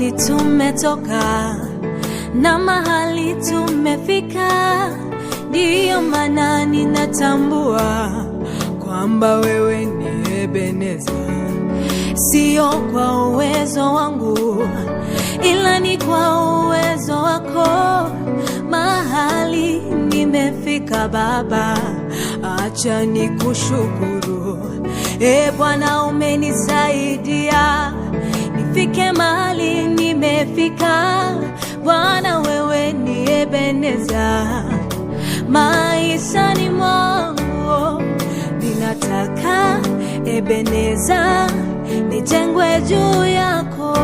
Mahali tumetoka na mahali tumefika, ndiyo maana ninatambua kwamba wewe ni Ebeneza, sio kwa uwezo wangu, ila ni kwa uwezo wako. Mahali nimefika Baba, acha nikushukuru. E Bwana, umenisaidia nifike mahali nimefika. Bwana, wewe ni Ebeneza maishani mwangu, ninataka Ebeneza nijengwe juu yako,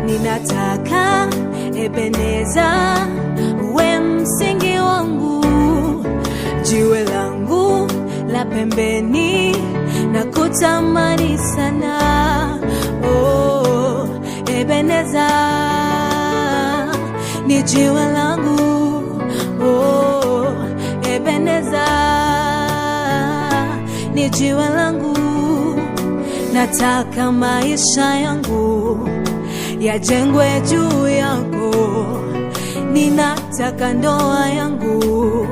ninataka Ebeneza uwe msingi wangu, jiwe langu la pembeni na kutamani sana. Oh, Ebeneza ni jiwe langu. Oh, Ebeneza ni jiwe langu. Nataka maisha yangu yajengwe juu yako, ninataka ndoa yangu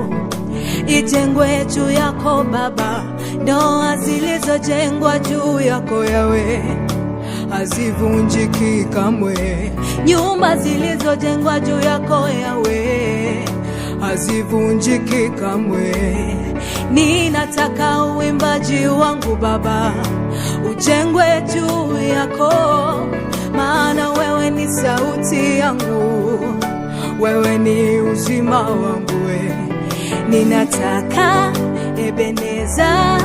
ijengwe juu yako Baba, ndoa zilizojengwa juu yako yawe hazivunjiki kamwe, nyumba zilizojengwa juu yako yawe hazivunjiki kamwe. Ninataka uimbaji wangu Baba ujengwe juu yako, maana wewe ni sauti yangu, wewe ni uzima wangu we. Ninataka Ebeneza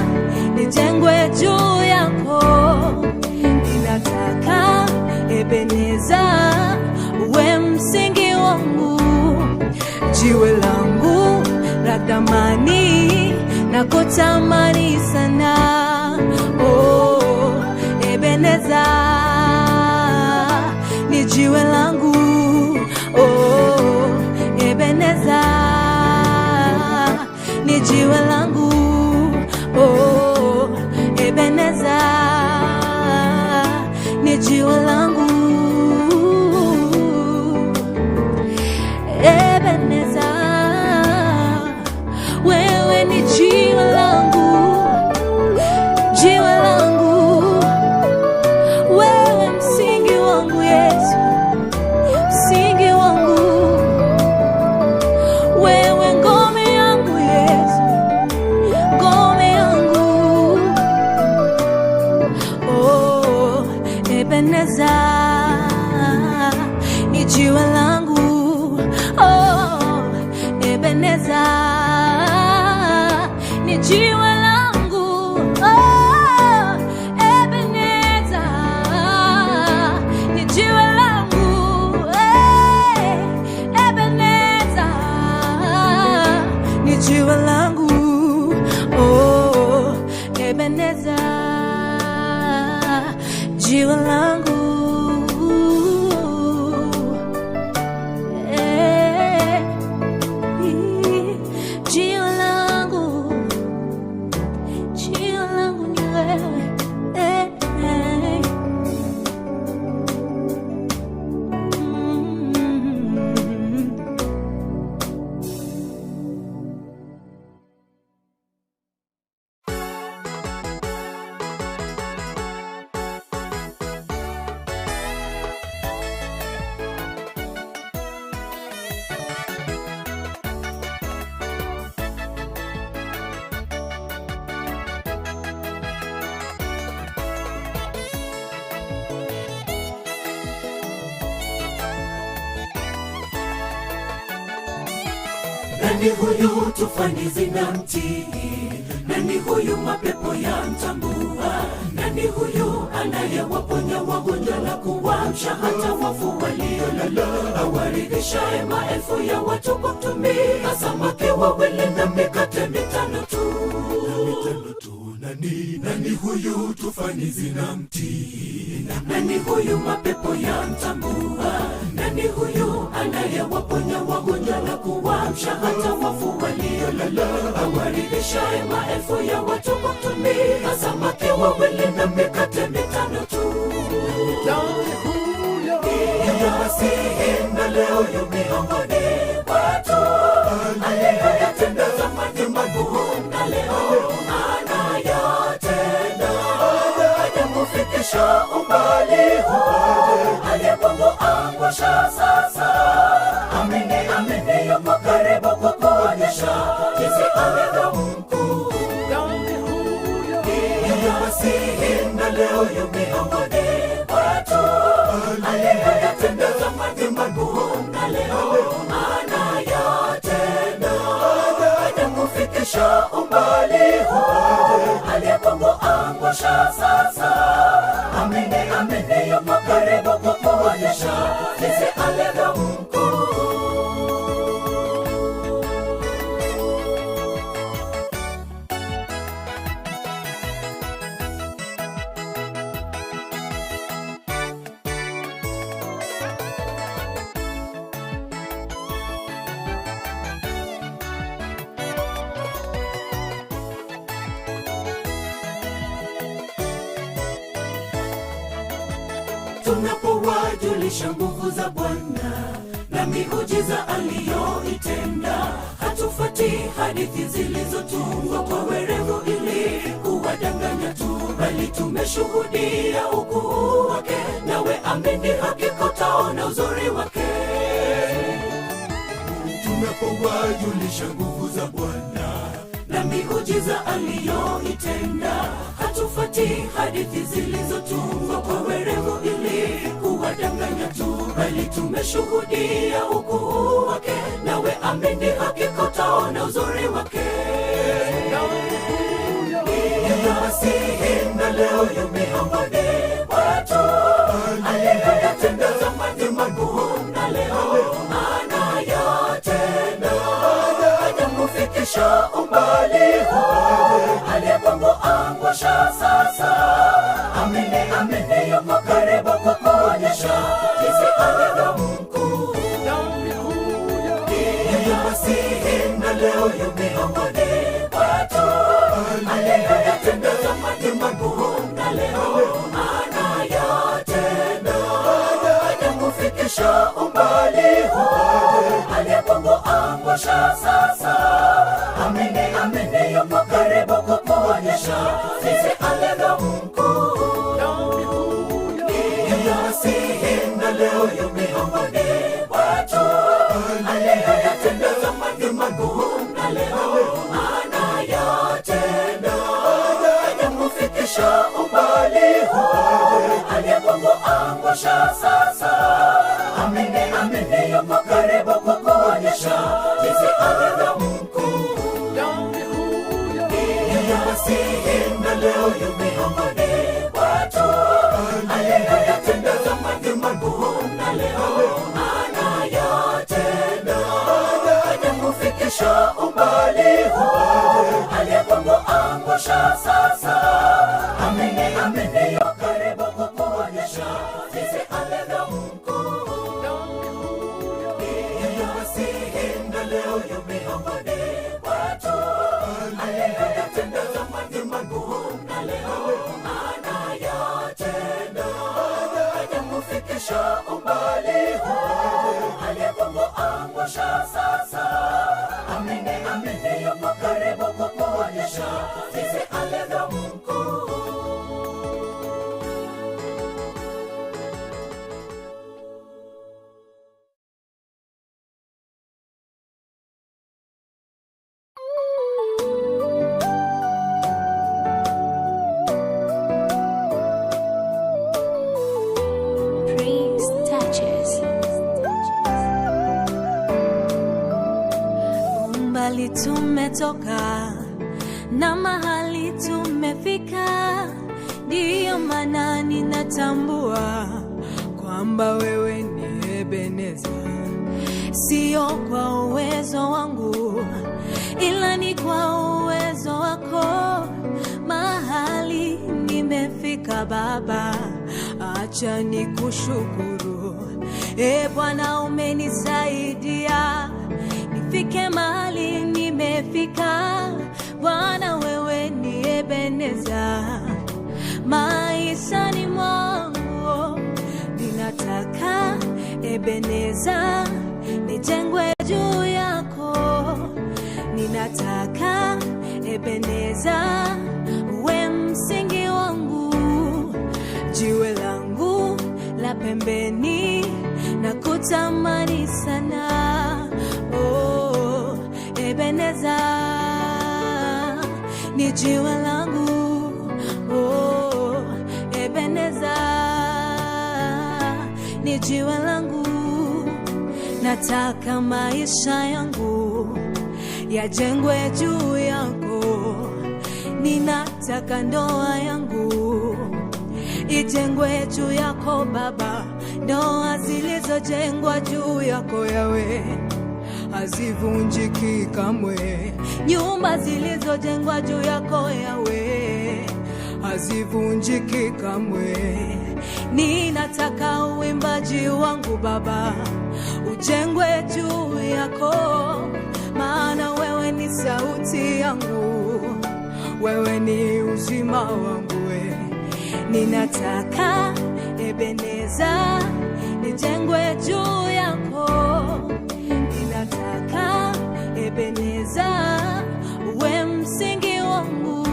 nijengwe juu yako, ninataka Ebeneza uwe msingi wangu, jiwe langu la thamani na kutamani sana. Oh, Ebeneza ni jiwe langu. Oh, Ebeneza ni jiwe langu. Oh, Ebeneza ni jiwe langu. Ebeneza, wewe ni jiwe langu, jiwe langu, wewe msingi wangu Yesu, msingi wangu, wewe ngome yangu Yesu, ngome yangu. Oh, Ebeneza ni jiwe langu. Oh, Ebeneza ni jiwe langu. Oh, Ebeneza ni jiwe langu. Eh, Ebeneza ni jiwe langu. Oh, Ebeneza jiwe langu. Eh, jiwe langu, jiwe langu ni wewe. Eh, eh. Mm. Nani huyu tufani zinamtii? Nani huyu mapepo yamtambua? Nani huyu anayewaponya wagonjwa na kuwaamsha hata wafu waliolala? Awaridhishaye maelfu ya watu kwa kutumia samaki wawili na mikate mitano tu. Mitano tu. Nani, nani huyu tufani zinamtii? Nani huyu mapepo yamtambua? Nani huyu anayewaponya wagonjwa na kuwaamsha hata wafu waliolala? Awaridhishaye maelfu ya watu kwa kutumia samaki wawili na mikate mitano tu. Nani huyo? Masihi na leo yu miongoni mwetu. Aliyoyatenda zamani makuu na leo anayatenda. Hajakufikisha umbali huu, aliyekuangusha sasa. Amini, amini, yuko karibu kukuonyesha jinsi alivyo mkuu. Ndiye Masihi na leo yu miongoni mwetu. Aliyoyatenda zamani makuu na leo anayatenda. Hajakufikisha umbali huu, aliyekuangusha sasa. Amini, amini, yuko karibu kukuonyesha jinsi alivyo mkuu. Tunapowajulisha nguvu za Bwana na miujiza aliyoitenda, hatufuati hadithi zilizotungwa kwa werevu ili kuwadanganya tu, bali tumeshuhudia ukuu wake. Nawe amini, hakika utaona uzuri wake. Tunapowajulisha nguvu za Bwana na miujiza aliyoitenda, hatufuati hadithi zilizotungwa kwa werevu ili kuwadanganya tu, bali tumeshuhudia ukuu wake. Nawe amini, hakika utaona uzuri wake. Ndiye Masihi na leo yu miongoni mwetu. Aliyoyatenda zamani makuu na leo anayatenda. Hajakufikisha umbali huu, aliyekuangusha sasa. Amini, amini, yuko karibu kukuonyesha jinsi alivyo mkuu. Ndiye Masihi na leo yu miongoni mwetu. Aliyoyatenda zamani makuu na leo anayatenda. Hajakufikisha umbali huu, aliyekuangusha sasa. Amini, amini, yuko karibu kukuonyesha jinsi alivyo mkuu. Ndiye Masihi na leo yu miongoni mwetu. Aliyoyatenda zamani makuu na leo anayatenda. Hajakufikisha umbali huu, aliyekuangusha sasa. Amini, amini, yuko karibu kukuonyesha jinsi alivyo mkuu. Ndiye Masihi na leo yu miongoni mwetu. Aliyoyatenda zamani makuu na leo anayatenda. Hajakufikisha umbali huu, aliyekuangusha sasa. Amini, amini, yuko karibu kukuonyesha jinsi alivyo mkuu. Ndiye Masihi na leo yu miongoni mwetu. Aliyoyatenda zamani makuu na leo anayatenda. Hajakufikisha umbali huu, aliyekuangusha sasa. Amini, amini, yuko karibu kukuonyesha jinsi alivyo mkuu. Praise touches. Umbali tumetoka na mahali tumefika, ndiyo maana ninatambua kwamba wewe ni Ebeneza, sio kwa uwezo wangu, ila ni kwa uwezo wako. Mahali nimefika Baba, acha nikushukuru. E Bwana, umenisaidia nifike mahali nimefika. Bwana, wewe ni Ebeneza maishani mwangu, ninataka Ebeneza. Ebeneza, nijengwe juu yako. Ninataka Ebeneza, uwe msingi wangu, jiwe langu la pembeni, na kutamani sana. Oh, Ebeneza, ni jiwe langu. Oh, Ebeneza, ni jiwe langu. Nataka maisha yangu yajengwe juu yako. Ninataka ndoa yangu ijengwe juu yako Baba, ndoa zilizojengwa juu yako Yawe hazivunjiki kamwe, nyumba zilizojengwa juu yako Yawe hazivunjiki kamwe. Ninataka uimbaji wangu Baba ujengwe juu yako, maana wewe ni sauti yangu, wewe ni uzima wangu we. Ninataka Ebeneza nijengwe juu yako, ninataka Ebeneza uwe msingi wangu,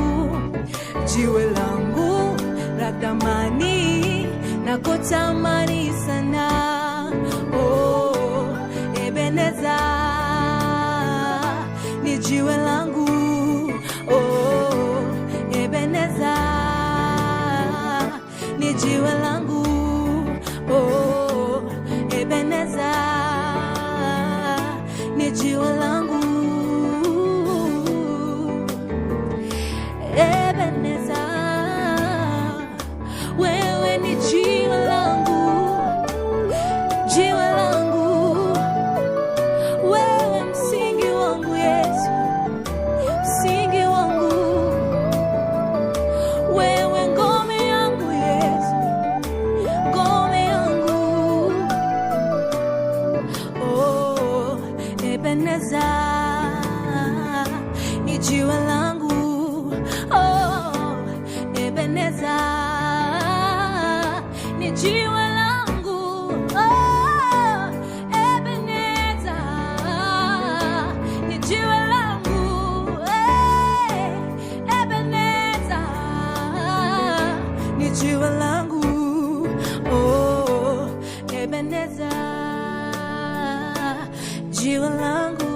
jiwe langu la thamani na kutamani sana. Oh, Ebeneza ni jiwe langu. Oh, Ebeneza ni jiwe langu. Oh, Ebeneza ni jiwe langu. Ebeneza, wewe ni jiwe langu, jiwe langu, wewe msingi wangu Yesu, msingi wangu, wewe ngome yangu Yesu, ngome yangu. Oh, Ebeneza ni jiwe langu. Oh, Ebeneza ni jiwe langu. Oh, Ebeneza ni jiwe langu. Eh, Ebeneza ni jiwe langu. Oh, Ebeneza jiwe langu.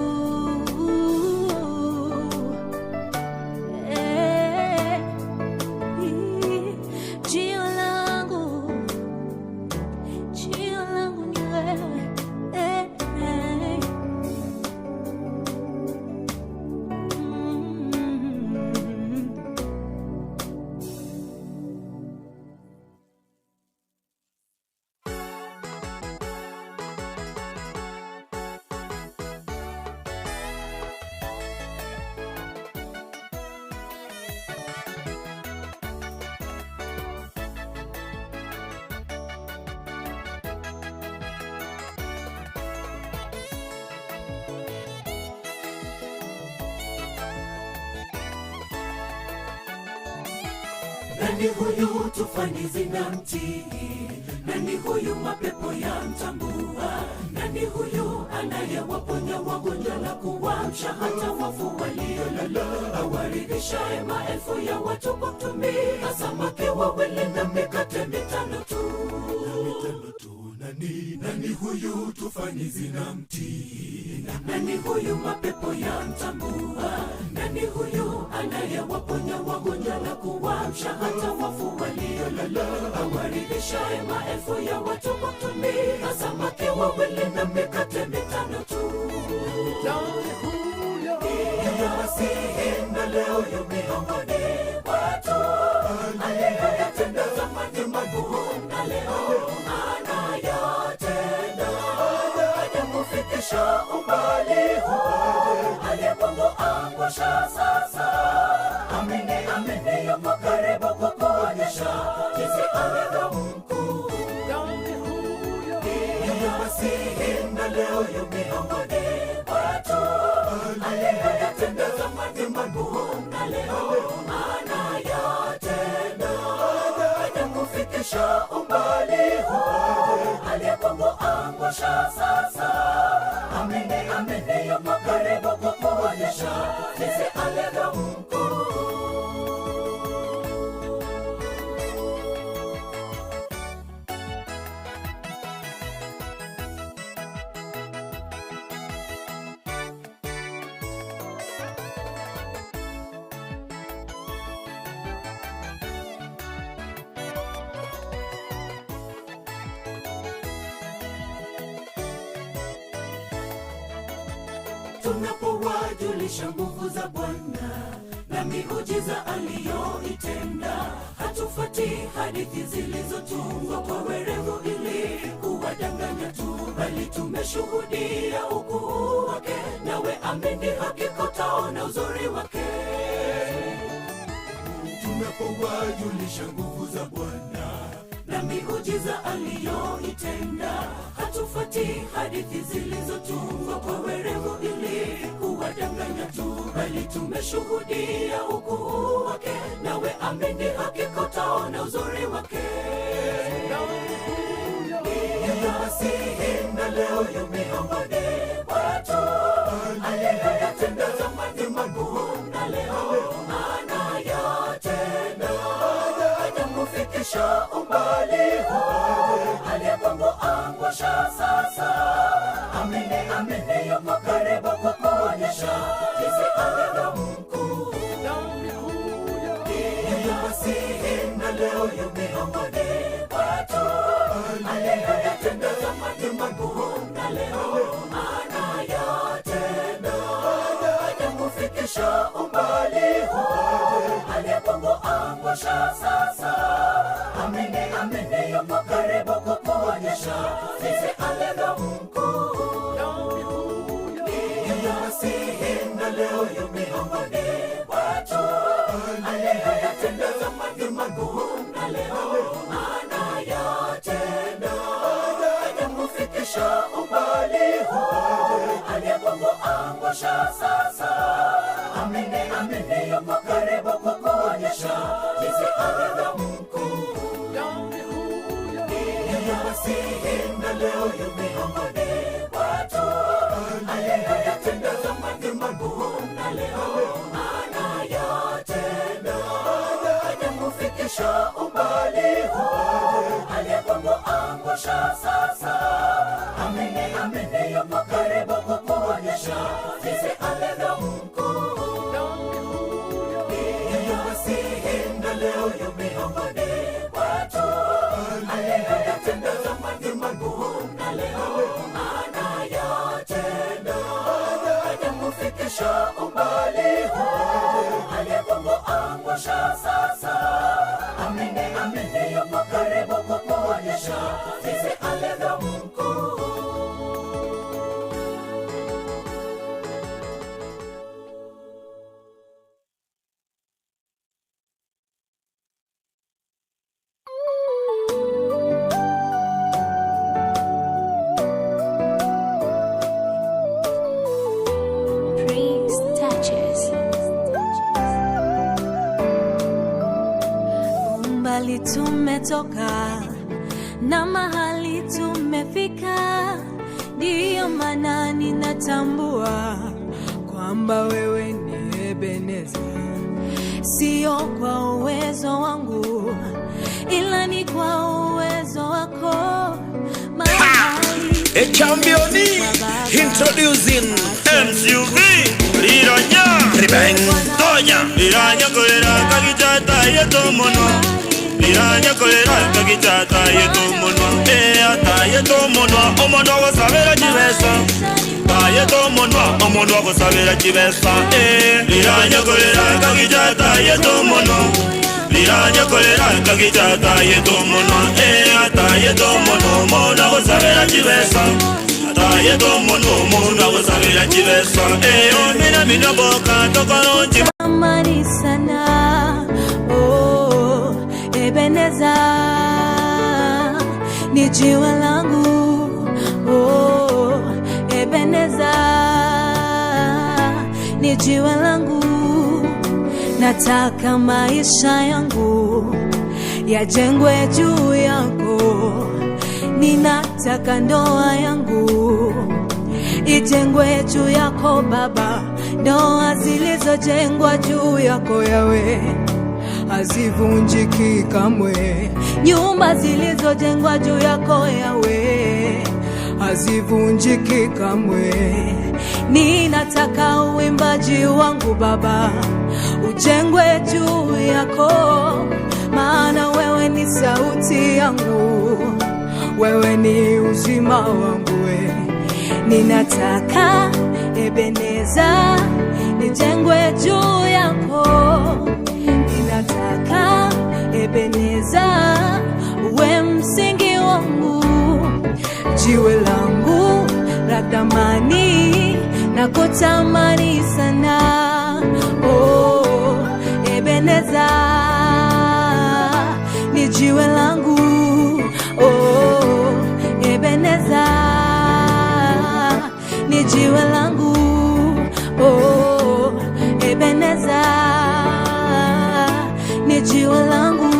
Eh, jiwe langu, jiwe langu ni wewe. Eh, eh. Mm. Nani huyu tufani zinamtii? Nani huyu mapepo yamtambua? Nani huyu anayewaponya wagonjwa na kuwaamsha hata wafu waliolala? Awaridhishaye maelfu ya watu kwa kutumia samaki wawili na mikate mitano tu. Nani, nani huyu tufani zinamtii? Nani huyu mapepo yamtambua? Nani huyu anayewaponya wagonjwa na kuwaamsha hata wafu waliolala? Awaridhishaye maelfu ya watu kwa kutumia samaki wawili na mikate mitano tu. Ndiye Masihi na leo yu miongoni mwetu, aliyoyatenda zamani makuu na leo anayatenda. Hajakufikisha umbali huu, aliyemungu angusha sasa. Amini, amini, yuko karibu kukuonyesha jinsi alivyo mkuu. Ndiye Masihi na leo yu miongoni mwetu, aliyoyatenda zamani makuu na leo anayatenda. Hajakufikisha umbali huu, Aliyekuangusha sasa, amini, amini, yuko karibu kukuonyesha jinsi alivyo mkuu. Tunapowajulisha nguvu za Bwana na miujiza aliyoitenda, hatufuati hadithi zilizotungwa kwa werevu ili kuwadanganya tu, bali tumeshuhudia ukuu wake. Nawe amini, hakika utaona uzuri wake. Tunapowajulisha nguvu za Bwana na miujiza aliyoitenda, hatufuati hadithi zilizotungwa kwa werevu ili kuwadanganya tu, bali tumeshuhudia ukuu wake. Nawe amini, hakika utaona uzuri wake. Ndiye Masihi na leo yu miongoni mwetu, aliyoyatenda zamani makuu na leo anayatenda, hajamufikisha umbali huu aliyekuangusha sasa. Amini, amini, yuko karibu kukuonyesha jinsi alivyo mkuu. Ndiye Masihi na leo yu miongoni mwetu, aliyoyatenda zamani makuu na leo anayatenda, hajamufikisha umbali huu aliyekuangusha sasa. Amini, amini, yuko karibu kukuonyesha jinsi alivyo mkuu. Ndiye Masihi na leo yu miongoni mwetu, aliyoyatenda zamani makuu na leo anayatenda, hajamufikisha umbali huu aliyekuangusha sasa. Amini, amini, yuko karibu kukuonyesha jinsi alivyo mkuu. Ndiye Masihi na leo yu miongoni mwetu, aliyoyatenda zamani makuu na leo anayatenda, hajamufikisha umbali huu aliyekuangusha sasa. Amini, amini, yuko karibu kukuonyesha jinsi alivyo mkuu. Ndiye Masihi na leo yu miongoni mwetu, aliyoyatenda zamani makuu na leo anayatenda, hajamufikisha umbali huu aliyekuangusha sasa. Amini, amini, yuko karibu kukuonyesha jinsi alivyo mkuu. Praise touches. Umbali tumetoka na mahali tumefika, ndiyo maana ninatambua kwamba wewe ni Ebeneza, sio kwa uwezo wangu, ila ni kwa uwezo wako. Mahali A champion introducing MCUV Liranya Ribang Tonya Liranya kolera kagichata yeto mono Liranya kolera kagichata yeto mono Eh ata yeto mono Omono gosabera chibesa Ta yeto mono Omono gosabera chibesa Eh Liranya kolera kagichata yeto mono Liranya kolera kagichata yeto mono Eh ata yeto mono Omono gosabera chibesa Taye tomono mono gosabera chibesa Eh omina mino boka tokoronchi Amani sana oh, Ebeneza ni jiwe langu oh, Ebeneza ni jiwe langu, nataka maisha yangu yajengwe juu yako. Ninataka ndoa yangu ijengwe juu yako Baba, ndoa zilizojengwa juu yako Yawe hazivunjiki kamwe, nyumba zilizojengwa juu yako Yawe hazivunjiki kamwe. Ninataka uimbaji wangu Baba ujengwe juu yako, maana wewe ni sauti yangu, wewe ni uzima wangu we. Ninataka Ebeneza nijengwe juu yako, ninataka Ebeneza uwe msingi wangu, jiwe langu la thamani na kutamani sana. Oh, Ebeneza ni jiwe langu. Oh, Ebeneza ni jiwe langu. Oh, Ebeneza ni jiwe langu.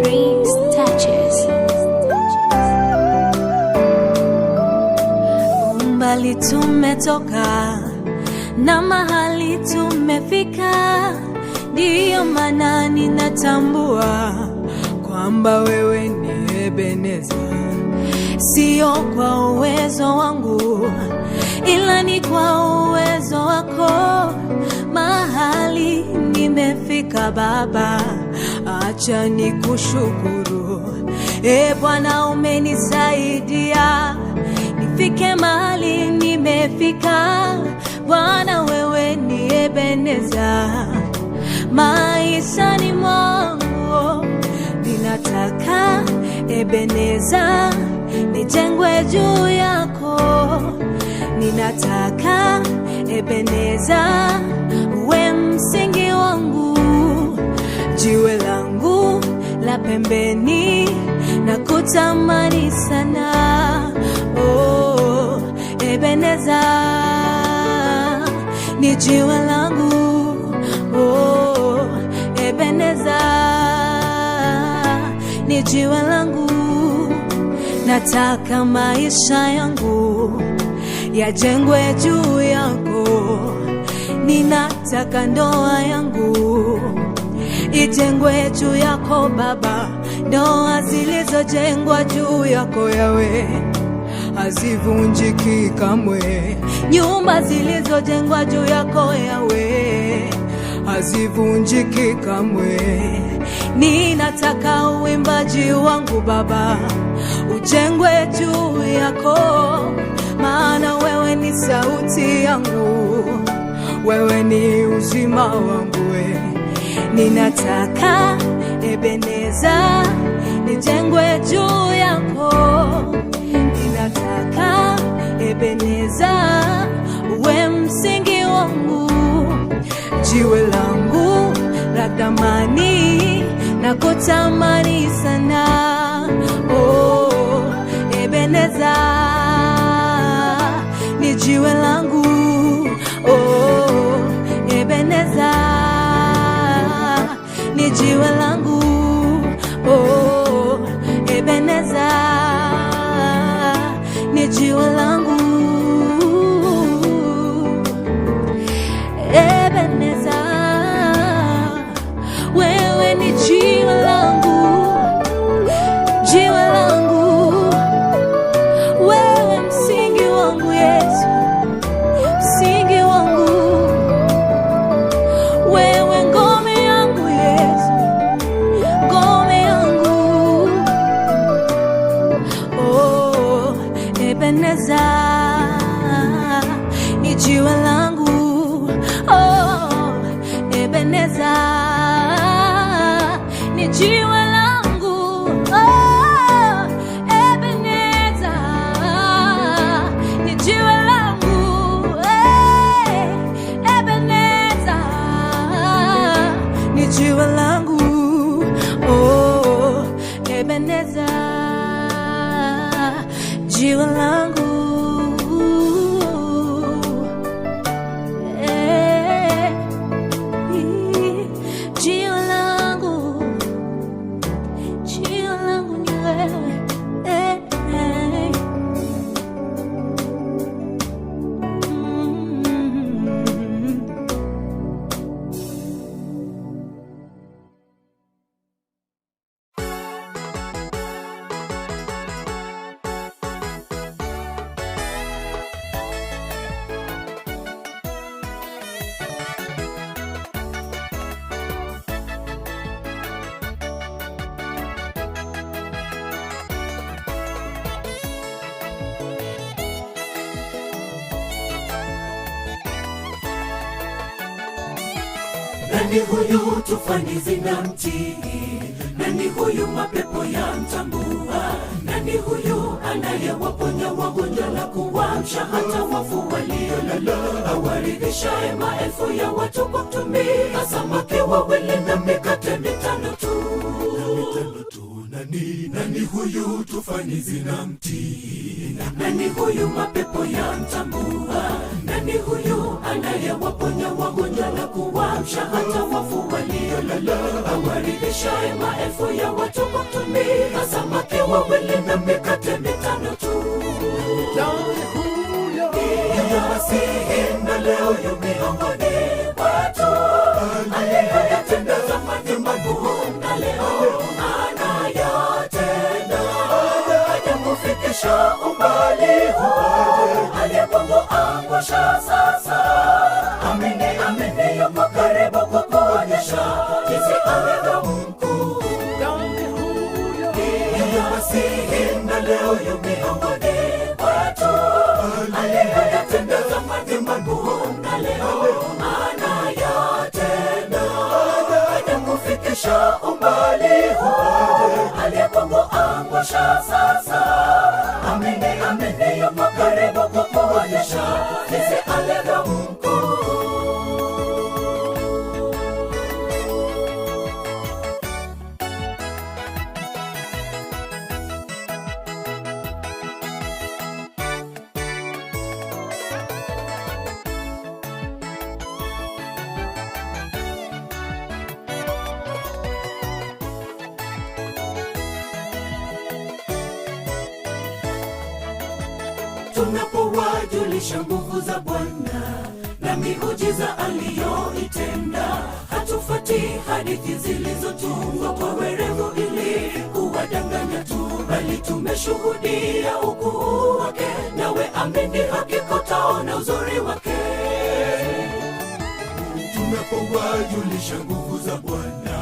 Praise touches. Umbali tumetoka na mahali tumefika, ndiyo maana ninatambua kwamba wewe ni Ebeneza, sio kwa uwezo wangu, ila ni kwa uwezo wako. Mahali nimefika Baba, acha nikushukuru. E Bwana, umenisaidia nifike mahali nimefika. Bwana, wewe ni Ebeneza maishani mwangu, ninataka Ebeneza nijengwe juu yako, ninataka Ebeneza uwe msingi wangu, jiwe langu la pembeni na kutamani sana. Oh, Ebeneza ni jiwe langu. Oh, Ebeneza ni jiwe langu. Nataka maisha yangu yajengwe juu yako, ninataka ndoa yangu ijengwe juu yako Baba, ndoa zilizojengwa juu yako Yawe hazivunjiki kamwe, nyumba zilizojengwa juu yako Yawe hazivunjiki kamwe. Ninataka uimbaji wangu Baba ujengwe juu yako, maana wewe ni sauti yangu, wewe ni uzima wangu we. Ninataka Ebeneza nijengwe juu yako, ninataka Ebeneza uwe msingi wangu, jiwe langu la thamani na kutamani sana. Oh, Ebeneza ni jiwe langu. Oh, Ebeneza ni jiwe langu. Oh, Ebeneza ni jiwe langu. Ebeneza, wewe ni jiwe langu, jiwe langu, wewe msingi wangu Yesu, msingi wangu, wewe ngome yangu Yesu, ngome yangu. Oh, Ebeneza ni jiwe langu. jiwe langu, oh, Ebeneza ni jiwe langu, eh, Ebeneza ni jiwe langu, oh, Ebeneza jiwe langu. Eh, jiwe langu, jiwe langu ni wewe. Eh, eh. Mm. Nani huyu tufani zinamtii? Nani huyu mapepo yamtambua? Nani huyu anayewaponya wagonjwa na kuwaamsha hata wafu waliolala, awaridhishaye maelfu ya watu kwa kutumia samaki wawili na mikate mitano tu? Nani, nani huyu tufani zinamtii? Nani huyu mapepo yamtambua? Nani huyu anayewaponya wagonjwa na kuwaamsha hata wafu waliolala, awaridhishaye maelfu ya watu kwa kutumia samaki wawili na mikate mitano tu? Yeye Masihi na leo yu miongoni mwetu, aliyoyatenda zamani makuu na leo anayatenda, hajakufikisha umbali huu, aliyekuangusha sasa. Amini, amini, yuko karibu kukuonyesha jinsi alivyo mkuu. Yeye Masihi na leo yu miongoni mwetu, aliyoyatenda zamani makuu na leo anayatenda, hajakufikisha umbali huu, aliyekuangusha sasa. Amini, amini, yuko karibu kukuonyesha jinsi alivyo mkuu. Tunapowajulisha nguvu za Bwana na miujiza aliyoitenda, hatufati hadithi zilizotungwa kwa werevu ili kuwadanganya tu, bali tumeshuhudia ukuu wake. Nawe amini, hakika utaona uzuri wake. Tunapowajulisha nguvu za Bwana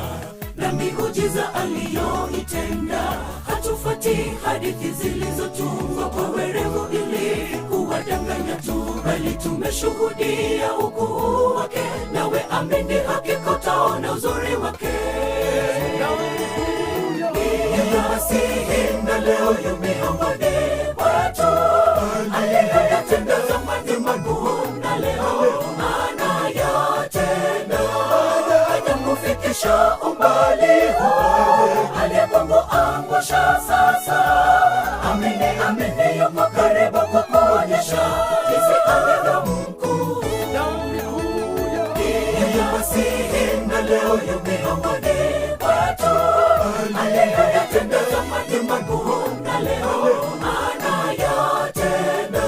na miujiza aliyoitenda, hatufati hadithi zilizotungwa kwa werevu ili kuwadanganya tu, bali tumeshuhudia ukuu wake. Nawe amini, hakika utaona uzuri wake. Yeye Masihi na leo yu miongoni mwetu, aliyoyatenda zamani makuu na leo anayatenda, hajakufikisha umbali huu, aliyekuangusha sasa. Amini, amini, yuko karibu kukuonyesha jinsi alivyo mkuu. Yeye Masihi na leo yu miongoni mwetu, aliyoyatenda zamani makuu na leo anayatenda,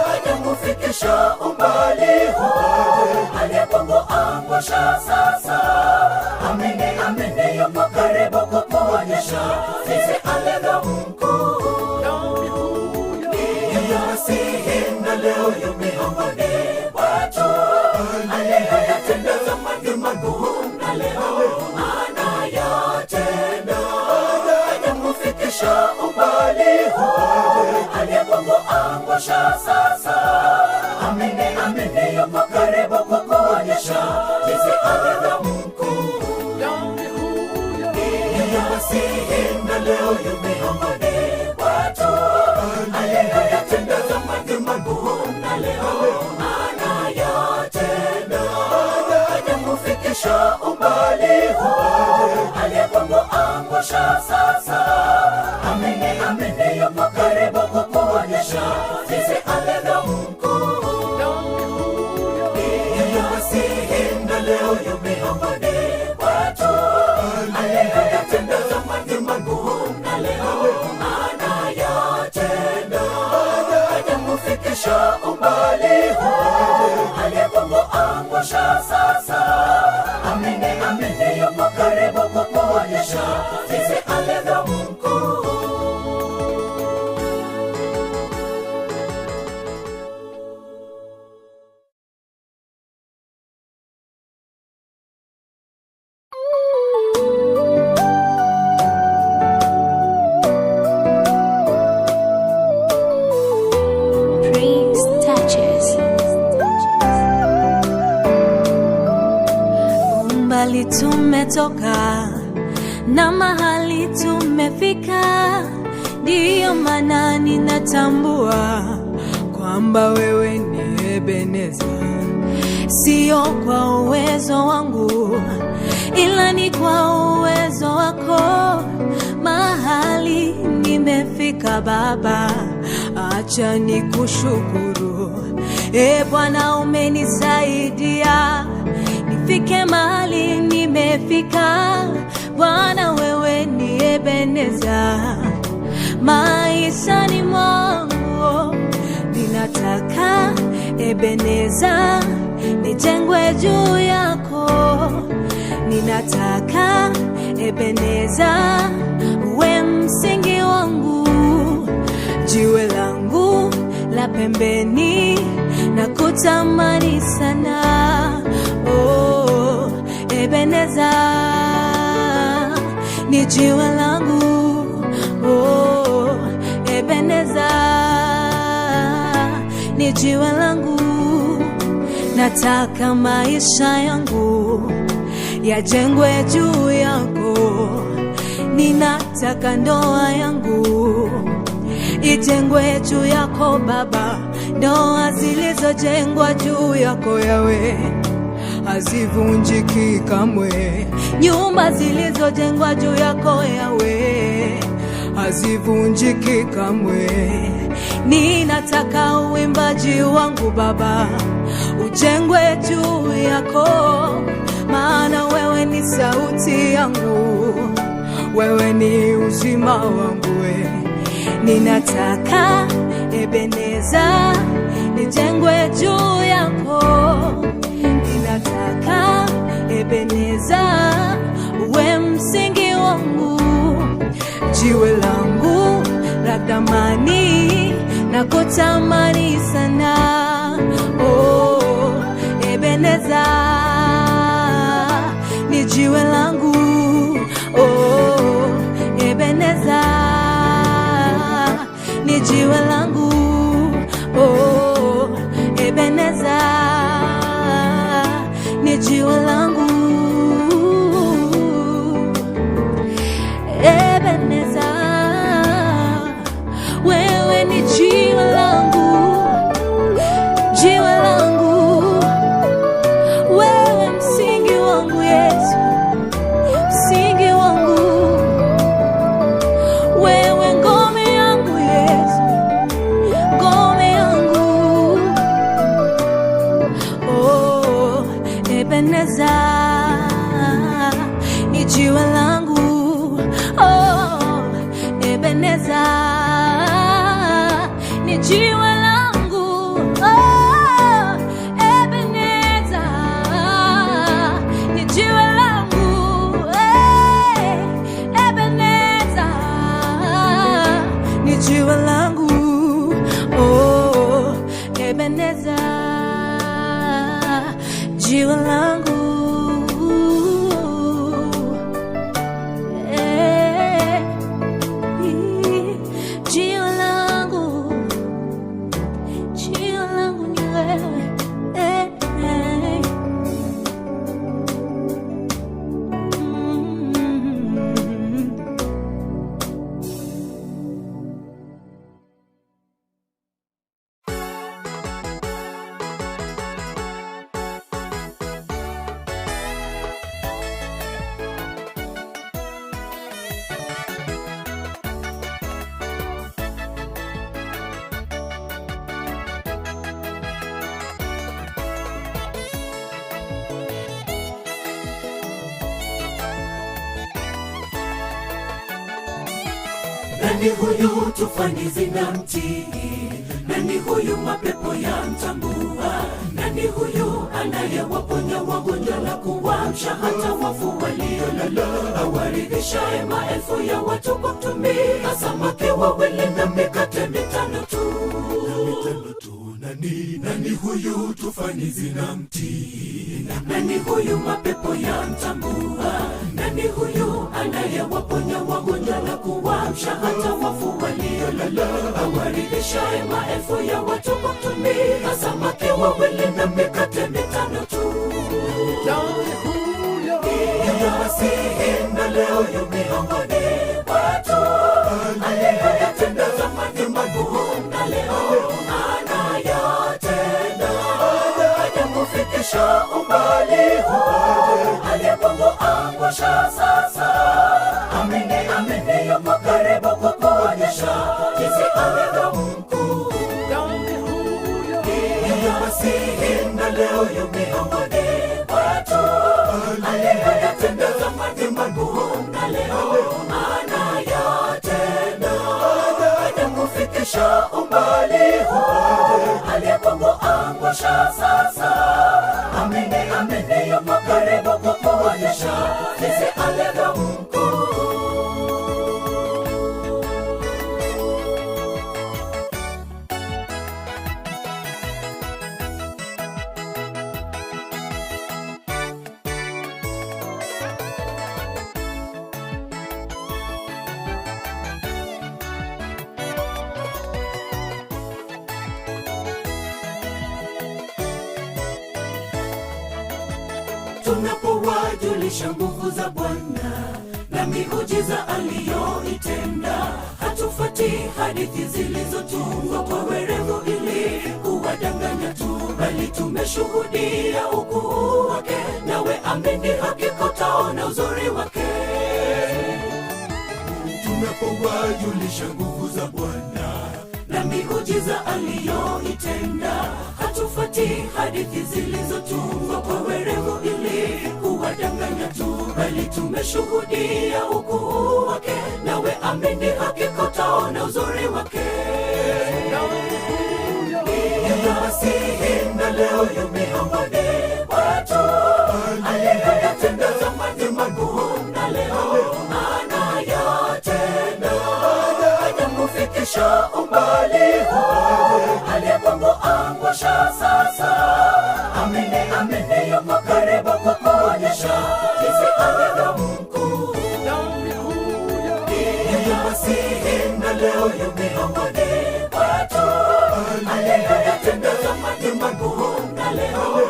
hajakufikisha umbali huu, aliyekuangusha sasa. Amini, amini, yuko karibu kukuonyesha jinsi alivyo mkuu. Yeye Masihi na leo yu miongoni mwetu, aliyoyatenda zamani makuu na leo anayatenda, hajakufikisha umbali huu, aliyekuangusha sasa. Amini, amini, yuko karibu kukuonyesha jinsi alivyo mkuu. Amini yupo karibu kukuonyesha jinsi alivyo mkuu. Ndiye Masihi na leo yu miongoni mwetu. Aliyoyatenda zamani makuu na leo anayatenda. Hajakufikisha umbali huu aliyekuangusha sasa. Amini, amini yupo karibu kukuonyesha jinsi alivyo mkuu. Praise touches. Umbali tumetoka na mahali tumefika, ndiyo maana ninatambua kwamba wewe ni Ebeneza, sio kwa uwezo wangu, ila ni kwa uwezo wako. Mahali nimefika Baba, acha nikushukuru. E Bwana, umenisaidia nifike mahali nimefika. Bwana, wewe ni Ebeneza maishani mwangu, ninataka Ebeneza nijengwe juu yako, ninataka Ebeneza uwe msingi wangu, jiwe langu la pembeni na kutamani sana. Oh, Ebeneza ni jiwe langu. Oh, Ebeneza ni jiwe langu. Nataka maisha yangu yajengwe juu yako, ninataka ndoa yangu ijengwe juu yako Baba, ndoa zilizojengwa juu yako yawe hazivunjiki kamwe, nyumba zilizojengwa juu yako yawe hazivunjiki kamwe. Ninataka uimbaji wangu Baba ujengwe juu yako, maana wewe ni sauti yangu, wewe ni uzima wangu we. Ninataka Ebeneza nijengwe juu yako, ninataka Ebeneza uwe msingi wangu, jiwe langu la thamani na kutamani sana. Oh, Ebeneza ni jiwe langu. Oh, Ebeneza ni jiwe langu. Oh, Ebeneza ni jiwe langu. Ebeneza, wewe ni jiwe langu, jiwe langu, wewe msingi wangu Yesu, msingi wangu, wewe ngome yangu Yesu, ngome yangu. Oh, Ebeneza ni jiwe langu. Oh, Ebeneza ni jiwe langu. Oh, Ebeneza ni jiwe langu. Hey, Ebeneza ni jiwe langu. Oh, Ebeneza jiwe langu. Eh, jiwe langu, jiwe langu ni wewe. Eh, eh. Mm. Thank Nani huyu tufani zinamtii? Nani huyu mapepo yamtambua? Nani huyu anayewaponya wagonjwa na kuwaamsha hata wafu waliolala, awaridhishaye maelfu ya watu kwa kutumia samaki wawili na mikate mitano tu? Nani, nani huyu tufani zinamtii? Nani huyu mapepo yamtambua? Nani huyu anayewaponya wagonjwa na kuwaamsha hata wafu waliolala, awaridhishaye maelfu ya watu kwa kutumia samaki wawili na mikate mitano tu? Ndiye Masihi na leo yu miongoni mwetu, aliyoyatenda zamani makuu na leo anayatenda, hajakufikisha umbali huu, aliyekunguangusha sasa. Amini, amini, yuko karibu kukuonyesha jinsi alivyo mkuu. Ndiye Masihi na leo yu miongoni mwetu, aliyoyatenda zamani makuu na leo anayatenda, hajakufikisha umbali huu, aliyekunguangusha sasa. Amini, amini, yuko karibu kukuonyesha jinsi alivyo mkuu. Tunapowajulisha nguvu za Bwana na miujiza aliyoitenda, hatufati hadithi zilizotungwa kwa werevu ili kuwadanganya tu, bali tumeshuhudia ukuu wake. Nawe amini, hakika utaona uzuri wake. Tunapowajulisha nguvu za Bwana na miujiza aliyoitenda, hatufati hadithi zilizotungwa kwa werevu ili kuwadanganya tu, bali tumeshuhudia ukuu wake. Nawe amini, hakika utaona uzuri wake. Ndiye Masihi na leo yu miongoni mwetu, aliyoyatenda zamani makuu na leo anayatenda, hajakufikisha umbali huu, aliyekunguangusha sasa. Amini, amini, yuko karibu kukuonyesha jinsi alivyo mkuu. Ndiye Masihi na leo yu miongoni mwetu, aliyoyatenda zamani makuu na leo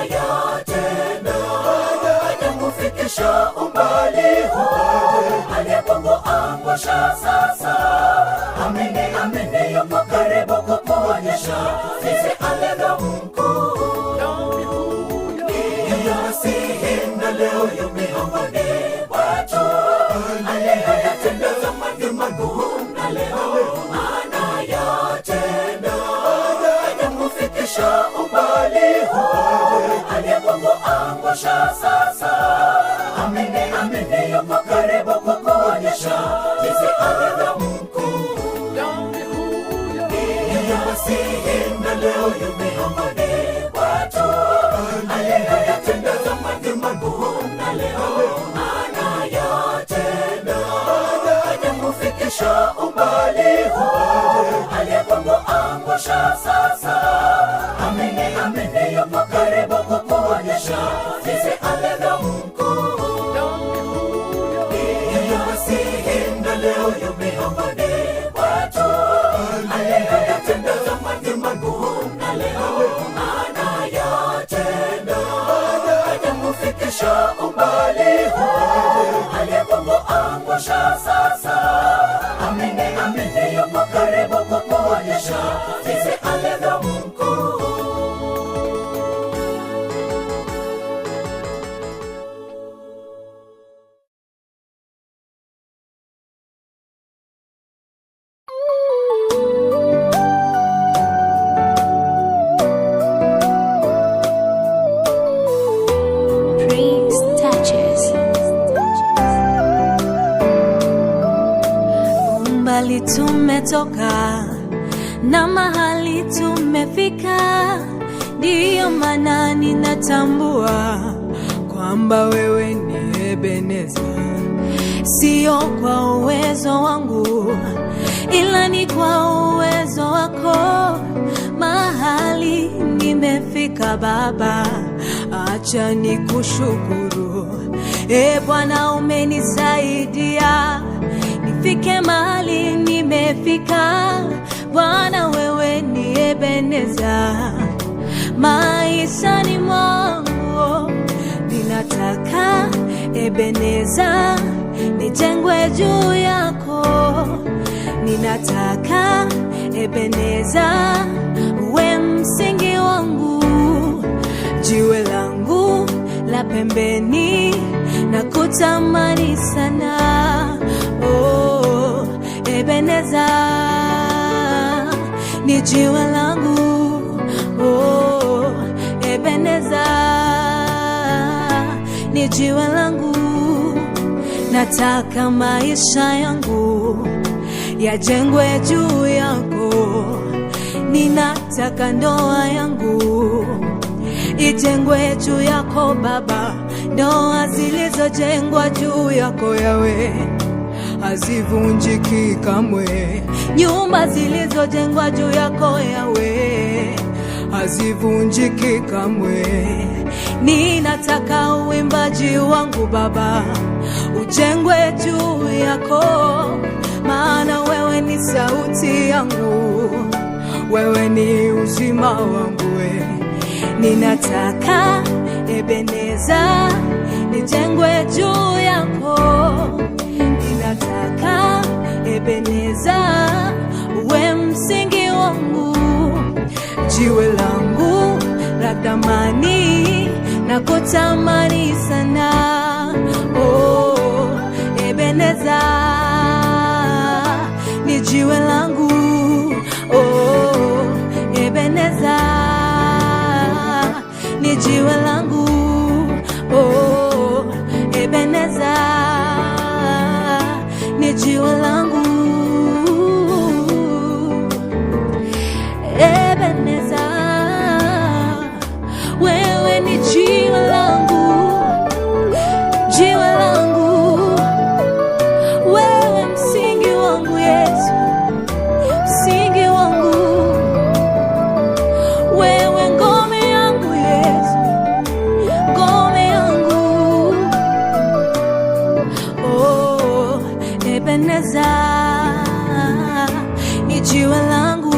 anayatenda, hajakufikisha umbali huu, aliyekunguangusha sasa. Amini, amini, yuko karibu kukuonyesha jinsi alivyo mkuu. Ndiye Masihi na leo yu miongoni mwetu, aliyoyatenda zamani makuu na leo anayatenda, hajakufikisha umbali huu, aliyekunguangusha sasa. Amini, amini, yuko karibu kukuonyesha jinsi alivyo mkuu. Ndiye Masihi na leo yu miongoni mwetu, aliyoyatenda zamani makuu na leo anayatenda, hajakufikisha umbali huu, aliyekunguangusha sasa. Amini, amini, yuko karibu kukuonyesha jinsi alivyo mkuu. Ndiye Masihi na leo yu miongoni mwetu, aliyoyatenda zamani makuu na leo anayatenda, hajakufikisha umbali huu, aliyekunguangusha sasa. Amini, amini, yuko karibu kukuonyesha jinsi alivyo mkuu. Praise touches. tumetoka na mahali tumefika, ndiyo maana ninatambua kwamba wewe ni Ebeneza, sio kwa uwezo wangu, ila ni kwa uwezo wako. Mahali nimefika Baba, acha nikushukuru. E Bwana, umenisaidia nifike mahali nimefika. Bwana, wewe ni Ebeneza maishani mwangu, ninataka Ebeneza nijengwe juu yako, ninataka Ebeneza uwe msingi wangu, jiwe langu la pembeni na kutamani sana. Oh, Ebeneza ni jiwe langu. Oh, Ebeneza ni jiwe langu. Nataka maisha yangu yajengwe juu yako, ninataka ndoa yangu ijengwe juu yako Baba, ndoa zilizojengwa juu yako yawe hazivunjiki kamwe, nyumba zilizojengwa juu yako yawe hazivunjiki kamwe. Ninataka uimbaji wangu Baba ujengwe juu yako, maana wewe ni sauti yangu, wewe ni uzima wangu we. Ninataka Ebeneza nijengwe juu yako, ninataka Ebeneza uwe msingi wangu, jiwe langu la thamani na kutamani sana. Oh, Ebeneza ni jiwe langu. Oh, Ebeneza ni jiwe langu. Oh, Ebeneza ni jiwe langu. Ebeneza, wewe ni jiwe langu, jiwe langu, wewe msingi wangu Yesu, msingi wangu, wewe ngome yangu Yesu, ngome yangu. Oh, Ebeneza ni jiwe langu.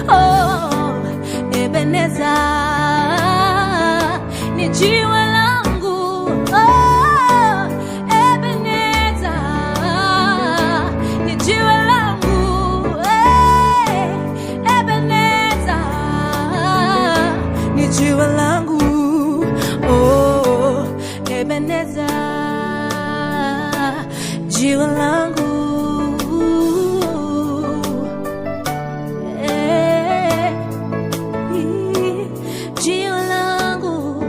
Oh, Ebeneza ni jiwe langu. Oh, Ebeneza ni jiwe langu. Hey, Ebeneza ni jiwe langu. Oh, Ebeneza jiwe langu. Eh, jiwe langu,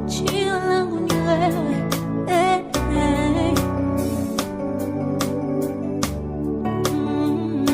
jiwe langu ni wewe. Eh, eh. Mm.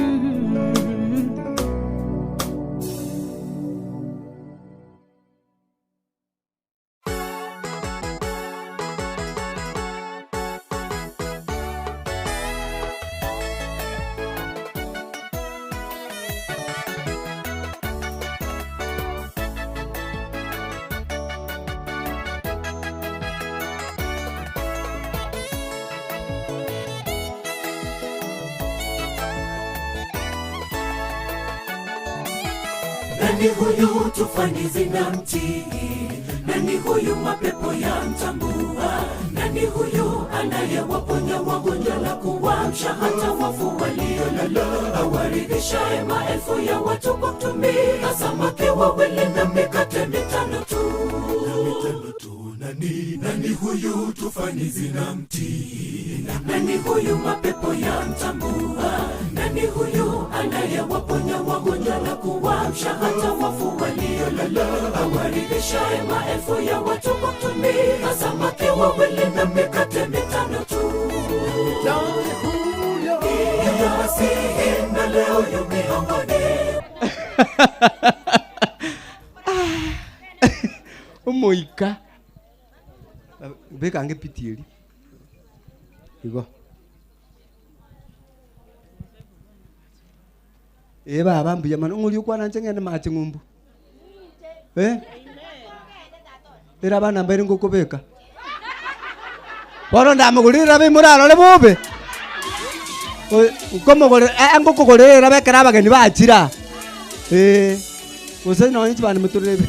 Nani huyu tufani zinamtii? Nani huyu mapepo yamtambua? Nani huyu anayewaponya wagonjwa na kuwaamsha hata wafu waliolala? Awaridhishaye maelfu ya watu kwa kutumia samaki wawili na mikate mitano tu. Nani, nani huyu tufani zinamtii? Nani huyu mapepo yamtambua? Nani huyu anayewaponya wagonjwa na kuwaamsha hata wafu waliolala? Awaridhishaye maelfu ya watu kwa kutumia samaki wawili na mikate mitano tu. Masihi na leo yu miongoni. Omoika. Beka ange epiti eria. Igo. Ee baba mbuya mono. Ng'o oria okwana inche ng'ende mache ng'umbu? Eh? Ere abana mbaire ngokobeka. Bono ndamogorere erabe morarore bobe. Oe nkomogorera eh ngokogorera erabe ekero abageni bachire aa. Eh, gose nonye chibande motorere ebe.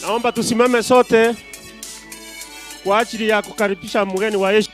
Naomba tusimame sote kwa ajili ya kukaribisha mgeni wa Yesu.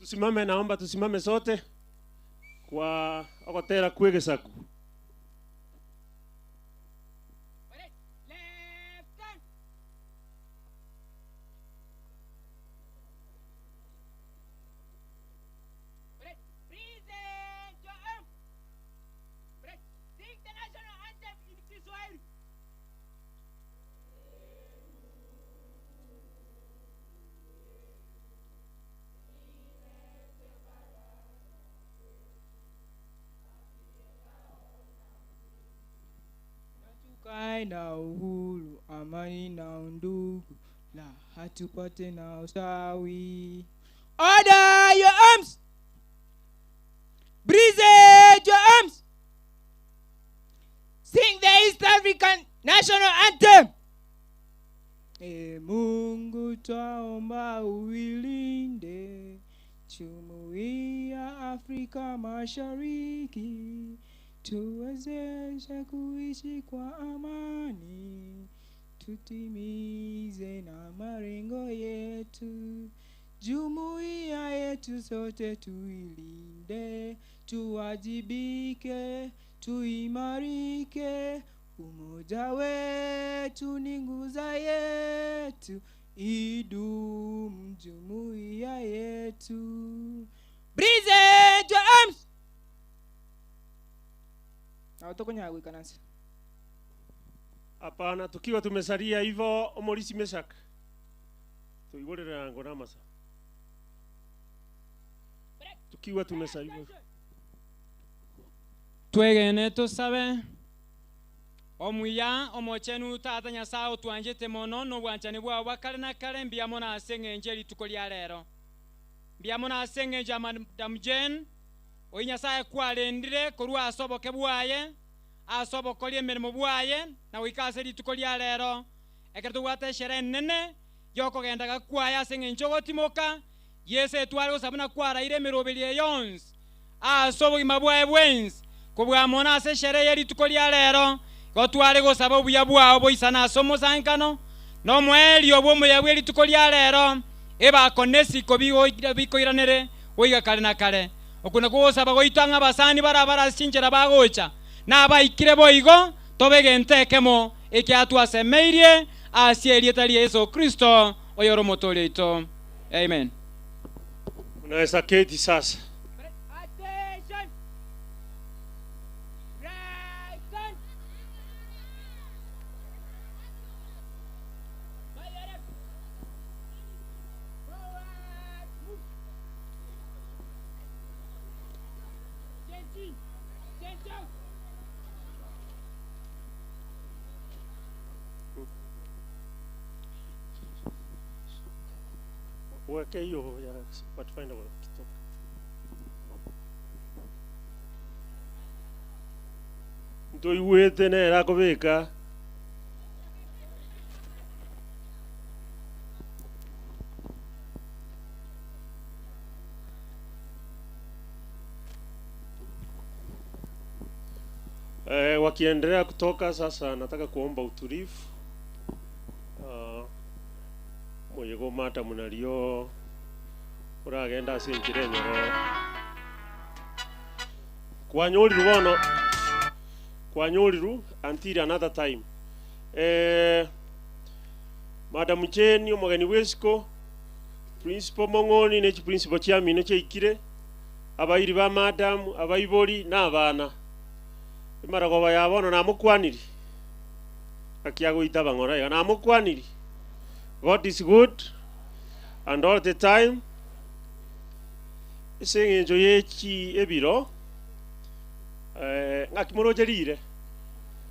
Tusimame, naomba tusimame sote kwa ogotera kwegesaku. Tukae na uhuru, amani na undugu, na hatupate na ustawi. Order your arms! Present your arms! Sing the East African National Anthem! E Mungu twaomba uilinde jumuiya Afrika Mashariki, tuwezeshe kuishi kwa amani, tutimize na malengo yetu. Jumuiya yetu sote tuilinde, tuwajibike, tuimarike. Umoja wetu ni nguzo yetu, idumu jumuiya yetu. Present your arms! Nawatokonya gwika nasi. Hapana, tukiwa tumesalia hivyo omorisi Meshak tuigurire rango na masa tukiwa tumesalia hivyo. Twegene tusabe omuya omochenu tata nyasaye otwanjete mono nobwanchani bwao bwa kare na kare mbuya mono ase eng'encho erituko ria rero mbuya mono ase eng'encho ya Madam Jane oyi nyasaye kwarendire korwa ase oboke bwaye ase obokoria emeremo bwaye na goika ase rituko ria rero ekero tobwate esherehe enene yokogendaga kwaye ase eng'encho ogotimoka Yesu etware gosaba na kwaraire emeroberi eyonsi ase obogima bwaye bwensi kobwamona ase esherehe ya rituko ria rero gotware gosaba obuya bwao boisana ase omosankano na omweri obwo omuya bwa erituko ria rero ebakona esiko bikoiranere goiga kare na kare okuna kogosaba goitwa ng'a abasani barabara ase chinchera bagocha nabaikire boigo tobe gento ekemo ekiatwasemeirie ase erieta ria Yesu Kristo oyoro omotoori oito. Amen. Unaweza keti sasa. Attention! Right hand! By your left. Forward, move. Change in. Change out. Weke hiyo ya Pathfinder wakitoka. Ntoigwete nera akobeka. Wakiendelea kutoka sasa, nataka kuomba utulivu. Moyego mata munario uragenda ase enchera enyororo kwanyoriru bono kwanyoriru until another time. Madam Jane omogeni bwesiko principal mong'oni ne chiprincipal chiamino chiaikire abairi ba madam abaibori na abana emaragoba ya bono namokwaniri akiagoita bang'ora iga namokwaniri. God is good and all the time. Ase eng'encho yechi ebiro ng'akimorocherire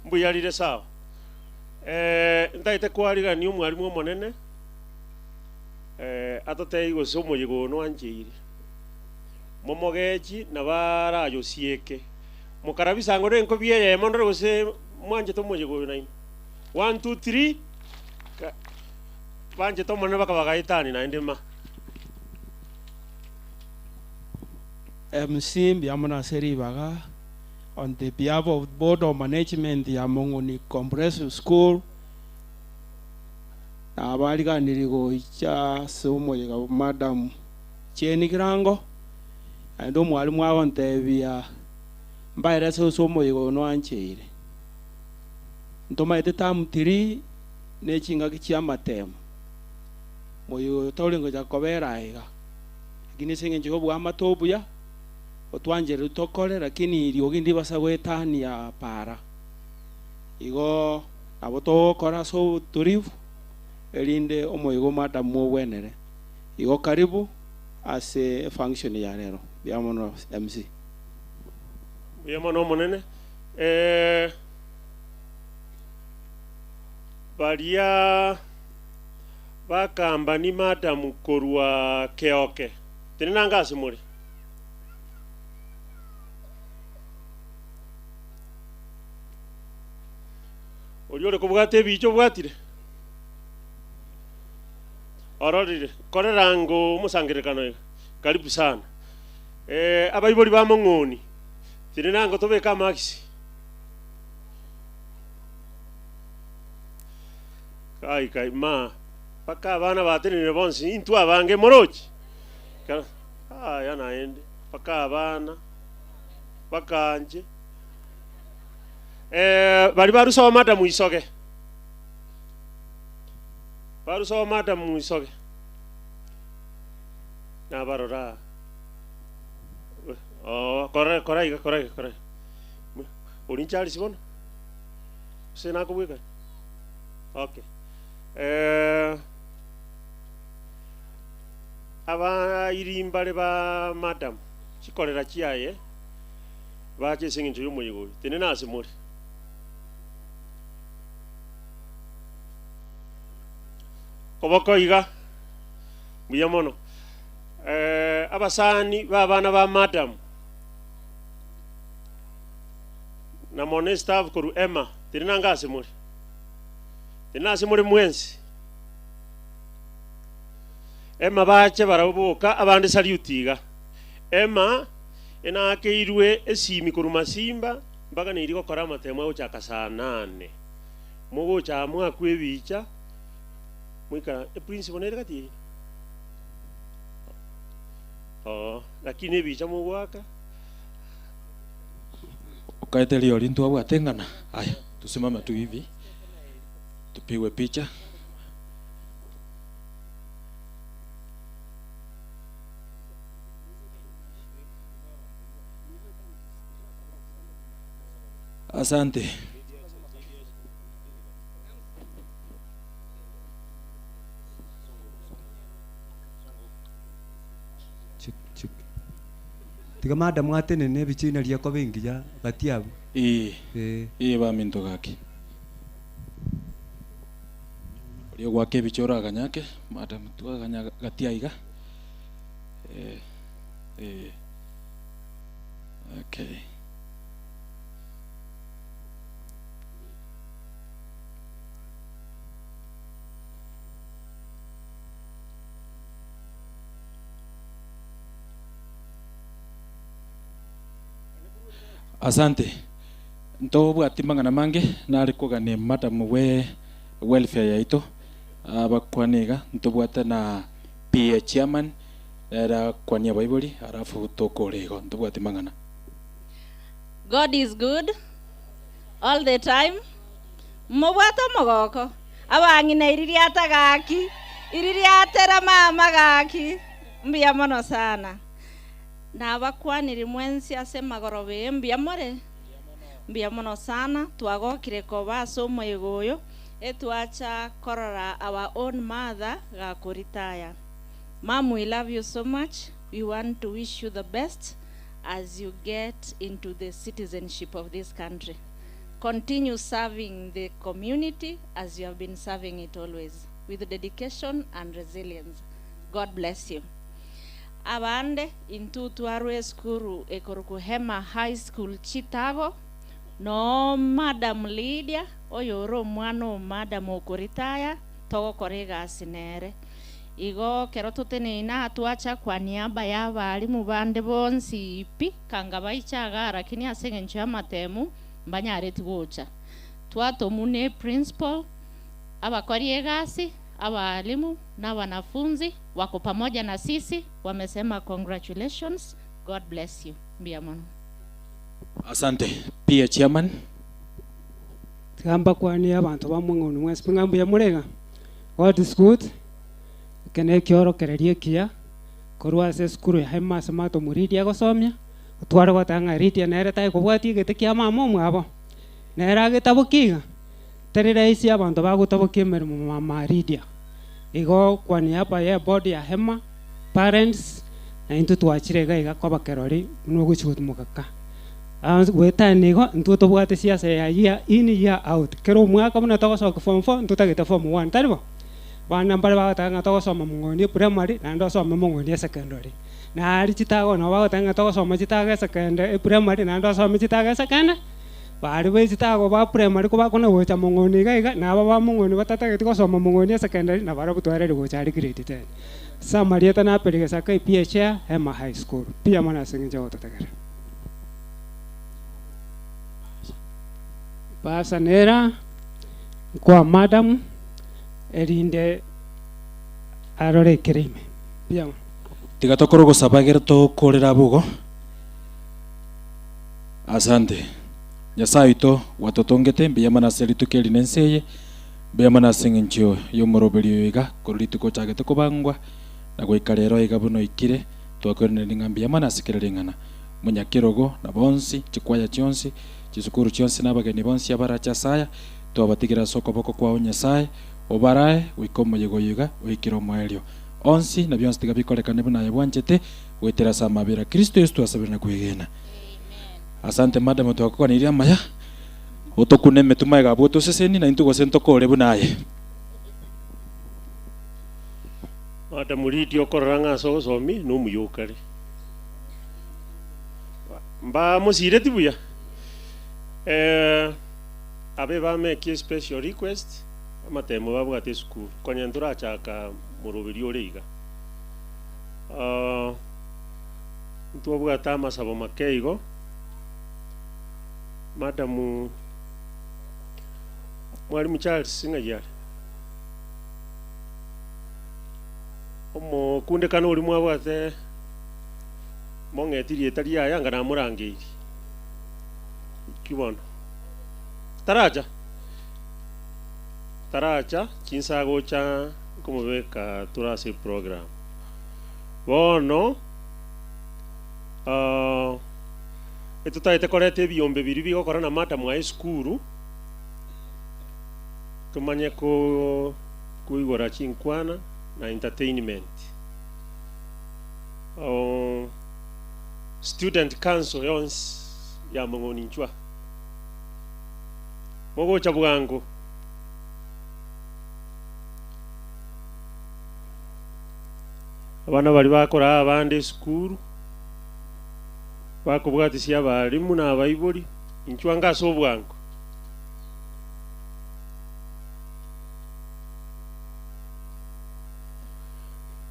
mbuyarire sawa. Ntaete kwarigania omwarimu omonene atotei gose omoyego ono ancheire momogechi nabarayosieke mokarabisango renko bieyemo ndore gose mwanchete omoyego oyo naino 1 2 3 banchete omonene bakabagaetani naende ma MC Mbiamona Seribaga on the behalf of Board of Management ya Mong'oni Comprehensive School nabariganiri goicha ase omoyega Madam Jane Kirango Naende omwalimu agontebia, Mbaerese ase omoyega oyo noancheire. Ntomaete term three ne chingaki chi'amatemo. Moyega oyo torenge gocha kobera aiga, lakini ase eng'encho y'oboamate obuya, otwanchererwe tokore, lakini riogi ndibasa goetania para. Igo nabo togokora ase obotulivu, erinde omoyega o madam obwenere. Igo karibu ase efunction ya rero. Mbuya mono MC. Mbuya mono Omonene. Eh, baria bakambani madam korwa Keoke, tenena anga ase more. Oria ore kobwata ebicha obwatire? Ororire, korera ango omosangererekano iga. Karibu sana. Eh, abaibori ba mong'oni, tenena ango tobeke amagisi. Kai kai ma, mpaka abana batenenire bonsi, intwe abange morochi? Ka- Aya naende, mpaka abana, mpaka inche. Eh, baria barusa o madam isoge. Barusa o madam isoge. Nabarora. Oo, kora kora iga, kora iga, kora iga. Oria Charles bono? Gose nakobweka? Okay. Eh, abairi mbare ba madam, chikorera chiaye, bache ase eng'encho y'omoyega oyo. Tenena ase more. Koboko iga, mbuya mono. Eh, abasani b'abana ba madam, na mono estaff korwa Emma, tenena anga ase more. Tenena ase more mwensi. Emma bache barabwo boka, abande salute iga. Emma Enakeirwe esimi korwa Masimba mpaka neirie gokora amatemo agochaka saa nane. Mogocha aa mwakwa ebicha, moikara eprinciple nere gati yaino? Oo, lakini ebicha mogoaka. Okaete riori ntwabwate eng'ana. Aya, tusimame tu hivi tupigwe picha. Asante. Chik chik. Tiga madam atenene ebichina riakoba engiya gati abwo. Ee, Ee. ee baminto gaki. Oria ogwaka ebicha oraganyake, madam twaganya gati aiga. Eh, eh. Okay. Asante. Ntobwati mang'ana mange nare kogania madam we welfare yaito abakwane iga ntobwate na PA chairman nere akwanie abaibori alafu tokore igo ntobwati mang'ana. God is good all the time. Mobwate omogoko abang'ina iririata gaki iririatera mama gaki mbuya mono sana. Nabakwaniri mwensi ase magoroba eye mbuya more? Mbuya mono sana twagokire koba ase omoyega oyo etwacha korora our own mother gakoritaya. Mum we love you so much we want to wish you the best as you get into the citizenship of this country. Continue serving the community as you have been serving it always with dedication and resilience. God bless you. Abande intwe twarwa esukuru ekorokwa Hema High School Chitago, noo Madam Lydia oyore omwana o madam okoritaya togokora egasi nere. Igo ekero toteneine aa twacha kwa niaba ya abalimu bande bonsi pi kanga baiche igaa lakini ase eng'encho y'amatemu mbanyareti gocha. Twatomwa ne principal, abakori egasi, abalimu na wanafunzi wako pamoja na sisi wamesema congratulations. God bless you. Mbuya mono. Asante. PA chairman. Tiga mbakwanie abanto ba Mwang'auni mwensi pi ng'a mbuya more iga. God is good, eke nekiorokererio ekiya korwa ase esukuru ya Hema ase Mato Muridia agosomia, otware goteba ng'a Lydia nere tari kobwatia egete kia mama omwabo, nere agetabokia iga, tari rahisi abanto bagotabokia emeremo mama Lydia. Igo kwa niaba ya eboard ya Hema, parents, na intwe twachire iga iga koba kerori buna ogochia gotimoka ka. Goetania igo, intwe tobwate siasa ya year in year out, kera omwaka buna togosoka form four, ntotagete form one, tari bo? Abana mbare bagoteba ng'a togosoma mong'onia eprimary naende osome mong'onia esecondary. Na aria chitago nabo bagoteba ng'a togosoma chitago esekende eprimary naende osome chitago esekende. Baria ba echitago ba primary kobakona gocha mong'onia iga iga, na aba ba mong'onia batatageti gosoma mong'onia esecondary nabarabwo twareri gocha aria grade ten. Ase amarieta naperia Gesaka EPA Chair, Hema High School. Mbuya mono ase eng'encho yogototegerera. Basa nera nkoa madam erinde arore ekere ime. Mbuya mono. Tiga tokore ogosaba egere tokorere abwo igo. Asante. Nyasae oito gwatotongete, mbuya mono ase rituko eri na ense eye, mbuya mono ase eng'encho y'omoroberio oyo iga, korwa rituko ochagete kobangwa na goika rero iga buna oikire, twakweranire ng'a mbuya mono ase kera ring'ana. Omonyakerogo na bonsi, chikwaya chionsi, chisukuru chionsi na abageni bonsi abarache ase aya, twabatigire ase okoboko kwao Nyasae, obarae goika omoyega oyo iga oikire omoerio. Onsi na bionsi tiga bikorekane buna aye bwanchete, goetera ase amabera a Kristo Yeso twasabire na kwegena. Asante madam twakoganeirie amaya, otokune emetwe magega abwo otoseseni naintwe gose ntokore buna aye. Madam Lydia okorora ng'a ase ogosomi nomuya okare. Mbamosireti buya. Eh, abe bamekie special request, amatemo babwate esukuru, konya ntorachaka moroberio ore iga. Ah, ntwabwate amasabo make igo, madam Mwalimu Charles ng'ai are? Omokundekano oria mwabwate mong'eti rieta riaye anga namorangeirie. Ki bono? Taracha? Taracha, chinsa agocha nkomobeka tore ase eprogram. Bono etotagete koreta ebiombe biria bigokora na madam aye esukuru, tomanye ko koigora chinkwana na entertainment. Student council yonsi ya Mong'oni inchwa, mogocha bwango. Abana baria bakoraa abande esukuru, bakobwatisia abalimu na abaibori, inchwa anga ase obwango.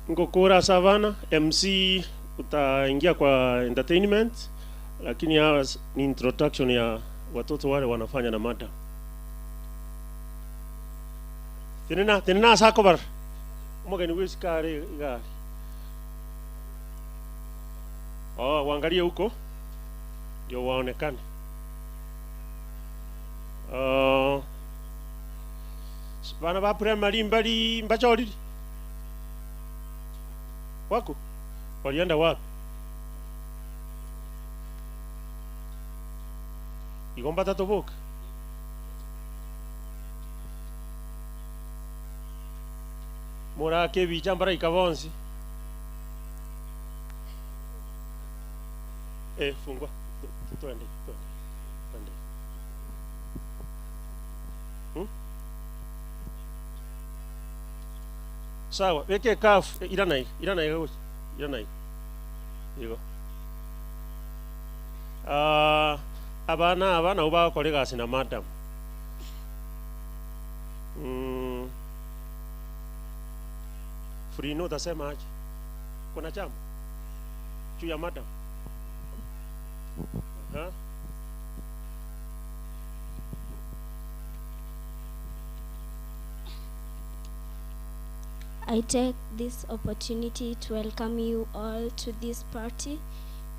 Ngokora ase abana, MC utaingia kwa entertainment, lakini hawa ni introduction ya watoto wale wanafanya na madam. Tenena, tenena ase akobara. Omogeni bw'esiko are iga aria. Oh, uangalie huko ndio waonekane. Oh, bana ba primary mbari mbachoriri wako walienda wapi? Igo mbatatoboka. Moraake ebicha mbaraika bonsi. Eh, fungua. Twende, twende, twende. Hmm? Sawa, beka ekafu, eh, irana iga, irana iga gocha, irana iga. Igo. Ah, abana aba nabo bagokora egasi na madam. Mm. Frino utasema aje? Kuna chama juu ya madam? Aha. I take this opportunity to welcome you all to this party.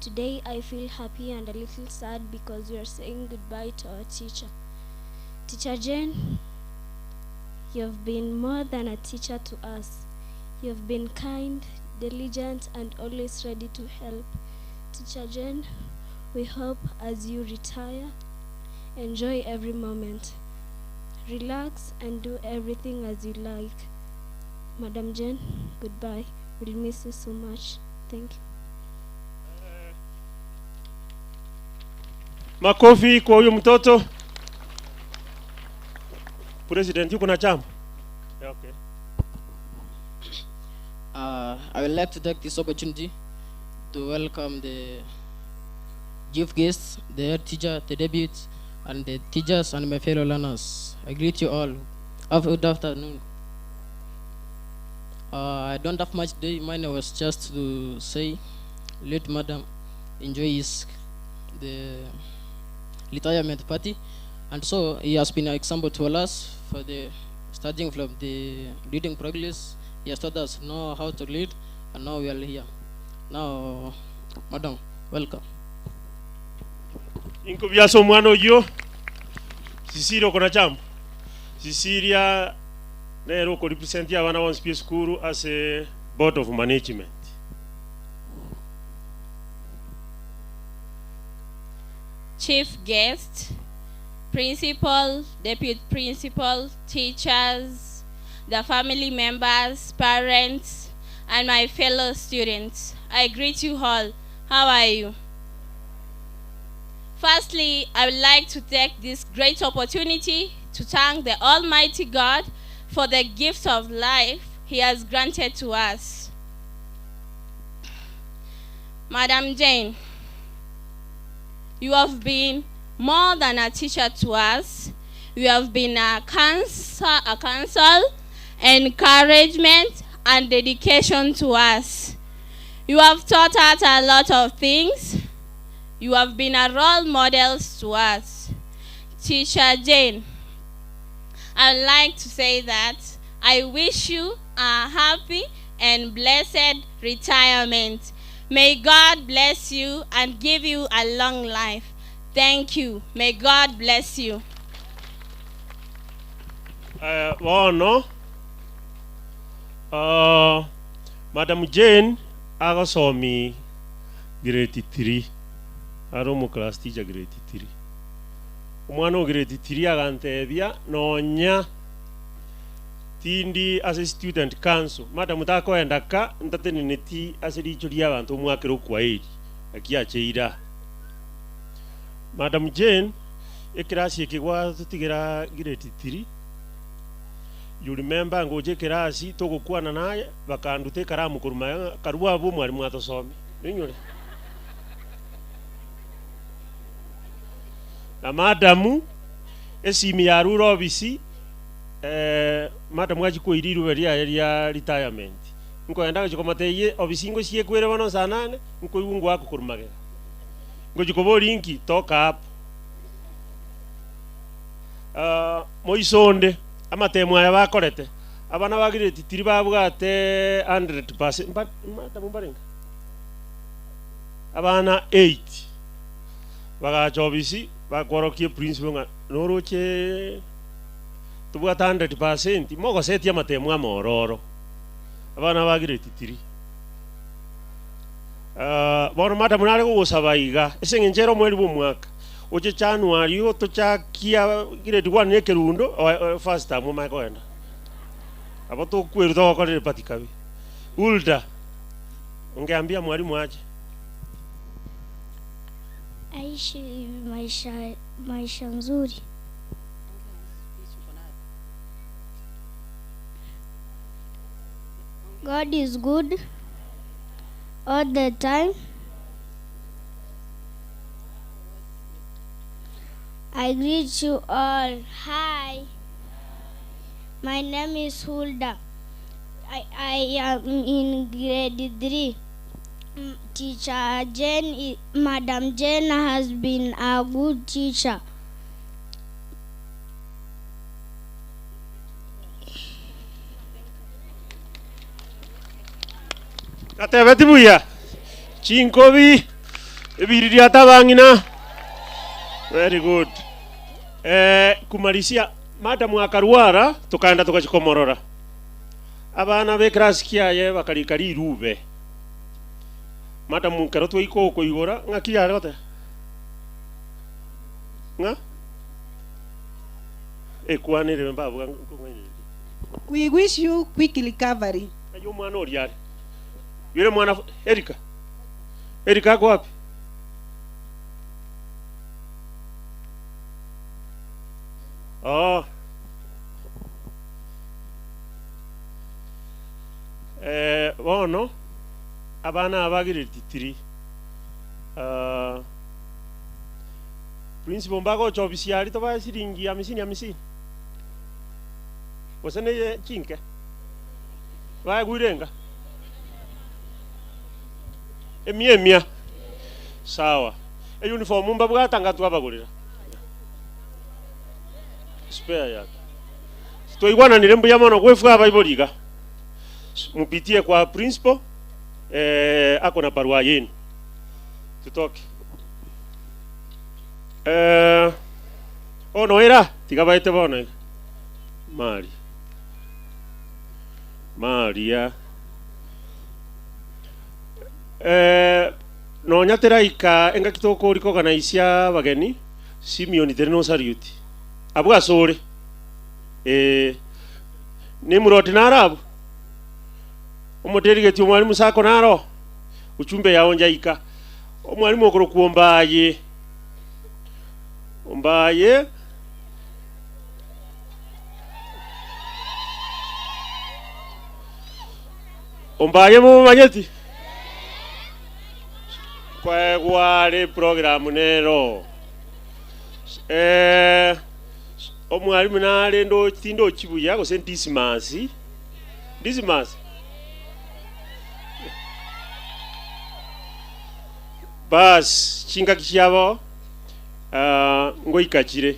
Today I feel happy and a little sad because we are saying goodbye to our teacher. Teacher Jane, you've been more than a teacher to us. You've been kind, diligent, and always ready to help. Teacher Jane, we hope as you retire, enjoy every moment. Relax and do everything as you like. Madam Jane, goodbye. We'll miss you so much. Thank you. Makofi kwa huyo mtoto. President, yuko na chama? Yeah, okay. I would like to take this opportunity to welcome the chief guests, the head teacher, the deputy, and the teachers and my fellow learners. I greet you all. Have a good afternoon. I don't have much today. Mine was just to say, let Madam enjoy his the retirement party. And so he has been an example to all us for the starting from the reading progress. He has taught us know how to lead, and now we are here. Now, Madam, welcome. Inkobiasa omwana oyio Cecilia okona chama Cecilia nere okorepresent abana bonsi pi esukuru ase board of management. Chief guest, principal, deputy principal, teachers, the family members, parents, and my fellow students. I greet you all. How are you? Firstly, I would like to take this great opportunity to thank the Almighty God for the gift of life He has granted to us. Madam Jane, you have been more than a teacher to us. You have been a counsel, a counsel, encouragement, and dedication to us. You have taught us a lot of things. You have been a role model to us. Teacher Jane, I would like to say that I wish you a happy and blessed retirement. May God bless you and give you a long life. Thank you. May God bless you. Eh, bono uh, Madam Jane agosomi grade 3 are omo class teacher grade 3 omwana o grade 3 agantebia nonya tindi ase student council madam takoenda ka ntateneneti ase richo ria abanto omwakere okwaeri naki acheira Madam Jane ekerasi eke gwatotigera grade 3 you remember ngocha ekerasi togokwana naye bakanduta ekaramu korwa maega ng'a karue abwo omwalimu atosomie oinyore Na madam esimi yarure obisi eh, madam achia koira riruba riaye ria retirement nkoenda gochia komotebia obisi ngosiekwere bono saa nane nkoigwa ngoaka korwa magega ngochia koboria inki toka hapo Ah, moiso onde amatemo aya bakorete abana ba grade three babwate 100% mba madam mbarenge? Abana eight bagacha obisi bakworokia eprinciple ng'a noroche tobwate 100% mogosetia amatemo amororo abana ba grade three. Ah, bono madam nare gogosaba iga ase eng'encho ere omweri bwa omwaka oche January otochakia grade one na ekerundo first term omanye kogenda abo tokwerwa togokorera eparty kabi. Hulda, ongeambia mwalimu ache. Aishi maisha, maisha nzuri. God is good all the time. I greet you all. Hi. My name is Hulda. I, I am in grade 3. Teacher Jane, Madam Jane has been a good teacher. Natebeti buya, chinkobi, Ebiririato abang'ina. Very good. Eh, kumarisia madam akarwara tokaenda togachia komorora. Abana be class kiaye bakarika rirube. Madam ekero twaika okoigora ng'aki yare goteba? Ng'a? Ekwanere mbabuga nkong'ainereria. We wish you quick recovery. Ng'ai omwana oria are? Yule mwana Erika? Erika ako wapi? Oh. Eh, bono abana aba bagireti tiri ah, principal mbagocha ofisi aria tobae siringi hamsini hamsini gose neye chinke baegwire enga Emia emia. Sawa. Euniform mbabwate anga twabagorera. Spare yake. Twaigwananire mbuya mono gwefwa abaibori iga. Mupitie kwa principal eh, ako na barua yenu. Tutoke. Eh, ono era tiga baete bono iga. Mari. Maria. Eh, nonya teraika engaki tokori koganaisia abageni, Simioni teri nosariuti. Abwo asore. Eh, Nimrod naro abwo? Omoderigeti omwalimu Sako naro? Uchumbe yao njaika. Omwalimu okorokwa Ombaye. Ombaye. Ombaye momomanyeti? Kwaegwa are eprogram nero. Eh, omwalimu nare ndo tindochi buya gose Dismas. Dismas. Bas, chingaki chiabo ah, ngoika chire.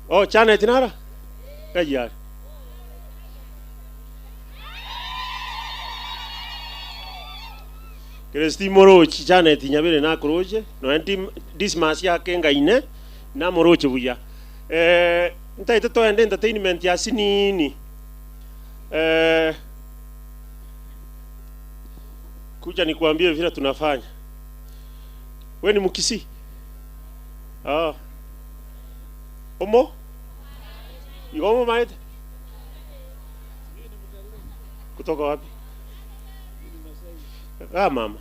Oh, Janet nara? Ng'ai are? Keresi timorochi Janet Nyabere nakoroche, nonya Dim- Dismas akengaine, namoroche buya. Eh, ntaete toende entertainment ya sinini. Eh, kuja nikuambie vile tunafanya. We ni Mkisii? Ah. Omo? Igo omomaete? Kutoka wapi? Ah, mama.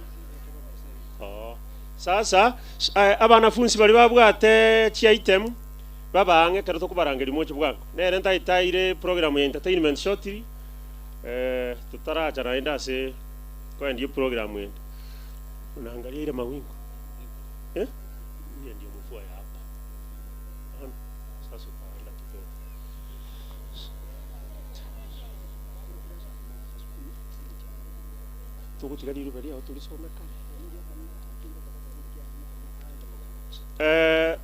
Oh. Sasa eh, abanafunsi bari babwate chi item babaang'e ekero tokobarangeria moche bwango. Nere ntaetaire program ya entertainment shortly eh, totaracha naende ase koendia eprogram ende. Unaangalia ile mawingu eh? Hiyo ndio mvua ya hapa. Ona, sasa utaenda kidogo. Togotiga riruba riao torisome kare. Eh,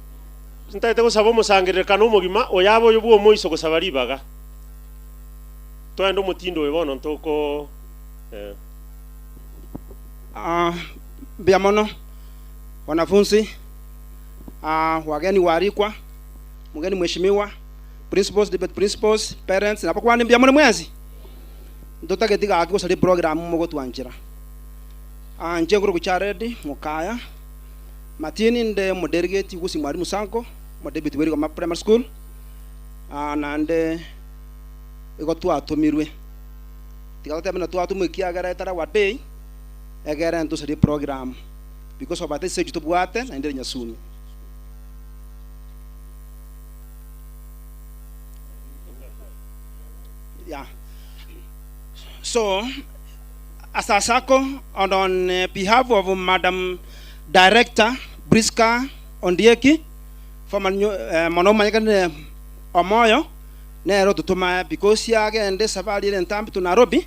ntaete gosaba omosangererekano omogima oyo abe oyo bwa omoiso gosaba ribaga. Toende omotindo oyo bono ntoko eh. Ah, mbuya mono wanafunzi, ah, wageni waalikwa, mgeni mheshimiwa, principals, deputy principals, parents, nabo kwane mbuya more mwensi. Ntotageti gaki gosaria eprogram mogotwanchera. Ah, inche nkorokwa Jared Mokaya, Martin inde omodelegate gose Mwalimu Sacco, omodeputy bwe Rigoma Primary School, ah, naende igo twatomirwe. Tiga totebe buna twatomwa ekiagera etari our day, egere ntosarie eprogram because of ase echi tobwate naende ere Nyasumi. Yeah. So, as a SACCO, and on behalf of Madam Director Priska Ondieki, former eh, mono omanyekanire omoyo, nere ototoma because agende esafari ere entambe to Nairobi,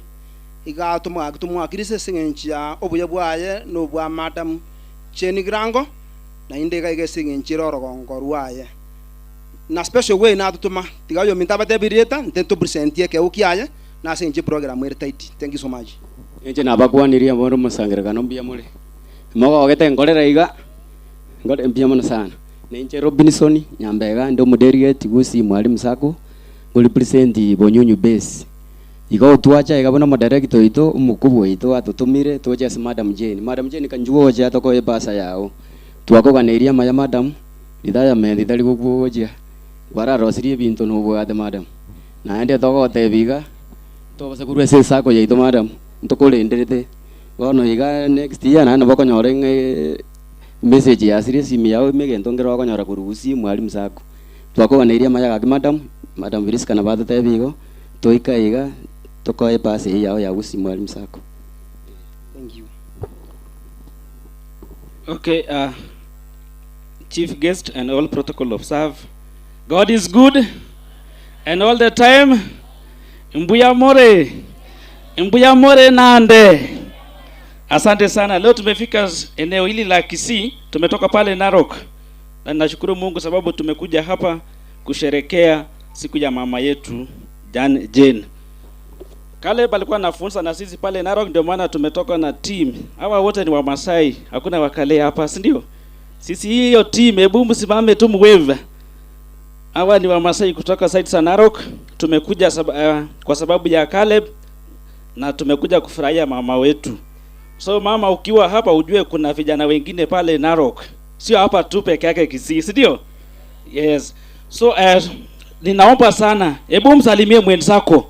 iga tomwaki tomwakirise ase eng'encho ya obuya bwaye na obwa Madam Jane Girango, naende iga iga ase eng'encho ere orogongo rwaye. Na special way natotoma, tiga oyominto abatebi rieta, intwe ntopresentie ekeegwa kiaye, na ase eng'encho eprogram ere tight. Thank you so much. Inche nabakwanirie abore omosangererekano mbuya more. Mogogete nkorera iga, nkore mbuya mono sana. Ninche Robinson Nyambega inde omodelegate Gusii Mwalimu Sacco, nkorepresent Bonyunyu Base. Igo otwacha iga buna omodirector oito omokubwa oito atotomire toche ase Madam Jane. Madam Jane kanchwe oche atokoe ebasa yao. Twakoganeirie amaya madam, retirement tari gokwochia, kwararosirie ebinto nobwate madam. Naende togotebia iga, tobasa korwa ase esacco yaito madam, ntokorenderete, bono iga next year naende nabo okonyora ng'a emessage yasire esimi yao ime egento nkere okonyora korwa Gusii Mwalimu Sacco. Twakoganeirie amaya gaki madam, madam Prisca nabo atotebia igo, toike iga, tokoe ebasa eyio yao ya Gusii Mwalimu Sacco. Thank you. Okay, Chief guest and all protocol observe. God is good and all the time. Mbuya more. Mbuya more nande. Asante sana. Leo tumefika eneo hili la Kisii, tumetoka pale Narok. Na nashukuru Mungu sababu tumekuja hapa kusherekea siku ya mama yetu Jan Jane. Caleb alikuwa anafunza na sisi pale Narok, ndio maana tumetoka na team. Hawa wote ni Wamasai, hakuna Wakale hapa, si ndio? Sisi hiyo team, hebu msimame tu mwave. Hawa ni Wamasai kutoka side za Narok. Tumekuja kwa sababu ya Caleb na tumekuja kufurahia mama wetu. So mama, ukiwa hapa ujue kuna vijana wengine pale Narok, sio hapa tu peke yake Kisii, si ndio? Yes. So ninaomba sana, hebu msalimie mwenzako.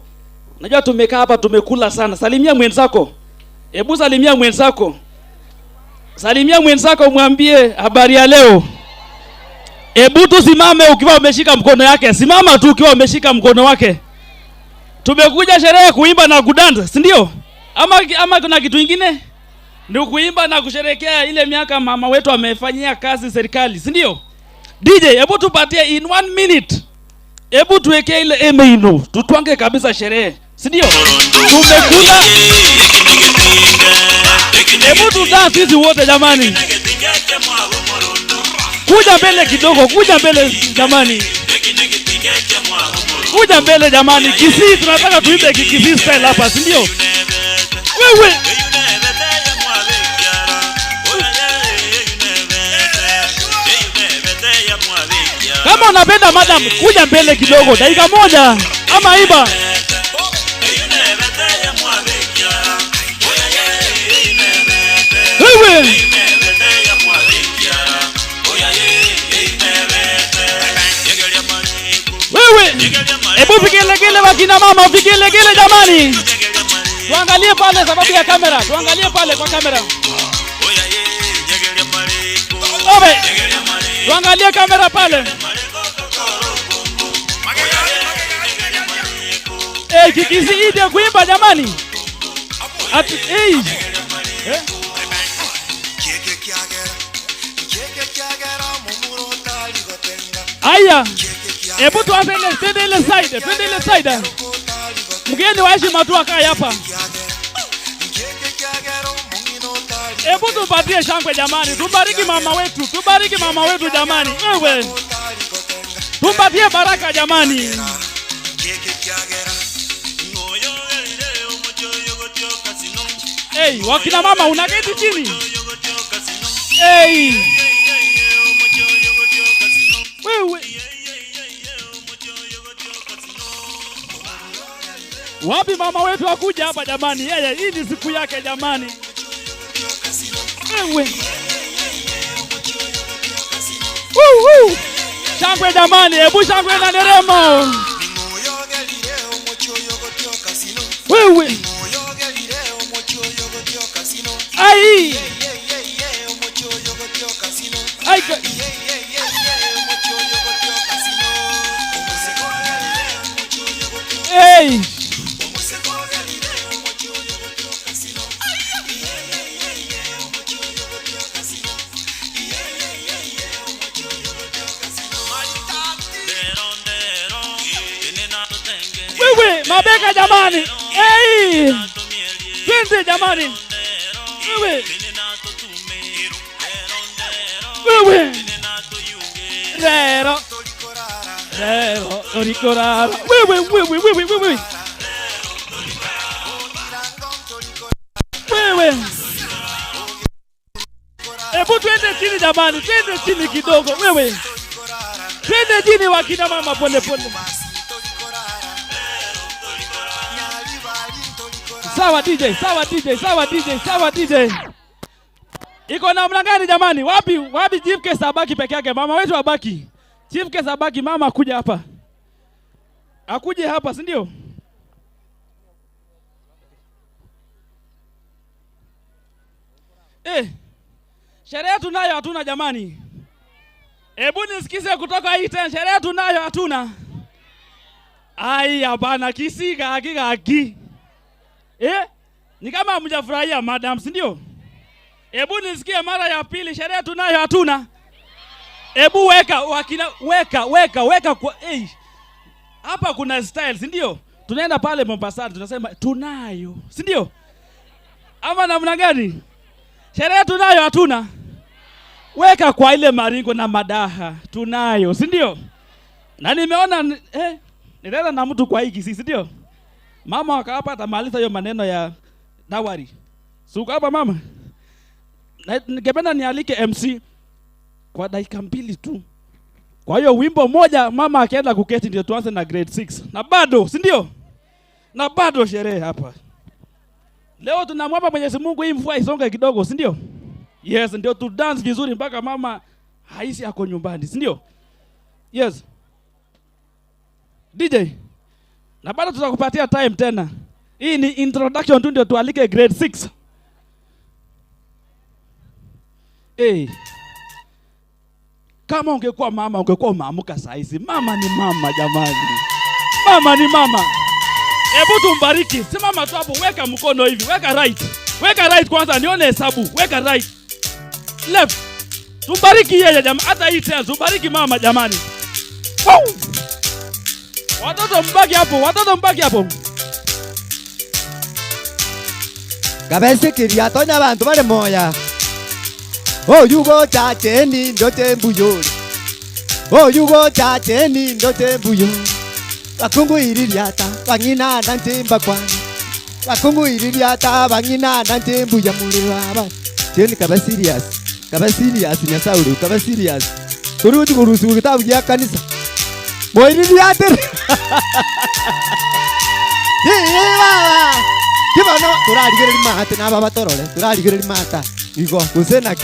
Najua tumekaa hapa tumekula sana. Salimia mwenzako. Hebu salimia mwenzako. Salimia mwenzako mwambie habari ya leo. Hebu tusimame ukiwa umeshika mkono yake. Simama tu ukiwa umeshika mkono wake. Tumekuja sherehe kuimba na kudansa, si ndio? Ama kuna kitu kingine? Ni kuimba na kusherehekea ile miaka mama wetu amefanyia kazi serikali, si ndio? DJ, hebu tupatie in 1 minute. Hebu tuwekee ile emeino, tutwange kabisa sherehe, si ndio? Tumekula. Hebu tudance sisi wote jamani. Kuja mbele kidogo, kuja mbele jamani. Kuja mbele jamani. Kisii tunataka tuimbe Kisii style hapa, si ndio? Wewe. Kama unapenda madam, kuja mbele kidogo, dakika moja ama imba. Wewe. Wewe. Hebu vigelegele wakina mama, vigelegele jamani. Tuangalie pale sababu ya kamera, tuangalie pale kwa kamera. Obe. Tuangalie kamera pale. Kikisi ide kuimba jamani. Ati, eh. Eh? Aya. Hebu tuanze ile, twende ile side, twende ile side. Mgeni wa heshima tu akae hapa. Hebu tupatie shangwe jamani, tubariki mama wetu, tubariki mama wetu jamani. Wewe. Tumpatie baraka jamani. Hey, wakina mama unaketi chini. Hey. Wewe. Wapi mama wetu akuja hapa jamani? Yeye hii ni siku yake jamani. Wewe. Woo, woo. Shangwe jamani, hebu shangwe na nderemo. Wewe. Ai. Ai. Hey. Wewe mabega jamani. Hey. Twende jamani. Wewe. Wewe. Rero. Rero orikorara. Wewe wewe wewe wewe. Wewe. jamani, twende chini kidogo wewe. Twende chini wakina mama pole pole. Sawa DJ, sawa DJ, sawa DJ, sawa DJ. Iko namna gani jamani? Wapi wapi Chief Guest abaki peke yake? Mama wetu abaki. Chief Guest abaki, mama akuja hapa. Akuje hapa, si ndio? Eh. Sherehe tunayo hatuna jamani. Hebu nisikize kutoka hii tena, sherehe tunayo hatuna. Ai hapana, kisi gaki gaki. Eh? Ni kama hamjafurahia madam, si ndio? Hebu nisikie mara ya pili, sherehe tunayo hatuna. Hebu weka wakina, weka weka weka kwa eh. Hapa kuna style, si ndio? Tunaenda pale Mombasa tunasema tunayo, si ndio? Ama namna gani? Sherehe tunayo hatuna? Weka kwa ile maringo na madaha tunayo, si ndio? Na nimeona eh, nilienda na mtu kwa hiki, si ndio? Mama akawapa atamaliza hiyo maneno ya dawari. Si uko hapa mama? Na ningependa nialike MC kwa dakika mbili tu. Kwa hiyo wimbo moja mama akienda kuketi ndio tuanze na grade 6. Na bado, si ndio? Na bado sherehe hapa. Leo tunamwomba Mwenyezi Mungu hii mvua isonge kidogo, si ndio? Yes, ndio tu dance vizuri mpaka mama haisi ako nyumbani, si ndio? Yes. DJ. Na bado tutakupatia time tena. Hii ni introduction tu ndio tualike grade 6. Hey. Kama ungekuwa mama ungekuwa umeamka saa hizi. Mama ni mama jamani. Mama ni mama. Hebu tumbariki. Simama tu hapo, weka mkono hivi, weka right. Weka right kwanza nione hesabu. Weka right. Left. Tumbariki yeye jamani, hata hii tena tumbariki mama jamani. Wow! Watoto mbaki hapo, watoto mbaki hapo. Kabesekeria tonya bantu bare moya. Oyugo chacheni ndote mbuyori. Oyugo chacheni ndote mbuyori. Bakungu iririata bang'ina na ntimba kwani. Bakungu iririata bang'ina na ntimbuya muri baba. Cheni kaba serious. Kaba serious nyasaye kaba serious. Turuti kuruhusu kitabu kia kanisa. Moiririatere. Yee baba. Kibono turarigereria mate na baba torore turarigereria mata. Igo kusenaki.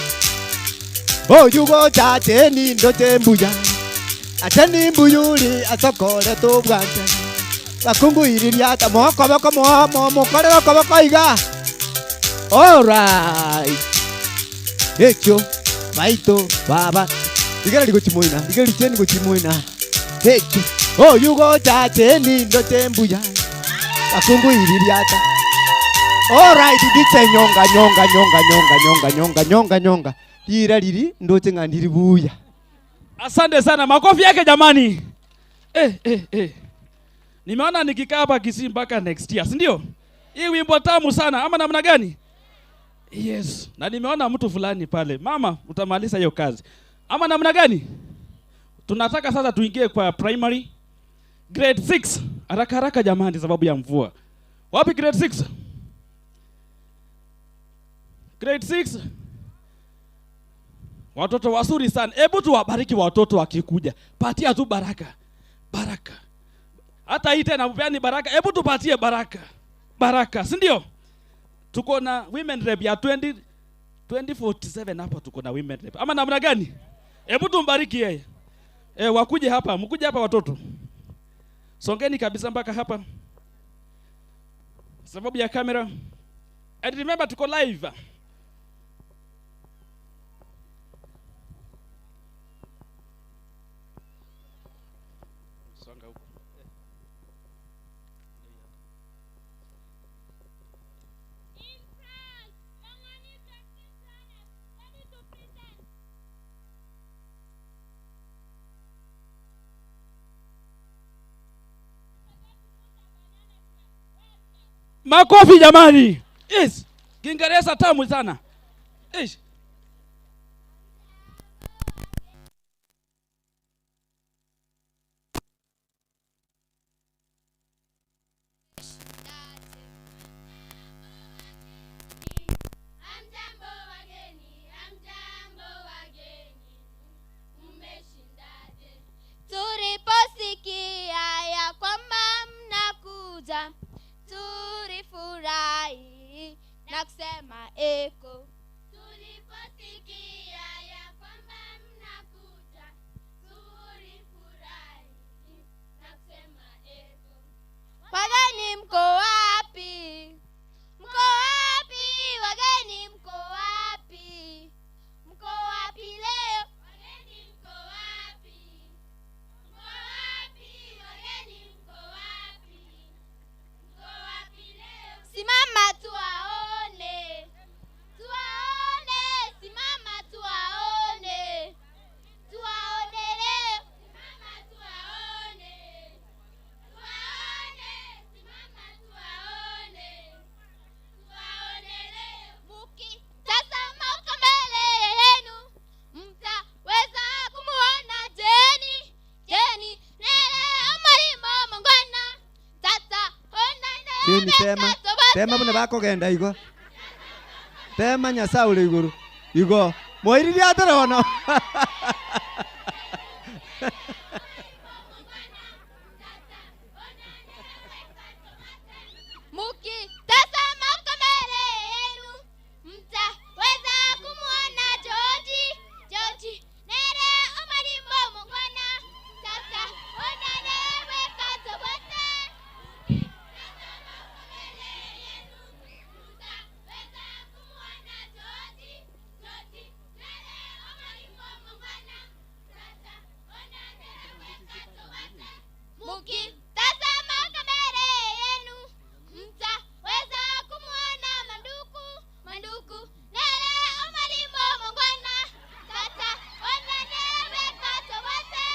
Oyugo chacheni ndote mbuya. Acheni mbuyuri asokore tubwanja. Bakungu iririata moko boko mo mo mokorero koboko iga. All right. Echo baito baba. Igera ligochimoina, igera licheni gochimoina. Echo oyugo chacheni ndote mbuya. Bakungu iririata. All right, diche nyonga nyonga nyonga nyonga nyonga nyonga nyonga nyonga. Lira liri ndoche ng'andiri buya. Asante sana, makofi yake jamani. Eh, eh, eh. Nimeona nikikaa hapa Kisii mpaka next year, si ndio? Hii wimbo tamu sana ama namna gani? Yes. Na nimeona mtu fulani pale. Mama, utamaliza hiyo kazi. Ama namna gani? Tunataka sasa tuingie kwa primary grade 6. Haraka haraka jamani, sababu ya mvua. Wapi grade 6? Grade 6. Watoto wazuri sana. Hebu tuwabariki watoto wakikuja. Patia tu baraka. Baraka. Hata hii tena mpeani baraka. Hebu tupatie baraka. Baraka, si ndio? Tuko na women rep ya 20 2047 hapa tuko na women rep. Ama namna gani? Hebu tumbariki yeye. Eh, wakuje hapa, mkuje hapa watoto. Songeni kabisa mpaka hapa. Sababu ya kamera. And remember tuko live. Songa huko. Makofi jamani. Yes. Kiingereza tamu sana. Yes. Hamjambo wageni, hamjambo wageni. Jane tema. Tema buna bakogenda igo. Tema Nyasaye ore igoro. Igo. Moiriria atere bono. Mukitazama huko mbele yenu mtaweza kumwona George, George nere omalimbo mungwana tata onane wekazo wote. Mukitazama huko mbele yenu mtaweza kumwona Manduku, Manduku nere omalimbo mungwana tata onane wekazo wote.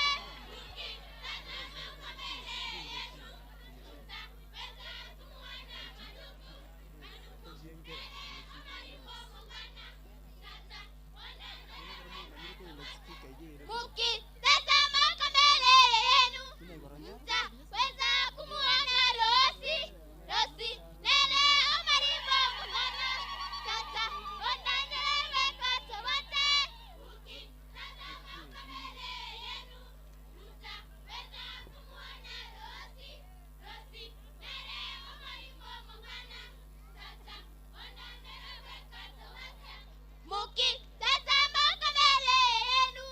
Mukitazama huko mbele yenu mtaweza kumwona Rosi, Rosi nere omalimbo mungwana tata onane wekazo wote. Mukitazama huko mbele yenu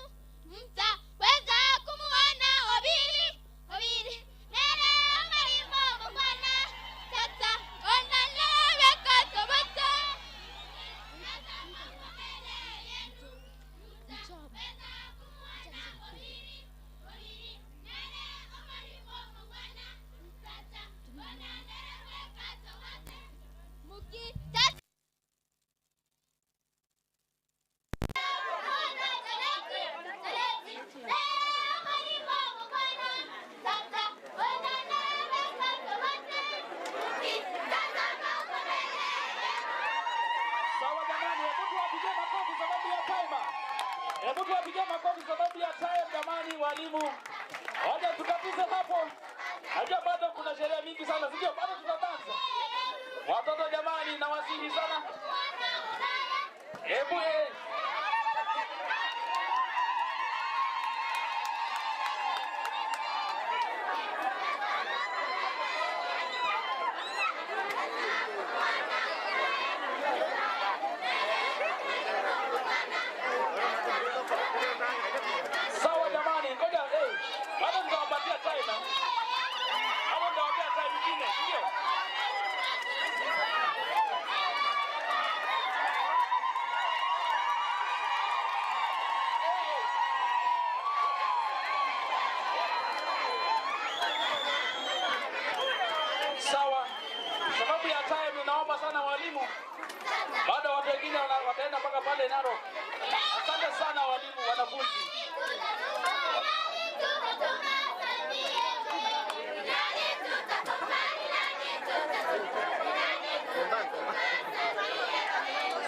mtaweza kumuona Obili, Obili nere omalimbo mungwana tata onane wekazo wote. Mukitazama Sawa jamani, hebu tuwapigie makofi sababu ya timer. Hebu tuwapigie makofi sababu ya time jamani, walimu. Wacha tukatize hapo. Najua bado kuna sherehe mingi sana, si ndio? Bado tutadansa. Watoto jamani, nawasihi sana. Hebu eh. Sawa jamani, ngoja eh. Bado nitawapatia time. eh. Hapo nitawapatia time nyingine, si ndio? Sawa. Sababu ya time naomba sana walimu. Bado watu wengine wataenda mpaka pale Narok. Asante sana walimu, wanafunzi.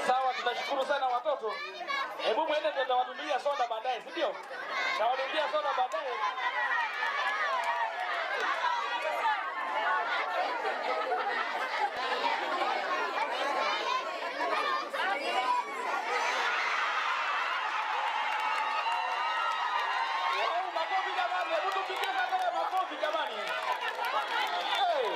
Sawa, tunashukuru sana watoto. Hebu mwende ndio tawanunulia soda baadaye, si ndio? Tawanunulia soda baadaye. Wow, makofi jamani, hebu tupigie sasa ya makofi jamani. Hey.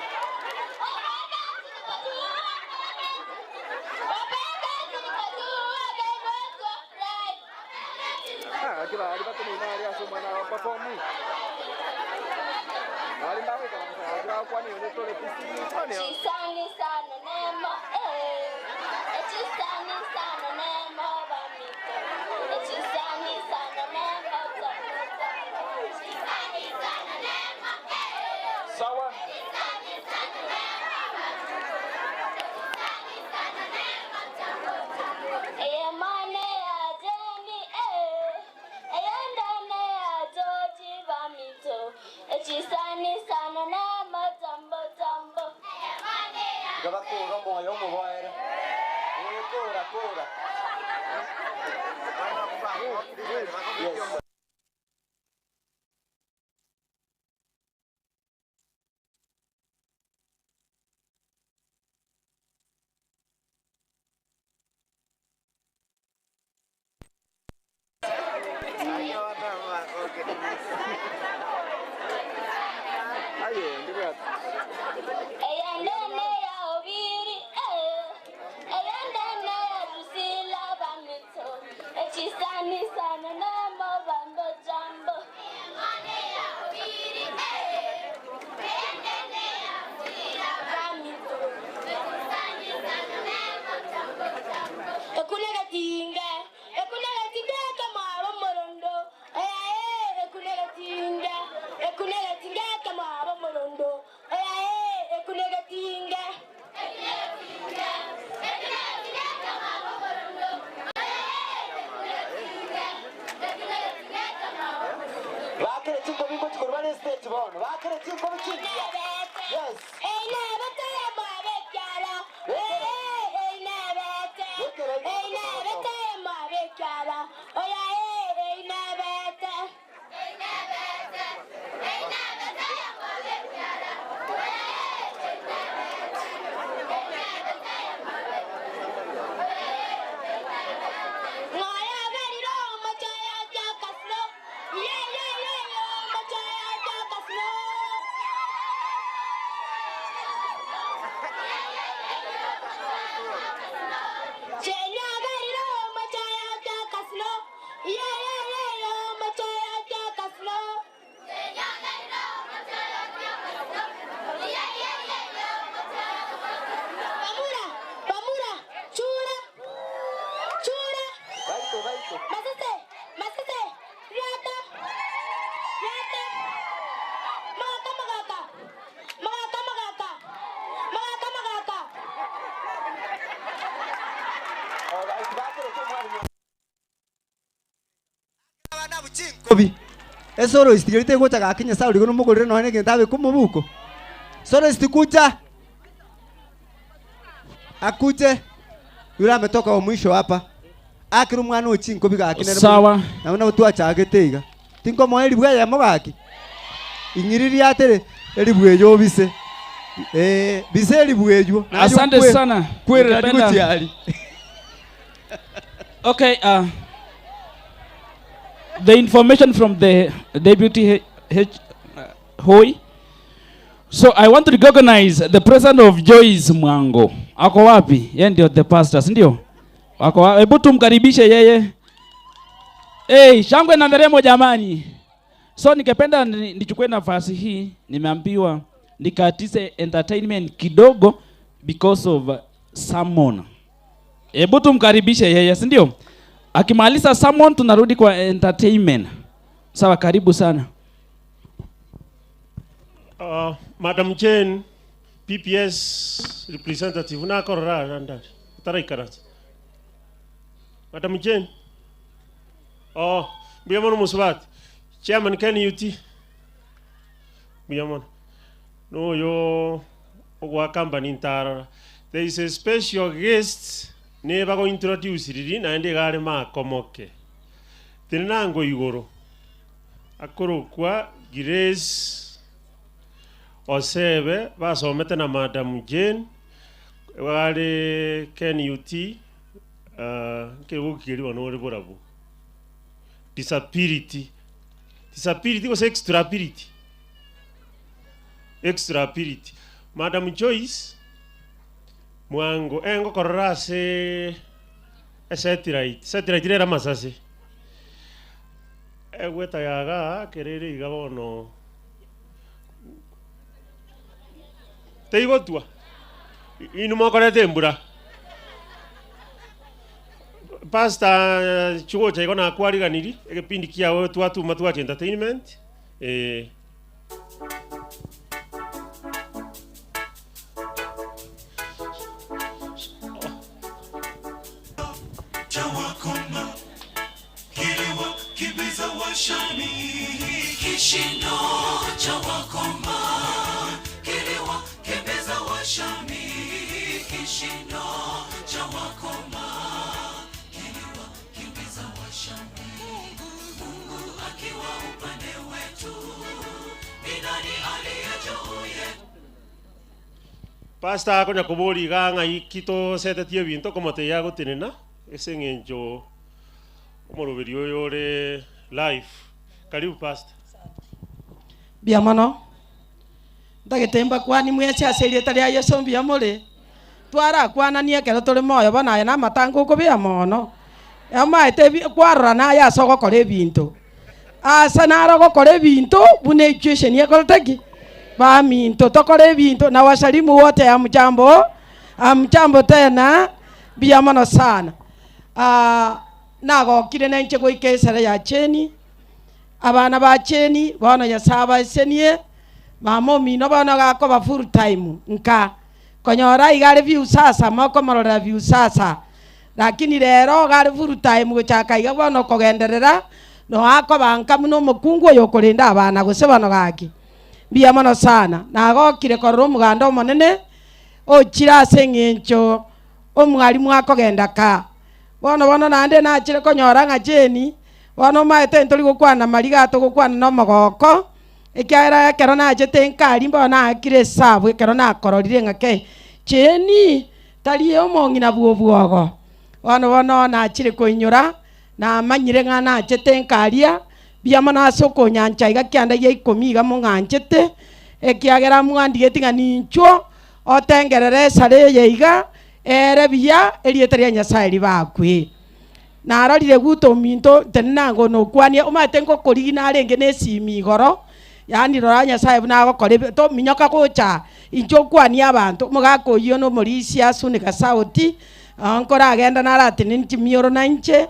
Chisani sana nemo, eh. Chisani sana nemo bamito. Chisani sana nemo tambo. Chisani sana nemo, eh. Sawa. Chisani sana nemo. Eyemane ya Jeni, eh. Eyendane ya George bamito. Chisani sana nemo tambo tambo. Ngabakura omoyo omoboere. Kura kura. Yes. Eyendene ya Obiri, eh. Eyendene ya Drusilla Bamito. Echisani sana nemo bambo jambo. Eyendene ya Obiri, eh. Eyendene ya Drusilla Bamito. Echisani sana nemo jambo jambo. Ekunega tinga, ekunega tinga kama abamorondo. Eh, eh, ekunega tinga, ekunega tinga kama abamorondo. Eh, eh, ekunega tinga. Bakere chinkobi ngochikorwa ne stage bono. Bakere chinkobi chingiya. Yes. Bamura, bamura, chura, chura. Baito, baito. Masese, masese, riata, riata. Magaka, magaka, magaka, magaka, magaka, magaka. Alright, bakere chimwalimu. Kobi. Esoro istigerite gocha gakinya sauri gono mugorire nonya egento abe komobuko. Soro istikuja. Akuje. Yule ametoka wa mwisho hapa. Akiri mwana ochinkobi gaki Sawa. Naona twachagete iga. Tinkomoa eribwa eyemo gaki. Ing'iriria atere eribwa eyo obise. Eh, bise eribwa eyo. Naye Asante okwe- sana. Kwerera Ningependa- ndikuchiari. Okay, the information from the deputy H, H, Hoi. So I want to recognize the president of Joyce Mwango. Ako wapi? Yeye ndio the pastor, si ndio? Ako wapi? Hebu tumkaribishe yeye. Hey, shangwe na nderemo jamani. So ningependa nichukue nafasi hii, nimeambiwa nikatize entertainment kidogo because of sermon. Hebu tumkaribishe yeye, si ndio? Akimaliza sermon tunarudi kwa entertainment. Sawa, karibu sana. Madam Jane, PPS representative nakorora randari utaraikaransa Madam Jane. Oh, mbuya mono musubati. Chairman Ken UT. Mbuya mono. Noyo ogwa company ntarora. There is a special guest ne bago introduce riri naende gare makomoke. Tiri nango igoro. Akorokwa Grace Osebe basomete na Madam Jane bari KNUT nkegokiriwa nore borabu disability disability gose extrability extrability Madam Joyce mwango engokorora ase esatellite satellite rera masase egweta yaga kerere iga bono teigotwa inu mokorete embura pastor chigocha igo nakwariganiri egepindi kiago twatuma twacha entertainment eh. Chawakoma kiliwa kimbiza washami kishindo cha wakoma kiliwa kimbiza washami kishindo cha wakoma kiliwa kimbiza washami Mungu akiwa upande wetu ni nani aliye juu yetu pastor akonya kobori iga ng'ai kitosetetie ebinto komoteia gotenena ase eng'encho omoroberi oyo ore live. Karibu pastor. Mbuya mono. Ntagete mbakwanie mwensi ase erieta ria Yeso mbuya more. Twarakwananie ekero tore moyo bono aye namatango okobea mono. Omaete ebi kwarora naye ase ogokora ebinto. Ase naro ogokora ebinto buna equation ekorete ki? Baminto tokore ebinto na wasalimu wote hamjambo hamjambo tena mbuya mono sana. Nagokire nainche goika esere ya cheni. Abana ba Jane bono Nyasae abasesenie, mama omino bono gakoba full time nka konyora iga are viusasa mokomororera viusasa lakini rero iga are full time gochaka iga bono kogenderera no akoba nka buna omokungu oyo okorenda abana gose bono gaki. Mbuya mono sana nagokire korora omoganda omonene ochire ase eng'encho omwalimu akogenda kaa. Bono bono naende nachire konyora ng'a Jane Bono omaete ntori gokwana mariga togokwana nomogooko, ekiagera ekero nachete nkaria mbono naakire esabu ekero nakororire ng'a kei cheni tari omong'ina bw'obwogo. Bono bono nachire koinyora, namanyire ng'a nachete nkaria, mbuya mono ase okonyancha iga kianda gia ikomi iga mong'anchete, ekiagera mwandigeti ng'a ninchwo otengerere esare eye iga, ere buya, erieta ria Nyasae ribakwe. Narorire guta ominto ntenena ngonokwania, omanyete ngokorigia narenge nesimi igoro, yaani rora Nyasaye buna agokora ebi tominyoka gocha aa, inche okwanie abanto, omogaka oyio na omorisia asunika sauti, nkoragenda narateneni chimioro na inche,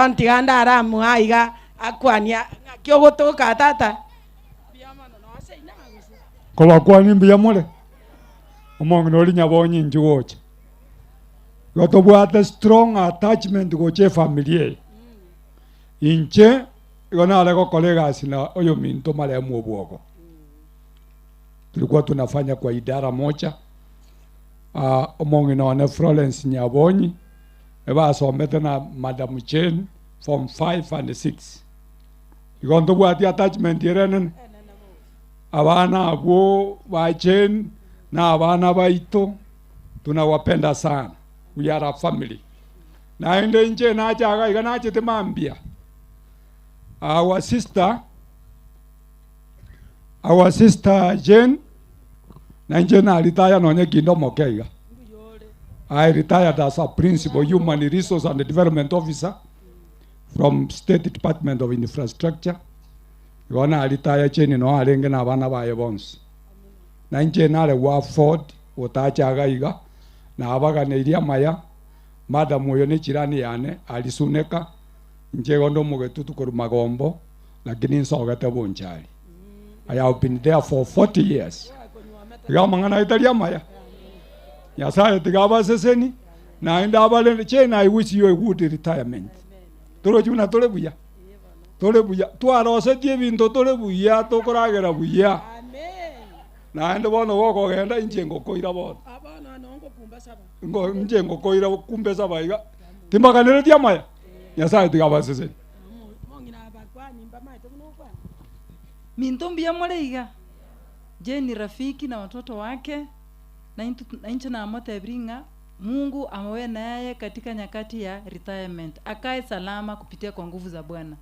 ntiga ndaramoa iga akwanie ng'aki ogotoka aa tata? Kobakwania mbuya more, omong'ina oria nyabonye inche gocha. Igo tobwate strong attachment gocha efamiri eye. Inche igo nare gokora egasi na oyominto marehemu Obwogo. Tulikuwa tunafanya kwa idara moja, omong'ina one Florence Nyabonyi, ebasomete na Madam Jane form 5 and 6. Igo ntobwati attachment ere enene. Abana abwo ba Jane na abana baito tunawapenda sana, we are a family. Naende inche nachaga iga nachete mambia, our sister, our sister Jane, na inche naritaya nonye kinde omoke iga. I retired as a principal human resource and development officer from State Department of Infrastructure. Igo naritaya Jane noo arenge na abana baye bonsi. Na inche nare gwa Ford gotacha iga iga, nabaganeirie amaya, madam oyo ne chirani yane arisuneka, inche igo nde omogetutu korwa magombo, lakini nsogete bonchari. I have been there for 40 years. Iga amang'ana aye tari amaya. Nyasaye tiga abaseseni, naende abarende, Jane I wish you a good retirement. Torochi buna tore buya? Tore buya, twarosetie ebinto tore buya, tokoragera buya. Naende bono gokogenda inche ngokoira bono. Ngo inche ngokoira kumbe saba iga. Timbaganeretie amaya? Nyasaye tiga abasesenie. Minto mbuya more iga? Jane rafiki na watoto wake, na intwe na inche namotebirie ng'a Mungu awe naye katika nyakati ya retirement, akae salama kupitia kwa nguvu za Bwana.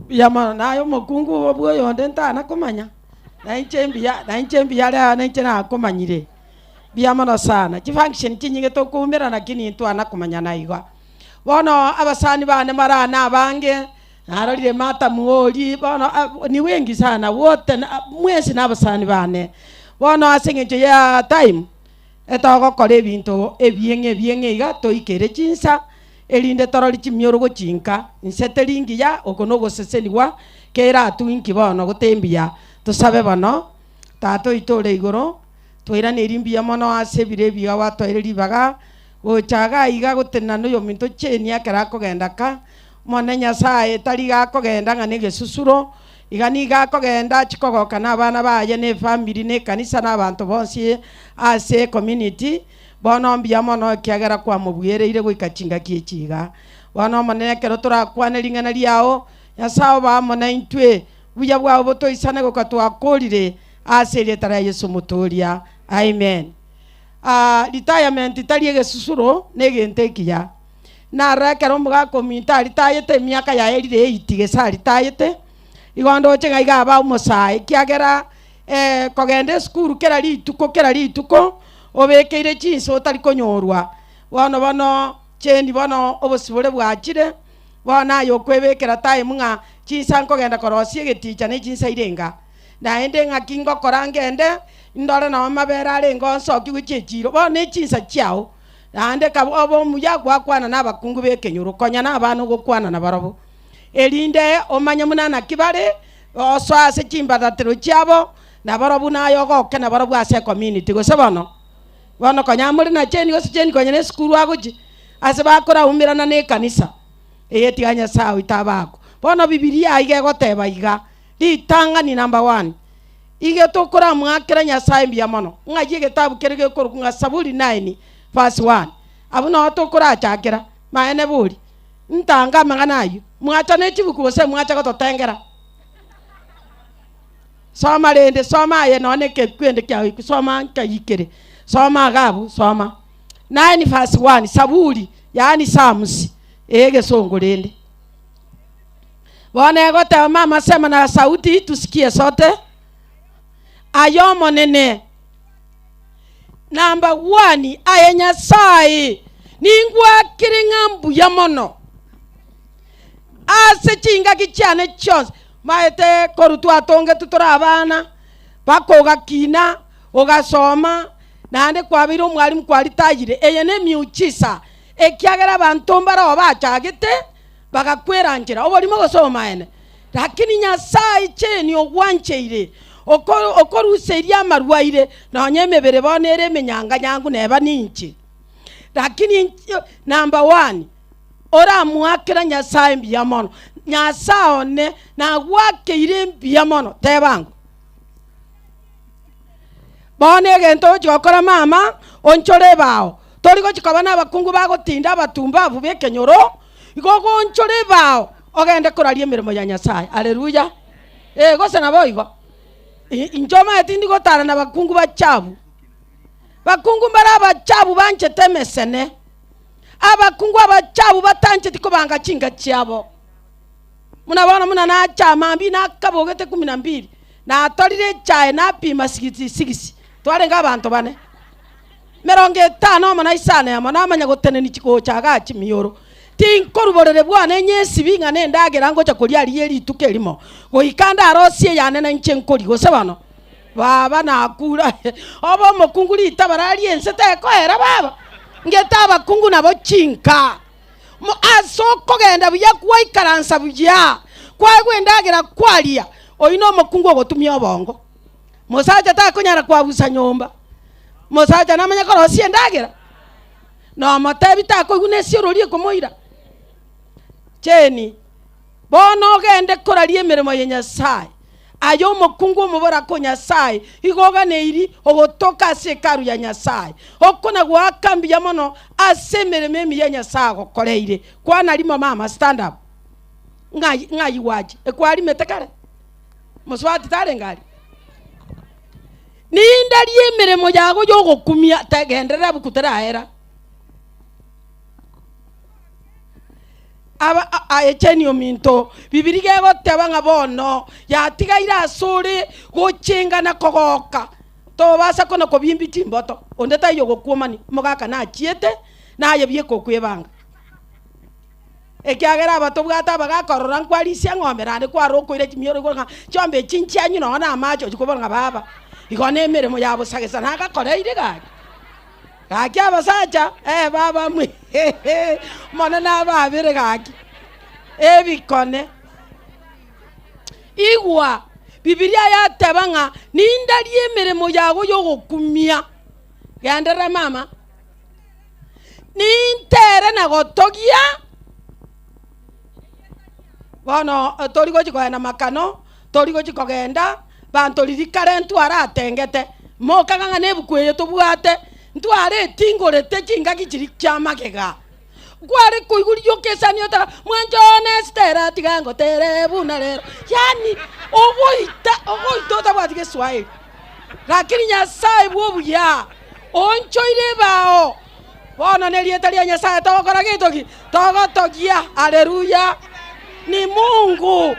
Mbuya mono, naye omokungu obo bw'oyonde ntana komanya, na inche mbuya, na inche mbuya are aa, na inche nakomanyire. Mbuya mono sana. Chifunction chinyinge tokoumera lakini ntwana komanyana iga. Bono abasani bane marane abange, narorire Martha Muhori, bono ni wengi sana, wote na mwensi na abasani bane. Bono ase eng'encho ya time, Etogokora ebinto ebieng'e ebieng'e iga toikere chinsa, erinde torore chimioro gochinka. Inse teri ngiya, oko nogosesenigwa keratwe inki bono gote mbuya. Tosabe bono. Tata oito ore igoro, twairaneirie mbuya mono ase ebiro ebiya gwatoire ribaga gocha iga iga gotenena noyominto Jane ekero akogenda ka. Omonene Nyasae tari iga akogenda ng'a negesusuro, Iga nigo akogenda achie kogoka nabana baye, na efamiri, na ekanisa, na abanto bonsi ase ecommunity. Bono mbuya mono ekiagera kwamobuereire goika chingaki echi iga. Bono Omonene ekero torakwane ring'ana riao, Nyasae obe amo naintwe, buya bwao botoisane goika twakorire ase erieta ria Yeso Omotoria. Amen. Retirement tari egesusuro, negento ekiya. Narora ekero omogaka ominto aritayete emiaka yaye erire 80 gese aritayete, igo ndoche ng'a iga aba omosae ekiagera kogenda esukuru kera rituko kera rituko, obekeire chinsa otari konyorwa. Bono bono Jane bono obosibore bwachire, bono aye okwebekera time ng'a chinsa nkogenda korosia egeticha ne chinsa ire enga. Naende ng'aki ngokora ngende, ndore noo mabere arenge onsoki gochia echiro, bono ne chinsa chiao. Naende kaba obe omuya gwakwana nabakungu b'ekenyoro, konya nabana ogokwana nabarabwo, erinde omanye buna naki bare, osoe ase chimbaratero chiabo, nabarabwo naye ogoke nabarabwo ase ecommunity. Gose bono? Bono konya more na Jane gose Jane konya nesukuru agochia, ase bakoraumerana na ekanisa, eye tiga Nyasae oito abakwe. Bono Bibilia iga egoteba iga, ritang'ani number one, Iga tokoramoakera Nyasae mbuya mono, ng'ai egetabu keria gekorokwa ng'a Saburi 9 verse 1. Abwo nao tokorachakera, maene bori, ntange amang'ana ayio. Mwacha ne chibuku gose mwacha gototengera? Soma rende, soma aye nonya ekekwende kiao ekio, soma nkai kere, soma iga abwo, soma. 9 verse 1, Saburi, yaani Psalms, ee egesongo rende. Bono egoteba, Mama sema na sauti tusikie sote. Aye Omonene, number one, aye Nyasaye, ningwakire ng'a mbuya mono ase chingaki chiane chionsi. Maete korwa twatongetwe tore abana, mpaka ogakina, ogasoma, naende kwabeire omwalimu kwaritayire. Eye nemiuchisa, ekiagera abanto mbaroo bachagete bagakwera nchera oborimo gose obomaene. Lakini Nyasae cheni ogwancheire okoruseirie amarwaire, nonya emebere bono ere emenyanganyangu neba ninche. Lakini number one, oramoakera Nyasae mbuya mono. Nyasae one nagwakeire mbuya mono, tebango. Bono egento ogochia gokora mama, onchore ebao. Tori gochia koba nabakungu bagotinda abatumbabu b'ekenyoro, igo ogoonchora ebao ogende koraria emeremo ya Nyasae. Haleluya! Ee, gose naboigo? Inche omanyete tindi gotara nabakungu bachabu. Bakungu mbare abachabu banchete emesene, abakungu abachabu batancheti kobanga chinka chiabo. Buna bono buna nacha mambia nakabogete kumi na mbili, natorire echae napima sigisi sigisi, twarenge abanto bane. Emerongo etano amo na isano emo namanya gotenenia chigocha igaa chimioro. Tinkorwa borere bwane nyesibi ng'a nendagera ngocha koria aria rituko erimo, goika ndarosie eyane na inche nkoria. Gose bono, baba nakure aye, obe omokungu ritabara aria ense tekoera baba? Ngete abakungu nabo chinka. Ase okogenda buya gwaikaransa buya, kwaegwa endagera kwaria, oyio nomokungu ogotumia obongo. Mosacha takonyara kwabusa nyomba, mosacha namanye korosia endagera, nomotebi takoigwa nesiorori ekomoira. Cheni, bono ogende koraria emeremo ya Nyasae, aye omokungu omoboraka o Nyasae, igo oganeiri ogotoka ase hekalu ya Nyasae, okona goaka mbuya mono ase emeremo emiya Nyasae agokoreire. Kwana rimo mama, stand up. Ng'ai ng'ai gwacha? Ekwarimete kare? Mosubati tarenge aria. Nindarie emeremo yago y'ogokumia, tegenderera buku teraera. Aba aye cheni ominto, Bibilia gegoteba ng'a bono yatigaire asore gochenga na kogoka, tobasa kona kobimbi chimboto, onde taiyo ogokuomania, omogaka nachiete, naye bieka okwebanga. Ekiagera aba tobwate abagakorora nkwarisia eng'ombe naende kwarora okoira chimioro igoro ng'a chiombe echi nchianywe nonya na amache ochia kobora ng'a baba, igo nemeremo ya bosa gesa nagakoreire gaki. Gaki abasacha, eh baba mwe Omonene ababere gaki ebikone. Igwa, Bibilia yateba ng'a nindarie emeremo yago y'ogokumia. Genderera mama. Nintere na gotogia. Bono tori gochia kogenda makano, tori gochia kogenda banto riria kare ntwaratengete, mokaga ng'a nebuku eye tobwate, ntware etingorete chingaki chiria chia magega. Nkware koigwa rioka esani oteba, mwanche one Estera tiga ngotere buna rero, yaani ogoita ogoita otabwati geswahili. Lakini Nyasaye bw'obuya, oonchoire ebao. Bono nerieta ria Nyasaye togokora gento ki? Togotogia. Haleluya! Ni Mungu,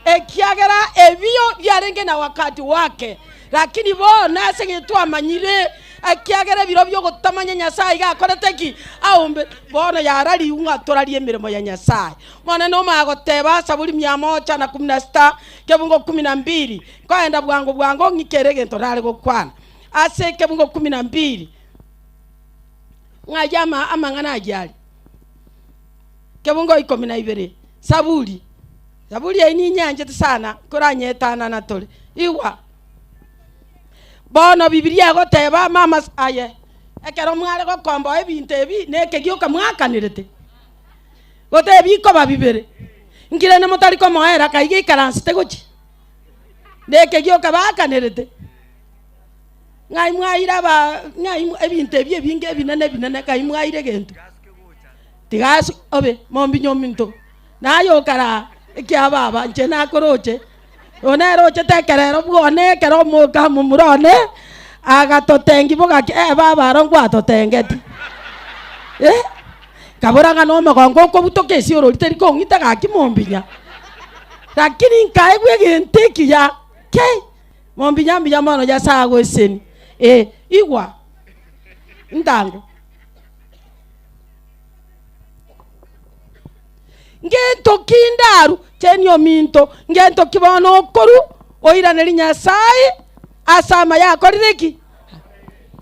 ekiagera ebio biarenge na wakati wake, lakini bono ase eng'encho twamanyire, ekiagera ebiro bi'ogotamanya Nyasaye iga akorete ki? Aombe. Bono yarariwu ng'a torarie emeremo ya Nyasaye. Omonene omanye goteba, Saburi mia moja na kumi na sita, kebungo kumi na mbili, Nkoenda bwango bwango ng'ikere egento nare gokwana. Ase ekebungo kumi na mbili. Ng'ai ama amang'ana ayio are? Kebungo ikomi na ibere, Saburi. Saburi eyio ninyanchete sana, koranyetanana tore. Igwa. Bono Bibilia egoteba ama aye, ekero mware gokomboa ebinto ebi, neke gioka mwakanerete. Gotebia ikoba bibere, nki rende motari komoera kaiga ikaransete gochia? Neke gioka baakanerete. Ng'ai mwaire aba ng'ai ebinto ebi ebinge ebinene ebinene ng'ai mwaire egento? Tiga ase obe mombinya ominto, naye okare aa ekiababa inche nakoroche, oyo nere ochete ekerero bwone ekero omoka momura one, agatotengi bogaki eh baba aro ngwatotengeti eh, nkabora ng'a nomogongo okobutoka esiorori teri kong'ita gaki mombinya, lakini nkaegwa egento ekiya kei. Mombinya mbuya mono Nyasae agoeseni. Ee, igwa ntango. Ngento ki ndaru cheni ominto, ngento ki bono okoru oiraneri Nyasae ase amaya akorire ki?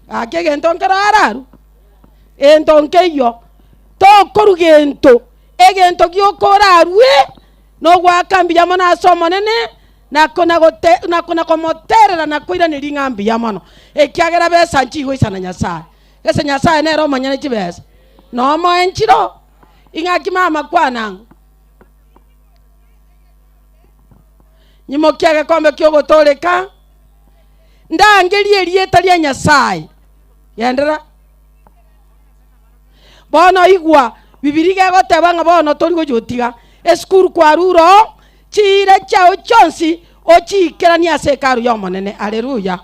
Gaki egento nkero araru, gento nkeiyo, tokoru gento, egento gioka orarue nogoaka mbuya mono ase Omonene, na kona-komoterera na koiraneria ng'a mbuya mono, ekiagera besa nchigoisana Nyasae. Gese Nyasae nere omonyene chibesa, nomoe nchiro, ing'aki mama kwana ang'o? Nyimokie egekombe ki'ogotooreka, ndangerie erieta ria Nyasae. Genderera. Bono igwa, Bibilia iga egoteba ng'a bono tori gochia gotiga esukuru kwarure oo, Chiira chiao chionsi ochiikeranie ase Hekalu y'Omonene. Haleluya!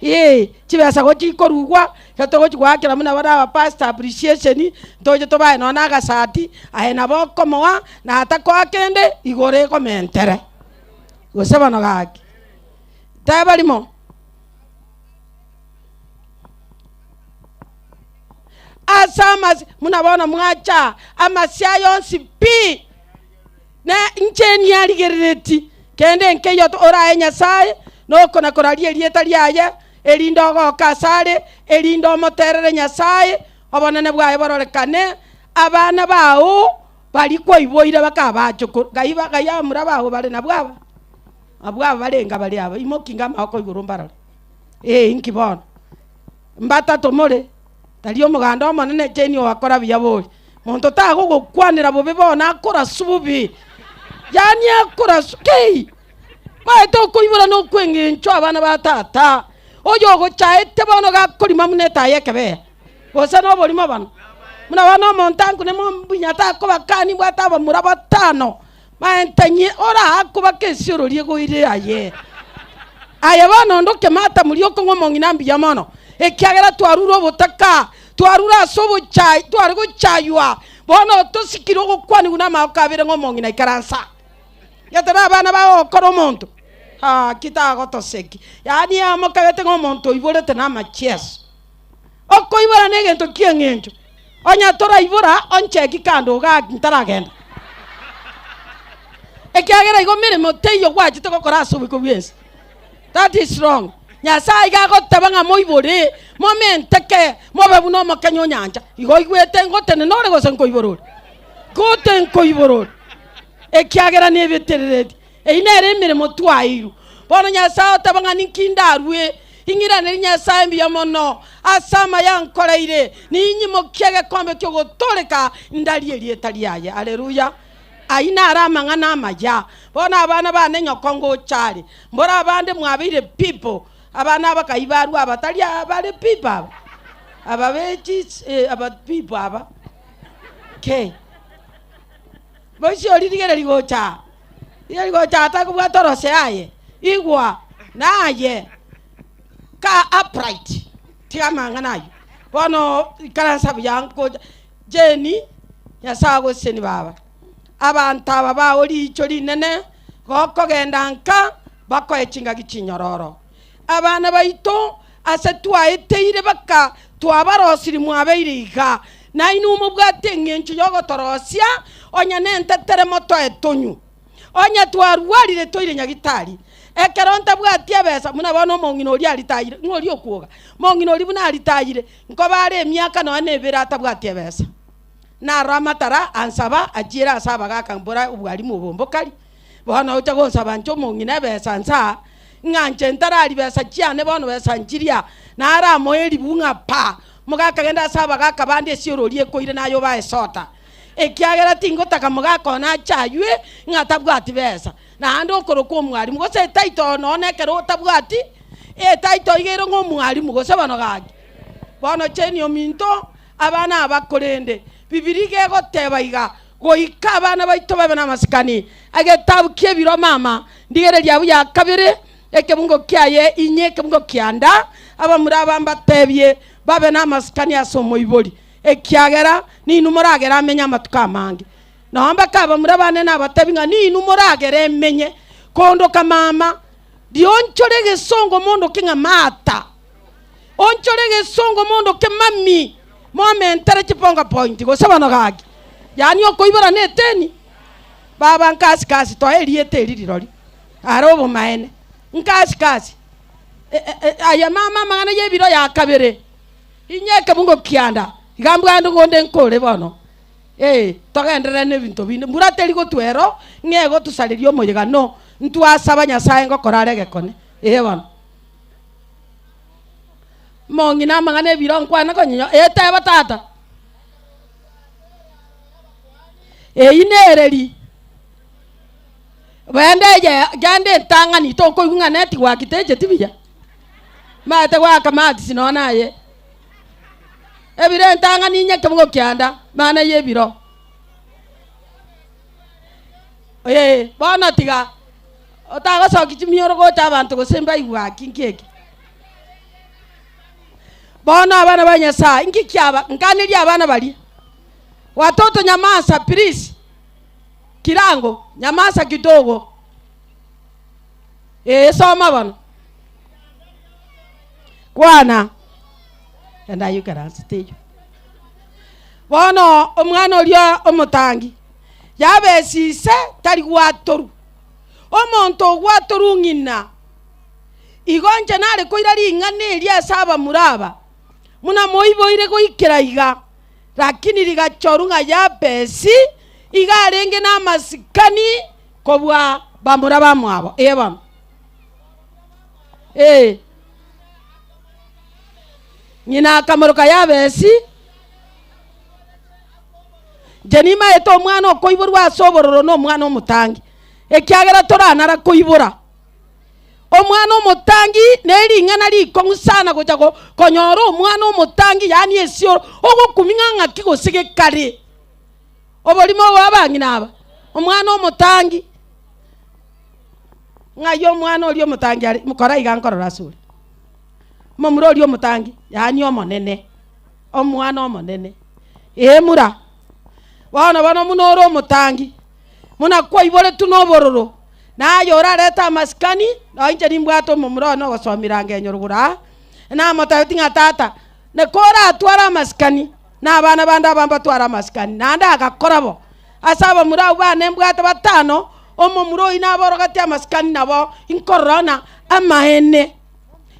Ee, chibesa gochikorugwa, iga togochi goakera buna bare abapastor appreciation, ntoche tobae nonya na agasati, aye nabo okomoa, na atakoa kende, igoro ekomentere. Gose bono gaki, teba rimo. Ase amasi, buna bono mwacha amasi aya onsi pi. Na inche niarigerereti kende nkeiyo orae Nyasae, nokona koraria erieta riaye, erinde ogoke asare, erinde omoterere Nyasae, obonene bwaye bororekane, abana bao baria kwaiboire bakabachokoro. Ngai ngai abamura bao bare nabwo aba? Abwo aba barenge bare aba, imoki amaboko igoro mbarore. Ee, inki bono? Mbatato more, tari omoganda omonene cheni ogakora buya bori. Monto tagogokwanera bobe bono akorasu bobe, yaani akorasu kei. Maete okoibora nokweng'encho abana ba tata, oyo ogochaete bono gakorima buna etaya ekebeya, gose noborimo bono. Buna bono omonto ankune mombunya takobakani mbwate abamura batano, maete nye orakobake esiorori egoire aye. Aye bono onde okemata moria okong'a omong'ina mbuya mono, ekiagera twarure obotaka, twarure ase obochai, tware gochaywa, bono tosikire ogokwanigwa namagoko abere ng'a omong'ina ikaransa. Getebe abana bagokora omonto, gaki tagotoseki. Yaani amokagete ng'a omonto oiborete namachieso. Okoibora negento ki'eng'encho. Onye toraibora, oncheki kando igaa ntaragenda. Ekiagera igo meremo teiyo gwachete gokora ase oboiko bw'ense. That is wrong. Nyasae iga agoteba ng'a moibore, momenteke, mobe buna omokenye o nyancha. Igo oigwete ngotenena ore gose nkoibora ore? Gote nkoibora ore. Ekiagera nebeterereti. Eyio nere emeremo twaeirwe. Bono Nyasae oteba ng'a ninki ndarue, ing'iranerie Nyasae mbuya mono ase amaya ankoreire, ninyimokie egekombe ki'ogotooreka ndarie erieta riaye. Haleluya! Ayio naro amang'ana amaya. Bono abana bane nyoko ngocha are. Mboro abande mwabeire people, abana abakai barue aba tari abare people aba, aba be chis aba people aba. Kei. Boisie rigereria gocha aa, rigereria gocha aa takobwata orose aye, igwa, naye, kaa upright, tiga amang'ana ayio. Bono ikaransa buya nkocha. Jane, Nyasae agoseseni baba. Abanto aba bao riicho rinene, gokogenda nka, bakoe chingaki chinyororo. Abana baito ase twaeteire baka twabarosirie mwabeire iga, nainwe mobwate engencho y'ogotorosia, onye nentetere motoe tonywe. Onye twarwarire toire nyagitari, ekero ntabwati ebesa, buna bono omong'ina oria aritayire, ng'o oria okwoga? Mong'ina oria buna aritayire, nkoba are emiaka nonya na ebere atabwati ebesa. Naro amatara ansaba achiere ase abagaka mbora obwarimu obo mbokari. Bono ocha gonsaba inche omong'ina ebesa nsaa, ng'a inche ntarari besa chiane bono besa nchiria, naramoe ribu ng'a pa, mogaka genda ase abagaka bande esioro oria ekoire naye obae esota. Ekiagera tingotaka mogaka one ache aywe ng'a tabwati besa, naende okorokwa omwalimu, gose etaito oo nonya ekero otabwati etaito iga ere ng'a omwalimu, gose bono gaki. Bono Jane ominto, abana aba korende, Bibilia iga egoteba iga, Goika abana baito babe namasikani. Egetabu ki'ebiro mama, ndigereria abwo ya kabere, ekebungo kiaye inye, ekebungo kianda, abamura aba mbatebie babe namasikani ase omoibori, ekiagera ninwe moragere amenye amatuko amange. Nonya mpaka abamura bane nabatebie ng'a ninwe moragere emenye, kondoka mama, rionchore egesongo mondoke ng'a mata, onchore egesongo mondoke mami, momentere chiponga point, gose bono gaki, yaani okoibora neteni, baba nkasi kasi toe erieta eri rirori, are obomaene, nkasi kasi, aye mama amang'ana y'ebiro ya kabere. Inye ekebungo kianda, iga mbwande ngonde nkore bono. Ee, togenderere nebinto binde. Mbura teri gotwa ero, ng'a egotusareria omoyega, no. Ntwasaba Nyasae ngokora are egekone. Ee bono. Mong'ina amang'ana ebiro nkwane konyinywa, ee teba tata. Eyio nereri. Bende eye genda entang'ani tokoigwa ng'a network techeti buya. Maete goaka matisi nonya naye. Ebiro entang'ani inye kebungo kianda, mana y'ebiro. Ee, bono tiga otagosokia chimioro gocha abanto gose mbaigwe gaki nki eke. Bono abana ba Nyasaye, inki kiaba? Nkanerie abana baria. Watoto nyamasa please, kirango, nyamasa kidogo. Ee, soma bono. Kwana. Enda ayio ikaranse teiyo. Bono omwana oria omotangi yabesi ise tari gwatorwa. Omonto ogwatorwa ng'ina. Igo inche nare koira ring'ana eri ase abamura aba, buna moiboire goikera iga, lakini rigachorwa ng'a Yabesi iga arenge namasikani kobua bamura bamwabo. Ee bono. Ee. Ng'ina akamoroka Yabesi. Inche nimaete omwana okoiborwa ase obororo nomwana omotangi, ekiagera toranara koibora. Omwana omotangi nering'ana rikong'u sana gocha konyora omwana omotangi, yaani esioro, ogokumia ng'a ng'aki gose gekare. Oborimo obo abang'ina aba, omwana omotangi, ng'ai omwana oria omotangi are, kora iga nkorora asore. Omomura oria omotangi, yaani omonene, omwana omonene, ee mura. Bono bono buna ore omotangi, buna kwaiboretwe nobororo, naye orarete amasikani, nonye inche nimbwate omomura one ogosomera ange nyorogoro aa, namotebetie ng'a tata, neka oratware amasikani, na abana bande aba mbatware amasikani, naende agakora bo. Ase abamura abwo bane mbwate batano, omomura oyio naborogeti amasikani nabo inkorora ng'a amaene,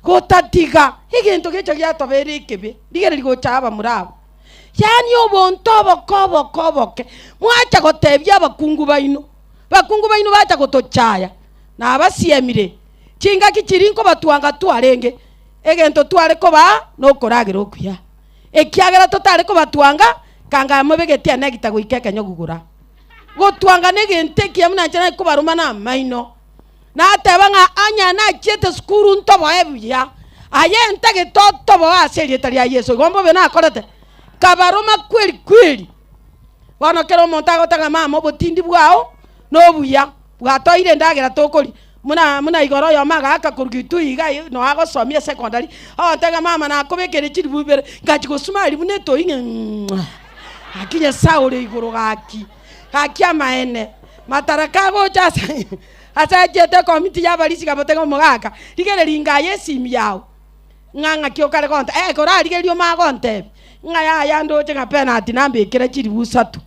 gotatiga egento gecha giatobeire ekebe, rigereria gocha abamura abwo. Yaani obonto oboke oboke oboke, mwacha gotebia abakungu baino, bakungu baino bacha gotochaya, nabasiemire, chingaki chiria nkobatwanga twarenge, egento tware kobaa nokoragera okuya. Ekiagera totare kobatwanga, kanga mobegeti anegita goika ekenyogugura. Gotwanga negento ekiya buna inche nare kobaruma namaino. Nateba ng'a onye nachiete sukuru ntoboe buya, aye ntagete otoboe ase erieta ria Yeso. Igo mbobe nakorete? Nkabaruma kweri kweri. Bono kera omonto agoteba ng'a mama obotindi bwao nobuya, bwatoeire endagera tokoria. Muna muna igoro oyomo agaaka korwa Kitui iga noe agosomia esecondary, ogontebia ng'a mama nakobekere chiribu ibere, ngachia gosuma aria buna etoi ng'a ng'a gaki Nyasaye ore igoro gaki, gaki amaene, mataraka agocha ase ase achiete ekomiti ya abarisia nkamotebia ng'a omogaka, rigereria inga aye esimi yago, ng'a ng'aki okare gonte eh korarigereria omanye gontebia, ng'a yaya ndoche ng'a penalty nambekere chiribu isato.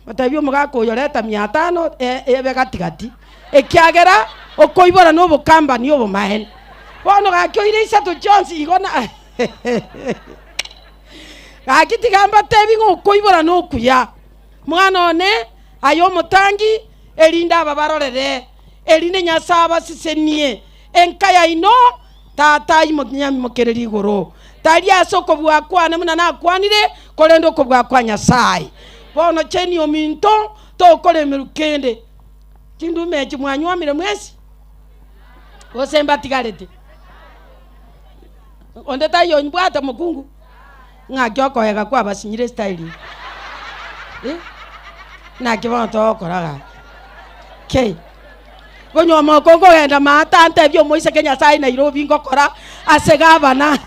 Ngatebia omogaka oyo, Reta mia tano ebe gati-gati, ekiagera okoibora nobokambani obomaene. Bono gaki oire isato chionsi igo na gaki tiga mbatebi ng'a okoibora nokuya. Mwana one, aye omotangi, erinde aba barorere, erinde Nyasae abasesenie enka yaino. Tata nyamimokererie igoro, tari ase okobua kwane buna nakwanire, korende okobua kwa Nyasae. Bono cheni ominto, tokoremerwa kende. Chindume echi mwanywomire mwensi, gose mbatigarete? Onde taiyo onyebwate omokungu? Ng'aki okoega kwabasinyire estyle eye? Eh? Naki bono togokora gaki? Kei. Konyuoma oko nkogenda maate antebie omoiseke Nyasaye Nairobi ngokora ase gavana.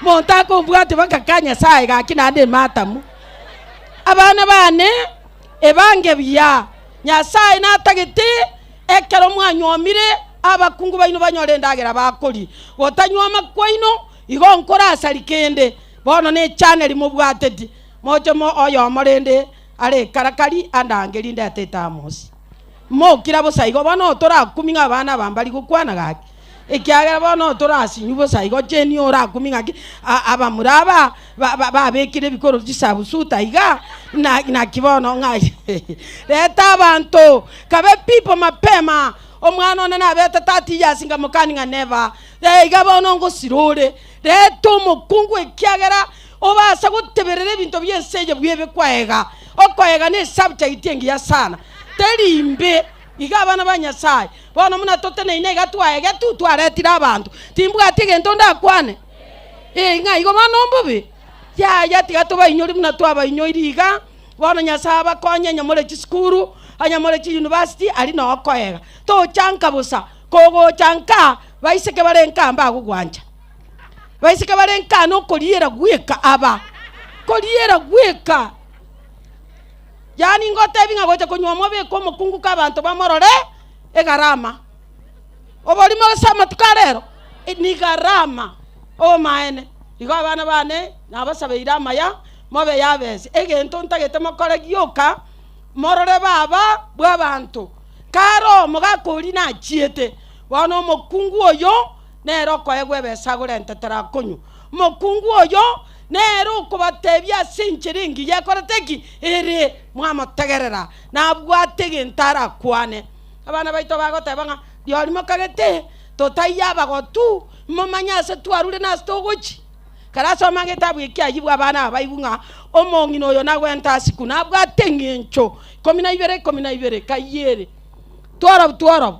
Monto akombwatia baka ka Nyasaye gaki naende ematamu. Abana bane ebange buya. Nyasaye natagete ekero mwanywomire abakungu baino banyore endagera bakoria. Gotanyuoma kwaino igo nkorasari kende. Bono ne channel mobwateti moche mo oyomo rende are karakari andangerie ndete etamosi. Mokira bosa igo, bono torakumie ng'a abana aba mbari gokwana gaki, ekiagera bono torasinywe bosa igo cheni orakumie ng'aki abamura aba babekire ebikoro chisabusuta iga, naki bono ng'a reta abanto kabe people mapema, omwana one nabete 30 years nkamokani ng'a never, iga bono ngosira ore, reta omokungu ekiagera obasa goteberera ebinto bi'ense eye bwebe kwaega. Okoega ne esubject engiya sana, teri imbe. Iga abana ba Nyasaye, bono buna toteneine iga twaegetwe, twaretire abanto, timbwati egento ndakwane? Ee, ng'a igo bono mbobe? Yaya, tiga tobainyori buna twabainyoiri iga. Bono Nyasaye abakonye onye more chisukuru, onye more chiuniversity, aria noo okoega. Tocha nka bosa, kogocha nka, baiseke bare nka mbagogwancha. Baiseke bare nka nokoriera gweka aba, koriera gweka. Yaani ngotebi ng'a gocha konywa mobeke omokungu ka abanto bamorore egarama. Oborimo ase amatuko a rero ni gharama obomaene. Igo abana bane nabasabeire amaya mobe yabesi. Egento ntagete mokore gioka morore baba bw'abanto. Kare omogaka oria nachiete, bono omokungu oyo nere okoegwa ebesa agorentetera akonywa. Omokungu oyo nere okobatebia ase enchera engiya ekorete ki? Ere mwamotegerera, nabwate egento arakwane. Abana baito bagoteba ng'a riori mokagete, totaiyo abagotu, momanye ase twarure na ase togochia. Ekero asoma egetabu eke ayibwe abana aba baigwe ng'a omong'ina oyo nagwente asikwe, nabwate eng'encho ikomi na ibere ikomi na ibere, kayie ere. Tworobu tworobu.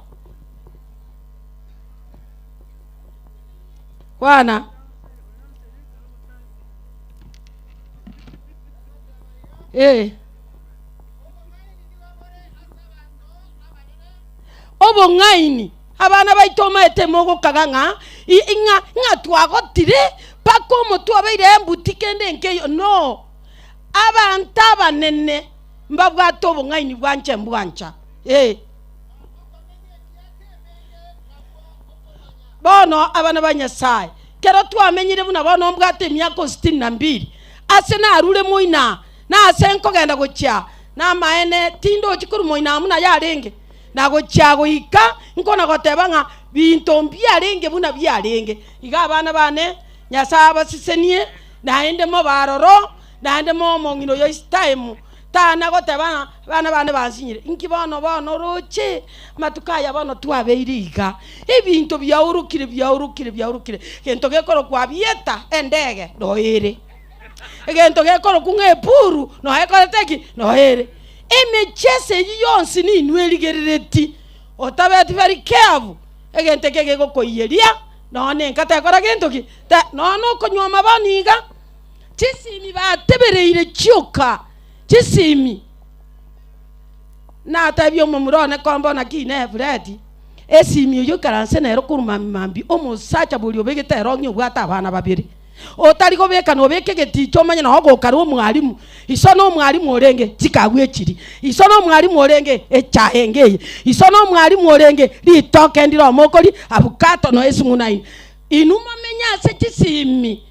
Kwana. Eh. Obong'aini. Abana baito omanyete mogokaga ng'a ng'a ng'a twagotire mpaka omotwe obeire embuti kende nkeiyo. No. Abanto abanene mbabwate obong'aini bwanche mbwancha. Eh. Bono abana ba Nyasae, kero twamenyire buna bono mbwate emiaka o sitini na mbili, ase narure moina, na ase nkogenda gochia, namaene tindochi korwa moina buna yarenge, na gochia goika nkona goteba ng'a binto mbiarenge buna biarenge. Iga abana bane, Nyasae abasesenie, naende mobe aroro, naende moe omong'ina oyo his time. Tana goteba ng'a abana bane bansinyire. Inki bono bono oroche? Amatuko aya bono twabeire iga. Ebinto biaorokire, biaorokire, biaorokire. Egento gekorokwa abieta, endege, noyo ere. Egento gekorokwa ng'a epuru, noyo ekorete ki? Noyo ere. Emechieso eyio yonsi ninwe erigerereti. Otabeti very careful, egento eke gegokoiyeria, nonya na enka tekora gento ki? Te, nonya na okonywa amabani iga. Chisimi batebereire chioka, chisimi. Natebia omomura one komba naki inee Fred? Esimi eyio ikaranse nero korwa mambia mambia, omosacha boria obegete erong'i obwate abana babere. Otari gobeka nobeke egeticha omanye noo gokare omwalimu. Iso nomwalimu orenge, chikagwa echiri. Iso nomwalimu orenge, echae enge eye. Iso nomwalimu orenge, ritoke ndire omokori, abukato noe esing'unaini. Inwe momenye ase chisimi.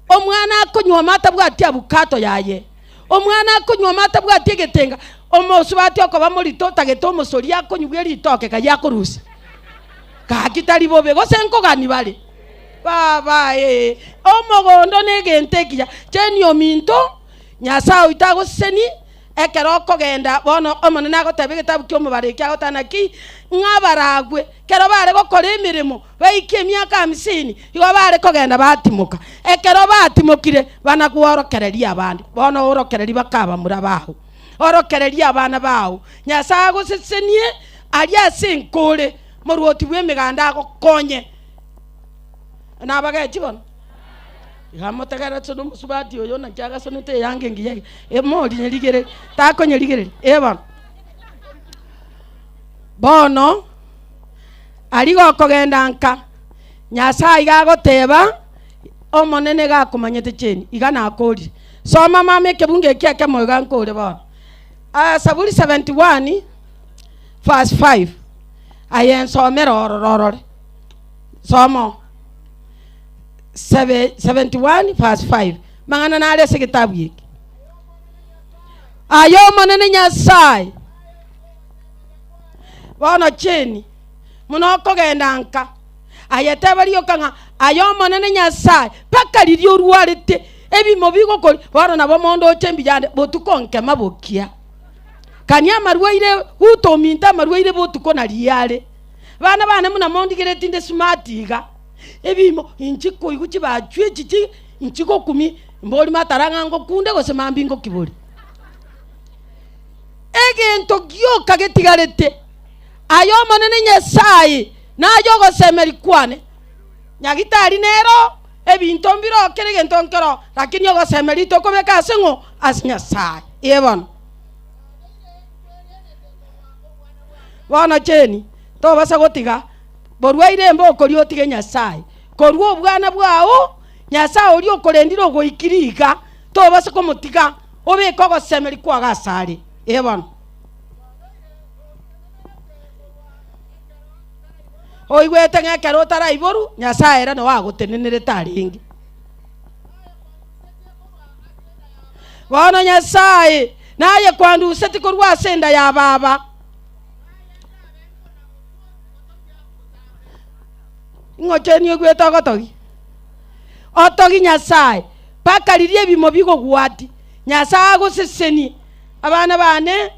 Omwana akonyuoma atabwati abukato yaye. Omwana akonyuoma atabwati egetenga. Omosubati okoba morito otagete omosori akonywa ritoke kayia akorusia. Gaki tari bobe, gose nkogani bare. Baba ee, omogondo negento ekiya. Cheni ominto, Nyasae oito agoseseni, ekero okogenda bono Omonene agoteba egetabu ki'omobaro eke agoteba naki, ng'a abaragwe, ekero bare gokora emeremo baikie emiaka hamsini, igo bare kogenda batimoka. Ekero batimokire, bana kworokereria abande. Bono orokereria bakabamura bao. Orokereria abana bao. Nyasae agosesenie aria ase enkore, Moruoti bw'emeganda agokonye. Nabagechi bono. Iga motegererete nomosubati oyo naki agasonete eyanga engiya iga. Emori nyerigereria, takonyerigereria. Ee bono. Bono, aria gokogenda nka, Nyasae iga agoteba, Omonene iga akomanyete cheni, iga nakorire. Soma mama ekebungo eki ekemo iga nkore bono. Ah, Saburi 71 verse 5. Aye nsomere ororo orore. Soma 71 verse 5. Mang'ana nare ase egetabu eke. Aye Omonene Nyasae, bono cheni, buna okogenda nka, aye teba rioka ng'a aye Omonene Nyasae, mpaka riria orwarete ebimo bigokori, bono nabo mondoche mbiyande, botuko nkema bokia. Kania amarwaire, guta ominto amarwaire botuko na riare. Bana bane buna mondigeretie inde smart iga, ebimo inche koigwa chibachwa echi chi inche gokumia, mbori matara ng'a ngokunde gose mambia ngokibori. Egento gioka getigarete, aye Omonene Nyasaye, naye ogosemeria kwane. Nyagitari nero, ebinto mbiroo kera egento nkeroo, lakini ogosemeria tokobeka ase ng'o? Ase Nyasaye. Ee bono. Bono cheni, tobasa gotiga borwaire embe okoria otige Nyasae. Korwa obwana bwao, Nyasae oria okorendire ogoikire iga, tobasa komotiga, obeke ogosemeria kwago asare. Ee bono. Oigwete ng'a ekero otaraiborwa, Nyasae ere noo agotenenerete arenge. Bono Nyasae naye kwanduseti korwa ase enda ya baba. Ing'o cheni oigwete ogotogi? Otogi Nyasae mpaka riria ebimo bigogwati. Nyasae agosesenie abana bane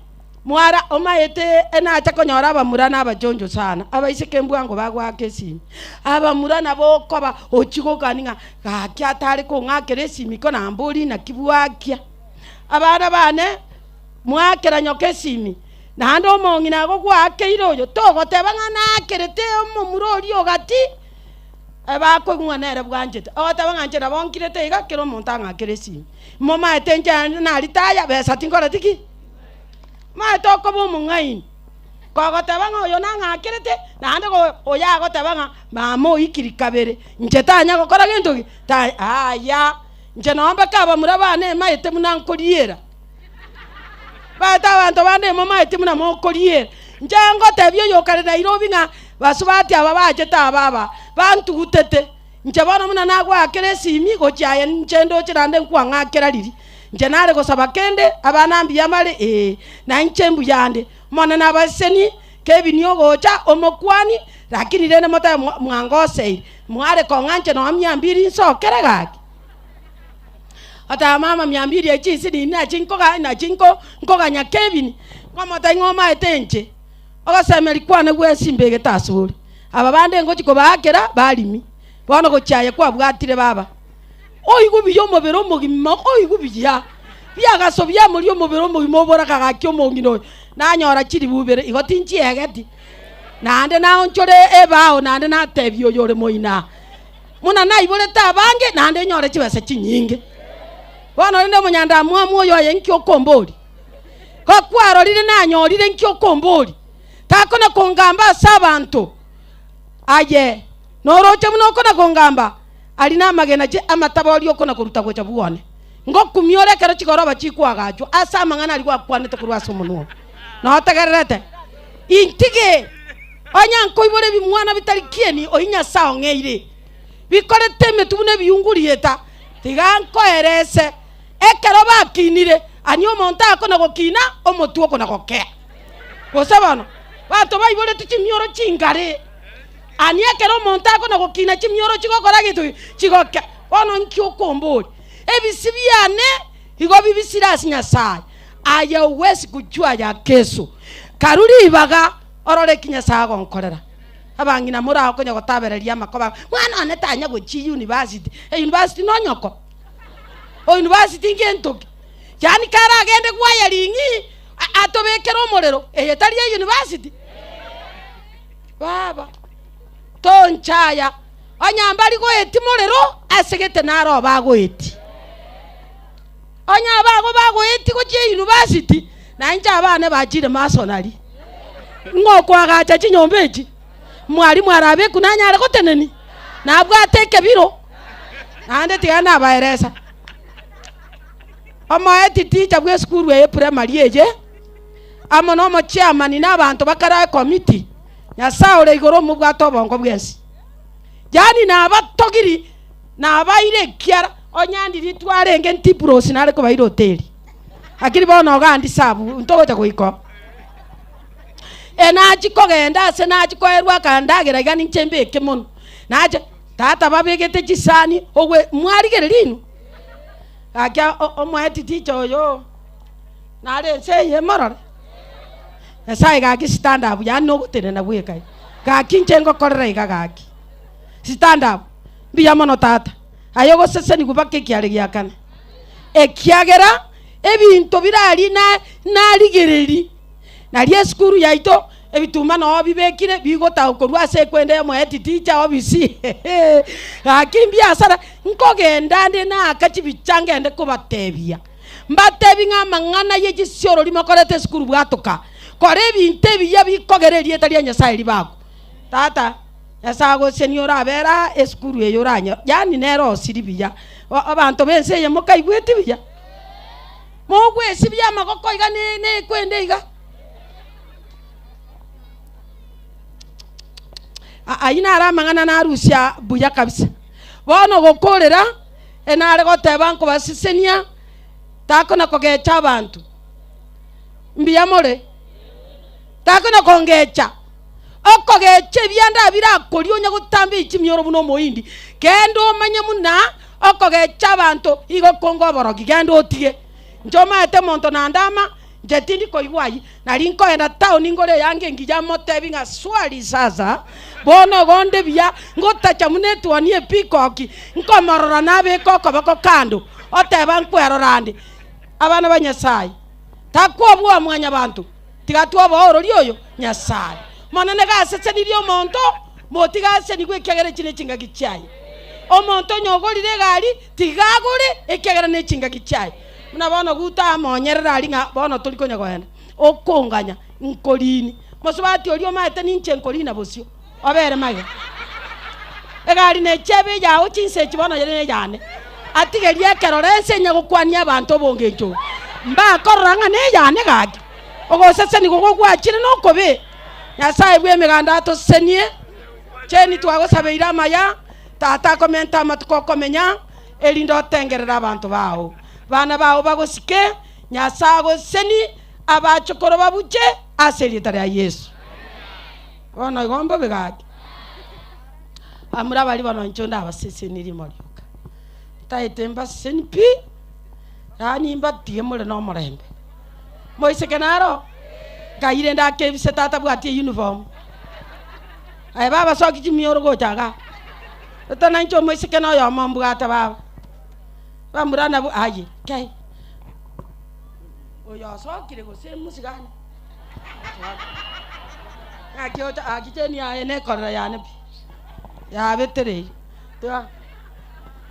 mwara omaete enacha konyora abamura na abachoncho sana abaiseke mbwango bagoaka esimi abamura nabo okoba ochia gokani ng'a gaki atare kong'akera esimi ko nambori naki bwakia abana bane mwakera nyoka esimi naende omong'ina agogoakeire oyo togoteba ng'a nakerete omomura oria ogati Bakoigwa ng'a nere bwanchete, ogoteba ng'a inche nabo nkirete iga, kera omonto ang'akere esimi. Momaete inche naritaya, besa tinkoreti ki? Maete okoba omong'aini, kogoteba ng'a oyo nang'akerete, naende oyo agoteba ng'a mama oikiri kabere, inche tanya gokora gento ki? Ta aya, inche noo mpaka abamura bane emaete buna nkoriera. Baete abanto bande momaeti buna mokoriera. Inche ngotebia oyokare Nairobi ng'a basubati aba bachete aba aba bantugutete. Inche bono buna nagoakera esimi gochia aye inche ndoche naende nkwang'akera riria. Inche nare gosaba kende, abana mbuya bare? Ee. Na inche mbuya nde. Omonene abasesenie, Kevin ogocha, omokuani, lakini rende motabe mwangoseire. Mware kong'a inche nonya mia mbiri nsokere gaki. Oteba mama miambiri echi inse nachi nkoga nachi nko nkoganya Kevin, nkomotebia ng'a omaete inche, ogosemeria kwane gwensi mbegete asore, aba bande ngochi kobaakera barimi, bono gochia aye kwabwatire baba. Oigwe buya omobere omogima oigwe buya, biagaso biamoria omobere omogima oboraka gaki omong'ina oyo, nanyora chiribu ibere igo tinchiegeti, naende naonchore ebao naende natebia oyo ore moino aa. Buna naiborete abange, naende nyore chibesa chinyinge. Bono rende omonyandamwamu oyo aye inki okomboria? Ko kwarorire nanyorire inki okomboria? Takona kongamba ase abanto. Aye noroche buna okona kongamba, aria namagena chi amataba oria okona koruta gocha bwone. Ngokumia ore ekero chigoroba chikoagachwa ase amang'ana aria gwakwanete korwa ase omonwa oo. Notegererete? Intige! Onye nkoibora ebimwana bitari kieni, oyio Nyasae ong'eire, bikorete emetwe buna ebiungu rieta, tiga nkoerese, ekero bakinire, ani omonto akona gokina, omotwe okona gokea. Gose bono, banto baiboretwe chimioro chingare, ani ekero omonto akona gokina chimioro chigokora gento ki? Chigokea. Bono nki okomboria? Ebisi biane igo bibisire ase Nyasae. Aye ogwesi gochua ya Keso, karue ribaga orore eki Nyasae agonkorera. Abang'ina morakonya gotabereria amakoba, mwana one tanya gochia university. Euniversity nonyoko? Ouniversity ngento ki? Yaani karagende gwaya ring'i atobekere omorero, eye tari euniversity? Baba, tonchaya, onye mbari goetia morero ase gete naro bagoetia. Onye abago bagoetie gochia euniversity, na inche abane bachire masonari, ng'o okoagacha chinyomba echi? Mwalimu arabe ekuna anyare gotenenia? Nabwate ekebiro, naende tiga nabaeresa. Omoeti teacher bw'esukuru eye primary eye, amo na omochairman na abanto bakare ekomiti, Nyasae ore igoro omobwate obongo bwensi. Yaani nabatogiri, nabaire ekiara, onye ndiria twarenge ntibrosi nare kobaira hoteli. Lakini bono iga ndi sabu, ntogocha goika oo. Enachi kogenda ase nachi koerwa akandagera iga ninche mbeke mono. Nacha, tata babegete chisani, ogwe mwarigereria inwe? Gaki omoeti ticha oyo nare ense eye morore. Nyasaye gaki stand up, yaani nogotenena bweka iga. Gaki inche ngokorera iga gaki. Stand up. Mbuya mono tata. Aye ogosesenigwa mpaka ekiare gia kane. Ekiagera ebinto birarie na narigererie. Nario esukuru yaito ebituma noo bibekire bigotao korwa ase ekwende y'omoeti ticha ofisi. Gaki mbiasara nkogenda nde naaka chibicha ngende kobatebia. Mbatebi ng'a amang'ana ye chisiorori mokorete esukuru bwatoka. Kora ebinto ebiya bikogera erieta ria Nyasae ribakwe. Tata, Nyasae agosenie orabere aa esukuru eye oranyore. Yaani nere osiri buya. Abanto b'ense eye mokaigweti buya? Mogwesibia amagoko iga nekwende iga. Ayio naro amang'ana narusia buya kabisa. Bono gokorera, enare goteba nkobasesenia, takona kogecha abanto. Mbuya more? Takona kongecha. Okogecha ebianda birakoria onye gotambia chimioro buna omohindi. Genda omanye buna okogecha abanto igo konga oborogi. Genda otige. Inche omanyete omonto naende ama, inche tindi koigwa ayio. Nari nkoenda town ngore eyange engiya motebi ng'a swali sasa, bono igo onde buya, ngotacha buna etuoni epikoki, nkomorora nabeke okoboko kando, oteba nkwerora ande. Abana ba Nyasaye, takwobua mwanyabanto. Tiga twoboe orori oyo, Nyasae. Monene gasesenirie omonto, motige asesenigwe ekiagera echi nechingaki chiaye. Omonto onye ogorire egari, tiga agore ekiagera nechingaki chiaye. Buna bono guta amonyerere aria ng'a bono tori konya kogenda, okonganya, nkorini. Mosubati oria omaete ninche nkorina bosio, obere magega. Egari nechebe eyao chinsa echi bono ere neyane. Atigerie ekerore ense enyagokwania abanto obongencho obo. Mbakorora ng'a neyane gaki. Ogosesenigwa gogwachire nokobe. Nyasae bw'emeganda atosesenie. Cheni twagosabeire amaya, Tata akomente amatuko okomenya, erinde otengerere abanto bao. Bana bao bagosike, Nyasae agosesenie, abachokoro babuche, ase erieta ria Yeso. Bono igo mbobe gaki. Abamura baria bono inche onde abasesenirie morioka. Ntaete mbaseseni pi, yaani mbatige more nomorembe. Moiseke naro, nkai rende akebise tatabwati euniform. Aye baba soki chimioro gocha igaa. Totana inche omoiseke na oyomo mbwate baba. Bamura nabwo aye, kei. Oyo osokire gose mosigani. Gaki ocha gaki cheni yaye nekorera yane pi. Yabetere eyio. Tiga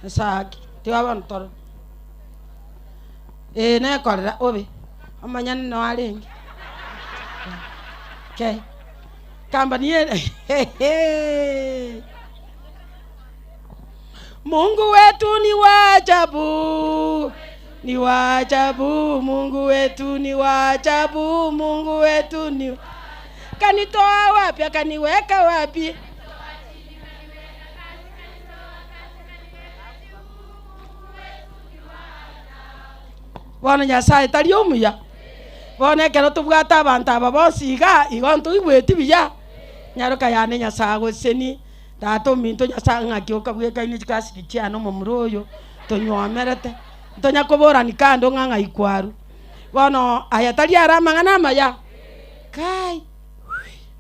esaki, tiga bono tore. Ee nekorera obe, omonyene noo arenge. Kei. Company ere Mungu wetu ni wa ajabu, ni wa ajabu, Mungu wetu ni wa ajabu, Mungu wetu ni kanitoa wapi akaniweka wapi? Bono Nyasaye tari omuya? Bono ekero tobwate abanto aba bonsi iga, igo ntoigweti buya. Nyaroka yane Nyasaye agosesenie, tata ominto Nyasaye ng'aki okabwekaine chikasiri chiane omomura oyo tonywomerete, ntonya koborani kando ng'a ng'ai kwarwa. Bono aya tari are amang'ana amaya? Kai,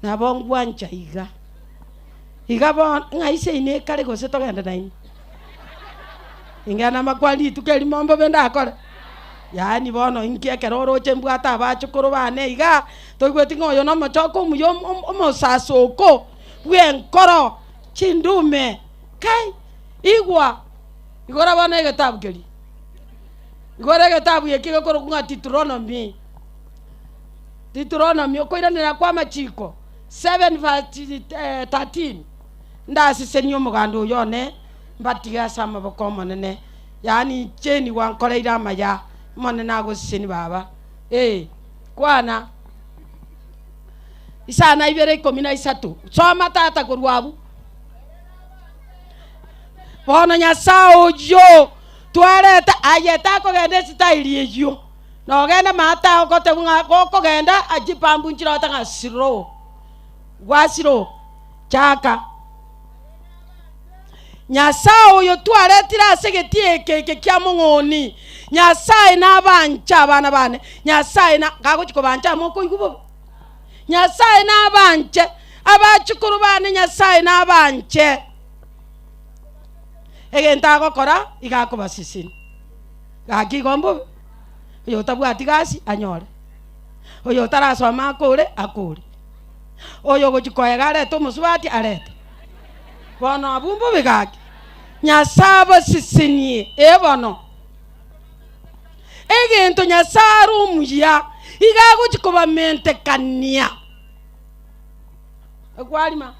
nabo ngwancha iga. Iga bono, ng'ai seino ekare gose togende nainwe? Ing'ana amakwani rituko erimo mbobe ndakore? Yaani bono inki ekero oroche mbwate abachokoro bane iga, toigweti ng'a oyo nomochoko omuya omosasoko bw'enkoro, chindume, kai, igwa, igora bono egetabu keria, igora egetabu eke gekorokwa ng'a Deuteronomy, Deuteronomy, okoiranera kwa amachiko, 7 verse 13, ndasesenie omoganda oyo one. Mbatige ase amaboko 'Omonene, yaani inche nigo ankoreire amaya. Omonene agosesenie baba. Ee, kwana. Isano ibere ikomi na isato. Soma tata korwa abwo. Bono Nyasae oyio twareta aye takogenda esitairi eyio. Nogende maate agotebwa ng'a gokogenda chipambu nchirote ng'a slow. Gwa slow. Chaka. Nyasae oyo twaretire ase egetii eke eke kia mong'oni, Nyasae nabanche abana bane, Nyasae na kagochi kobancha amo okoigwa bobe. Nyasae nabanche abachukuru bane, Nyasae nabanche. Egento agokora iga akobasesenia. Gaki igo mbobe, oyo otabwati gasi anyore, oyo otarasoma akore akore, oyo ogochi koega arete omosubati arete. Bono abwo mbobe gaki, Nyasae abasesenie, ee bono. Egento Nyasae are omuya, iga agochia kobamentekania. Ekwarima.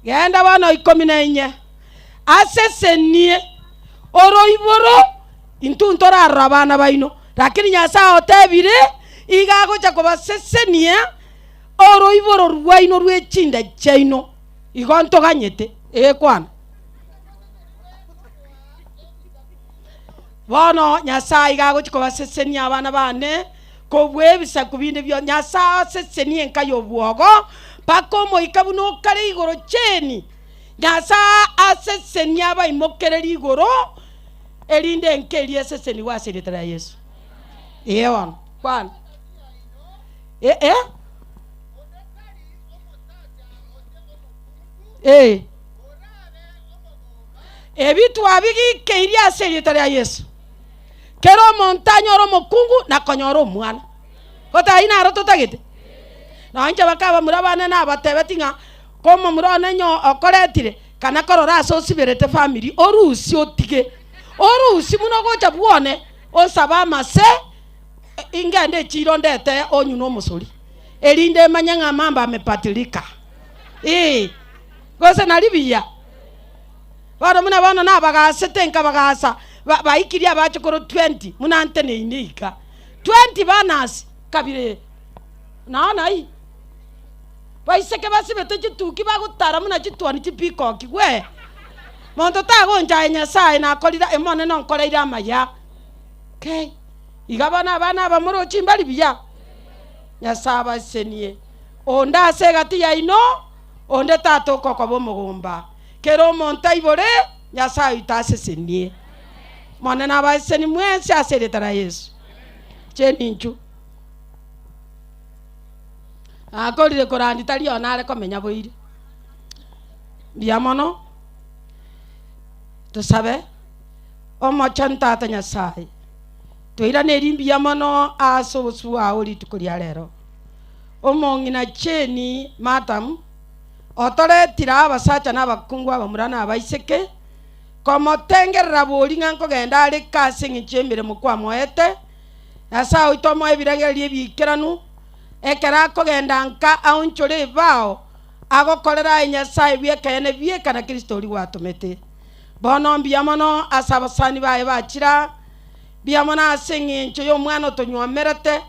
Genda bono ikomi na inye, asesenie oroiboro, intwe ntorarora abana baino. Lakini Nyasae otebire, iga agocha kobasesenia oroiboro rwaino rwe chinda chiaino. Igo ntoganyete egekwana. Bono Nyasae iga agochia kobasesenia abana bane kobua ebisaku binde bionsi. Nyasae asesenie enka y'obwogo mpaka omoika buna okare igoro cheni. Nyasae asesenie abaimokereri igoro erinde enka eria esesenigwe ase erieta ria Yeso. Ee bono, kwana. Ee, ee. Ee. Ebi twabigikeirie ase erieta ria Yeso. Kera omonto anyore omokungu na konyora omwana. Gotari naro totagete? Nonya inche bakaba bamura bane nabatebeti ng'a komomura one nyo okoretire Kana korora ase osiberete famiri, orusie otige. Orusie buna ogocha bwone, osabe amase, ingende echiiro ndete onywe na omosori, erinde emanye ng'a mambo amepatilika. Ee, gose nari buya. Bono buna bono nabagasete nkabagasa, baikirie abachokoro 20 buna nteneine iga. 20 banners kabire nao nai. Baiseke basibete chituki bagotara buna chituoni chipikoki. Gwe! Monto tagoncha aye Nyasae nakorire Omonene onkoreire amaya. Kei! Iga bono abana aba moroche imbari buya? Nyasae abasesenie. Onde ase egati yaino, onde tatoka okoba omogomba. Kera omonto aibore, Nyasae oito asesenie. Omonene abasesenie mwensi ase erieta ria Yeso. Cheni inchuo. Nakorire korandi tari oo nare komenya boire. Mbuya mono, tosabe Omochenu Tata Nyasaye, toiranerie mbuya mono ase obosio bwao rituko ria rero. Omong'ina Jane Madam otoretire abasacha na abakungu abamura na abaiseke komotengerera bori ng'a nkogenda are ase eng'encho y'emeremo kwamoete. Nyasaye oito omoe ebirengererio ebiikeranu, ekero akogenda nka aonchore ebao, agokorera aye Nyasaye bw'ekeene bieka na Kristo oria gwatomete. Bono mbuya mono ase abasani baye bachira, mbuya mono ase eng'encho y'omwana otonywomerete,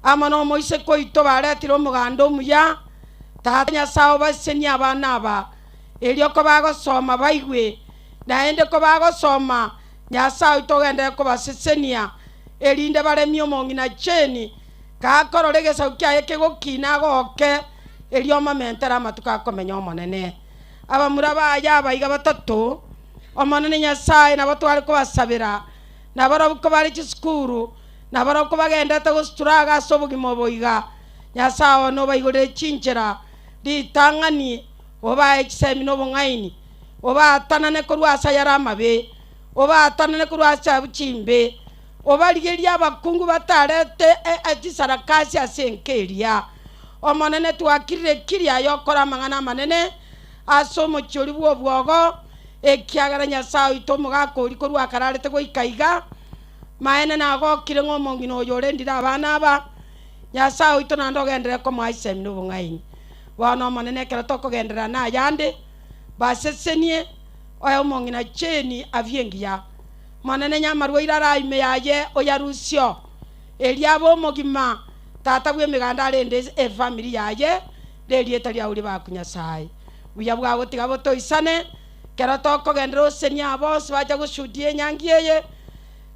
amo nomoiseke oito baretire omoganda omuya. Tata Nyasae obasesenie abana aba, erio kobagosoma baigwe, naende kobagosoma Nyasae oito ogenderere kobasesenia, erinde baremie omong'ina Jane, gakorora egesaku kiaye kegokina agoke, erio omomentere amatuko akomenya Omonene. Abamura baye abaiga batato, Omonene Nyasae nabo tware kobasabera, nabarabwo kobare chisukuru, nabarabwo kobagenderete gosutura ase obogima obo iga, Nyasae one obaigorere chinchera, ritang'ani obae chisemi na obong'aini, obaatanane korwa ase ayare amabe, obaatanane korwa ase chiabu chimbe, obarigerie abakungu batarete chisarakasi ase enka eria. Omonene, twakirire ekiri aye okore amang'ana amanene ase omochie oria bw'obwogo, ekiagera Nyasae oito omogaka oria korwa akararete goika iga. Maene nagokire ng'a omong'ina oyo orendire abana aba, Nyasae oito naende ogenderere komoa chisemi na obong'aini. Bono Omonene, ekero tokogenderera nayande, basesenie, oe omong'ina Jane afya engiya. Monene nyamarwaire are ime yaye oyarusie oo, erio abe omogima, tata bw'emeganda arende efamiri yaye, nerieta riao ribaku Nyasae. Buya bwao tiga botoisane, kero tokogenderera osenie aba bonsi bacha goshuhudia enyangi eye,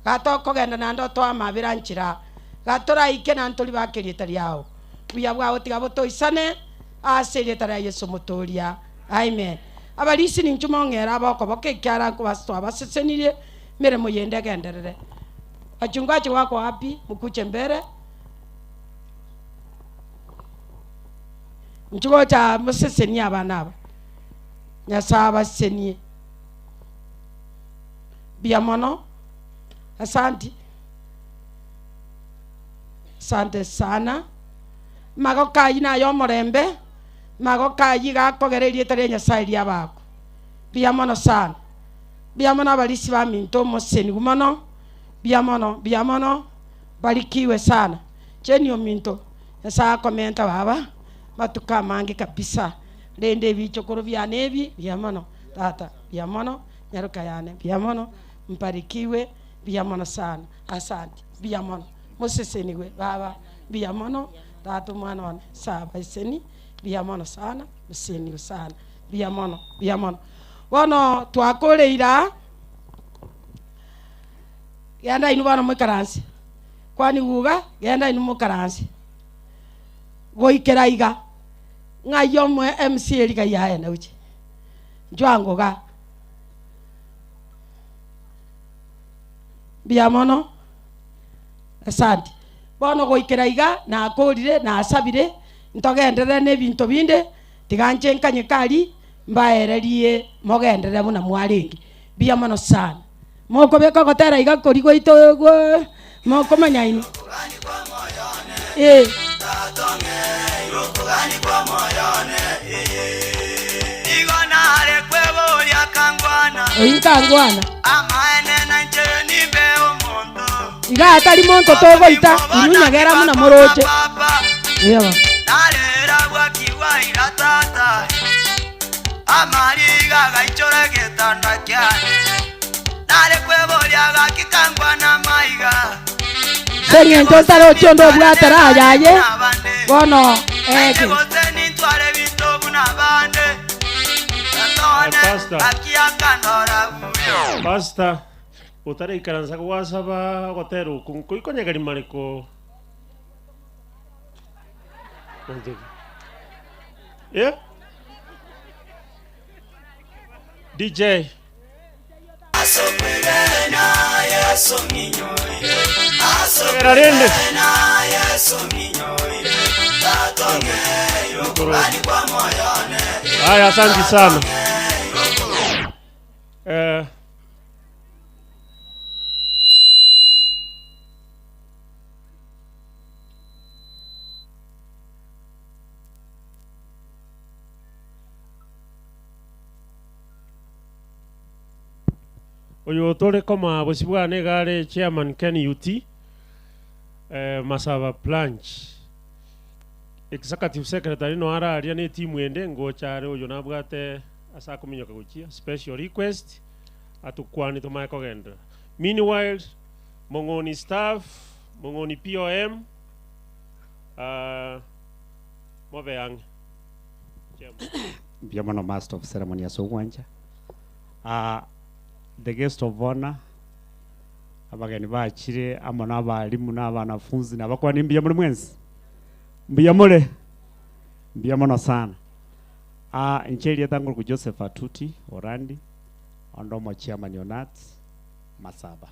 Gatokogenda naende otoe amabera nchera, gatoraike naende toribake erieta riao. Buya bwao tiga botoisane ase erieta ria Yeso Omotoria. Amen. Abarisi ninchwe mong'ere abokoboka ekiara twabasesenirie emeremo yende egenderere. Wachungaji wako wapi? Mukuje mbere. Inchwe gocha mosesenie abana aba. Nyasae abasesenie. Mbuya mono. Asanti. Asante sana. Magoko ayio naye omorembe, magoko ayio iga akogera erieta ria Nyasaye riabakwa. Mbuya mono sana. Mbuya mono abarisia baminto omosenigu mono, mbuya mono, mbuya mono, barikiwe sana. Jane ominto, Nyasaye akomenta baba, matuko amange kabisa. Rende ebichokoro biane ebi, mbuya mono tata, mbuya mono. Nyaroka yane, mbuya mono, mbarikigwe, mbuya mono sana, asante, mbuya mono, mosesenigwe baba, mbuya mono, tata omwana one, saba eseni, mbuya mono sana, mosesenigwe sana, mbuya mono, mbuya mono. Bono twakoreire aa, genda inwe bono moikaranse, kwani guga, genda inwe mokaranse, goikera iga, ng'ai omo MC eriga yaye nauche, nchwango igaa. Mbuya mono, asante. Bono goikera iga nakorire, nasabire, ntogenderere na ebinto binde, tiga nche nkanyeke aria, mbaererie mogenderere buna mwarenge. Mbuya mono sana. Mokobeka ogotera iga koria gwaito gwa mokomanya inwe. Eh. Oyio nkangwana. Iga atari monto togoita, inwe nyagera buna moroche. Ewa. Ase eng'encho ntarochi onde obwate raha yaye, bono eke. Pastor. Pastor, otaraikaransa gwasaba ogotera oko nkoikonyegeri mariko. Eh? DJ. Tegera rende. Haya, asante sana. Eh, Oyo tore komoa bosio bwane iga are chairman Ken UT, Masaba Branch. Executive Secretary no araria na etimu ende ngocha are oyo nabwate ase akominyoka gochia special request atokwane tomanye kogenderera. Meanwhile, Mong'oni staff, Mong'oni POM, mobe ang'e. Chairman. Mbuya mono master of ceremony ase ogwancha. The guest of honor, abageni bachire amo na abalimu na abanafunzi na abakwani mbuya more mwensi? Mbuya more? Mbuya mono sana. Inche erieta ngoroku Joseph Atuti Orandi, onde omo chairman o Nats Masaba.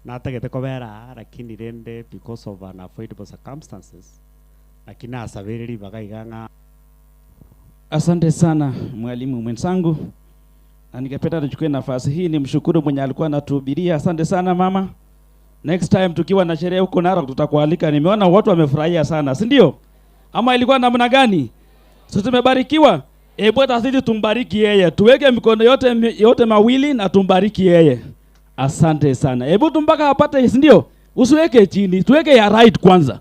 Natagete kobera aa lakini rende because of unavoidable circumstances, lakini nasabeire ribaga iga ng'a Asante sana mwalimu mwenzangu, na ningependa nichukue nafasi hii nimshukuru mwenye alikuwa anatuhubiria. Asante sana mama. Next time tukiwa na sherehe huko Narok tutakualika. Nimeona watu wamefurahia sana, si ndio? Ama ilikuwa namna gani? Sisi tumebarikiwa. Hebu hata sisi tumbariki yeye, tuweke mikono yote mawili na tumbariki yeye. Asante sana. Hebu tumpaka apate, si ndio? Usiweke chini, tuweke ya right kwanza,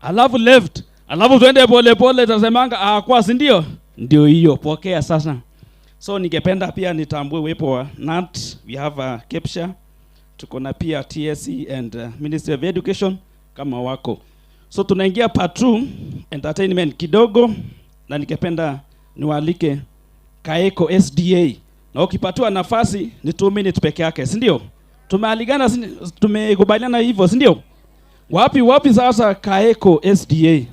alafu left, alafu tuende pole pole, tasemanga kwa, si ndio? Ndio hiyo, pokea sasa. So ningependa pia nitambue uwepo wa NAT, we have a KEPSHA, tuko na pia TSC and Ministry of Education kama wako. So tunaingia part 2 entertainment kidogo, na ningependa niwaalike Kaeko SDA, na ukipatiwa nafasi ni 2 minutes peke yake, si ndio? Tumealigana, tumekubaliana hivyo, si ndio? Wapi wapi sasa Kaeko SDA?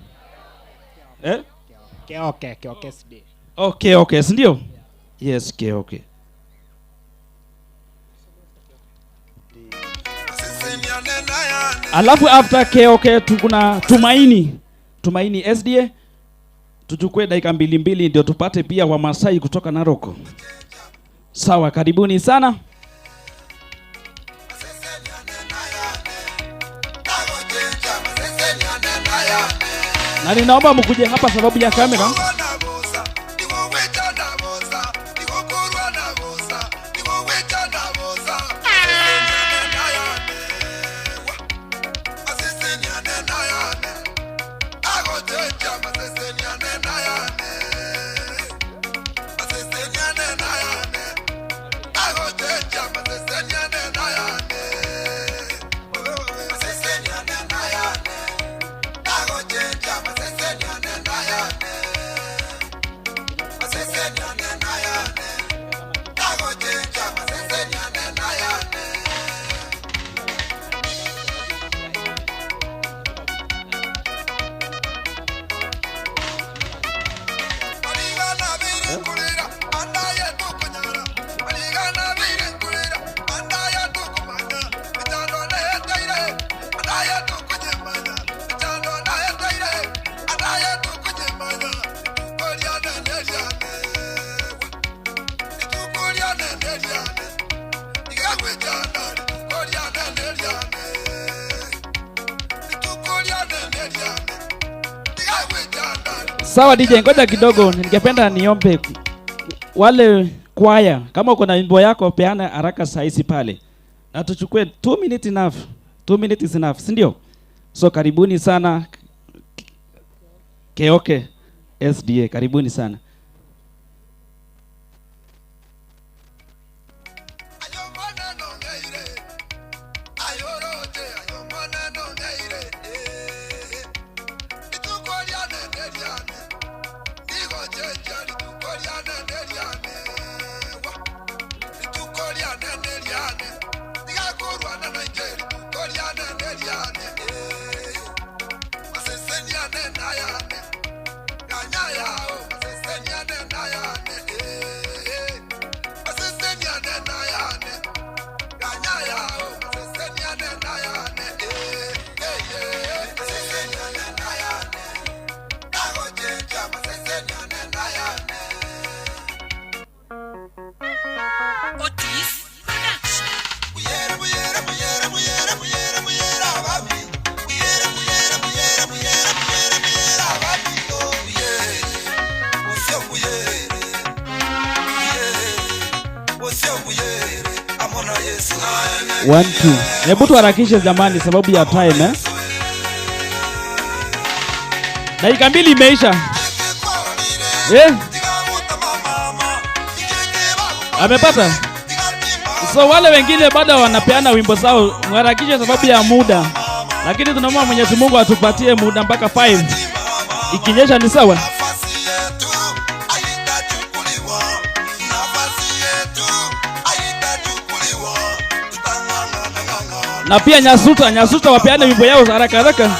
Keoke, Keoke SDA. Oh, Keoke, si ndio? Yes, Keoke. Alafu after Keoke kuna Tumaini. Tumaini SDA. Tuchukue dakika mbili mbili ndio tupate pia Wamasai kutoka Narok. Sawa, karibuni sana. Na ninaomba mkuje hapa sababu ya kamera. Sawa DJ, ngoja kidogo, ningependa niombe wale kwaya, kama uko na wimbo yako peana haraka saa hizi pale, na tuchukue 2 minutes enough. 2 minutes is enough, si ndio? So karibuni sana Keoke SDA, karibuni sana. 1 2. Hebu tuharakishe jamani, sababu ya time eh. Dakika mbili imeisha eh? Amepata. So wale wengine bado wanapeana wimbo zao, mharakishe sababu ya muda, lakini tunaomba Mwenyezi Mungu atupatie muda mpaka 5. Ikinyesha ni sawa. Na pia Nyasuta, Nyasuta wapeane wimbo yao haraka haraka,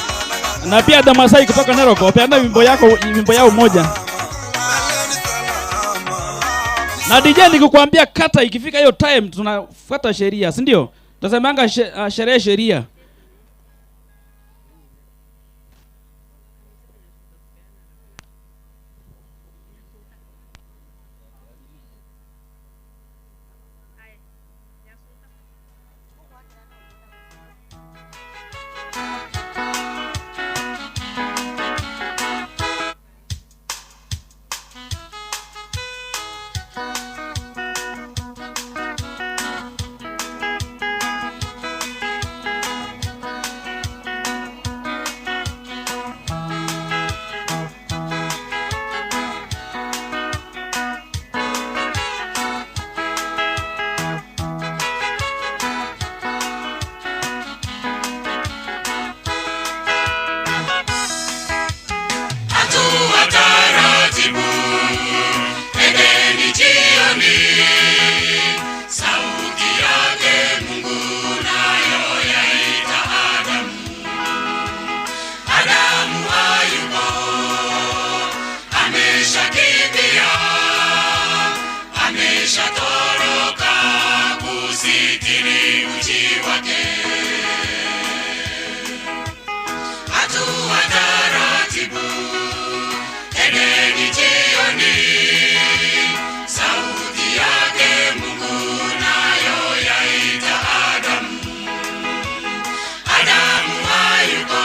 na pia Damasai kutoka Narok wapeane wimbo yako wimbo yao moja. Na DJ nikukwambia kata ikifika hiyo time tunafuata sheria, si ndio? Tutasemanga sherehe sheria. Hatua taratibu, endeni jioni, sauti yake Mungu nayo yaita Adamu. Adamu hayupo, ameshakimbia, ameshatoroka kusitiri uchi wake. Hatua taratibu, endeni jioni, sauti yake Mungu nayo yaita Adamu. Adamu hayuko,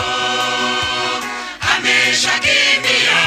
ameshakimbia,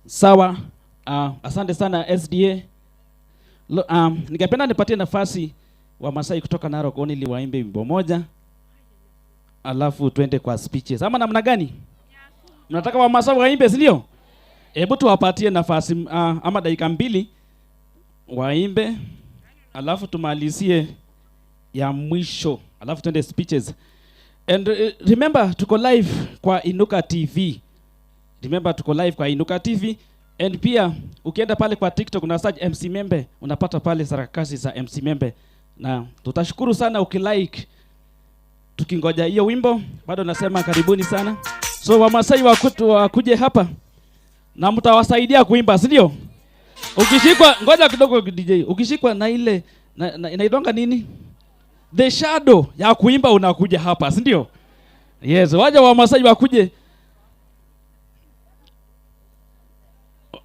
Sawa. Asante sana SDA. Ningependa nipatie nafasi Wamasai kutoka Narok only waimbe wimbo moja, alafu twende kwa speeches. Ama namna gani? Mnataka Wamasai waimbe, si ndio? Hebu tuwapatie nafasi ama dakika 2 waimbe, alafu tumalizie ya mwisho, alafu twende speeches. And remember tuko live kwa Inuka TV. Remember tuko live kwa Inuka TV. And pia ukienda pale kwa TikTok una search MC Membe, unapata pale sarakasi za MC Membe. Na tutashukuru sana ukilike. Tukingoja hiyo wimbo, bado nasema karibuni sana. So Wamasai wakuje hapa na mtawasaidia kuimba, si ndio? Ukishikwa, ngoja kidogo DJ, ukishikwa na ile inaitwanga nini? The shadow ya kuimba unakuja hapa, si ndio? Yes, waje Wamasai wakuje.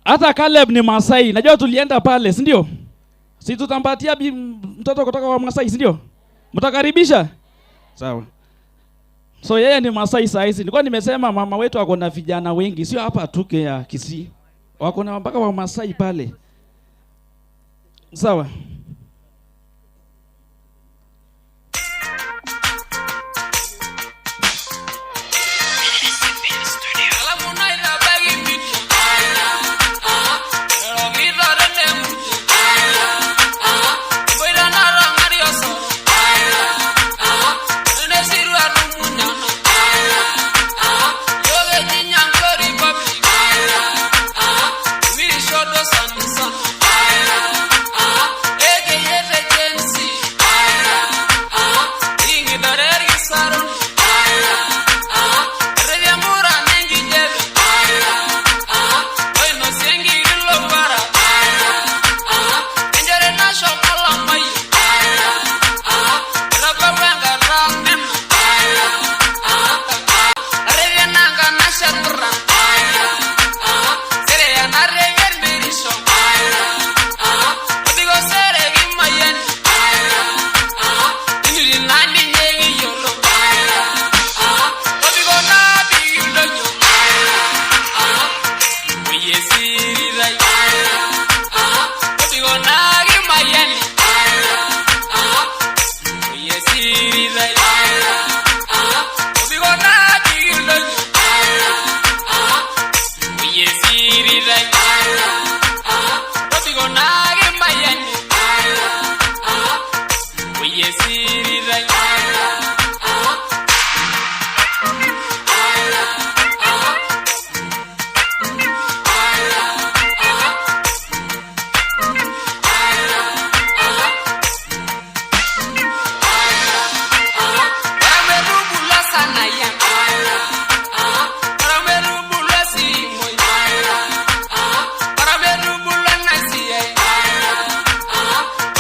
Hata Caleb ni Masai. Najua tulienda pale, si ndio? Si tutampatia mtoto kutoka wa Masai, si ndio? Mtakaribisha? Sawa. So yeye ni Masai saa hizi. Nilikuwa nimesema mama wetu ako na vijana wengi, sio hapa tu ya Kisii. Wako na mpaka wa Masai pale. Sawa.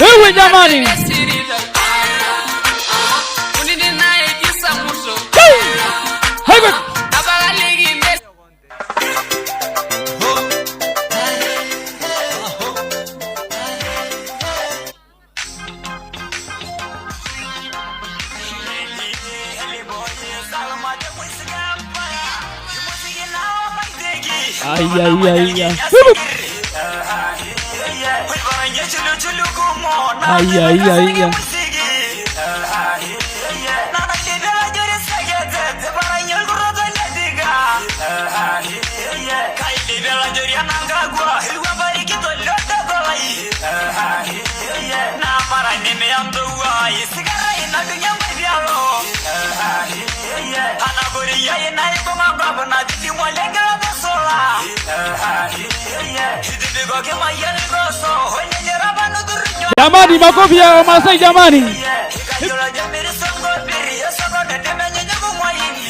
Wewe jamani. Ay, ay, ay, ay. Ay, ay, ay, ay. Jamani, makofi ya Wamasai jamani.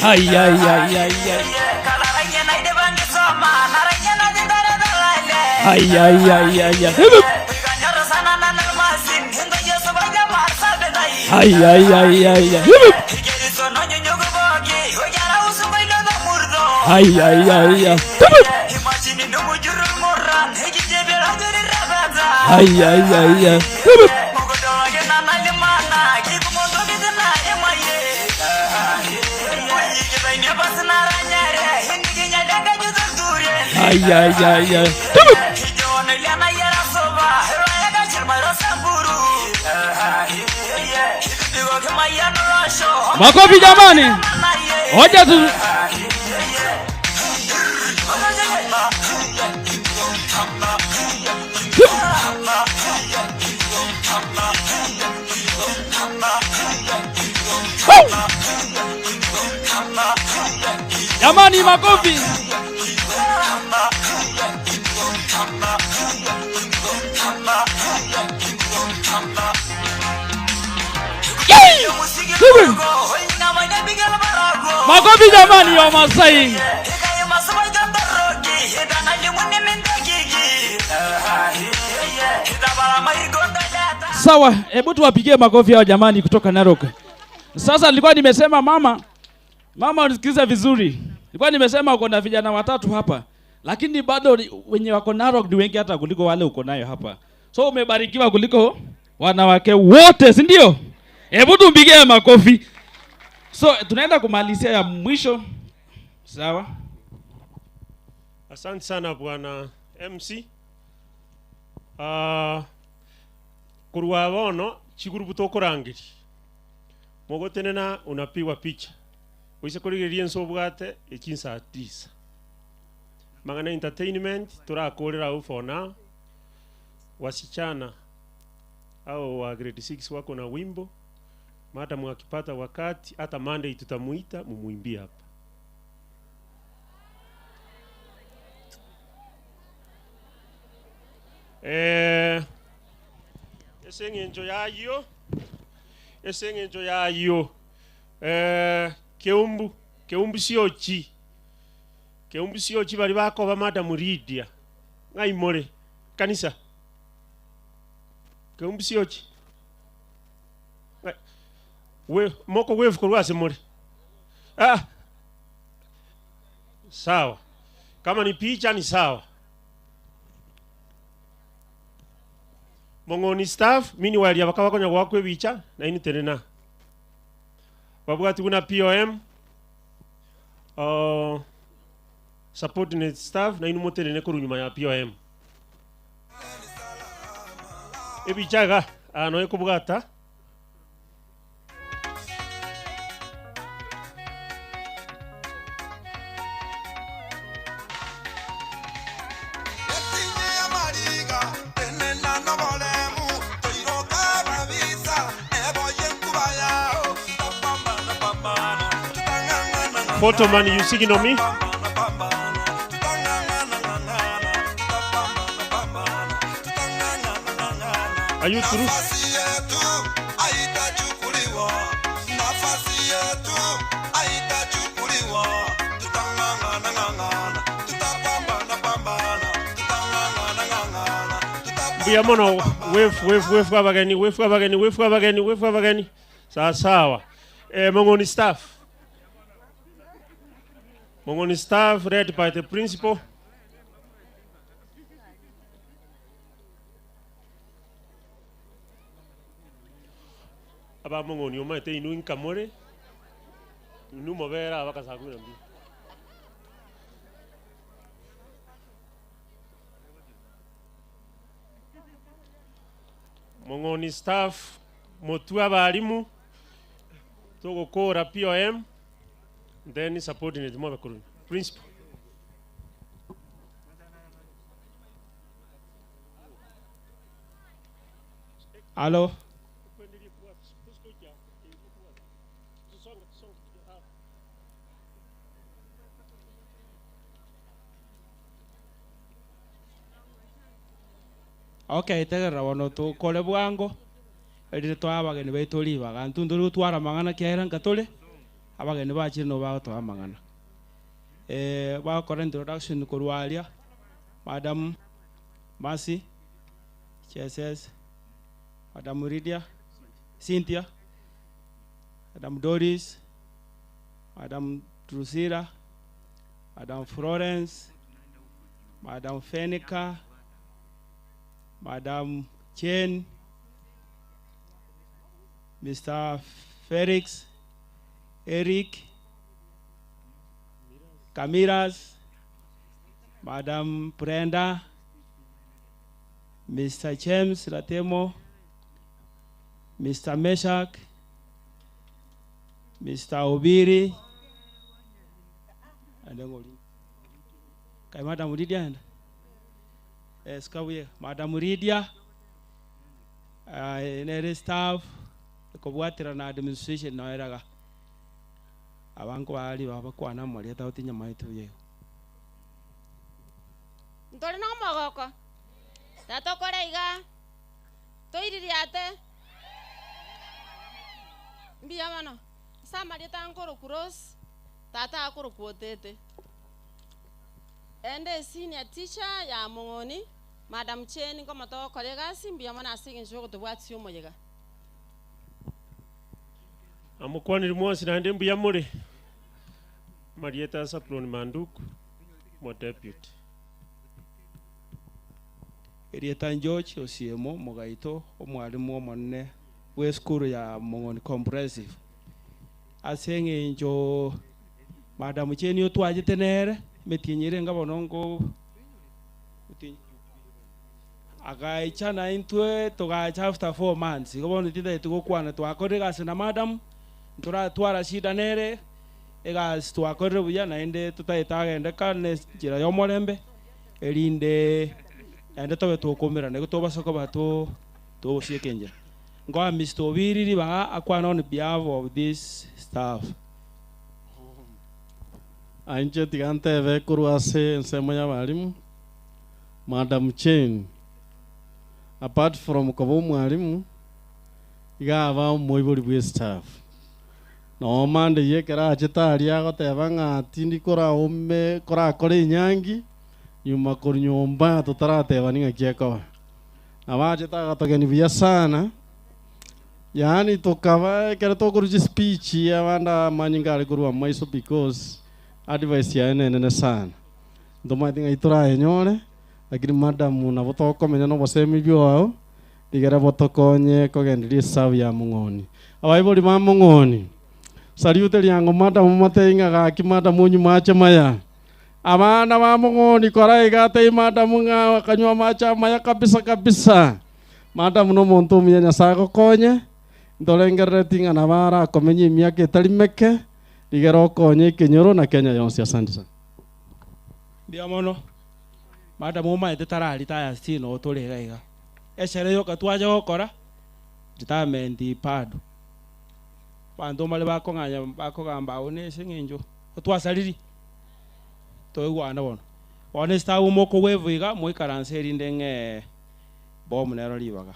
Ay, ay, ay, ay, ay. Ay, ay, ay, ay, ay. Ay, ay, ay, ay, ay. Ay, ay, ay, ay. Ay, ay, ay, ay. Ay, ay, ay, ay. Makofi jamani. Hoja tu. Jamani, makofi. Makofi jamani ya Masai. Sawa, hebu tuwapigie makofi hao jamani kutoka Narok. Sasa nilikuwa nimesema mama, mama unisikilize vizuri. Nilikuwa nimesema uko na vijana watatu hapa, lakini bado wenye wako Narok ni wengi hata kuliko wale uko nayo hapa. So umebarikiwa kuliko wanawake wote, si ndio? Hebu tumpigie makofi. So tunaenda kumalizia ya mwisho. Sawa? Asante sana bwana MC. Kurwa bono chigurubu tokorangeri mogotenena unapigwa picha oise korigereria ense obwate echinsa tisa mang'ana entertainment turakorera au for now. Wasichana au wa grade 6 wako na wimbo, madam akipata wakati hata Monday tutamuita mumuimbie hapa. Ese ng'encho yayo, ese ng'encho yayo, keumbu keumbu siochi, keumbu siochi bari bakoba madam Lydia ng'aimore kanisa keumbu siochi we moko wefu korwa ase more. Sawa, kama ni picha ni sawa. Mong'oni staff mini waria bakaba konya gwakwa ebicha na ini tenena babwati buna POM, subordinate staff na ini motenene koru nyuma ya POM ebicha iga ano ekobwata. Photo man, you signal me? Are you through? Mbuya mono, wave, wave, wave abageni, wave abageni, wave abageni, wave abageni. Sawa sawa. Mong'oni staff. Mong'oni staff read by the principal. Aba mong'oni omaete inu inkamore. Inu mobera abakasakuna mbi. Mong'oni staff motu abarimu togokora POM then subordinate mobe kuruni principal. Hello. Okay, tegerera bono tukore bwango erire twa abageni baitu ribaga ntundu riu twara mang'ana kiaira nka tore abageni bachire no bagotwara mang'ana. Bagokora introduction korwa aria Madam Mercy Cheses, Madam Lydia, Cynthia, Madam Doris, Madam Drusilla, Madam Florence, Madam Fenica, Madam Chen, Mr. Felix, Eric, Camiras, Madam Brenda, Mr. James Ratemo, Mr. Meshak, Mr. Obiri, and then Kai Madam Lydia and yes, kabuye Madam Lydia, nere staff kobwatira na administration noeraga abanko bari babakwana morieta otinya maitu yego Ntore no mogoko. Tatokore iga. Toiririate. Mbuya mono. Ase amarieta nkoroku Rose, tata akoroku Otete. Ende senior teacher ya Mong'oni, Madam Jane nkomotogokora egasi, mbuya mono ase eng'encho yogotobwatia omoyega. Amokwaniri mwensi naende mbuya more. Marieta Saplon Manduku, mo deputy. Erieta George Osiemo Mogaito omwalimu omonene bwa esukuru ya Mong'oni Comprehensive ase eng'encho Madam Jane otwachete nere emetienyi ere bono nko agaicha na intwe togacha after 4 months igo bono titagete gokwana twakorire egasi na madam ntoratwara shida nere egasi twakorire buya naende totagete agendeka na enchera ya omorembe erinde naende tobe twokomerana igo tobasa koba to togosieka enchera ngoa Mr. Obiri ribaga akwana on behalf of this staff. Ainche tiga ntebe korwa ase ensemo ya abarimu Madam Jane apart from koba omwarimu iga aba omoibori bwa staff noomande ye ekero achete aria agoteba ng'a tindi koraume korakore enyangi nyuma korwa nyomba totarateba ning'aki ekoba nabo achete agatogeni buya sana yaani tokaba ekero tokorusia speech abande amanyinga are korwa maiso because advice yaye nenene sana ntomaete ng'ai toraenyore lakini madam nabo tokomenya na obosemi bwao rigere botokonye kogenderia esabu ya Mong'oni abaibori ba Mong'oni salute riango madam matei ng'a gaki madam onywa mache maya abana ba Mong'oni kora iga atei madam ng'a akanywa mache amaya kabisa kabisa madam na omonto omuya Nyasaye agokonye ntorengerereti ng'a nabo arakomenya emiaka etari meke rigere okonye ekenyoro na Kenya yonsi asante sana. Mbuya mono madam omaete tararitaya still no tore iga iga eshere yoka twacha gokora retirement bado banto mbare bakong'anya bakogamba abwo na ase eng'encho otwasariri toigwane bono bono estaff mokowave iga moikaranse erinde ng'e bomu nero ribaga.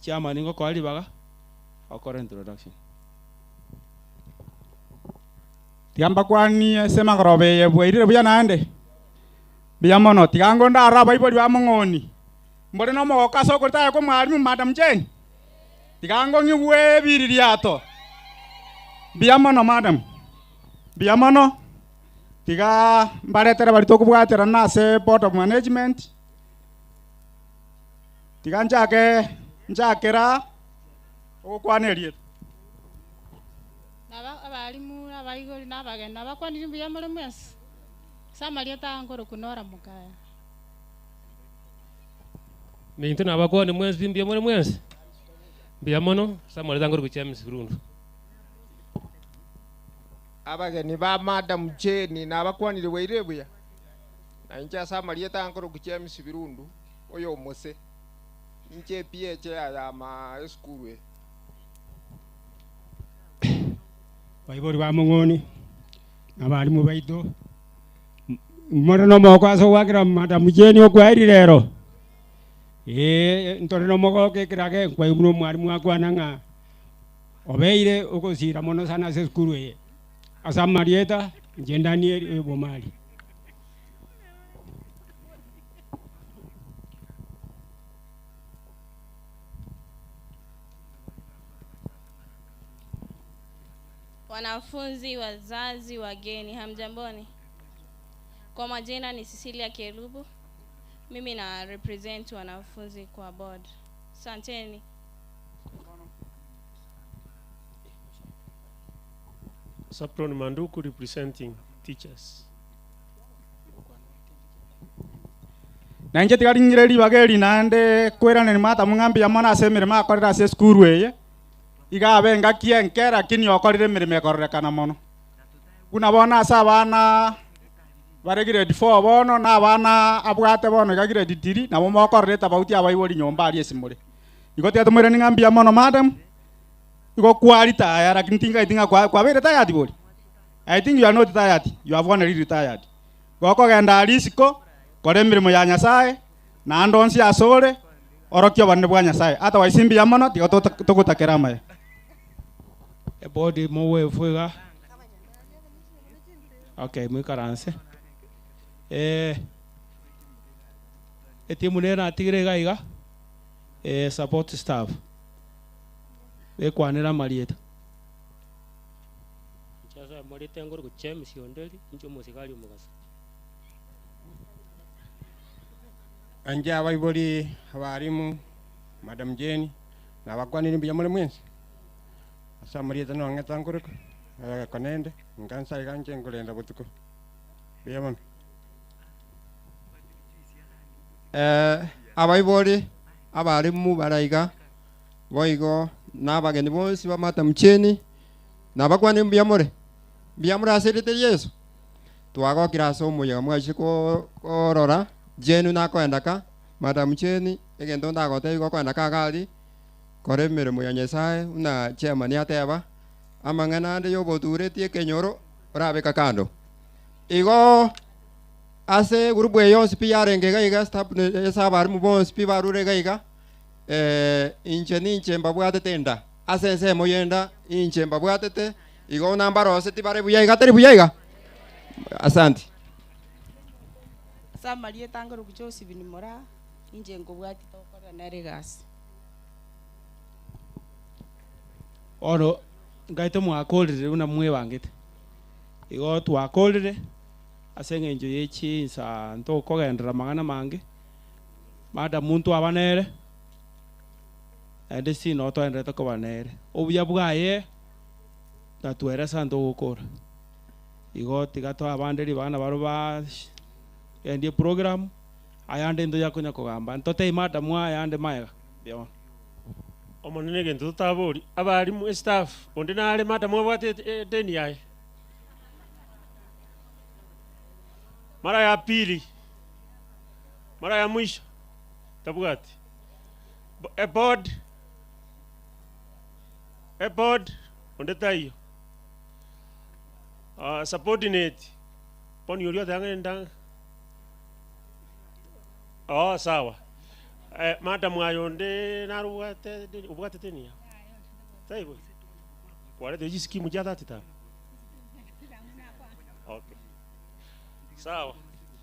Chairman ngokoa ribaga okore introduction. Tiga mbakwanie ase magoroba eye bwairire buya naende mbuya mono tiga ngo ndara abaibori ba Mong'oni mbore na omogoko ase okoritaya kwa omwalimu Madam Jane tiga ngo ng'igwe ebiri riato mbuya mono madam mbuya mono tiga mbaretere bari tokobwaterana ase board of management tiga nchake nchakera ogokwana erieto. Naba abarimu abaigori n'abageni nabakwanire mbuya more mwensi ase amarieta ankoroku Nora Mokaya. Minto nabakwani mwensi mbuya more mwensi mbuya mono ase amarieta ankoroku James Burundu. Abageni ba Madam Jane nabakwanire bwaire buya na inche ase amarieta ankoroku James Birundu oyo omose inche PH ya ma esukuru e. Baibori ba Mong'oni n'abarimu baitu more no omogoko ase ogwakera Madam Jane okwaeri rero ntore na omogoko ekerage nkwaigwa buna omwarimu akwana ng'a obeire ogosira mono sana ase esukuru eye ase amarieta inche Daniel Ebomari. Wanafunzi, wazazi, wageni, hamjamboni? Kwa majina ni Cecilia Kerubo. Mimi na represent wanafunzi kwa board. Asanteni. Sapron Manduku representing teachers. Na inche tiga ring'ire ribaga eri naende kweraneri matamu ng'a mbuya mono ase emeremo akorire ase esukuru eye, iga abe engaki enke lakini okorire emeremo ekororekana mono. Buna bono ase abana bare grade four bono, na abana abwate bono iga grade three, nabo mokorora etafauti abaibori nyomba aria ase more. Igo tiga tomoiranie ng'a mbuya mono madam, igo kwaritaya lakini tingaeti ng'a kwa kwabeire tired bori? I think you are not tired, you have only retired. Gokogenda aria isiko, kora emeremo ya Nyasae, naende onsi asore, orokia obonene bwa Nyasae. Otherwise mbuya mono, tiga togotakera amaya. Ebodi mowefu iga. Okay, moikaranse. Eh, etimu nere natigire iga iga, eh, support staff, bekwanere amarieta. Inche ase amarieta ngore James Onderi, inche omosigari omogaso. Inche abaibori, abalimu, Madam Jane, nabakwanire mbuya more mwensi. Ase amarieta nong'ete nkorokwa, konende, nkansa iga inche nkorenda botuko. Mbuya mono. Abaibori, abalimu bare iga, boigo na abageni bonsi ba Madam Jane, nabakwanire mbuya more, mbuya more ase erieta ria Yeso. Twagokire ase omoyega mwachire korora Jane nakoenda ka, Madam Jane, egento ndagotebie gokoenda ka iga aria, kora emeremo ya Nyasaye buna chairman ateba, amang'ana ande ya obotureti ekenyoro orabeka kando. Igo ase egroup eye yonsi pi yarenge iga iga staff ase abalimu bonsi pi barure iga iga, inche ninche mbabwatete enda, ase ensemo ya enda inche mbabwatete, igo nambaroseti bare buya iga tari buya iga? Asante. Ase amarieta angorokwa Josephine Moraa, inche nkobwatia tokorera nere egasi. Bono nkaete mwakorire buna mwebangete, igo twakorire ase eng'encho ye chinsa ntokogenderera amang'ana amange, madam ntwaba nere, naende si no toendererete koba nere. Obuya bwaye, tatweresa ntogokora, igo tiga toe abande ribaga nabarobwo ba gendie eprogram, ayande ntonya konya kogamba, ntotebie madam ayande maega, mbuya mono. Omonene egento totabori, abalimu, estaff, onde nare madam abwate edeni yaye? Mara ya pili, mara ya mwisho, tabwati. Eboard, eboard, onde taiyo. Ah, subordinate, bono oria oteba ng'a enda Oh, sawa. Eh, madam aye onde nare obwate deni obwate deni ya? Taibo? Kwaretire chiskimu chia 30,000? Okay. Sawa.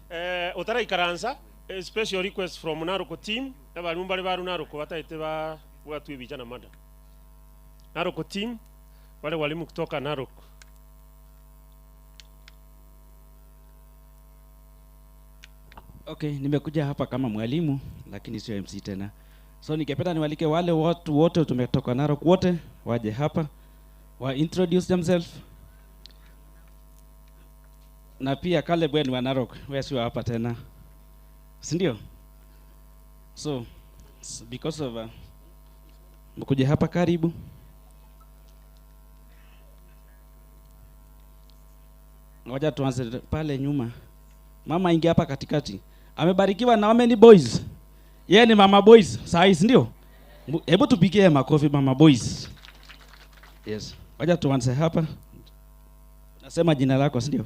Eh, otaraikaransa, a special request from Narok team, abarimu mbare barwa Narok bataete ba bwatwe ebicha na madam. Narok team, wale walimu kutoka Narok. Okay, nimekuja hapa kama mwalimu lakini sio MC tena. So ningependa niwalike wale watu wote tumetoka Narok wote waje hapa wa introduce themselves. Na pia Caleb wewe ni wa Narok, wewe sio hapa tena. Si ndio? So because of mkuje hapa karibu. Ngoja tuanze pale nyuma. Mama ingia hapa katikati. Amebarikiwa na how many boys? Yeye ni mama boys saa hii, si ndio? Hebu tupigie makofi mama boys. Yes. Ngoja tuanze hapa. Nasema jina lako, si ndio?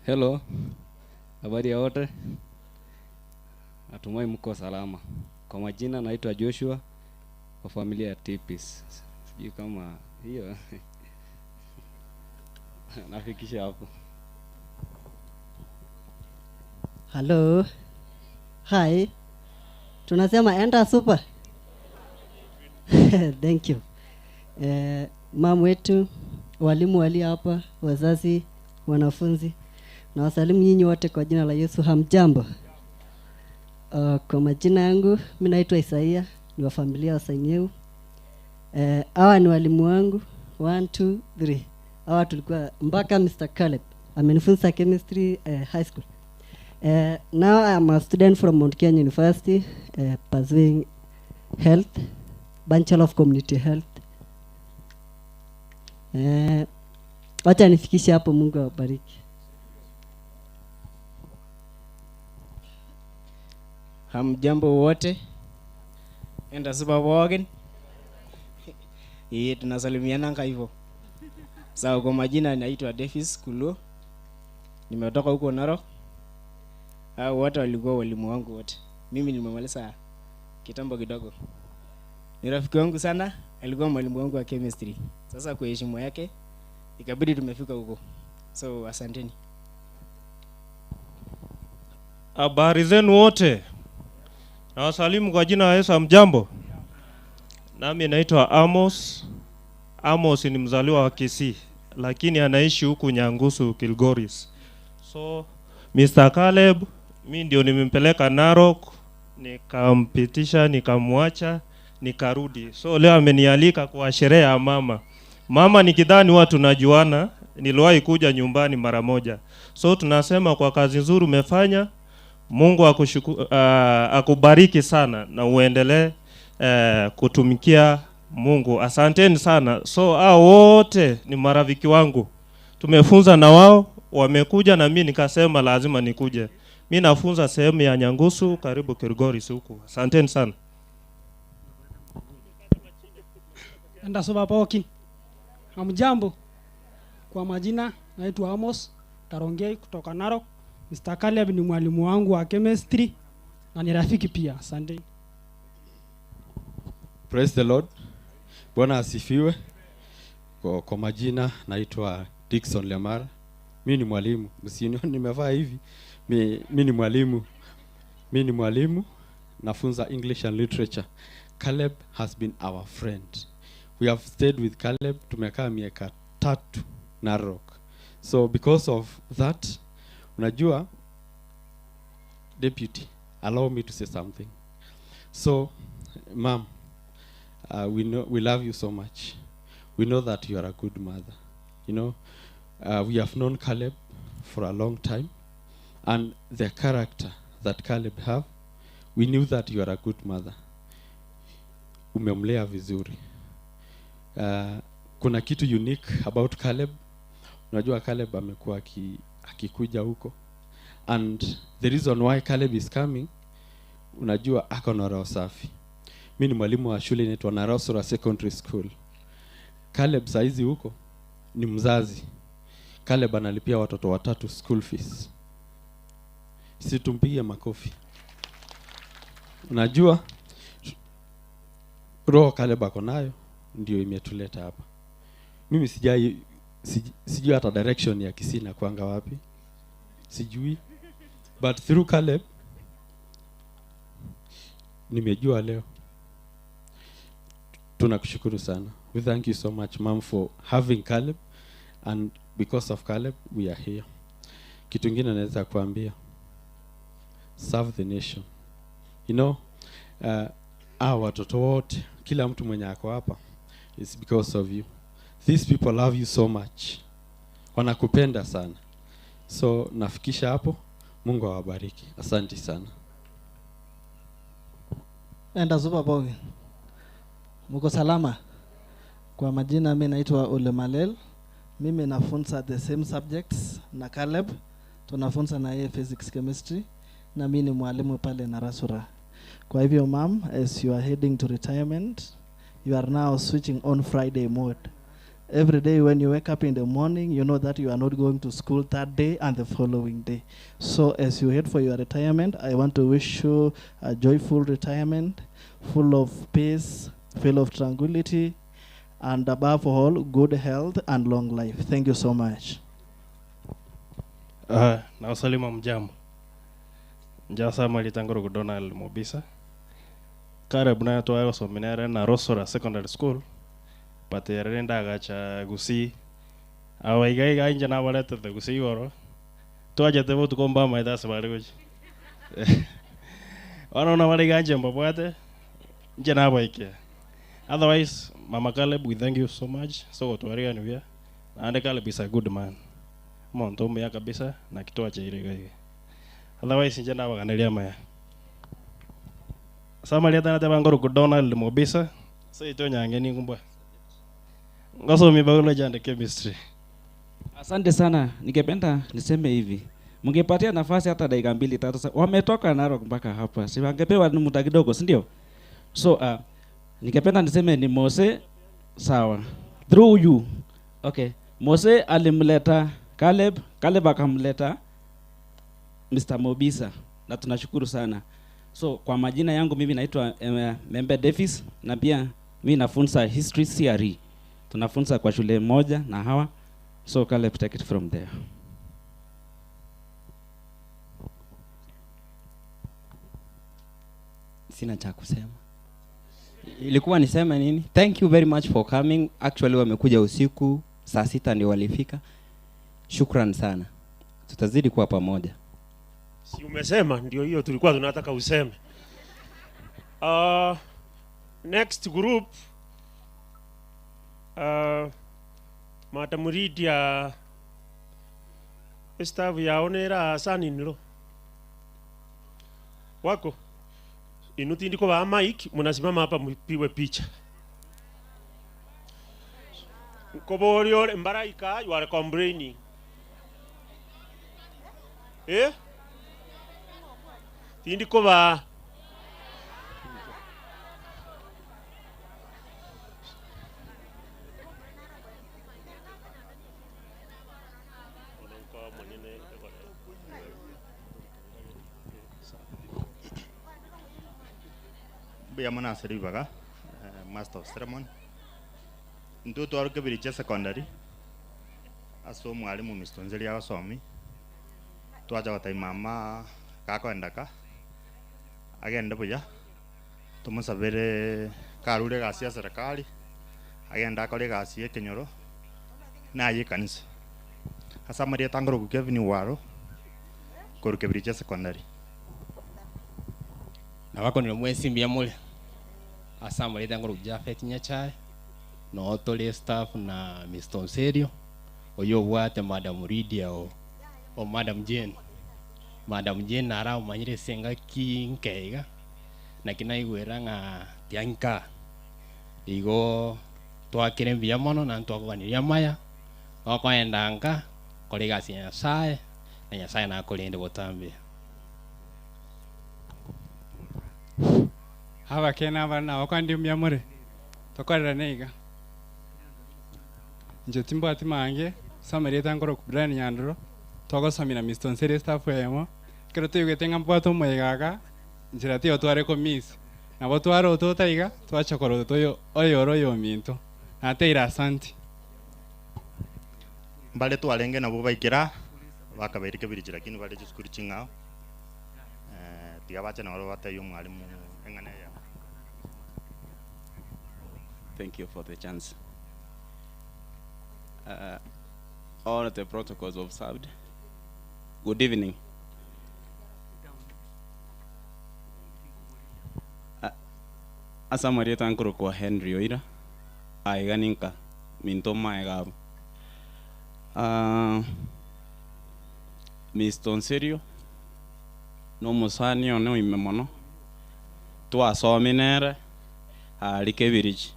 Hello. Habari ya wote? Natumai mko salama. Kwa majina naitwa Joshua wa familia ya Tipis. Sijui kama hiyo nafikisha hapo. Hello. Hi. Tunasema enda super. Thank you. Mam wetu, walimu walio hapa, wazazi, wanafunzi, na wasalimu nyinyi wote kwa jina la Yesu. Hamjambo? Kwa majina yangu mimi naitwa Isaia, ni wa familia wa Sanyeu. Hawa ni walimu wangu 1 2 3. Hawa tulikuwa mpaka Mr. Caleb amenifunza chemistry high school. Now I am a student from Mount Kenya University pursuing health, Bachelor of Community Health. Wacha nifikishe hapo, Mungu awabariki. Hamjambo wote, enda supa pookin. Eh, tunasalimiananga hivyo. Sawa, kwa majina naitwa Davis Kuluo, nimetoka huko Narok. Hao wote walikuwa walimu wangu wote. Mimi nimemaliza kitambo kidogo. Ni rafiki wangu sana, alikuwa mwalimu wangu wa chemistry. Sasa kwa heshima yake ikabidi tumefika huko. So asanteni. Habari zenu wote, nawasalimu kwa jina la Yesu. Hamjambo? Nami naitwa Amos. Amos ni mzaliwa wa Kisii, lakini anaishi huku Nyangusu, Kilgoris. So Mr. Caleb mi ndio nimempeleka Narok, nikampitisha, nikamwacha, nikarudi. So leo amenialika kwa sherehe ya mama. Mama nikidhani huwa tunajuana, niliwahi kuja nyumbani mara moja. So tunasema kwa kazi nzuri umefanya, Mungu akubariki sana na uendelee kutumikia Mungu. Asanteni sana. So hao wote ni marafiki wangu, tumefunza na wao, wamekuja na mimi nikasema lazima nikuje. Mi nafunza sehemu ya Nyangusu karibu Kilgoris huku. Asanteni sana. Enda supa pookin. Hamjambo. Kwa majina naitwa Amos Tarongei kutoka Narok. Mr. Caleb ni mwalimu wangu wa chemistry na ni rafiki pia. Asante. Praise the Lord. Bwana asifiwe. Kwa majina naitwa Dickson Lemara. Mi ni mwalimu. Msinione nimevaa hivi. Mi ni mwalimu. Mi ni mwalimu. Nafunza English and Literature. Caleb has been our friend. We have stayed with Caleb. Tumekaa miaka 3 Narok. So because of that, unajua deputy, allow me to say something. So, ma'am, we know we love you so much. We know that you are a good mother. You know, we have known Caleb for a long time, and the character that Caleb have, we knew that you are a good mother. Umemlea vizuri. Kuna kitu unique about Caleb. Unajua Caleb amekuwa akikuja huko, and the reason why Caleb is coming, unajua ako na roho safi. Mi ni mwalimu wa shule inaitwa Narosura Secondary School. Caleb saizi huko ni mzazi. Caleb analipia watoto 3 school fees. Si tumpige makofi. Unajua roho Caleb ako nayo ndio imetuleta hapa. Mimi sijui hata direction ya Kisii na kuanga wapi. Sijui. But through Caleb nimejua leo. Tunakushukuru sana. We thank you so much, ma'am, for having Caleb, and because of Caleb we are here. Kitu kingine naweza kuambia, serve the nation. You know, hawa watoto wote, kila mtu mwenye ako hapa is because of you. These people love you so much. Wanakupenda sana. So nafikisha hapo. Mungu awabariki. Asante sana. Enda supa poki. Muko salama? Kwa majina mimi naitwa Ole Malel. Mimi nafunza the same subjects na Caleb. Tunafunza na yeye physics, chemistry, na mimi ni mwalimu pale Narasura. Kwa hivyo ma'am, as you are heading to retirement, you are now switching on Friday mode. Every day when you wake up in the morning, you know that you are not going to school that day and the following day. So as you head for your retirement, I want to wish you a joyful retirement, full of peace, full of tranquility, and above all, good health and long life. Thank you so much. Na wasalimu mjambo. Njasa malitangoro ku Donald Mobisa. Karibu na to ayo seminari na Rosora Secondary School. But yerenda gacha gusi. Awa igai ga inja na balete the gusi goro. Twaje te botu komba maita se bari gochi. Wana na bari ganje mbabwate. Nje na baike. Otherwise, Mama Caleb, we thank you so much. So gotwarigani buya. Naende Caleb is a good man. Omonto omuya kabisa naki twacheire iga iga. Otherwise inche nabaganeria amaya. Ase amarieta nateba nkorokwa Donald Mobisa, seito Nyange ninkumbwa. Ngosomia biology and chemistry. Asante sana, ningependa niseme hivi, mngepatia nafasi hata dakika mbili tatu. Wametoka Narok mpaka hapa, si wangepewa ni muda kidogo, si ndio? So ningependa niseme ni Mose, sawa, through you. Okay, Mose alimleta Caleb, Caleb akamleta Mr. Mobisa na tunashukuru sana. So kwa majina yangu mimi naitwa Membe Davis na pia mimi nafunza history CRE. Tunafunza kwa shule moja na hawa. So Caleb, take it from there. Sina cha kusema. Ilikuwa niseme nini? Thank you very much for coming. Actually wamekuja usiku saa 6 ndio walifika. Shukran sana. Tutazidi kuwa pamoja. Si umesema ndio hiyo tulikuwa tunataka useme. Next group, Madam Lydia staff yaonera saninilo wako inuti ndiko ba mic munasimama hapa mpigwe picha. Nkoborio mbaraika you are complaining. Eh? Tindiko ba Mbuya mono ase ribaga, master of ceremony. Intwe twarwa Kibirichia secondary ase omwalimu Mr. Nzeri agosomi twacha gotebi mama gakoendeka agende buya tomusabere karure egasi ya serikali agende akore egasi ya ekenyoro naye ekanisa. Ase amarieta ngoroku Kevin Waro korwa Kibirichia secondary. Nabakonire mwensi mbuya more ase amarieta ngoroku Japhet Nyachae no tore staff na Mr. Onserio oyo obwate Madam Lydia o Madam Jane. Madam Jane nara omanyire ase engaki nkeiga naki naigwera ng'a tianka igo twakire mbuya mono na ntwakoganiria amaya gokoenda nka kora egasi ya Nyasaye na Nyasaye nakorende gotambia. Abakene abana nabo kandi mbuya more tokorera neiga inche timbwati mange samareta nkoro Brian Nyandoro twagosomera Mr. Onseri staff emo kero toigwete ng'a mbwate omoiga nchera tiyo tware komiss nabo tware ototaiga twachakora otoyo oyoro oyominto nateire asanti. Mbare twarenge nabo baikera bakabaire Kibirichi lakini bare chisukuru ching'ao tiga bache nabo batebi omwalimu eng'ana eyemo. Thank you for the chance. All the protocols observed. Good evening. Ase amarieta nkorokwa Henry Oira aiga ninka minto maega abo. Mr. Onserio nomosani one oime mono twasomi nere ari Kibirichi.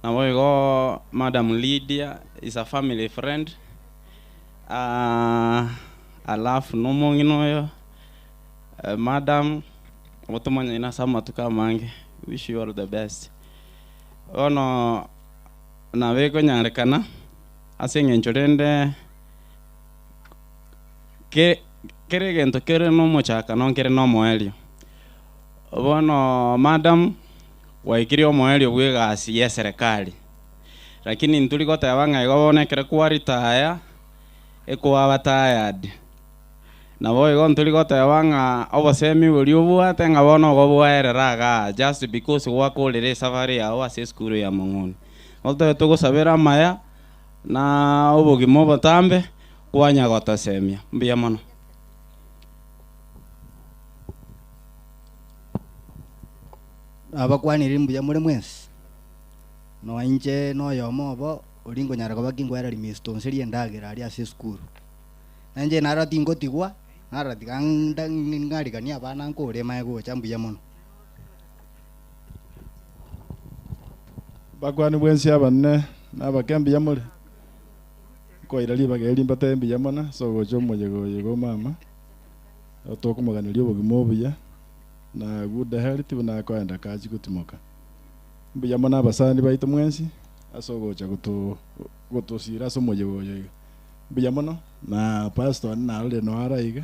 Nabo igo Madam Lydia is a family friend. Alafu nomong'ina oyo madam obotomanya ase amatuko amange. Wish you all the best. Bono nabo ekonyarekana ase eng'encho rende kere egento kere na omochakano nkere na omoerio. Bono madam waikire omoerio bwa egasi ya eserikali lakini nturi goteba ng'a igo bono ekere kwaritaya ekwaba tired. Nabo igo nturi goteba ng'a obosemi boria obwate ng'a bono ogo bwaerera igaa just because gwakorire esafari yago ase esukuru ya Mong'oni. Otobe togosabera amaya na obogima obotambe kwanya gotosemia. Mbuya mono. Abakwanire mbuya more mwensi. Noinche na oyomo obo, oria nkonyara koba kingwereri Mister Onseri endagera aria ase esukuru. Na inche naro tingotigwa, narora tiga nda ng'ariganie abana nkore mae gocha mbuya mono. Bakwani bwensi abanene na abake mbuya more? Nkoira ribaga eri mbatebie mbuya mono ase ogocha omoyega oyo iga omama, tokomoganeria obogima obuya na good health buna akoenda kachi gotimoka. Mbuya mono abasani baito mwensi ase ogocha goto gotosira ase omoyega oyo iga. Mbuya mono na pastor one narorire noe ara iga,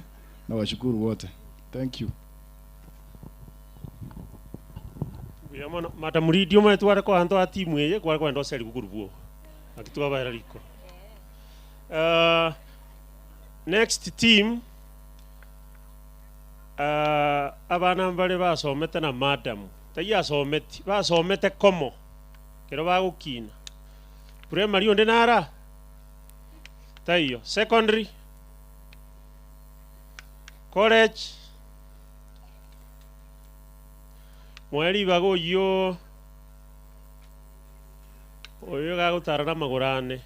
nawashukuru wote. Thank you. Mbuya mono. Madam Lydia omanyete tware koa ntoa team eye kware kogenda oserigwe korwa bwogo. Naki twabaera riko. Next team, abana mbare basomete na madam, taiyo asometi, basomete komo ekero bagokina. Primary onde nara? Taiyo. Secondary? College? Moe ribaga oyio oyo iga agotara namagoro ane.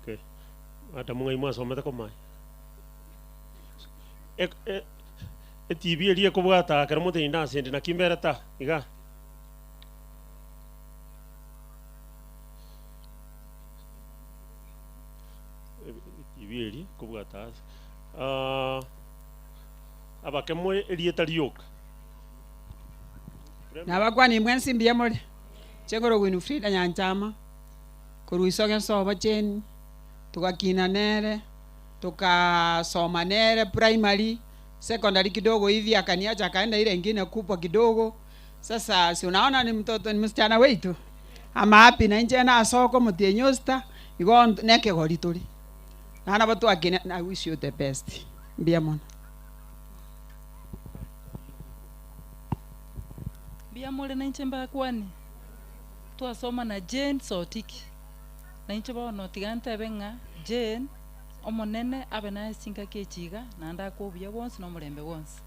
Okay. Madam ng'ai mwasomete komanya? Ek- e- Etibi eria ekobwata ekero moteneine ase ende naki mbere ta iga. Etibi eria ekobwata ase abake moe erieta rioka. Nabakwanie mwensi mbuya more, inche nkorokwa Winfrida Nyanchama, korwa isoge nsobo Jane, togakina nere, tokasoma nere primary, secondary kidogo hivi akaniacha akaenda ile ingine kubwa kidogo, sasa si unaona ni mtoto ni msichana wetu, I'm happy na inche nasoka omotienyi osita, igo na ekegori tore, naende nabo twakina I wish you the best, mbuya mono. Mbuya more nainche mbakwane, twasoma na Jane Sotiki, nainche bono tiga ntebe ng'a Jane, Omonene abe naye chingaki echi iga, naende akoe obuya bwonsi na omorembe bwonsi.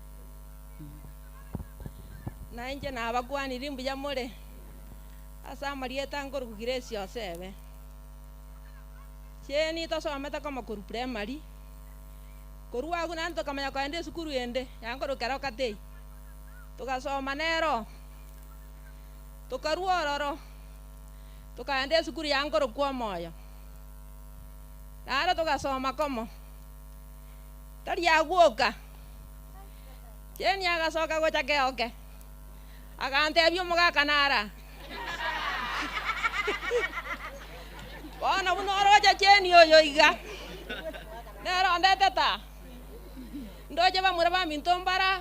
Na inche nabakwanirie mbuya more ase amarieta nkorokwa Grace Osebe. Cheni tosomete komo korwa primary, korwa agwo naende tokamanya kogenda esukuru ende yankorokwa Keroka Tei, togasoma nero, tokarwa ororo, tokagenda esukuru yankorokwa Omoyo, naro togasoma komo, tari agwo oka. Jane agasoka gocha keoke, agantebia omogaka nara. Bono buna oroche Jane oyo iga, nere ondete taa, ndoche bamura baminto mbara,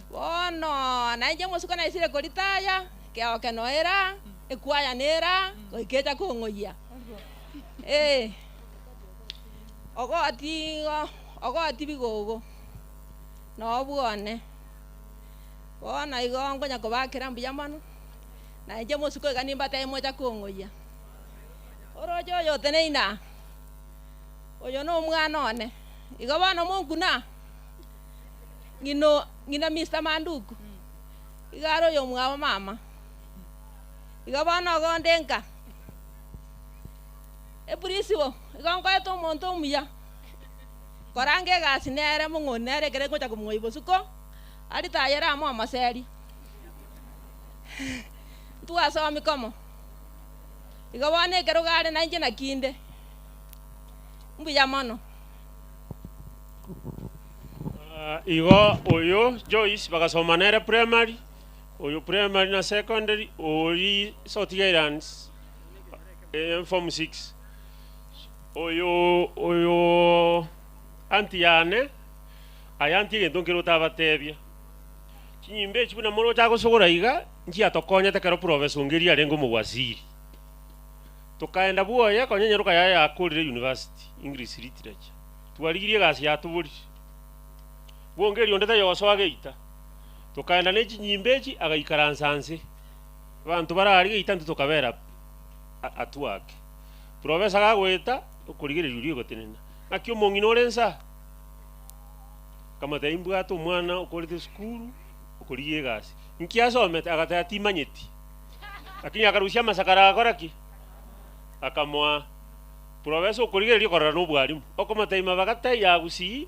bono nainche mosuko naisire koritaya, keoke noera, ekwaya nera, goika echa kong'oyia. Ee, ogoti igo, ogoti bigogo. Nobwane. Bono igo nkonya kobakera mbuya mono, na inche mosuko iga nimbatebie mocha kong'oyia. Oroche oyo oteneine aa, oyo nomwana one, igo bono monkuna ng'ina ng'ina Mister Manduku, iga are oyomwabo mama. Igo bono ogonde nka, eprisibo, igo nkoete omonto omuya. Koranga egasi nere mong'oni nere ekero ngocha komong'oyia bosuko, aritayere amo omoseri. Ntwasomi komo. Igo bono ekerogo are nainche naki inde. Mbuya mono. Igo oyo Joyce bagasoma nere primary, oyo primary na secondary, oria South Highlands form six. Oyo oyo aunty yane, aye aunty egento nkere otabatebia. Chinyimba echi buna moroche agosogora iga, nchiatokonyete ekero professor Ongeri arenge omowaziri. Tokaenda bwoye konya enyaroka yaye yakorire university, English literature. Twarigirie egasi yatoborire. Bwongeri onde taiyo gosoa geita. Tokaenda ne chinyimba echi agaikaransa nse. Abanto bare aria geita intwe tokabera atwake. Profesa gagoeta, okorigereria oria ogotenena, Ng'aki omong'ina ore nsa? Akamotebia, Imbwate omwana okorete esukuru, Okorigia egasi. Nki asomete? Agateba timanyeti. Lakini akarusia amasakara agakora ki? Akamoa. Professor okorigereria okorora na obwarimu. Okomotebia mabaga taiyo agusii,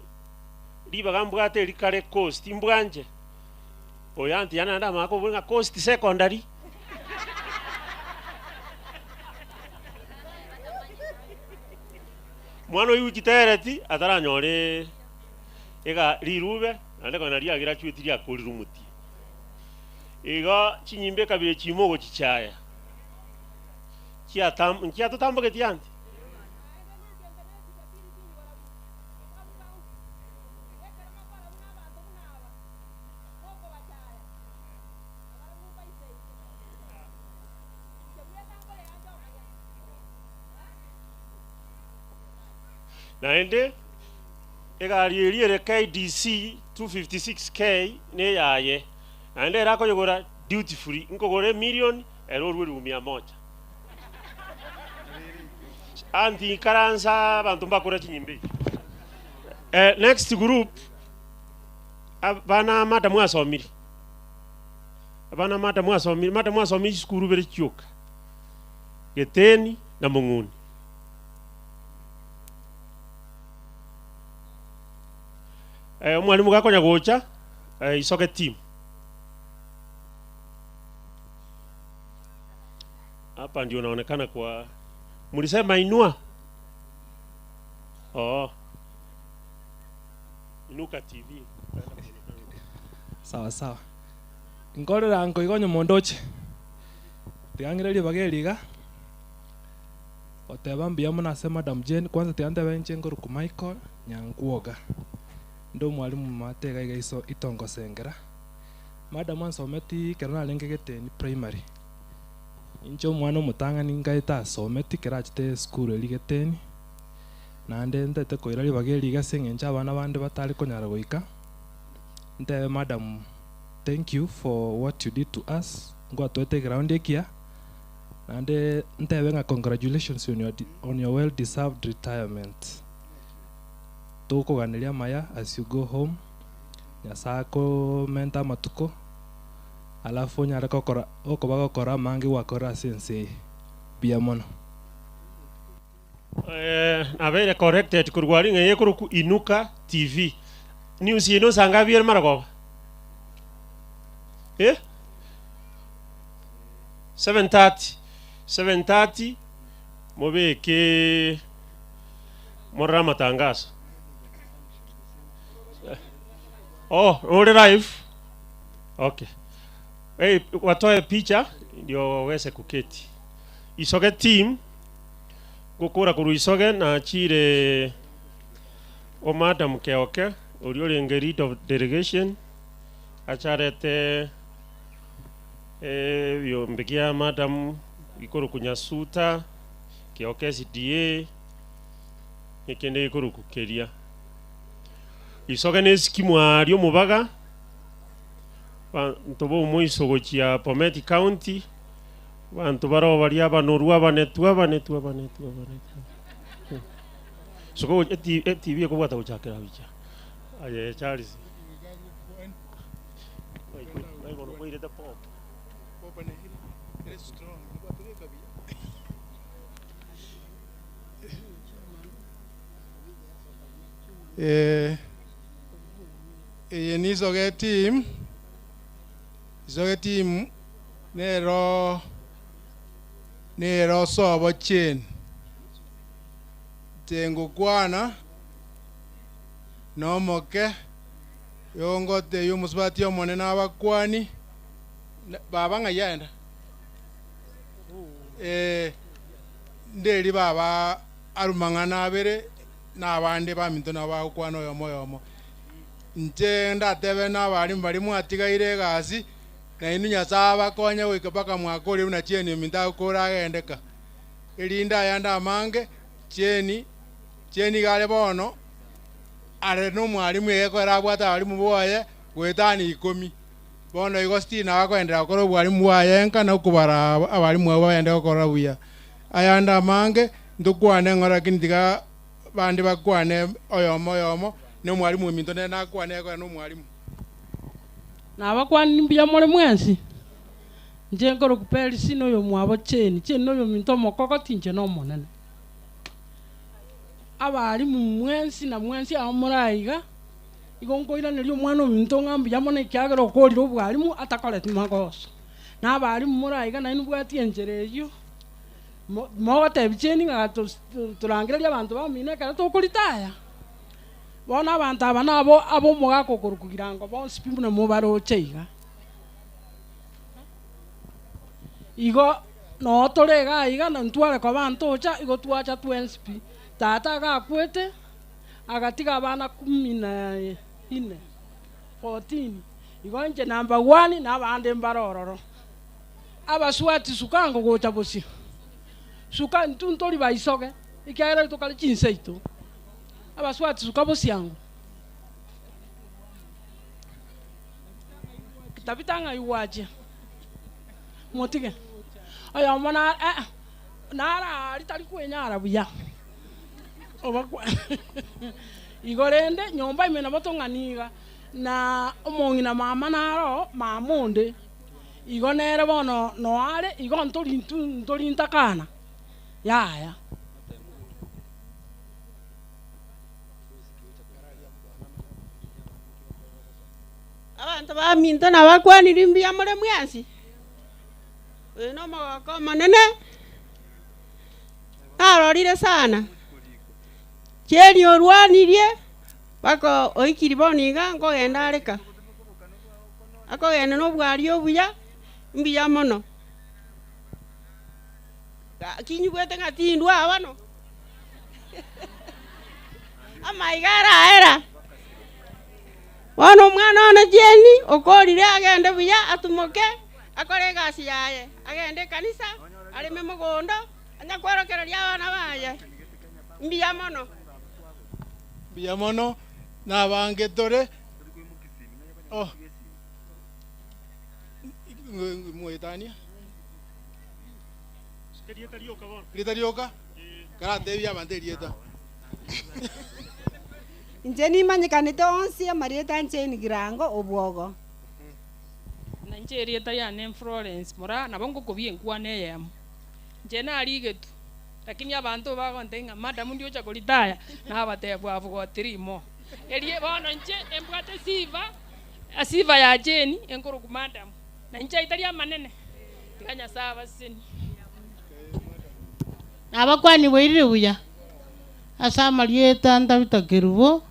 ribaga mbwate eri kare coast mbwanche. Oyo antiga naende amanye kobua ng'a coast secondary. Mwana oyio wikitereti ataranyora ega rirube naende konya nario agraduate riakorire omotie. Igo chinyimba ekabira echi ime ogochichaya, chiatam nchiatotambogetie ante. Naende egari eria ere KDC 256K neyaye, naende ere akoyegora duty free, nkogora emilion ere orue elifu mia moja. Anti ikaransa abanto mbakore chinyimba echi. Eh, next group, abana madam mwasomire, abana madam mwasomire, madam mwasomire chisukuru ibere chioka, Geteni na Mong'uni. Eh, omwalimu gakonya gocha, eh, isoge team. Hapa ndio unaonekana kwa mlisema inua. Oh. Inuka TV. Sawa sawa. Nkorera nkoiga onye mondoche. Tiga ng'ire ribaga eri iga, goteba mbuya mono ase Madam Jane, kwanza tiga ntebe inche nkoruku Michael Nyankwoga. Inde omwalimu omate iga iga iso itongosengera. Madam ansometi ekero narenge Geteni primary. Inche omwana omotang'ani nkaete asometi ekero achete esukuru eria Geteni, naende ntete koira ribaga eri iga ase eng'encho abana bande batare konyara goika, ntebe madam thank you for what you did to us, nkwatoete eground ekiya, naende ntebe ng'a congratulations on your on your well deserved retirement. Tokoganeria amaya as you go home, Nyasaye akomente amatuko, alafu onyare gokora okoba gokora amange gwakorire ase ense eye. Mbuya mono. Eh, nabeire corrected korwa aria ng'a ekorokwa Inuka TV. News eye nosanga abiere marogoba? Eh? 7:30 7:30 mobeke morore amatangazo. Oh, ore live? Okay. Hey, watoe picha ndio waweze kuketi. Isoge team gokora korwa Isoge nachire o Madam Keoke oria orenge lead of delegation acharete ebiombe kia Madam gikorokwa Nyasuta Keoke SDA ekende gekorokwa keria. Isoge ne esikimu aaria omobaga Abanto b'omoiso gochia Bomet County, abanto baroo baria abanorwa abanetwa abanetwa abanetwa abanetwa. Soko eti etibi ekobwata gochakera bicha. Aye Charles. Kwairete pop. Eh, Eye nisoge team, isoge team nero nero sobo chain. Inche ngokwana nomoke yongotebia omosubati omonene abakwani, baba ng'ai aenda? Eh, nderi baba arwe mang'ana abere na abande baminto nabo bagokwana oyomo oyomo. Inche ndatebe nabarimu baria mwatigaire egasi, nainwe Nyasae abakonye goika mpaka mwakoria buna chieni ominto agokora agendeka. Erinde ayande amange, chieni, chieni iga are bono, are nomwarimu egekogera abwate abarimu bwaye goetania ikomi. Bono igo still nabo akoenderea gokora obwarimu bwaye nka na okobara abarimu abwo bagende gokora buya. Ayande amange, ntokwane ng'ora lakini tiga bande bakwane oyomo oyomo, na omwalimu ominto nere nakwane ekogera na omwalimu. Nabakwanire mbuya more mwensi? Inche nkorokwa Perisi, na oyomwabo Jane. Jane noyominto omokogoti, inche nomonene. Abalimu mwensi na mwensi aba more aiga, igo nkoiraneria omwana ominto ng'a mbuya mono ekiagera okorire obwalimu atakoreti magoso. Na abalimu more aiga nainwe bwatie enchera eyio, mo- mogotebia Jane ng'a tos- torangererie abanto bamino ekero tokoritaya. Bono abanto aba nabo ab'omogaka okorokwa Girango bonsi pi buna mobaroche iga. Igo noo tore iga iga na ntware koba ntocha, igo twacha twensi pi. Tata agakwete, agatiga abana kumi na ine, 14, igo inche number one na abande mbare ororo. Abaswati suka ngogocha bosio, suka intwe ntori baisoge, ekiagera tokare chinse ito. Abaswati suka bosiango. Tabita ng'ai gwachia? Motige. Oyomo na eh, naro aria tari kwenyara buya. Obakwa Igo rende nyomba ime nabo tong'ani iga, na omong'ina mama naro mama onde. Igo nere bono noare igo ntori intwe ntori ntakana. Yaya. Abanto baminto nabakwanirie mbuya more mwensi, oyo nomogoko omonene, narorire sana, chieri orwanirie mpaka oikiri bono iga nkogenda areka, akogenda na obwari obuya, mbuya mono. Gaki nyigwete ng'a tindwa bono, amaiga araera. Bono omwana one Jane okorire agende buya atumoke, akore egasi yaye, agende ekanisa, areme mogondo, anya kworokereria abana baye. Mbuya mono. Mbuya mono, nabange tore. Oh. Moetania. Erieta rioka? Karatebie abanto erieta. Inche nimanyekanete onsi amarieta a Jane Girango obwogo. Na inche erieta riane Florence Moraa, nabo ngokobia enkwana eyemo. Inche narigetwe, lakini abanto bagontebia ng'a madam ndiocha koritaya, nabatebia bwabu got rimo. Erio bono inche embwate sifa, esifa ya Jane enkorokwa madam, na inche aye tari amanene, tiga Nyasaye abasesenie. Nabakwani bwairire buya. Ase amarieta Tabitha Kerubo,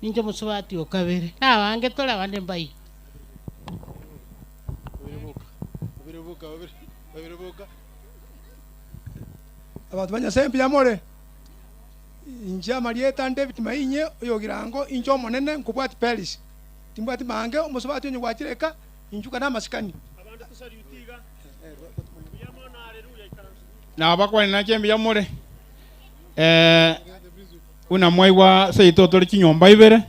ninche omosubati o kabere, na abange tore abande mbaiyo. Abanto ba Nyasae mbuya more? Inche amarieta David Mainye oyo Girango, inche omonene nkobwati Peris, timbwati mange, omosubati onye gwachire eka, inchuka namasikani. Nabakwane nache mbuya more. Eh, buna mwaigwa seito tore chinyomba ibere,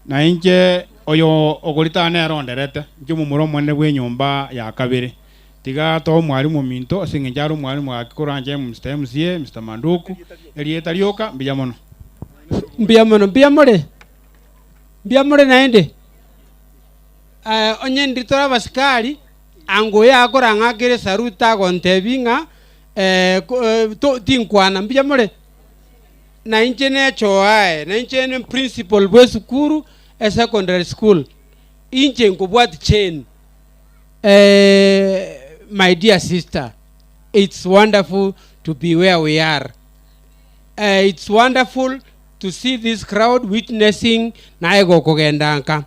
na inche oyo ogoritana nere onderete, inche omomura omonene bw'enyomba ya kabere. Tiga toe omwalimu ominto ase eng'encho are omwalimu gaki koranche Mr. MCA, Mr. Manduku, erieta rioka, mbuya mono. Mbuya mono, mbuya more? Mbuya more naende? Eh, onye ndiri tore abasikari, ango oyo akorang'akere esaruti agontebia ng'a tinkwana mbuya more? Na inche nechoae, na inche ne principal bwa esukuru, esecondary school, inche nkobwati chain. My dear sister, it's wonderful to be where we are. It's wonderful to see this crowd witnessing naye gokogenda nka.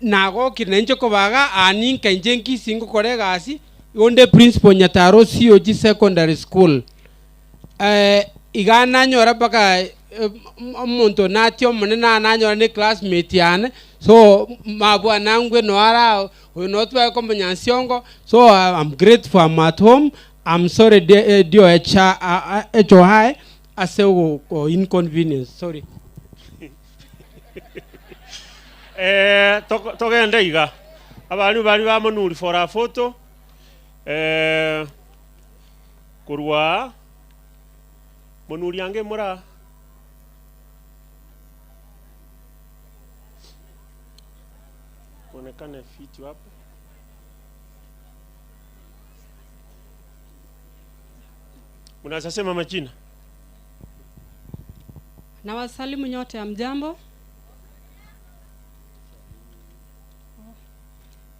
Nagokire nainche kobaga aa ninka inche nkisi ngokora egasi, igo nde principal Nyataro COG Secondary School. Iga nanyora mpaka omonto natia omonene aa nanyora ne classmate yane, so mabua nangwe no ara oyo no tware komonya nsiongo, so I'm grateful I'm at home, I'm sorry DOH HOI ase ogo inconvenience sorry. Eh, togende iga. Abalimu baria ba Monuri for a photo, eh, korwa aa, Monuri ange mora Onekane fiti hapo. Mnaweza sema majina? Na wasalimu nyote, hamjambo?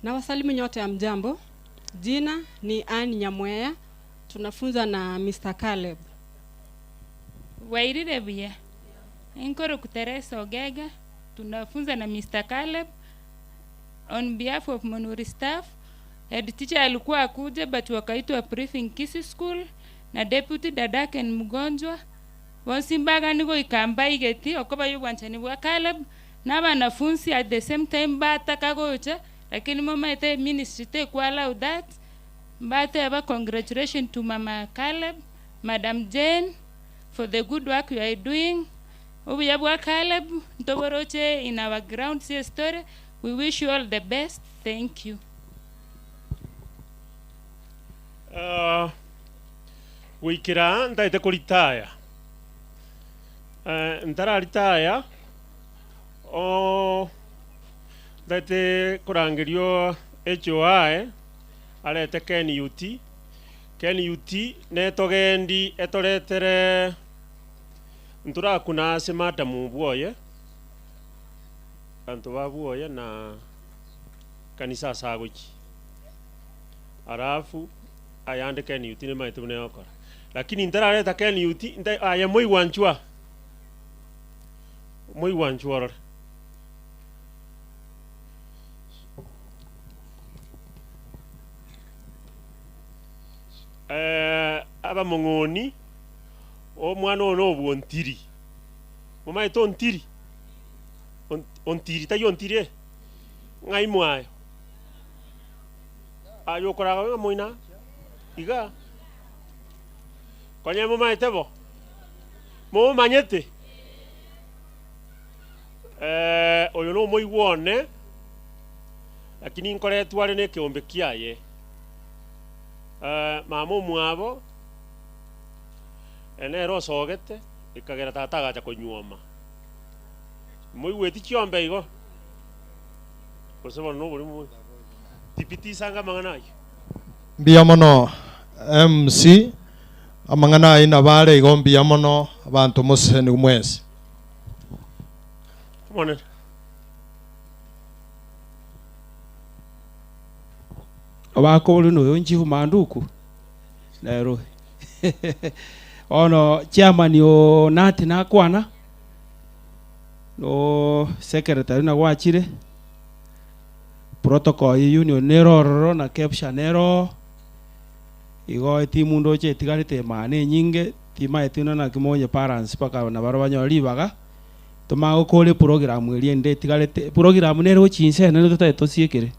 Na wasalimu nyote, hamjambo? Jina ni Ann Nyamweya, tunafunza na Mr. Caleb. Wairire buya Enkoro Teresa Ogega tunafunza na Mr. Caleb on behalf of Monuri staff. Head teacher alikuwa akuje but wakaitwa briefing Kisii School na deputy dadake ni mgonjwa bonsimbaga nigo ikamba igeti okoba yobwanchani bwa Caleb na banafunzi at the same time bataka gocha lakini momaete ministry te allow that bateba congratulations to mama Caleb Madam Jane for the good work you are doing. Obuya bwa Caleb ntoboroche in our ground story. We wish you all the best. Thank you. Gwikira ntaete kuritaya ntararitaya o ntaete kurangerio HOI arete KNUT KNUT netogendi etoretere nturakuna ase madamu bwoye banto ba bwoye na kanisa ase agochi alafu ayande KNUT nemaete buna egokora lakini ntarareta KNUT nta aye moigwanchwa moigwanchwa orore abamong'oni omwana oyo nobwo ontiri momaete ontiri ontiri tai ontiri eh? Ng'ai mwayo ayo okoraga ng'a moina iga konye momaete bo momanyete oyo no omoigwa one lakini nkoretwa are na ekeombe kiaye mama omwabo ene osogete ekagera tata agacha konyuoma moigweti chiombe igo gose bono nobori moi tipitisanga amang'ana aywo Mbuya mono MC amang'ana ayi nabare igo mbuya mono abanto mosesenigu mwesi. Omonene Obakobori noyo nchifu manduku nero ono chairman o nati nakwana no secretary nagwachire protocol union nero ororo na caption nero igo etimu ndoche etigarete maana enyinge timaete na kimonye parents paka na baro banyora ribaga tomagokore program eria ende etigarete program nero chinse nere totari tosiekere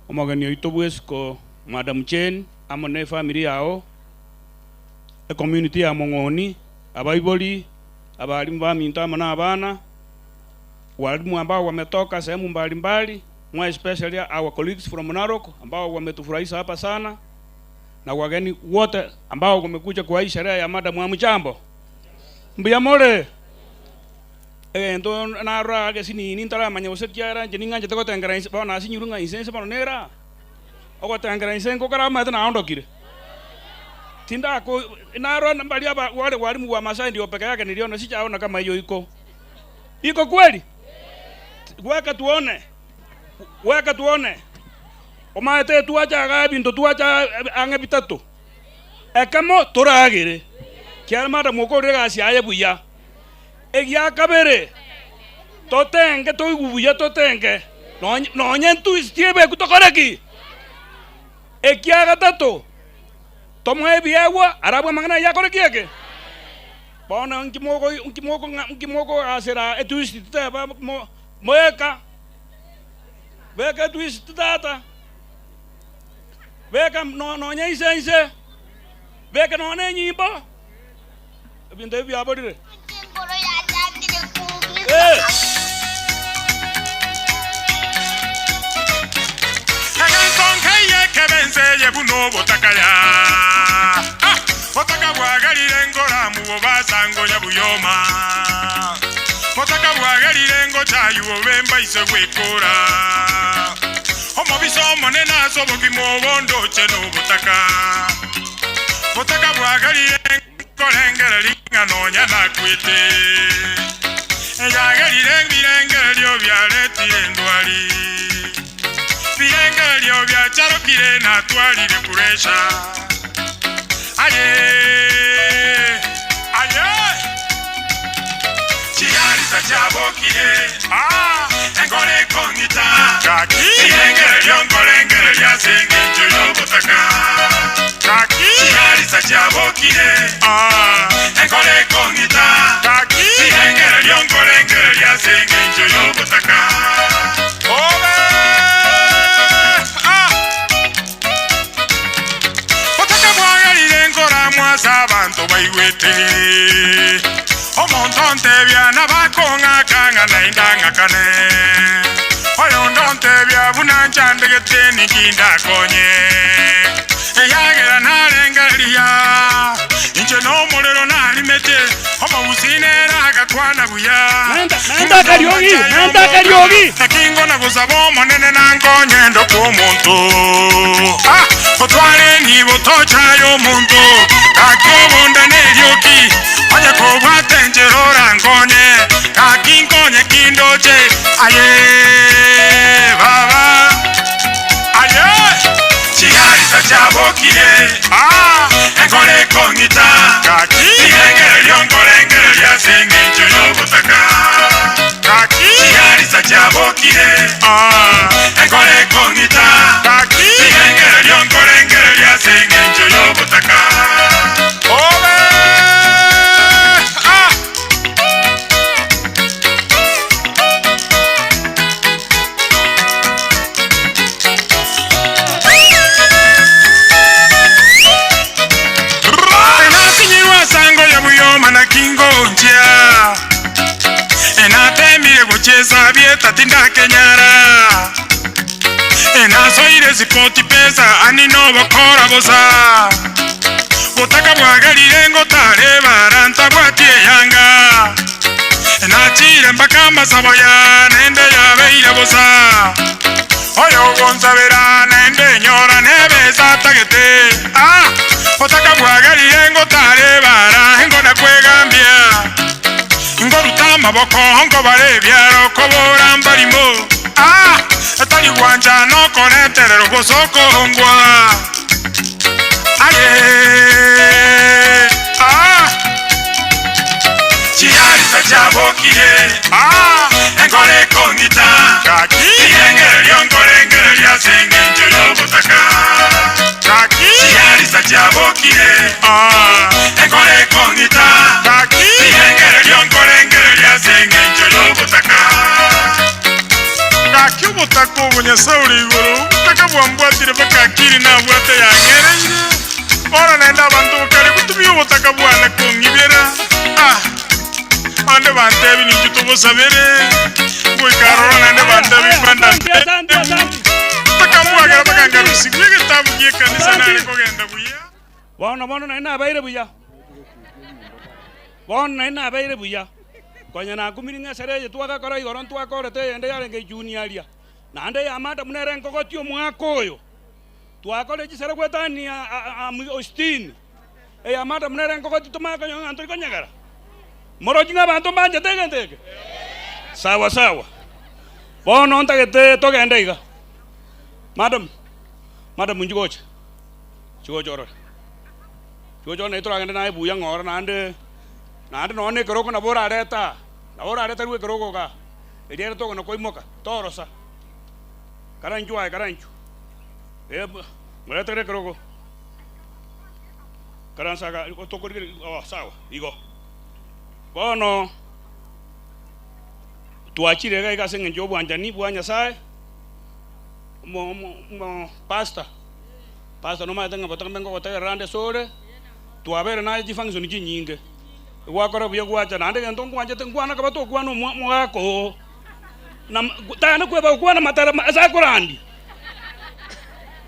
Omogeni oito bwesiko Madam Jane amo na efamily yao ecommunity ya Mong'oni abaibori abalimu baminto amo na abana walimu ambao wametoka sehemu mbalimbali more especially our colleagues from Narok ambao wametufurahisha hapa sana na wageni wote ambao wamekuja kwa hii sherehe ya Madam Hamjambo mbuya more egento narora gesinini ntaramanya gose kiara inche ning'anchete gotengera inse bono nasinyirwe ng'a inse inse bono nera ogotengera inse nkokaramanyete naondokire tindako narora mbari aba wale walimu wa Masai ndio peke yake niliona sijaona kama hiyo iko iko kweli weka tuone weka tuone omaete twachaga ebinto twacha ang'e bitatu ekemo toragere kiara madam okorire egasi yaye buya egia kabere totenge toigu buya totenge nonye ntwisi ebeku tokore ki ekia gatato tomoe ebiegwa arabwo amang'ana aye akore ki eke bono nkimoko nkimoko nkimoko asera etwisi toteba mo moeka beka etwisi tata beka nonye inse inse beka nonye enyimbo ebinto ebi biaborire Egento nkeiye kebense buno botakaya botaka bwagarire ngoramu bobasangonya buyoma Botaka bwagerire ngochaywa obe mbaise gwekora. Omobisa omonene ase obogima obo ndoche nobotaka. Botaka bwagerire nkorengereria ng'a nonya nakwete. Yagerire ebirengererio biaretire endwari. Birengererio biacharokire natwarire pressure. Aye! Aye! Chiarisa chiabokire, ah, enkoro ekong'ita. Gaki! Birengererio nkorengereria ase engencho y'obotaka. Gaki! Chiarisa chiabokire, ah, enkoro ekong'ita. Gaki! Birengererio nkorengereria ase engencho y'obotaka. Obe! Ah! Botaka bwagerire nkoramwa ase abanto baigwete. Omonto ontebia nabakong'aka ng'a naende ang'akane. Oyonde ontebia buna nchandegete ninki ndakonye. Ekiagera narengereria, inche nomorero narimete, omogusii nere agakwana buya. Menta akariogi, menta akariogi. Naki ngona gosaba Omonene nankonye ndokwe omonto. Ah, gotwara enibo tochaye omonto, gaki obonda nerioki, onye kobwate enchera orankonye, gaki nkonye ki ndoche, aye baba, aye. Chiarisa chiabokire, ah, enkoro ekong'ita, gaki, rirengererio nkorengereria ase engencho y'obotaka, gaki, chiarisa chiabokire, ah, enkoro ekong'ita, gaki, rirengererio nkorengereria ase engencho y'obotaka, obe, ah. Enasinyirwe ase ango ya buyoma naki ngonchia, enatemire gochesa bieta tindakenyara, enasoire sipoti pesa ani nobokora bosa, botaka bwagerire ngotare bara ntabwati eyanga, nachire mpaka amasabo ya nende yabeire bosa, oyo gonsabera nende nyora nebesa atagete, ah, botaka bwagerire ngotare bara ngona kwegambia, ngoruta amaboko nkobara ebiaro kobora mbarimo, ah, etari gwancha nokoreterera ogosokongwa, aye, ah. Chiarisa chiabokire, ah, enkoro ekong'ita, gaki, rirengererio nkorengereria ase engencho y'obotaka, gaki, chiarisa chiabokire, ah, enkoro ekong'ita, gaki, rirengererio nkorengereria ase engencho y'obotaka. Gaki obotaka obo Nyasae ore igoro, obotaka bwambwatire mpaka akiri nabwate yang'ereire, bono naende abanto bokare gotumia obotaka bwane kong'ibera, ah, bande bantebi ninchu tobosabere, goika aroro naende bantebi mbandambe, mpaka mbwagera mpaka nkarusigwa egetabu gi'ekanisa nare kogenda buya. Bono bono naende nabeire buya, bono naende nabeire buya, konya nakumiri ng'a esere eye twagakora igoro ntwakorete eyende yarenge junior aria, naende eya madam nere nkogotia omwaka oyo, twakore chisere goetania sitini, eya madam nere nkogotia tomanye konyora ng'a ntori konyegera. Morochi ng'a abanto mbanchete egento eke? Sawa sawa. Bono ntagete togende iga. Madam, madam inchuo gocha, inchuo gocha orore. Inchuo gocha orore naye toragende naye buya ng'ora naende, naende nonye na ekerogo nabo orarete aa, nabo orarete rwa ekerogo igaa, erio ere togenda koimoka, torosa. Kara inchuo aye, kara inchuo. Moretere ekerogo. Karansa iga, tokorigereria, oh sawa, igo. Bono twachire iga iga ase eng'encho y'obwanchani bwa Nyasae, omo omo omo pastor, pastor nomanyete ng'a botambe ngogotegerera ande asore, twabere naye chifunction chinyinge, gwakora buya gwacha naende egento nkwanchete nkwana kaba tokwana omwa omogaka oo, na tayana kweba gokwana matara ase akorandia.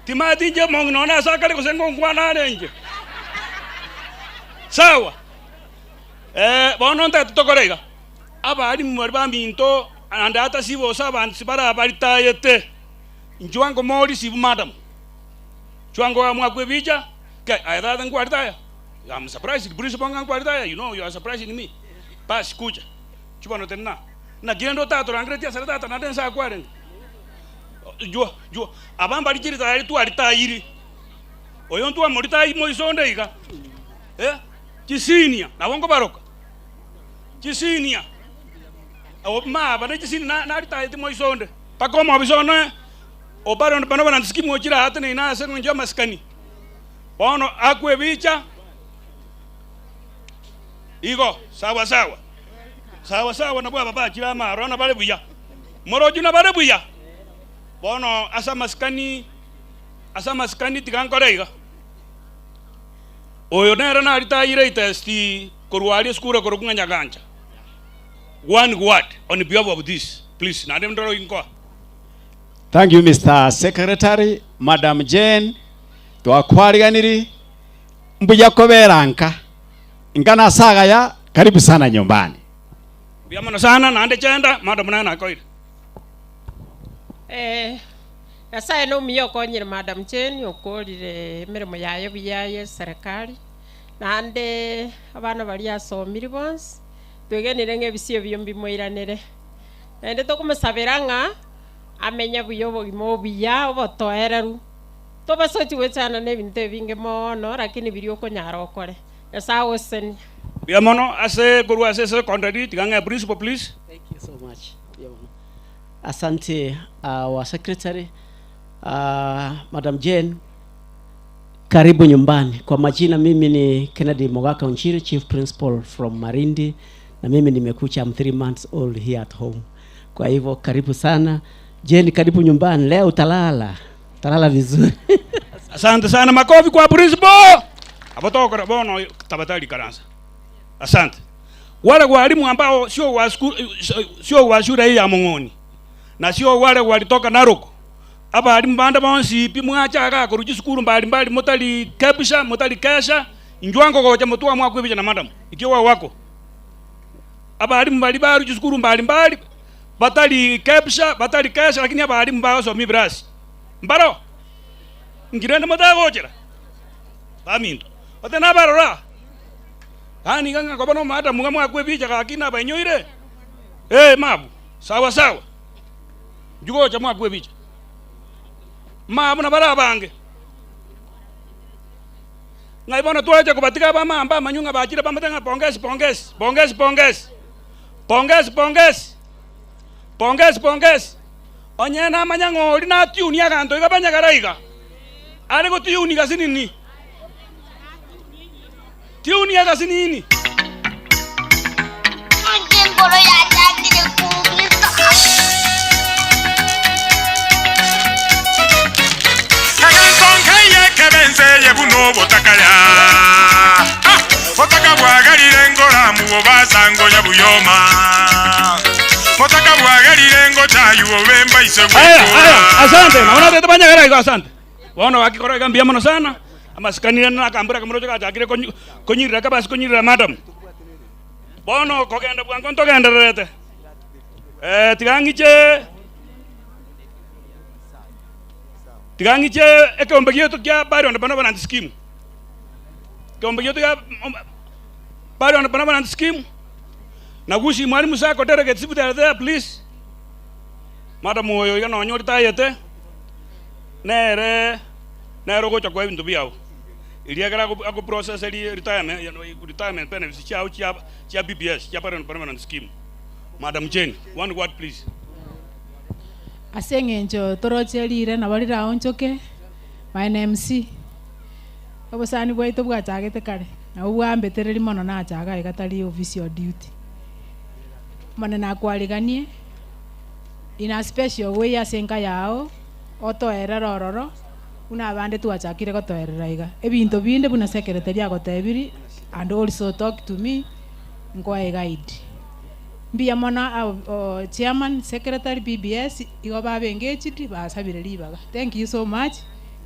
Timanyeti inche omong'ina one ase akare gose ngonkwana are inche. Sawa, eh, bono ntagete tokore iga. Abalimu baria baminto naende ata sibosa abanto sibarabaritayete. Inchuo ango morisibu madam. Inchuo ango mwakwa ebicha, ke aye tata nkwaritaya? I'm surprised principal ng'a nkwaritaya, you know you are surprising me. Basi kucha. Inchuo bono tenena. Naki rende otatorangeretie asare tata naende nsa akwarenge. Inchuo, inchuo. Aba mbarichire tayari twaritayiri. Oyo ntwamoritayi moiso onde iga. Eh, chisinia nabo nkobaroka. Chisinia. Maba ne chisinia naritayeti moiso onde. Mpaka omobisa one o Baron Benevolent Scheme ochire aa ateneine ase eng'encho y'amasikani. Bono akwe ebicha igo sawa sawa. Sawa sawa nabwo aba bachire amaro nabare buya. Morochio nabare buya. Bono ase amasikani ase amasikani tiga nkore iga. Oyo nere naritayire etest korwa aria esukuru ekorokwa ng'a Nyagancha. One word on behalf of this please naende ndore inkoa. Thank you Mister Secretary, Madam Jane, twakwariganiri mbuya kobera nka nka nase agaya, karibu sana nyumbani. Mbuya mono sana naende chenda madam naye nakoire. Eh, Nyasaye nomuya okonyire Madam Jane okorire emeremo yaye buya ye serikali, naende abana baria asomiri bonsi, Twegenire ng'a ebisio ebio mbimoiranere, naende tokomosabera ng'a amenye buya obogima obuya obotoereru. Tobasochi goechana nebinto ebinge mono, lakini biria okonyara okore. Nyasae agosesenie. Mbuya mono ase korwa ase secondary tiga ng'e principal please. Thank you so much. Mbuya mono. Asante our secretary Madam Jane, karibu nyumbani. Kwa majina mimi ni Kennedy Mogaka Onchiri, Chief Principal from Marindi, na mimi nimekuja, I'm 3 months old here at home. Kwa hivyo karibu sana Jane, karibu nyumbani. Leo utalala, utalala vizuri. Asante sana, makofi kwa principal. Abo tokora bono tafadhali karansa. Asante. Wale walimu ambao sio wa school, sio wa shule hii ya Mong'oni na sio wale walitoka Narok. Abalimu bande bonsi pi mwachaga koru chisukuru mbalimbali motari kebisha motari kesha injwango gocha mutwa mwakwibisha na madam ikiwa wako. Abalimu bali baru chisukuru mbalimbali batari kebisha batari kesha, lakini abalimu basomi brasi mbaro ngirende mutagochera baminto bate nabarora yani nganga kobono madam nga mwakwibisha gaki nabanyoire eh mabu sawa sawa njugocha mwakwibisha mabu nabara abange ngai bono twacha kobatiga bamamba amanyunga bachire bamate ng'a pongezi pongezi pongezi pongezi pongezi pongezi pongezi pongezi onye namanya ng'ori natiunia aganto iga banyagara iga are gotiunia gasi nini tiunia gasi nini. Botaka bwagarire ngoramu obasango ya buyoma botaka bwagarire ngochayu obemba ise Aya, aya, asante. Naona tete banyagara igo asante. Bono wakikora iga mbuya mono sana. Amasikanire na akambura kamorocho gachakire konyirira kabasi konyirira madam. Bono kogenda bwango ntogendererete. Tiga ng'iche tiga ng'iche ekeombe gietu kia Barion Benevolent Scheme. Ekeombe gietu kia Barion Benevolent Scheme. Nagusi mwalimu sako delegate sibu there please. Madam oyo iga nonye oritayete nere nere ogocha kwa ebinto biao eriagera ako process eri retirement retirement benefits chiao chia chia BBS chia Parent Benevolent Scheme. Madam Jane, one word please. Ase eng'encho torocherire nabo riraonchoke my MC obosani bwaito bwachagete kare nabo bwambetereri mono nachaga iga tari official duty monene akwariganie in a special way ase enka yao otoerere ororo buna abande twachakire gotoerera iga ebinto binde buna secretary agotebiri and also talk to me nkoe guide mbuya mono chairman secretary BBS igo babe engaged basabire ribaga. Thank you so much.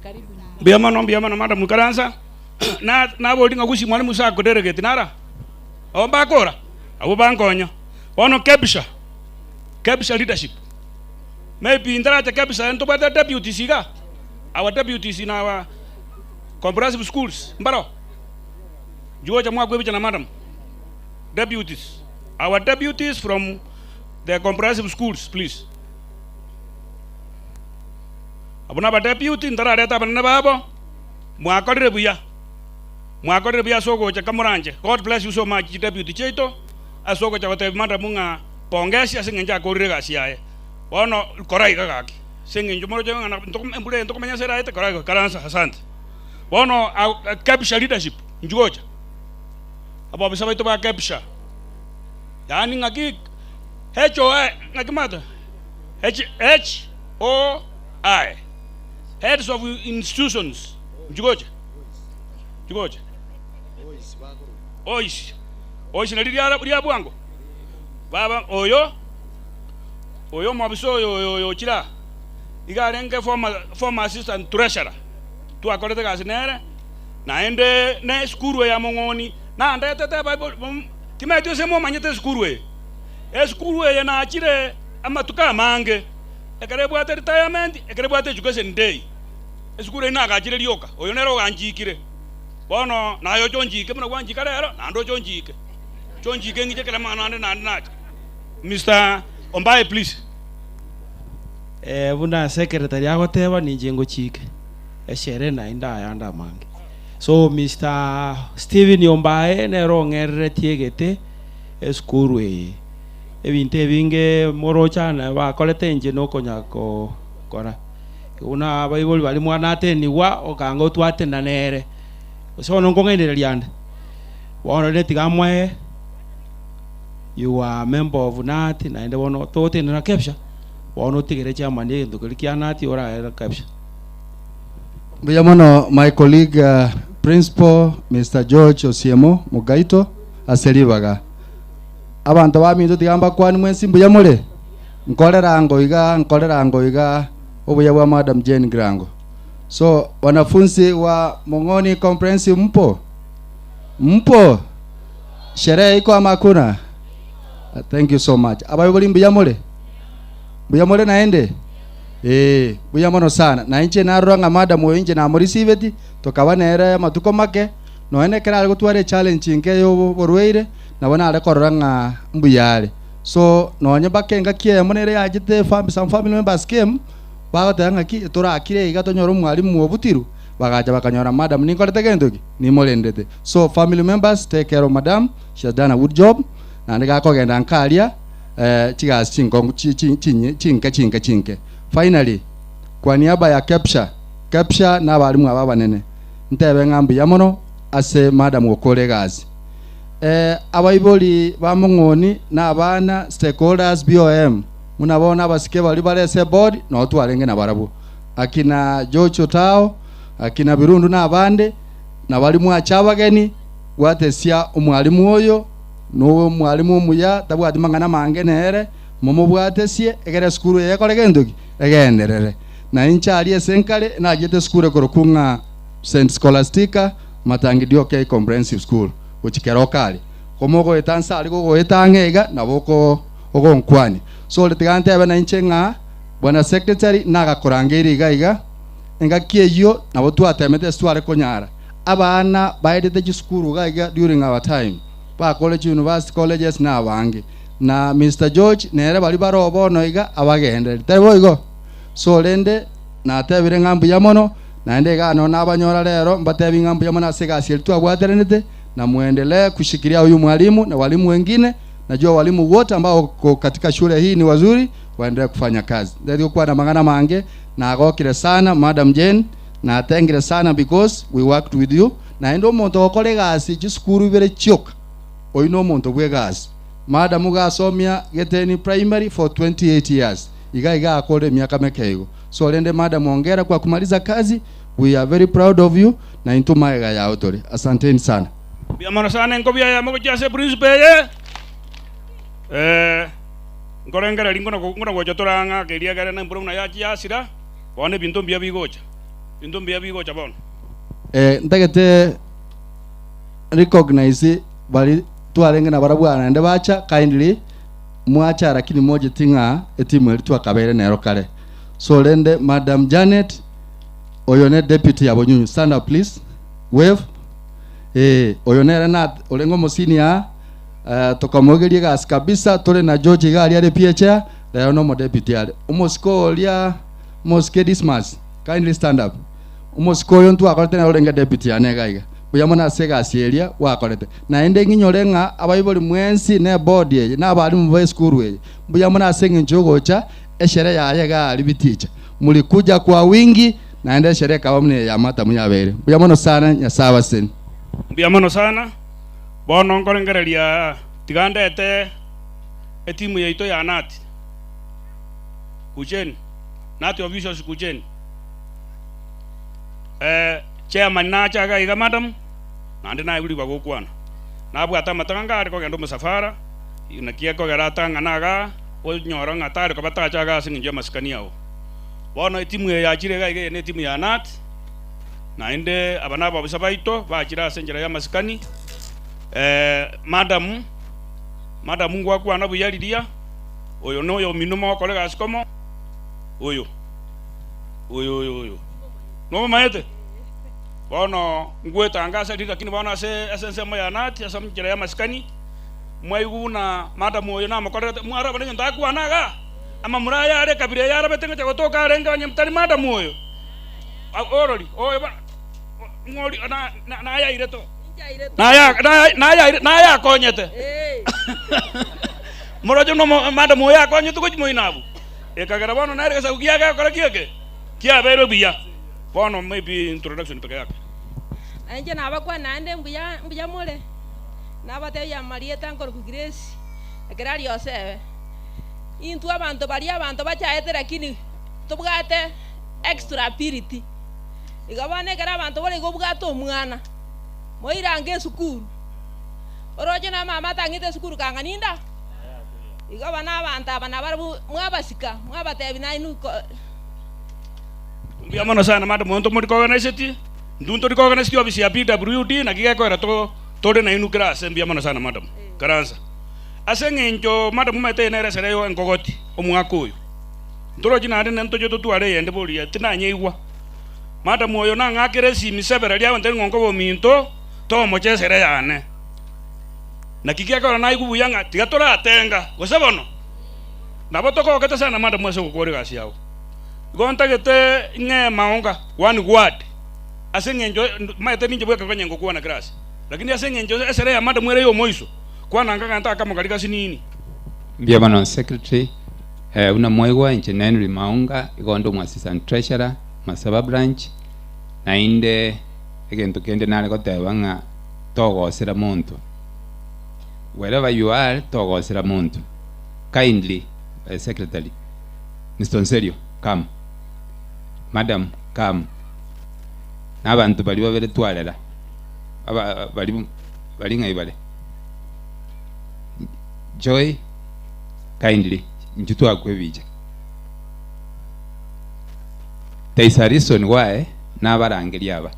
Karibu. Mbuya mono mbuya mono madam karansa na nabori ng'a gusi mwalimu sako delegate nara abo mbakora abo bankonya. Bono Kebsha, Kebsha leadership. Maybe ntarache Kebsha ntobwate deputies iga, our deputies in our comprehensive schools mbaro? Nchigocha mwakwa ebicha na madam. Deputies, our deputies from the comprehensive schools please. Abwo naba deputy ntarareta abanene babo, mwakorire buya, mwakorire buya ase ogocha kamoranche. God bless you so much chideputy chiaito ase ogocha gotebia madam ng'a pongesi ase eng'encho akorire egasi yaye. Bono kora iga gaki, ase eng'encho moroche ng'a na embura eye ntokomanya ase eraete, kora iga, ikaransa, asante. Bono Kepsha leadership, inchuo gocha, abobisa baito ba Kepsha, yaani ng'aki HOI, ng'aki mato H H O I, heads of institutions, inchuo gocha, inchuo gocha. Ois, ois nari ria ria bwango, baba oyo, oyo omobisa oyo oyo oyo ochire aa, iga arenge former former assistant treasurer. Twakorete egasi nere, naende ne esukuru eye ya Mong'oni nandetete abaibori timaeti gose momanyete esukuru eye. Esukuru eye nachire amatuko amange, ekero ebwate retirement, ekero ebwate education day, esukuru eye nagachire rioka, oyo nere oganchikire. Bono naye oche onchike buna gwanchika rero, naende oche onchike, oche onchike ng'iche kera amang'ana ande naende nacha. Mister Ombaye please. Eh, buna secretary agoteba ninche ngochike esherehe naende ayande amange. So Mister Stephen Ombaye nere ong'ereretie egete esukuru eye. Ebinto ebinge moroche ane bakorete inche nokonya gokora. Buna abaibori baria mwanatenigwa okanga otwatena nere. Gose bono nkong'ainereria ande? Bono rende tiga amoe you are member of Nati naende bono togotenena kepsha. Bono otigere chairman egento keria kia Nati oraere kepsha. Mbuya mono my colleague principal Mister George Osiemo Mugaito ase ribaga. Abanto baminto tiga mbakwanie mwensi mbuya more? Nkorera ango iga nkorera ango iga obuya bwa Madam Jane Girango. So wanafunzi wa Mong'oni Comprehensive mpo? Mpo? Sherehe iko ama hakuna? Thank you so much. Abaibori mbuya more? Mbuya more naende? Ee, mbuya mono sana. Na inche narora ng'a madam oyo inche namorisiveti, tokaba nere amatuko make, nonya nekero are gotwara echallenge enke ya oborwaire, nabo nare korora ng'a mbuya are. So, nonye mpaka engaki eyemo nere yachete fam some family members came, bagoteba ng'aki torakire iga tonyore omwalimu obutirwe, bagacha bakanyora madam ninkorete gento ki? Nimorendete. So family members take care of madam, she has done a good job, naende gakogenda nkaria chigasi chinkong'u chi chi chinye chinke chinke chinke. Finally, kwa niaba ya KEPSHA, KEPSHA na abalimu aba abanene, ntebe ng'a mbuya mono ase madam gokora egasi. Abaibori ba Mong'oni na abana, stakeholders, BOM, buna bono abasike baria bare ase eboard, noo twarenge nabarabwo. Akina George Otao, akina Birundu na abande, na baria mwacha abageni, gwatesia omwalimu oyo, Nomwalimu omuya, tabwati mang'ana amange nere, momobwatesie, egere esukuru eye ekore gento ki? Egenderere. Na inche aria ase nkare nachiete esukuru ekorokwa ng'a St. Scholastica Matangi DOK Comprehensive School, gochia keroka aria. Komogoeta nse aria gogoeta ang'e iga, nabo oko ogonkwania. So ore tiga ntebe nainche ng'a Bwana Secretary nagakorangeirie iga iga, engaki eyio nabo twatemete ase tware konyara. Abana baetete chisukuru iga iga during our time, bakore chiuniversity colleges na abange. Na Mister George nere baria bare bono iga abagendereri, tari boigo? So rende natebire ng'a mbuya mono, naende igaa nonye nabanyora rero mbatebi ng'a mbuya mono ase egasi eria twabwateranete, na muendelee kushikilia huyu mwalimu na walimu wengine, najua walimu wote ambao wako katika shule hii ni wazuri, waendelee kufanya kazi. Ntagete gokwana amang'ana amange, nagokire sana Madam Jane, Natengire sana because we worked with you, naende omonto ogokora egasi chisukuru ibere chioka, oyio nomonto bw'egasi. Madam iga asomia Geteni Primary for 28 years, iga iga akorire emiaka meke igo. So rende madam hongera kwa kumaliza kazi, we are very proud of you, na intwe magega yao tore. Asanteni sana. Mbuya mono sana enkobia yamo gochia ase principal eye. Eh, nkorengereria ngona ngona gocha tore ang'e ake eria ekere na embura buna yachia yasira. Bono ebinto mbuya bigocha, ebinto mbuya bigocha bono. Ntagete recognize baria twarenge nabarabwo aa naende bacha kindly. Mwacha lakini mocheti ng'a etimu eri twakabeire nero kare. So rende Madam Janet oyo ne deputy ya Bonyunyu stand up please wave eh oyo nere na orenge omosini aa eh, tokamoegeria egasi kabisa tore na George iga aria are PA chair rero no omodeputy are. Omosike oria omosike Dismas kindly stand up. Omosike oyo ntwakorete nere orenge deputy yane iga iga. Mbuya mono ase egasi eria gwakorete. Naende ng'inyore ng'a abaibori mwensi na eboard eye, na abalimu b'esukuru eye, mbuya mono ase engencho y'ogocha esherehe yaye iga aria biticha. Mulikuja kwa wingi, naende esherehe ekaba buna eye ya matamu yabeire. Mbuya mono sana, Nyasae abasesenie. Mbuya mono sana. Bono nkorengereria tiga ndete etimu yaito ya Nati. Kucheni. Nati officials kucheni. Eh, chairman nache iga iga madam, naende naigure ribaga gokwana. Nabwate amatanga are kogenda omosafara, naki ekogera atang'ana igaa, onyora ng'a tari koba tacha igaa ase eng'encho y'amasikani ao. Bono etimu eye yachire iga iga eye ne etimu ya Nat, naende aba nababisa baito bachire ase enchera y'amasikani, madam, madam ngwakwana buya riria, oyo noyomino mogokora egasi komo, oyo. Oyo, oyo, oyo. Nomomaete? Bono ngwetanga ase riria, lakini bono ase ase ensemo ya Nati, ase enchera y'amasikani, mwaigwa buna madam oyo namokorerete, mwaraba negento akwana igaa, amamura aya are ekabira eye arabete ngocha gotoka arenge onye tari madam oyo. Orori, oyo bono, ng'ori na na nayairete oo. Naya naya nayaire nayakonyete. Moroche nomo madam oyo akonyete gochia moino abwo. Ekagera bono nere egesaku kiaye gegokora ki eke? Kiabeirwe buya. Bono maybe introduction peke yake. Na inche nabakwane naende mbuya mbuya more, nabatebia amarieta nkorokwa Grace, ekero aria Osebe. Intwe abanto baria abanto bachaete lakini tobwate extra ability. Igo bono ekero abanto bare igo obwate omwana, moirange esukuru, oroche na mama atang'ete esukuru kang'a ninda. Igo bono abanto aba nabarabwo mwabasika, mwabatebia nainwe ko. Mbuya mono sana madam oyo ntomorikoganiseti, intwe ntorikoganiseti ofisi ya PWD naki gekoera to tore nainwe kera ase mbuya mono sana madam. Ikaransa. Ase eng'encho madam omanyete eye nere esere yo enkogoti omwaka oyo. Ntorochi naende ne ntoche totware eyende boria tinanyeigwa. Madam oyo nang'akere esimi severally agontebia ng'a onkoba ominto tomocha esere yane. Naki gekogera naigwe buya ng'a tiga toratenga, gose bono nabo tokogokete sana madam ase ogokora egasi yao. Igo ntagete ng'ee maonga one word ase eng'encho maete ninche bweka konya ngokwana kera ase, lakini ase eng'encho esere ya madam ere yomoiso, kwana nkagento akamo karia gasinini. Mbuya mono Secretary, eh, buna mwaigwa inche ne Henry Maunga, igo onde omo Assistant Treasurer, Masaba Branch, naende egento kende nare goteba ng'a togosera monto, wherever you are togosera monto, kindly secretary, Mister Onserio come, madam come, na abanto baria babere twarera, aba bari bari ng'ai bare? Joy kindly intwe twakwa ebicha. There is a reason why nabarangeria aba.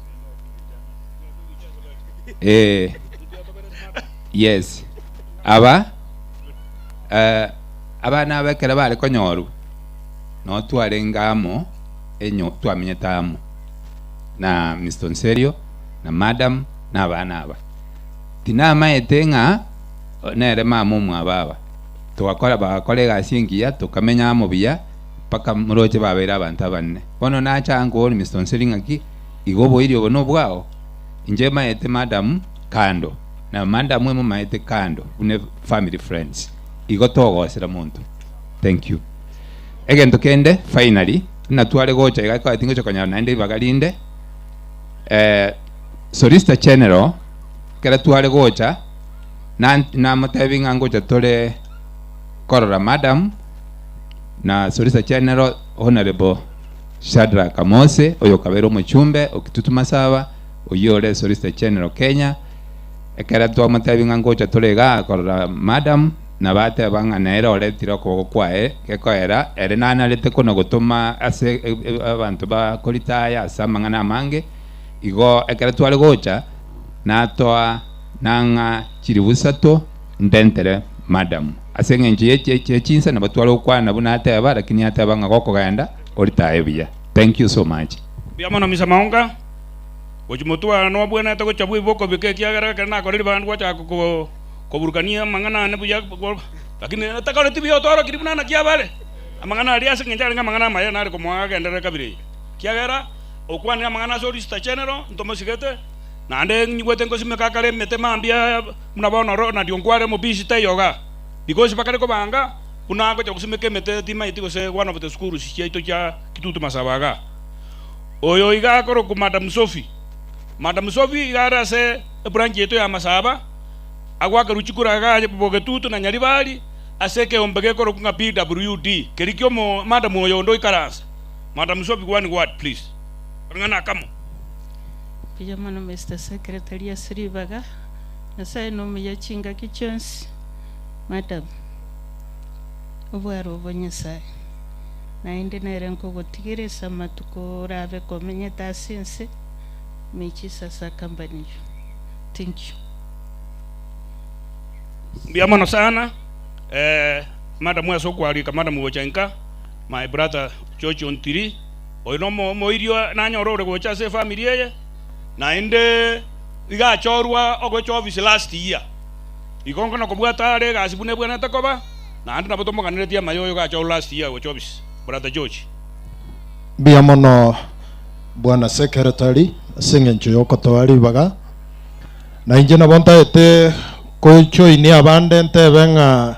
Eh, yes aba eh, abana aba ekero bare konyorwa no twarenge amo enyo twamenyete amo na Mister Onserio na madam na abana aba tinamaete ng'a nere mama omwabo aba togakora bagakora egasi engiya tokamenya amo buya mpaka moroche babeire abanto abanene bono nacha nkoboria Mister Onserio ng'aki Igo oboiri obo nobwao, inche maete madam kando, na madam emomaete kando buna family friends, igo togosera monto. Thank you. Egento kende finally, buna tware gocha iga ekero tingocha konyora naende ribaga rinde, eh, Solicitor General ekero tware gocha, na namotebi ng'a ngocha tore korora madam na Solicitor General Honourable Shadrack Mose, oyokabeire omochumbe o Kitutu Masaba, oyio ore Solicitor General Kenya, ekero twamotebia ng'a ngocha tore igaa korora madam, nabo ateba ng'a nere oretire okoboko kwaye gekoera, ere nanarete kona gotoma ase abanto ba koritaya ase amang'ana amange, igo ekero tware gocha natoa nang'a chilifu isato ndentere madam. Ase eng'encho ye ye chinsa nabo tware gokwana buna ateba, lakini ateba ng'a gokogenda oritae buya. Thank you so much. Mbuya mono Misa Maonga, gochia motwe nobwenerete gochia bwa ibokobeka ekiagera ekero nakorire ribaga ngochaka koburukania amang'ana ane buya lakini ere takoreti buya otorokirie buna naki abare. Amang'ana aria ase eng'encho arenge amang'ana amaya nare komoa agenderere kabere eye. Ekiagera okwanire amang'ana ase Solicitor General ntomosigete, naende nyigwete ngosimeka akare emete mambia buna bono oro nario nkware omobisi taiyo igaa. Because bakare kobanga buna agocha gosimeka emete timaeti gose one of the schools chiaito chia Kitutu Masaba igaa. Oyo iga akorokwa Madam Sophie. Madam Sophie iga are ase ebranch yaito ya Masaba, agoakerwa chikura igaa Bogetutu na Nyaribari ase ekeombe gekorokwa ng'a PWD, keria kia omo madam oyo onde oikaranse. Madam Sophie one word please. Amang'ana akamo. Mbuya mono Mister Secretary ase ribaga. Nyasaye nomuya chingaki chionsi. Madam, obware obo Nyasaye, naende nere nkogotigera ase amatuko orabe komenyete ase ense, may Jesus accompany you. Thank you. Mbuya mono sana madam ase okwarika madam gocha inka my brother George Ontiri oyo nomo omoirio nanyore ore gocha ase efamiri eye naende iga achorwa ogocha office last year igo nkono kobwata are egasi buna ebwenerete koba naende nabo tomoganeretie amaya oyo gachorwa last year gocha office brother George. Mbuya mono bwana secretary ase eng'encho yokotoa ribaga. Na inche nabo ntaete kojoinia abande ntebe ng'a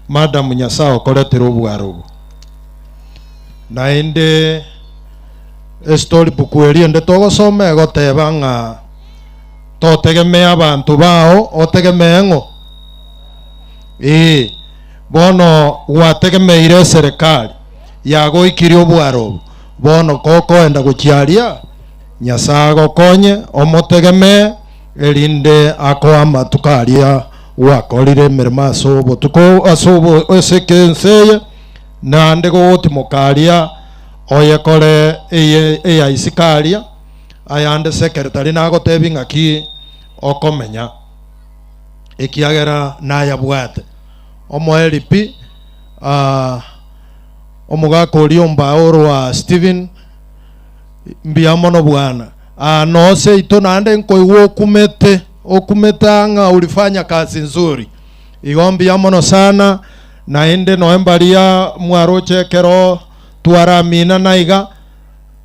madam Nyasae okoretire obware obo. Naende estory book eria ende togosoma egoteba ng'a totegemee abanto bao otegemee ng'o? Ee, bono gwategemeire eserekari yagoikirie obware obo, bono kokoenda gochia aria Nyasae agokonye omotegemee, erinde akoe amatuko aria gwakorire emeremo ase obotuko ase obo ase ekense eye, naende gogotimoka aria oyekore eye eya isiko aria, ayande secretary nagotebi ng'aki okomenya, ekiagera nayabwate. Omoeri pi, omogaka oria ombao orwa Stephen, Mbuya mono bwana. Aa noo seito naende nkoigwa okumete, okumete aa ng'a ulifanya kazi nzuri. Igo mbuya mono sana, naende noe mbaria mwaroche ekero twaraminana iga,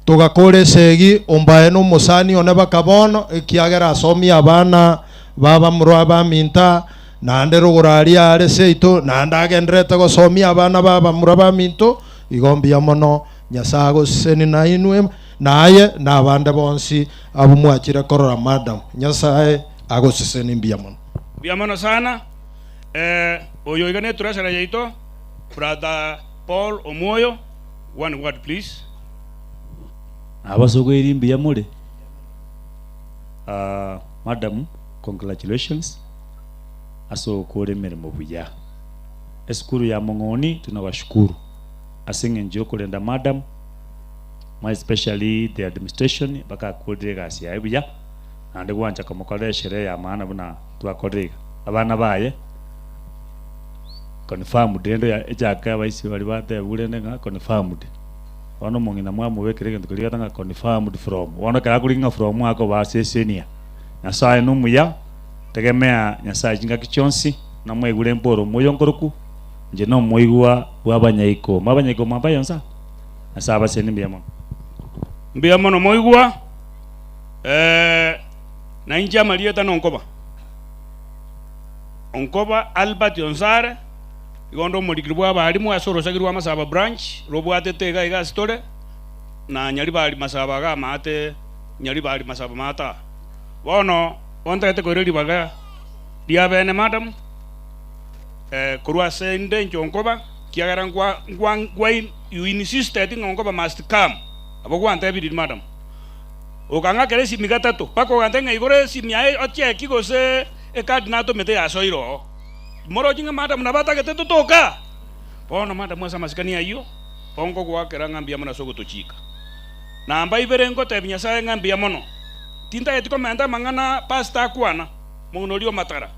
togakora esegi, ombae na omosani one baka bono, ekiagera asomie abana ba bamura abaminto, naende rogoro aria are seito, naende agendererete gosomia abana ba bamura baminto, igo mbuya mono. Nyasae agosesenie nainwe, na aye, na abande bonsi abwo mwachire korora madam. Nyasae agosesenie mbuya mono. Mbuya mono sana. Eh, oyo iga ne treasurer yaito, brother Paul Omwoyo, one word please. Nabasogoirie mbuya more. Ah, madam, congratulations ase ogokora emeremo buya. Esukuru ya Mong'oni tunawashukuru. Ase eng'encho y'okorenda madam, more especially the administration, bakakorire egasi yaye buya, naende gwancha komokorera esherehe ya maana buna twakorire iga. Abana baye confirmed rende oyo echake abaisi baria batebwa rende ng'a confirmed. Bono omong'ina mwamobekera egento keria gete ng'a confirmed from, bono ekero akorigia ng'a from akobasesenia. Nyasaye nomuya, tegemea Nyasaye chingaki chionsi, namwaigure mpore omoyo nkoroku. Inche nomoigwa bw'abanyaikoma. Abanyaikoma mbaye onsi aa? Nyasae abasenie mbuya mono. Mbuya mono moigwa, eh, na inche amarieta nonkoba. Onkoba Albert Onsare, igo onde omorikiri bw'abalimu ase orosagi rwa Masaba branch, robwatete iga iga ase tore, na Nyaribari Masaba iga amaate, Nyaribari Masaba maate aa. Bono, bontagete koira ribaga ria bene madam, Korwa ase inde inche onkoba, ekiagera nkwa, nkwa, nkwa, you insisted ng'a onkoba must come. Nabo gwantebirie madam. Okang'akera esimi gatato, mpaka ogantebia ng'a igoro esimi yaye ocheki gose ecard natomete yasoire oo. Timorochi ng'a madam nabo atagete totoke aa? Bono madam ase amasikani ayio, onkogoakera ng'a mbuya mono ase ogotochika. Namba ibere ngotebia Nyasaye ng'a mbuya mono. Tintageti komenta amang'ana pastor akwana, mong'ina oria o Matara.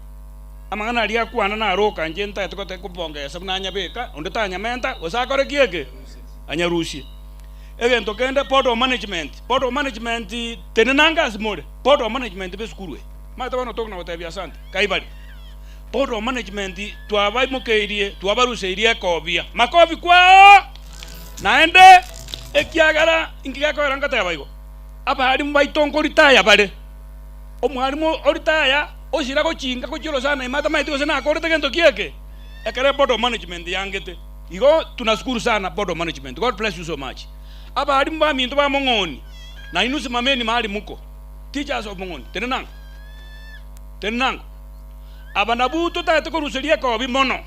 Amang'ana aria akwana naroka inche ntagete gote kobongesa buna anyabeka, onde tanyamenta, gose akore ki eke? Anyarusie. Egento kende board of management, board of management tenena anga ase more, board of management b'esukuru eye. Omanyete bono tokona gotebia asante, kaibare. Board of management twabaimokeirie, twabaruseirie ekobia. Makofi kwao! Naende ekiagera inki gekogera ngoteba igo? Abalimu baito nkoritaya bare. Omwalimu oritaya osira gochinga gochia orosana ime atamaeti gose nakorete gento ki eke, ekero eboard of management yangete. Igo tunashukuru sana board of management. God bless you so much. Abalimu baminto ba Mong'oni, na inwe simameni mahali muko. Teachers of Mong'oni, tenenango. Tenenango. Aba nabwo totagete koruseria ekobi mono.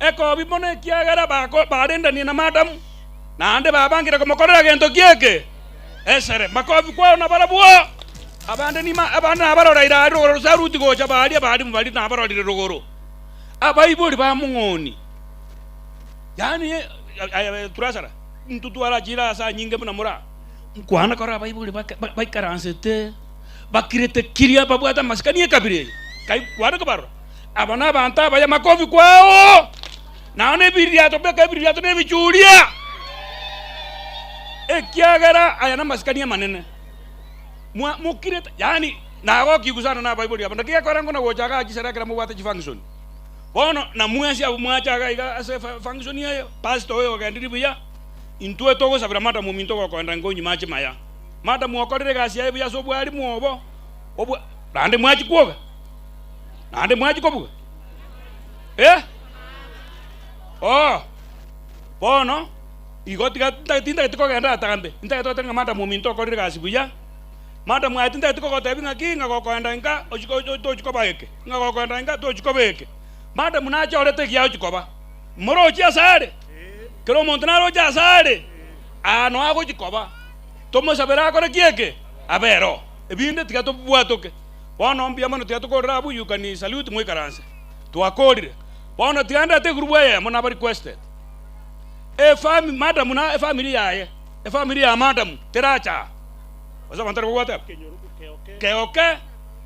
Ekobi mono ekiagera bako barendanie na madam, naende babangire komokorera gento ki eke. Esere, makobi kwao nabarabwo. Abande nima abande nabaroreire aria rogoro saruti gocha baria abalimu baria nabarorire rogoro. Abaibori ba mong'oni. Yaani aye turasara intwe twarachire ase anyinge buna mora. Nkwana kore abaibori bake baikaransete bakirete kiria babwate amasikani ekabira eye. Kai kwane kobarora. Aba nabanto abaya makobi kwao. Nao nebiririato beka ebiririato na ebichuria, ekiagera aya namasikani amanene. Mwa mokirete, yaani nagokigwa sana na abaibori aba, naki gekogera nkona gocha igaa chisere ekero mobwate chifunction. Bono na mwensi abwo mwacha iga iga ase efa function eye, pastor oyo ogendirie buya, intwe togosabera madam ominto ogokoenda inka onywe mache maya. Madam okorire egasi yaye buya ase obwarimu obo, obwa naende mwachia kwoga? Naende mwachia kobuga? Eh? Oh, bono igo tiga tintageti kogenda atambe, ntagete goteba ng'a madam ominto okorire egasi buya, madam aye tintageti kogotebia ng'aki ng'a gokoenda inka ochie tochia koba eke, ng'a gokoenda inka tochia koba eke. Madam nachorete egiya ochia koba, morochie ase are? Kera omonto naroche ase are, aa noo agochia koba, tomosabere akore ki eke? Abe ero. Ebinde tiga tobwatoke. Bono mbuya mono tiga tokorere abwo you can salute moikaranse. Twakorire. Bono tiga ndete egurubu eyemo naba requested. Efami madam na efamiri yaye, efamiri ya madam teracha aa. Gose abanto tari kobwate aba? Keoke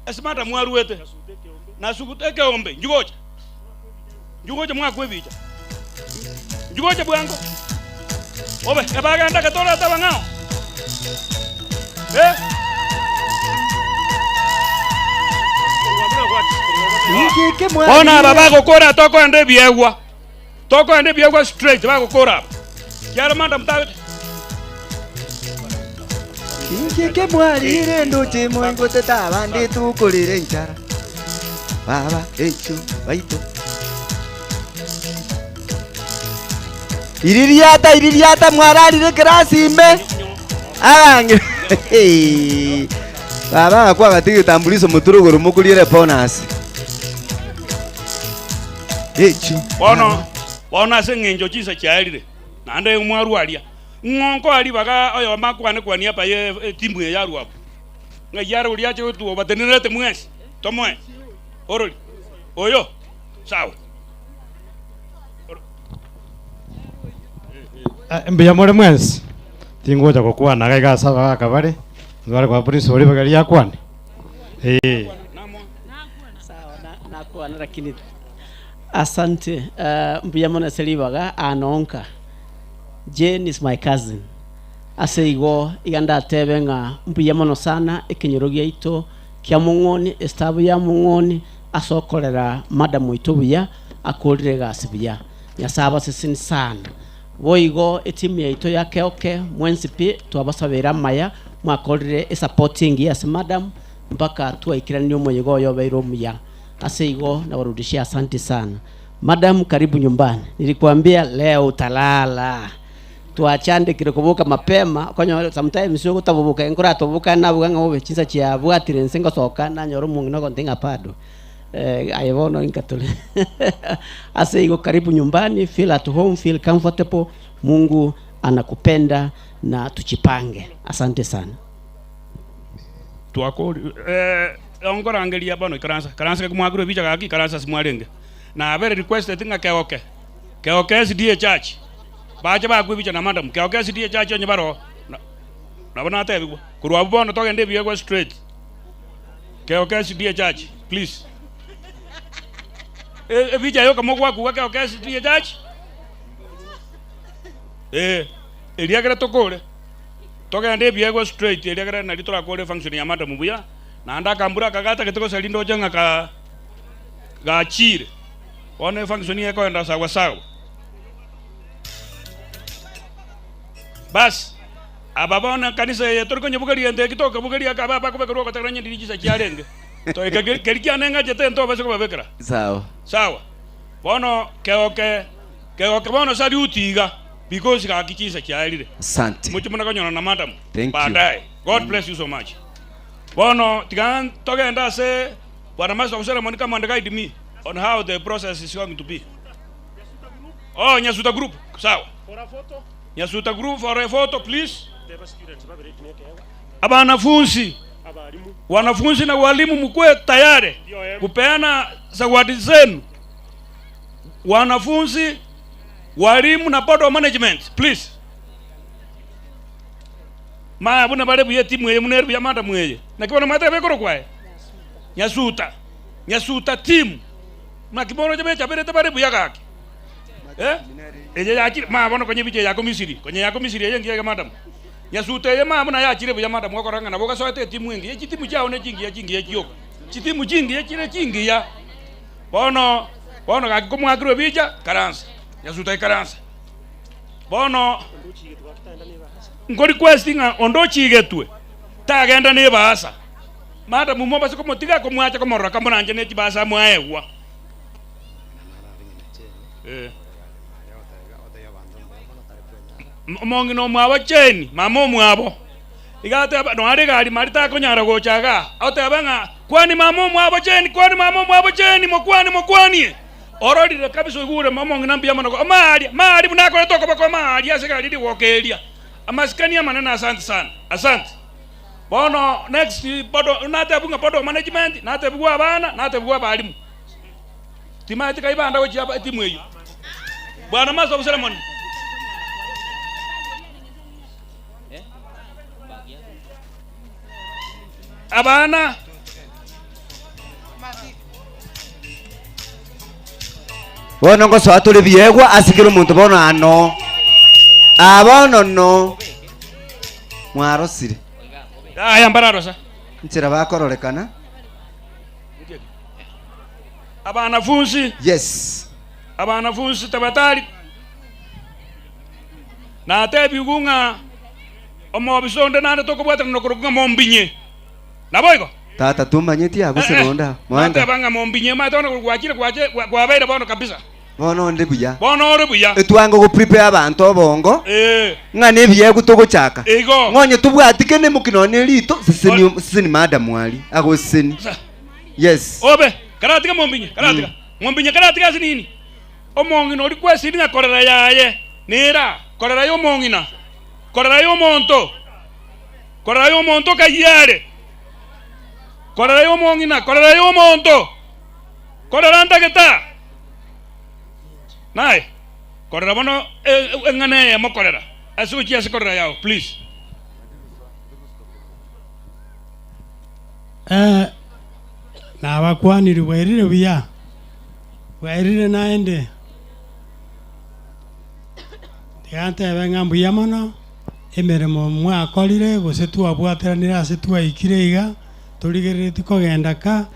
ase madam aruete. Nasuguta ekeombe nchigocha. Nchigocha mwakwa ebicha. Nchigocha bwango. Obe ebagenda ake torete abang'ao. Eh? Bono aba bagokora tokoenda ebiegwa tokoenda ebiegwa straight bagokora aba kiara madam ta Inki kemwarire ndoche moigotete abande tukorire enchara baba echo baito Iririata iririata mwararire ekerasi ime abang'ina baba agakwagata egetambuliso motwe rogoro mokoriera ebonus echi Bono bono ase eng'encho chinsa chiaerire, naende mwarwaria, ng'o nkoa ribaga oyomo akwane kwania apa ye etimu eye arwe abwo? Ng'ai are oria ache gotuba obatenenerete mwensi, tomoe orori oyo sawa. Mbuya more mwensi, tingocha gokwana iga iga ase abagaka bare, ntware koa principal ribaga riria akwane. Ee. Sawa, na- nakwana lakini asante mbuya mono ase ribaga aa nonka Jane is my cousin ase igo iga ndatebe ng'a mbuya mono sana ekenyoro giaito kia Mong'oni estaff ya Mong'oni ase okorera madam oito buya akorire egasi buya Nyasae abaseseni sana. Boigo etimu yaito ya Keoke mwensi pi twabasabeire amaya mwakorire esupport engiya ase madam mpaka twaikeranirie omoyega oyo obeire omuya. Ase igo nabarudishia asanti sana. Madam karibu nyumbani nilikuambia leo utalala. Twachandekire koboka mapema okonyora sometimes ogotaboboka nkoratoboka naboka ng'a obe chinsa chiabwatire inse ngosoka nanyora omong'ina ogontebia ng'a bado. Aye bono inka tore. Ase igo karibu nyumbani, feel at home, feel comfortable. Mungu anakupenda na tujipange. Asante sana. Twakori eh, onkorangeria bono ikaransa ikaransa gaki mwakirwe ebicha gaki ikaransa ase mwarenge. Nabere requested ng'a kegoke, kegoke SDA church, bache bakwe ebicha na madam, kegoke SDA church onye baroo, na nabo natebigwa. Korwa abwo bono togende ebiegwa straight. Kegoke SDA church, please. Ebicha yoka mogwakuga keo kesi ye church. Eh, eriagera tokore togende ebiegwa straight eriagera nari torakore efunction ya madam buya naende akambura aka gatagete gose ndoche ng'a ka gachire bono efunction ekoenda sawa sawa. Bas, aba bono ekanisa eye tori konyebugeria ento eki tokebugeria aka aba bakobekerwa ogotegerera onye ndiri chisa chiarenge. Toika keri kiane ng'achete ntobase kobabekera. Sawa. Sawa. Bono kegoke kegoke bono salute iga because gaki chinsa chiaerire. Asante. Mochie muna konyora na madam Thank you. baadaye. God bless you so much. Bono tiga togende ase Bwana Master of Ceremony come and guide me on how the process is going to be. Oh, Nyasuta group. Sawa. Nyasuta group for a photo please. Abanafunzi wanafunzi na walimu mkuwe tayari kupeana zawadi zenu. Wanafunzi, walimu na board of management please. Ma buna bare buya timu eye muna ere buya madam eye. Naki bono mwateba ekoro kwaye? Nyasuta. Nyasuta team. Naki bono bechaberete bare buya gaki. Eh? Eye yachire ma bono konye biche yako Misiri. Konye yako Misiri eye ngiye madam. Nyasuta eye ma buna yachire buya madam gokora ng'a nabo gasoete etimu engiya. Chitimu chiao ne chingiya chingiya chioka. Chitimu chingiya chire chingiya. Bono bono gaki komwakirwe bicha karansa. Nyasuta ikaransa. Bono nko request ng'a onde ochigetwe tagenda na ebasa. Madam mobase komotiga komwacha komorora kamoranche ne chibasa mwaegwa. Eh. Omong'ina omwabo Jane, mama omwabo, iga ateba noare egari mari takonyara gocha igaa, oteba ng'a kwani mama omwabo Jane, kwani mama omwabo Jane, mokwane mokwanie. Ororire kabisa oigure omong'ina mbuya mono omaaria, maari buna akorete okoboko omaaria ase egari rigoka eria. Amasikani amanene asante sana, asante. Bono next bodo natebiwa ng'a board of management, natebiwa abana, natebiwa abalimu. Timaeti kai banda gochia aba etimu eyio. Bwana Master of Ceremony. Abana Bono ngosoa tore biegwa ase kera omonto bono ano. Ah, bono no. Mwarosire. Aya mbararosa. Nchera bakororekana. Abanafunsi. Yes. Abanafunsi tabatari. Natebigwe ng'a omobisa onde naende tokobwatana nokorokwa ng'a mombinye. Naboigo? Tata tomanyeti agwo Eh, eh. seronda. Moenda. Nateba ng'a mombinye omanyete bono gwachire gwache kwabeire bono kabisa. Bono onde buya. Bono ore buya. Etwange go prepare abanto obongo. Eh. Ng'a nebiegwa togochaka. Igo. Ng'onye tobwati kende mokina one rito seseni seseni madam aria agoseseni. Yes. Obe, karatiga mombinye, karatiga. Mombinye karatiga ase nini? Omong'ina oria kwesiri ng'a korera yaye nera, korera y'omong'ina, korera y'omonto, korera y'omonto kayio are, korera y'omong'ina, korera y'omonto, korera ntagete aa. Naye, korera bono eng'ana eyemo korera, ase gochia ase korera yao, please. Eh, nabakwanire bwairire buya, bwairire naende. Tiga ntebe ng'a mbuya mono, emeremo mwakorire gose twabwateranire ase twaikire iga, torigereretie kogenda ka,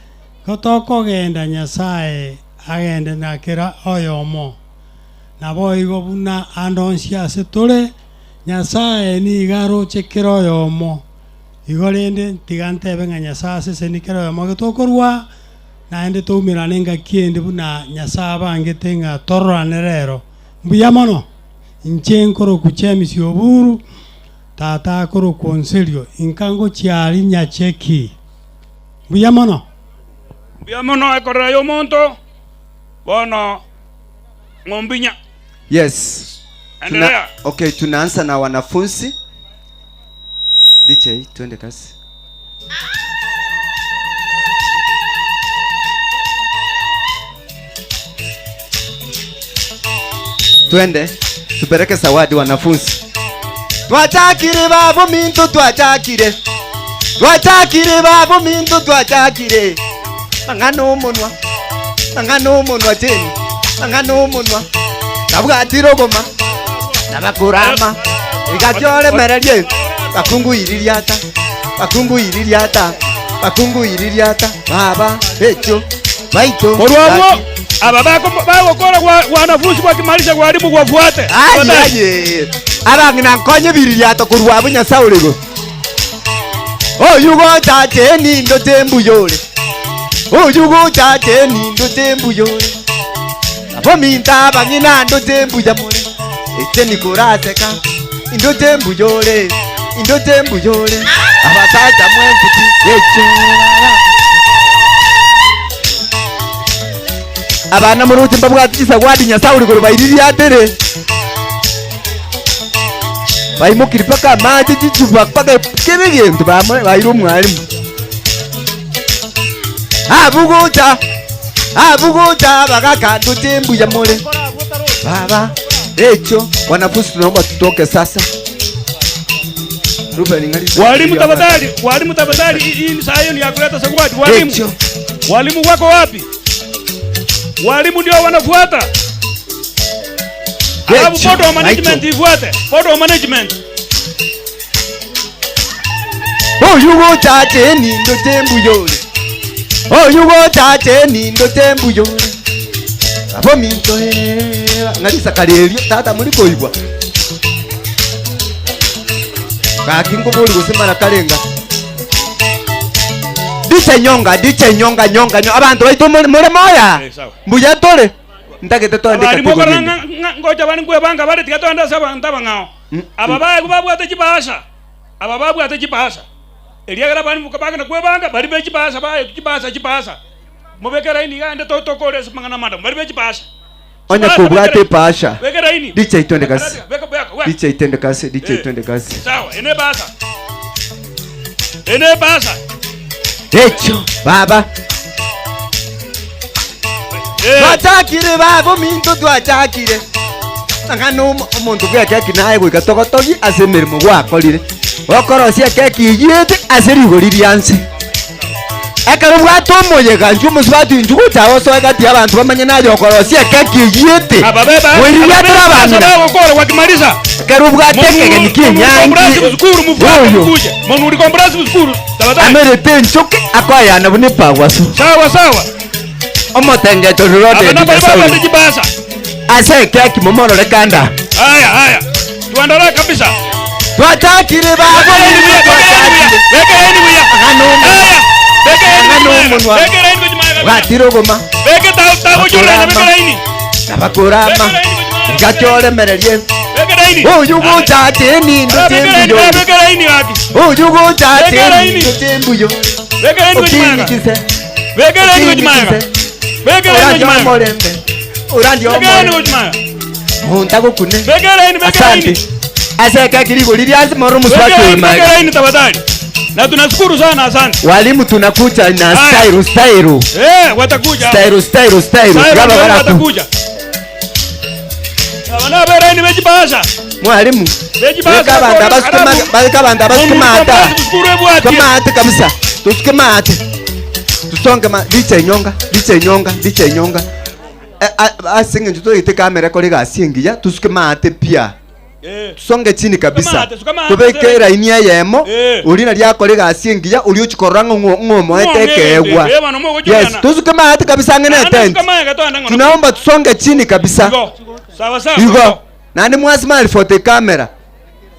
igo tokogenda Nyasaye agende na kera oyomo. Naboigo buna ande onsi ase tore, Nyasaye nigo aroche kera oyomo. Igo rende, tiga ntebe ng'a Nyasae asesenie kera oyomo getokorua, naende toumerane engaki ende buna Nyasae abangete ng'a tororane rero. Mbuya mono! Inche nkorokwa James Oburu, tata akorokwa Onserio, inka ngochia aria Nyacheki. Mbuya mono! Mbuya mono ekorera y'omonto, bono ng'ombinya. Yes. Tuna, Endelea. okay, tunaanza na wanafunzi. DJ, twende kazi. Twende tupeleke zawadi wanafunzi. Twachakire babo minto twachakire. Twachakire babo minto twachakire. Mang'ana omonwa. Ang'ana omonwa Jane, ang'ana omonwa. Nabwatire oboma, nabakorama. Egaki oremererie, bakungu iririata, bakungu iririata, bakungu iririata, baba, echo, baito. Korwa abwo aba bako- bagokora gwa- wanafunzi gwakimalisha gwarimu gwafuate Aye, aye. Abang'ina nkonye biririato korwa abwo Nyasaye ore igoro. Oyu gocha chenindo chembuyore. Oyu gocha chenindo chembuyore. Abominto abang'ina ndo chembuya more. Eche nikoraseka. Indo chembuyore. Indo chembuyore. Abasacha mwensi pi echorara. Abana moroche mbabwate chisawadi Nyasaye ore igoro baiririatere. Baimokire mpaka amache chichupa mpaka kera egento bamo baire omwalimu. Abugocha abugocha bagaka ndoche mbuya more baba echo wanafunzi tunaomba tutoke sasa. Ruben ng'ali Walimu tafadhali, walimu tafadhali, hii hii ni saa yenu ya kuleta zawadi. Walimu, Echo. walimu wako wapi? Walimu ndio wanafuata. Alafu Echo. board of management Aito. ifuate. Board of management. Oyu gocha chenindo chembuyore. Oyu gocha chenindo chembuyore. Abominto eh ng'alisa karerio tata muri koigwa. Gaki ngobori gose mara karenga. Diche nyonga, diche nyonga nyonga nyo abantu baito more more moya. Eh, sawa. Mbuya tore. Ntagete twandika Abalimu okora tegogende. ngocha bari nkwebanga bari tiga twende ase abanto abang'ao. Aba baegu babwate chibahasha. Aba babwate chibahasha. Eriagera bari bagenda kwebanga bari be chibahasha bae chibahasha chibahasha. Mubeke raini gande totokore ase mang'ana madam bari be chibahasha. Onya kobwate pasha. Weke raini. Diche itwende kasi. Weka weka weka. Diche itende kasi, diche Eh. itende kasi. Sawa, ene bahasha. Ene bahasha. Echo baba. Twachakire babo minto twachakire. Ang'ana omonto bwa ekeki naye goika togotogi ase emeremo gwakorire. Okorosia ekeki eyete ase rigori rianse. Ekero bwate omoyega inche omosubati inche gocha osoe gati ya abanto bamanye naye okorosia ekeki eyete. Oiriatera abang'ina. Bagokora wakimaliza. Ekero bwate ekegeni kia enyangi. Mukuru mufuate Oyo. mukuje. Monuri kombrasi mukuru. Tafadhali. Amerete enchoke akoyana buna epagwaso. Sawa sawa. Omotengecho rurode Abana bari babwate chibahasha. ase ekeki momorore kanda. Haya haya. Tuendelee kabisa. Twachakire babo Weke buya. Haya. Weke Watire ogoma Weke ta ta gojura na weke raini. nabakorama ngaki oremererie Weke raini. oyu gocha chenindo Weke raini chembuyo weke raini wapi? oyu gocha Weke raini. chenindo chembuyo Weke raini gojimanga. okinikise Weke raini gojimanga. Weke raini orandio gojimanga. omorembe orandio Weke raini omorembe gojimanga. munta gokune Weke raini weke raini. asante ase ekeki rigori rianse moro Weke omuswaki raini weke oimaga raini tafadhali. Na tunashukuru sana asante. walimu tunakuja na Haya. style style Eh, watakuja. style style style Style Gaba ndio baraku watakuja. Abana beraini bechibahasha. mwalimu Bechibahasha. Weka abantu abasukuma weka abantu abasukuma ata sukuma ate kabisa tusuke ate tusonge ma licha enyonga licha enyonga licha enyonga ase eng'encho toite kamera kore egasi engiya tusuke maate pia tusonge chini kabisa maate, suka maate, tubeke sere. eraini eyemo Eh. ori nari akora egasi engiya ori ochikorora ng'o ng'omoete ekeegwa Eh, bana, mogochorana. yes tusuke maate kabisa ng'ene etent tunaomba tusonge chini kabisa Sawa sawa. igo nandi mwasimali for the camera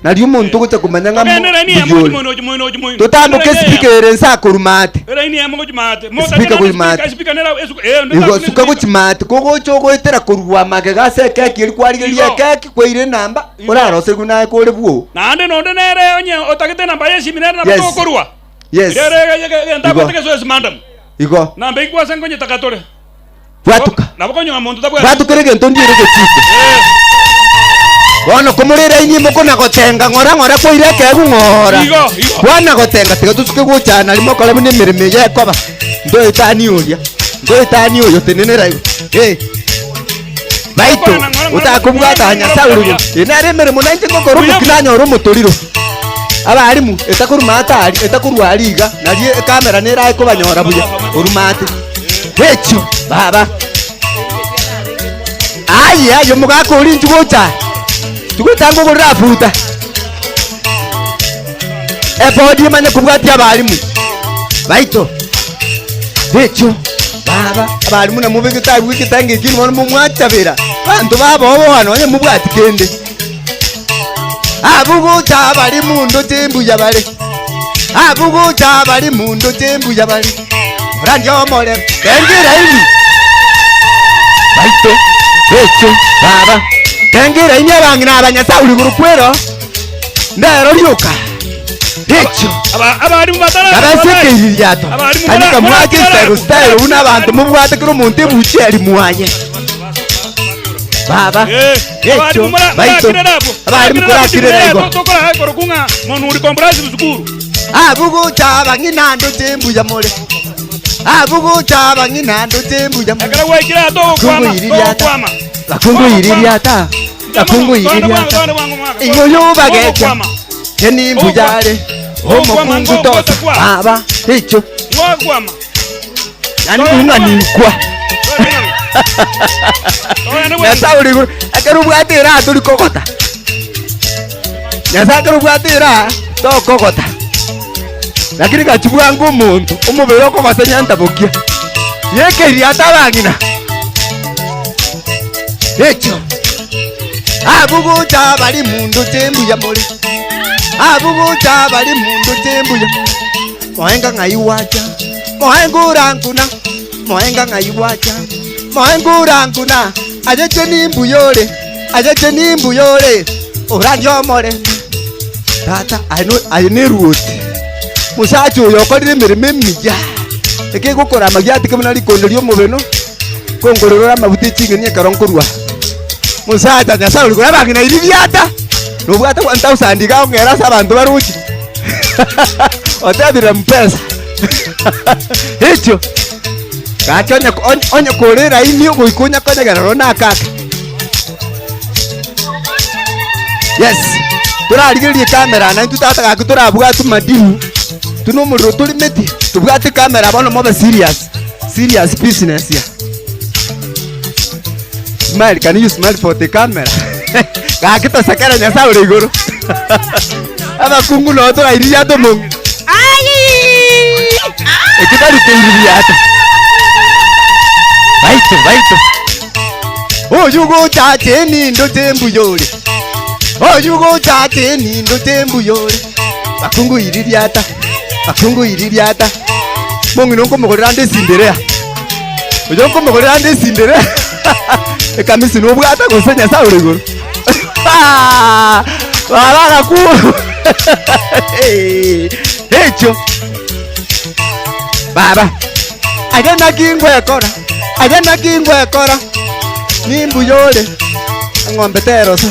nari omonto ogocha komanya ng'a Ogende raini ya buyori moyo moyo moyo moyo. totamboke esipika ere nsa akoruma ate Raini ya moyo mate. Speaker gochimate. Speaker nera esuka eh igo suka gochimate kogocha ogoetera korwa magega ase ekeki eri kwarigeria Igo. ekeki kwaire enamba oraroseriwe naye kore bwo Naende nonde nere onye otagete namba yesimi nere namba Yes. tokorwa. Yes. Rere genda Igo. bateke so esimandam. igo Namba ikwasa ngonye takatore. bwatuka Nabo konyo muntu tabwa. bwatukire egento ndiere gechiko bono komorera inyimo kona gotenga ng'ora ng'ora kwaire ekeegu ng'ora Igo, igo. bwana gotenga tiga tusuke gochana rimo okore buna emeremo eye ekoba ndoetani oria ndoetani oyo tenenera igo Eh. baito otakobwata nyasaye ore igoro ere emeremo nainche ngokora omoki nanyora omotoriro abarimu etakoruma atari etakorwa ari iga nari ekamera nerae kobanyora buya oruma ate ekyo baba. Aye aye omogaka oria inchuo gocha. Tugocha ngogorera afuta. Ebodi emanye kobwatia abalimu. Baito. Becho. Baba, abalimu namobegete abwo egetanga ekio bono momwachabera. Abanto baboboa nonye mobwati kende. Abwo gocha abalimu ndoche mbuya bare. Abwo gocha abalimu ndoche mbuya bare. Orandia omore tengera ini. Baito, becho, baba. Tengera ini abang'ina aba Nyasaye ore igoro kwero. Ndero rioka. Becho. Abarimu batara Kabese keiririato. Kanyika mwake style style buna abanto mobwate kera omonto ebuchi eri mwaye. Baba. Becho, baito. Abarimu korakirera igo. Tokora korokunga monuri kombrasi sukuru. Abugucha abang'ina ndoche mbuya more. Abugucha abang'ina ndoche mbuya more. Ekero gwaikire atogokwama, togokwama. Bakungu iririata. Bakungu iririata. Ingo yubagecha. Keni mbuyare. Omokungu tosa. Baba, echo. Ngokwama. Yani kung'anikwa. Nyasaye ore igoro ekero obwate eraha tori kogota. Nyasaye ekero obwate eraha tokogota. Lakini gachi bwango omonto omobere okogosa nyantabokia. Yekeria ata abang'ina. Echo. Abugucha bari mundu chembuya more. Abugucha bari mundu chembuya. Moenga ng'ai wacha. Moenga uranguna. Moenga ng'ai wacha. Moenga uranguna. Ajeche ni mbuyore. Ajeche ni mbuyore. Orandio more. Tata aye aye ne ruoti. Musacha oyo okorire emeremo emiya. Ekegokora amagia atike buna rikondo ria omobeno. Kongorora amabuta eching'eni ekero nkorwa. Musacha Nyasaye ore igoro abang'ina iri biata. Nobwate 1000 iga ong'era ase abanto barochi. Otebire mpesa. Ekio. Gaki onye onye kore eraini ogoika onya konyegera rono akaka. Yes. Torarigererie camera naintwe tata gaki torabwate madimu. Tuna omorero torimeti tobwate camera bono mobe serious. Serious business ya. Smile, can you smile for the camera? Gaki tosekere Nyasaye ore igoro. Abakungu noo torairiria omong'ina. Ekitari keiririata. Baito, baito. Oyu gocha chenindo chembuyore. Oyu gocha chenindo chembuyore. Bakungu iririata. Bakungu iririata. Mong'ina nkomogorera nde esinderea. Oyo nkomogorera nde esinderea. Ekamisi nobwate gose Nyasaye ore igoro. Baba gaku. Ekyo. Baba. Aje nakingwekora. Aje nakingwekora. Nimbuyore. Eng'ombe terosa.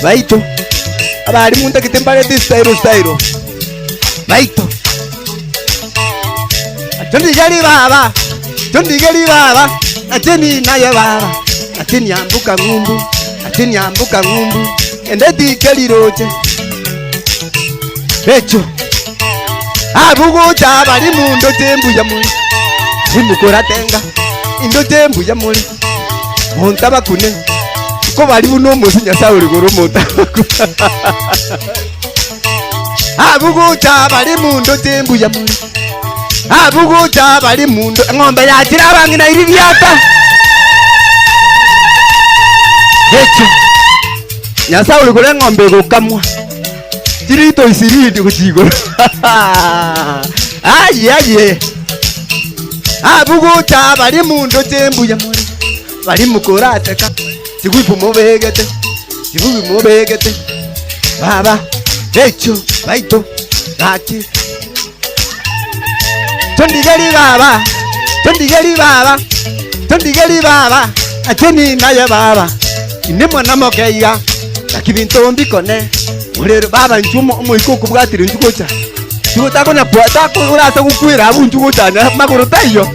Baito. Abarimu ntagete mbarete style style. Baito. Chondigeri baba. Chondigeri baba. Acheni naye baba. Acheni ambuka ng'umbu. Acheni ambuka ng'umbu. Ende tikeriroche. Echo. Abugucha bari mundo chembuya muri. Simukora tenga. Indo chembuya muri. Monta bakune. Ko bari buno omosi Nyasaye ore igoro monta bakune. Abugucha bari mundo chembuya muri. Abugucha bari mundo eng'ombe yachira abang'ina iririata. Echo. Nyasaye ore igoro eng'ombe egokamwa. Chirito isirindi gochigoro. Aye aye. Abugucha bari mundo chembuya muri. Bari mukorateka. Chigwipu mobegete. Chigwipu mobegete. Baba. Echo. Baito. Gaki. Chondigeri baba. Chondigeri baba. Chondigeri baba. Acheni naye baba. Ine mwana mokeiga. Lakibinto mbikone. Orero baba nchumo omoiko okobwatire nchugocha. Chugo takona bwa tako urasa gukwira abu nchugocha na magoro taiyo.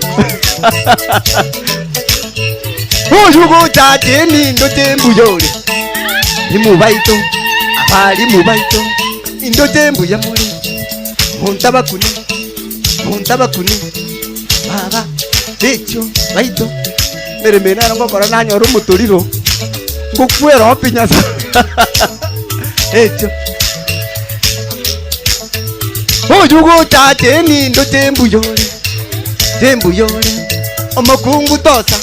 Oyu gocha cheni ndo chembuyore. Imubaito abari mubaito indo chembuya muri. Monta bakune. Monta bakune. Baba echo baito. Mere menaro ngokora nanyora omotoriro. Ngokwera opi Nyasaye. Ekyo. Oyu gochacha enindo chembuyore, chembuyore, omokungu tosa,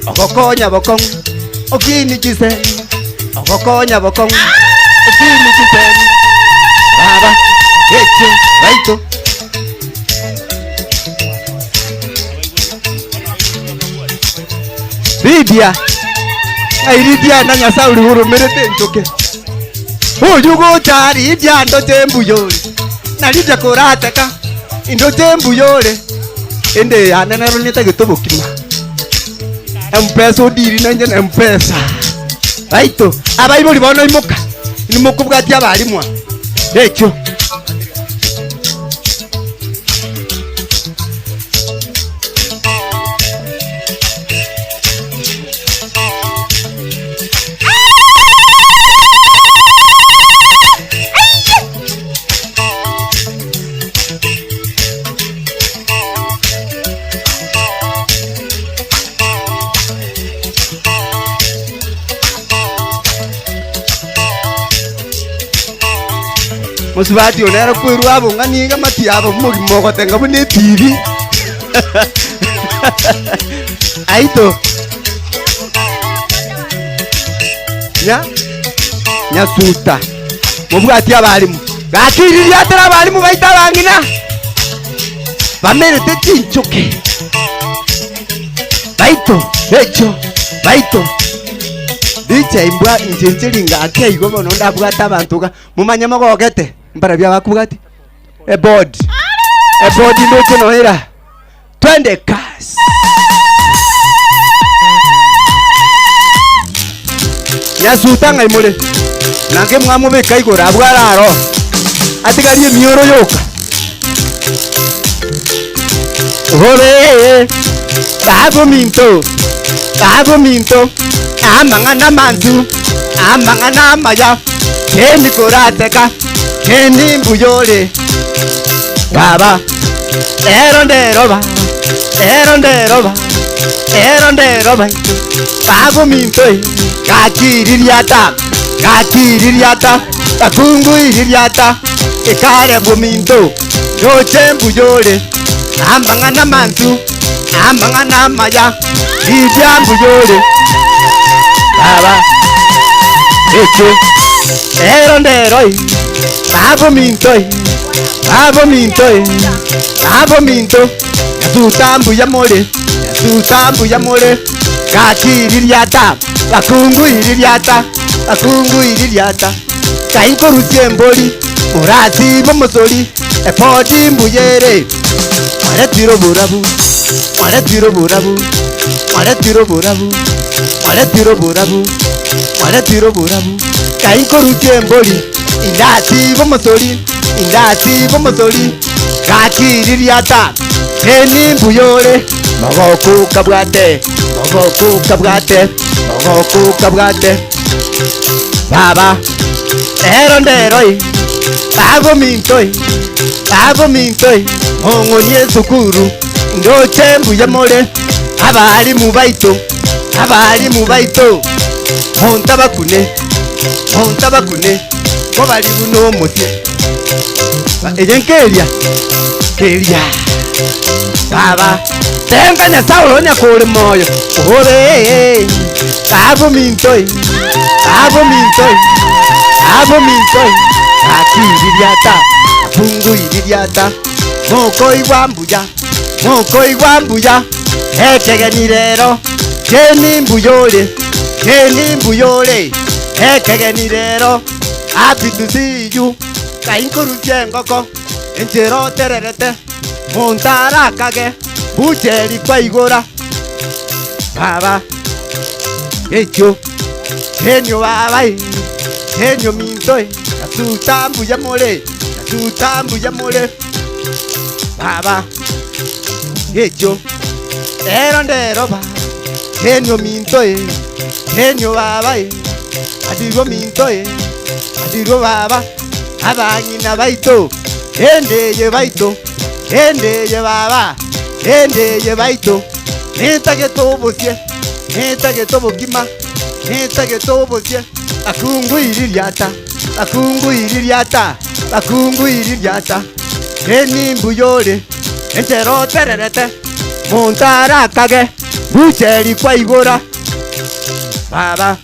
ogokonya bokong'u, okini chisemi, ogokonya bokong'u, okini chisemi, baba, ekyo, baito. Lydia, ai Lydia na Nyasaye uri hurumirite njuke. Uyu gocha Lydia ndoche mbuyore. Na Lydia kurateka indoche mbuyore. Ende yanene ronete gitubukima. Mpesa odiri nenje na Mpesa. Baito, abaibori bono imoka. Nimokubwati abarimwa. Ekyo. Mosubati one ere kwerwa abo ng'a niga amati abo omogima ogotenga buna etv. Aito. Nya Nyasuta. Mobwati abalimu. Gaki ririatera abalimu baito abang'ina. Bamerete chinchoke. Baito, ekio, baito. Richa imbwa inche ncheri ng'ake igo bono ndabwate abanto iga. Momanye mogogete, mbarabio abakobwati eboard. Eboard ndoche noira. Twende kasi. Nyasuta ng'ai more? Nange mwamobeka igoro abwo araro. Atigarie emioro yoka. Ore, baba ominto, baba ominto, amang'ana amansu, amang'ana amaya, keni korateka, keni mbuya ore. Baba, ero ndero baba, ero ndero baba, ero ndero baito, baba ominto eh, gaki ririata, gaki ririata, gakungu iririata, ekare bominto, roche mbuya ore. Amang'ana amansu, amang'ana amaya, riria mbuya ore. Baba, ekio, ero ndero eh, baba ominto eh, baba ominto eh, baba ominto, Nyasuta mbuya more, Nyasuta mbuya more, gaki ririata, bakungu iririata, bakungu iririata, kai nkorusia embori, morasibe omosori, epodi mbuya ere, mwaretire oborabu, mwaretire oborabu, mwaretire oborabu, mwaretire oborabu, mwaretire oborabu, kai nkorusia embori, indasibe omosori, indasibe omosori, gaki ririata, eni mbuya ore, mogoko kabwate, mogoko kabwate, mogoko kabwate, baba, ero ndero eh, baba ominto eh, baba ominto eh, ong'onie esukuru, ndoche mbuya more, abalimu baito, abalimu baito, monto bakune, monto bakune, kobari buna omosie. Eye nkeria, keria, baba, tenga Nyasaye oro onye kore moyo, ore, baba ominto eh, baba ominto eh, baba ominto eh, gaki ririata, afungu iririata, mokoigwa mbuya, mokoigwa mbuya, ekegeni rero, keni mbuya ore, keni mbuya ore, ekegeni rero, happy to see you, kai nkorusia engoko, enchera otererete, monto arakage, bucheri kwaigora, baba, ekio, kenio baba eh, kenio minto eh, Nyasuta mbuya more, Nyasuta mbuya more, baba, ekio, ero ndero baba, kenio minto eh, kenio baba eh, adirwo minto eh, adirwo baba, abang'ina baito, endeye baito, endeye baba, endeye baito, nintagete obosie, Netagete obokima, netagete obosie, Bakungu iririata, bakungu iririata, bakungu iririata. Enimbu yore, enchera otererete, Monto arakage, mbucheri kwaigora. Baba,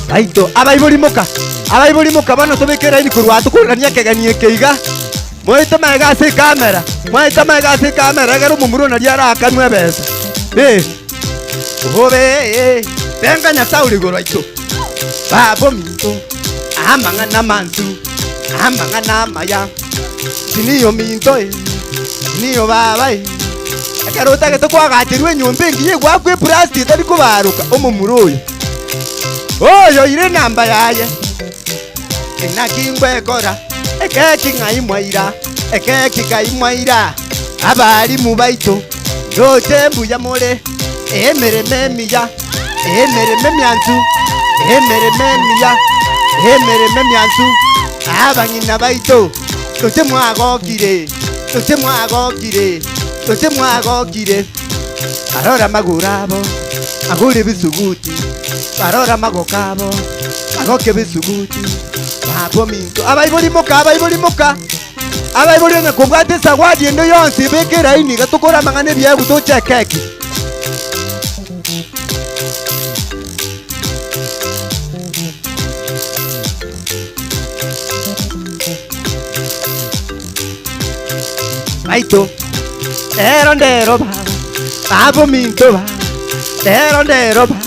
baito, abaibori moka, abaibori moka bono tobeke eraini korwa aa tokororania ekegeni eke iga. Moete magega ase ekamera, moete magega ase ekamera egere omomura onaria arakanwe ebesa. Eh, obe, tenga Nyasae ore igoro aito. Baba ominto, amang'ana amansu, amang'ana amaya, tiniyo ominto eh, tiniyo baba eh. Ekero otagete koagacherwa enyomba engiya egwakwa epurasti etari kobaroka, omomura oyo, oyo oire enamba yaye. Inaki ngwekora ekeki ng'ai mwaira, ekeki kai mwaira, abalimu baito, ndoche mbuya more, emeremo emiya, emeremo emiansu, emeremo emiya, emeremo emiansu, abang'ina baito, ndoche mwagokire, ndoche mwagokire, ndoche mwagokire. Barora amagoro abo, agure ebisuguti, barora amagoko abo, agoke ebisuguti. Baba ominto, abaibori moka, abaibori moka, abaibori onye kobwate esawadi ende yonsi beka eraini iga tokore amang'ana ebiegwa toche ekeki. Baito, rero ndero baba, baba ominto baba, rero ndero baba,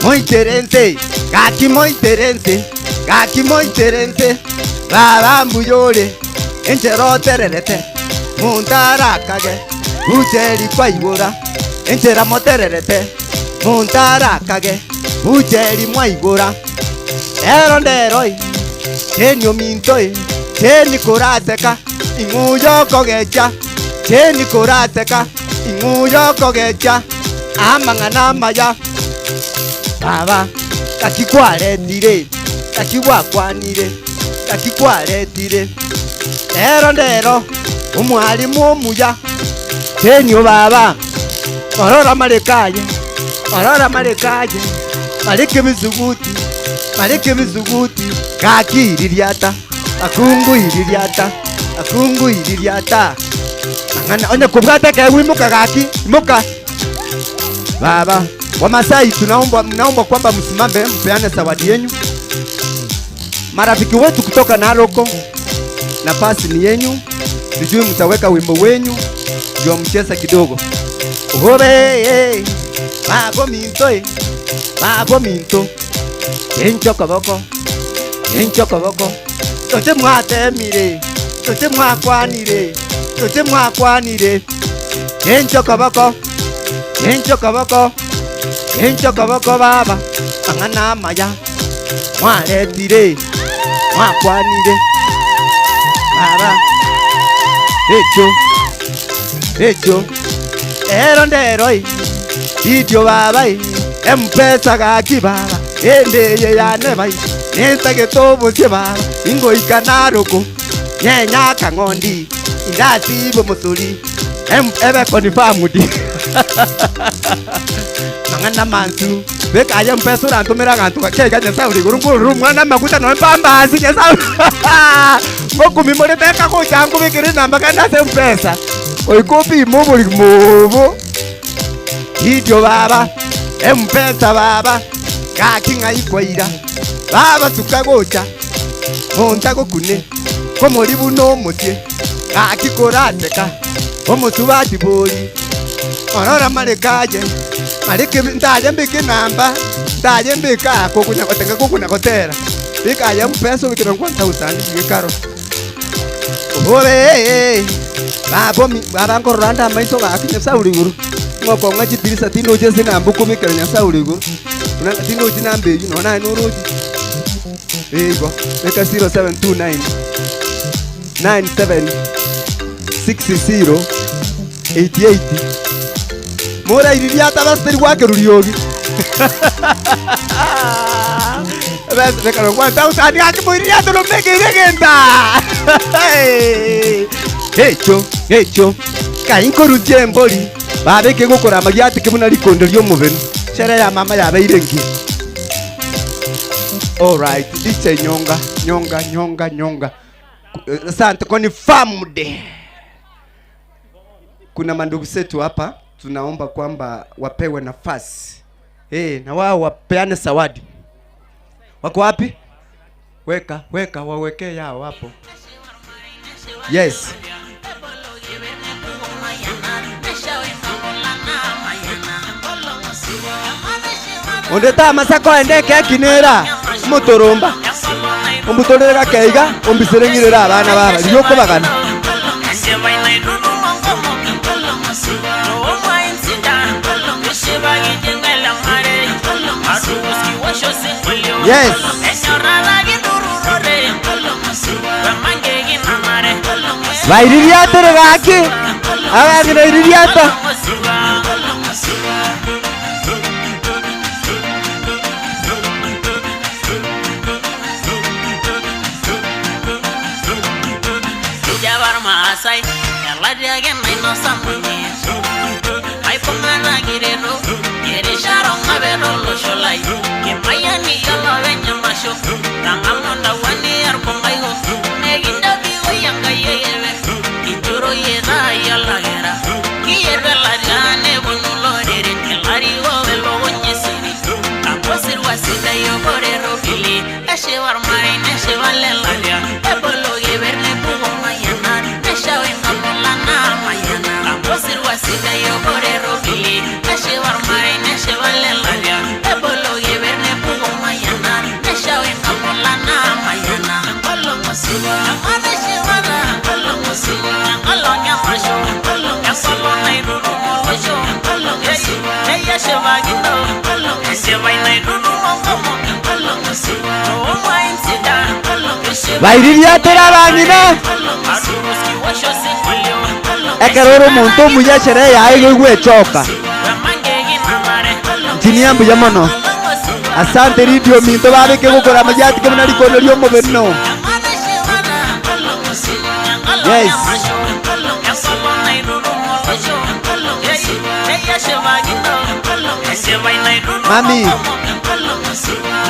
moitere nse, gaki moitere nse, gaki moitere nse, baba mbuya ore, enchera otererete, monto arakage, bucheri kwaigora, enchera motererete, monto arakage, bucheri mwaigora. Rero ndero ii, cheni ominto ii, cheni koraseka, ing'uya okogecha, cheni koraseka, ing'uya okogecha, amang'ana amaya. Baba, gaki kwaretire, gaki gwakwanire, gaki kwaretire. Rero ndero, omwalimu omuya, cheni obaba, orora amareko aye, orora amareko aye, mareke ebisuguti, mareke ebisuguti, gaki iririata, bakungu iririata, bakungu iririata. Mang'ana, onye kobwata ekeegwa imoka gaki, imoka. Baba, Wamasai tunaomba, mnaomba kwamba msimame mpeane zawadi yenyu. Marafiki wetu kutoka Naroko, nafasi ni yenyu, sijui mtaweka wimbo wenyu ndio mcheze kidogo. Obe, babo minto, eh, babo minto, enchokoboko, enchokoboko, tote mwatemire, tote mwakwanire, tote mwakwanire, enchokoboko, enchokoboko, enchokoboko baba, ang'ana amaya, mwaretire, mwakwanire, baba, echo, echo, ero ndero ii, ityo baba ii, empesa gaki baba, endeye yane bai, nentagete obosie baba, ingoika Naroko, nyenya akang'ondi, indasibe omosori, em- ebe confirmed. Mang'ana mansu, beka aye empesa orantomere aganto gake iga Nyasaye ore igoro nkororere omwana amaguta noe mpambasi Nyasaye ngokumi more beka gocha nkobekere enamba genda ase empesa, oika opime oborimo obo. Indio baba, empesa baba, gaki ng'ai kwaira, baba suka gocha, monto agokune, komori buna omosie, gaki koraseka, omosubati bori, orora mareka aye, mareke ntaye mbeke enamba, ntaye mbeke aa kokonya gotenga kokona gotera, beka aye mpesa obekere 1000 gekaro. Obe, baba omi, baba nkorora ande amaiso gaki Nyasaye ore igoro, ng'okong'a chitirisa tindochi ase enamba okobekera Nyasaye ore igoro, buna tindochi namba eywo nonya naye noroche. Eh igo, beka 0729 97 60 88 Morairirie ata basi tari gwakerwa riogi. Basi beka no 1000 gaki moiririe ata nombekeire egento aa. Echo, echo, kai nkorusia embori, babeke gokorama giateke buna rikondo ri'omobenu. Sherehe ya mama yabeire engiya. Alright, DJ nyonga, nyonga, nyonga, nyonga. Asante confirmed. Kuna mandugu zetu hapa tunaomba kwamba wapewe nafasi. Eh, na wao wapeane zawadi. Wako wapi? Weka, weka, wawekee yao hapo. Yes. Ondeta amasako ende keki nera omotoromba ombutorere gakeiga ombisereng'irere abana baba riria okobagana. Yes. Baiririatere gaki abang'ina iririata. Baiririatera abang'ina ekero ore omonto omuya esherehe yaye iga egwechoka. Nchinia mbuya mono. Asante Radio minto babeke gokora amanyati kebuna rikono ria omobere no. Yes. Mami,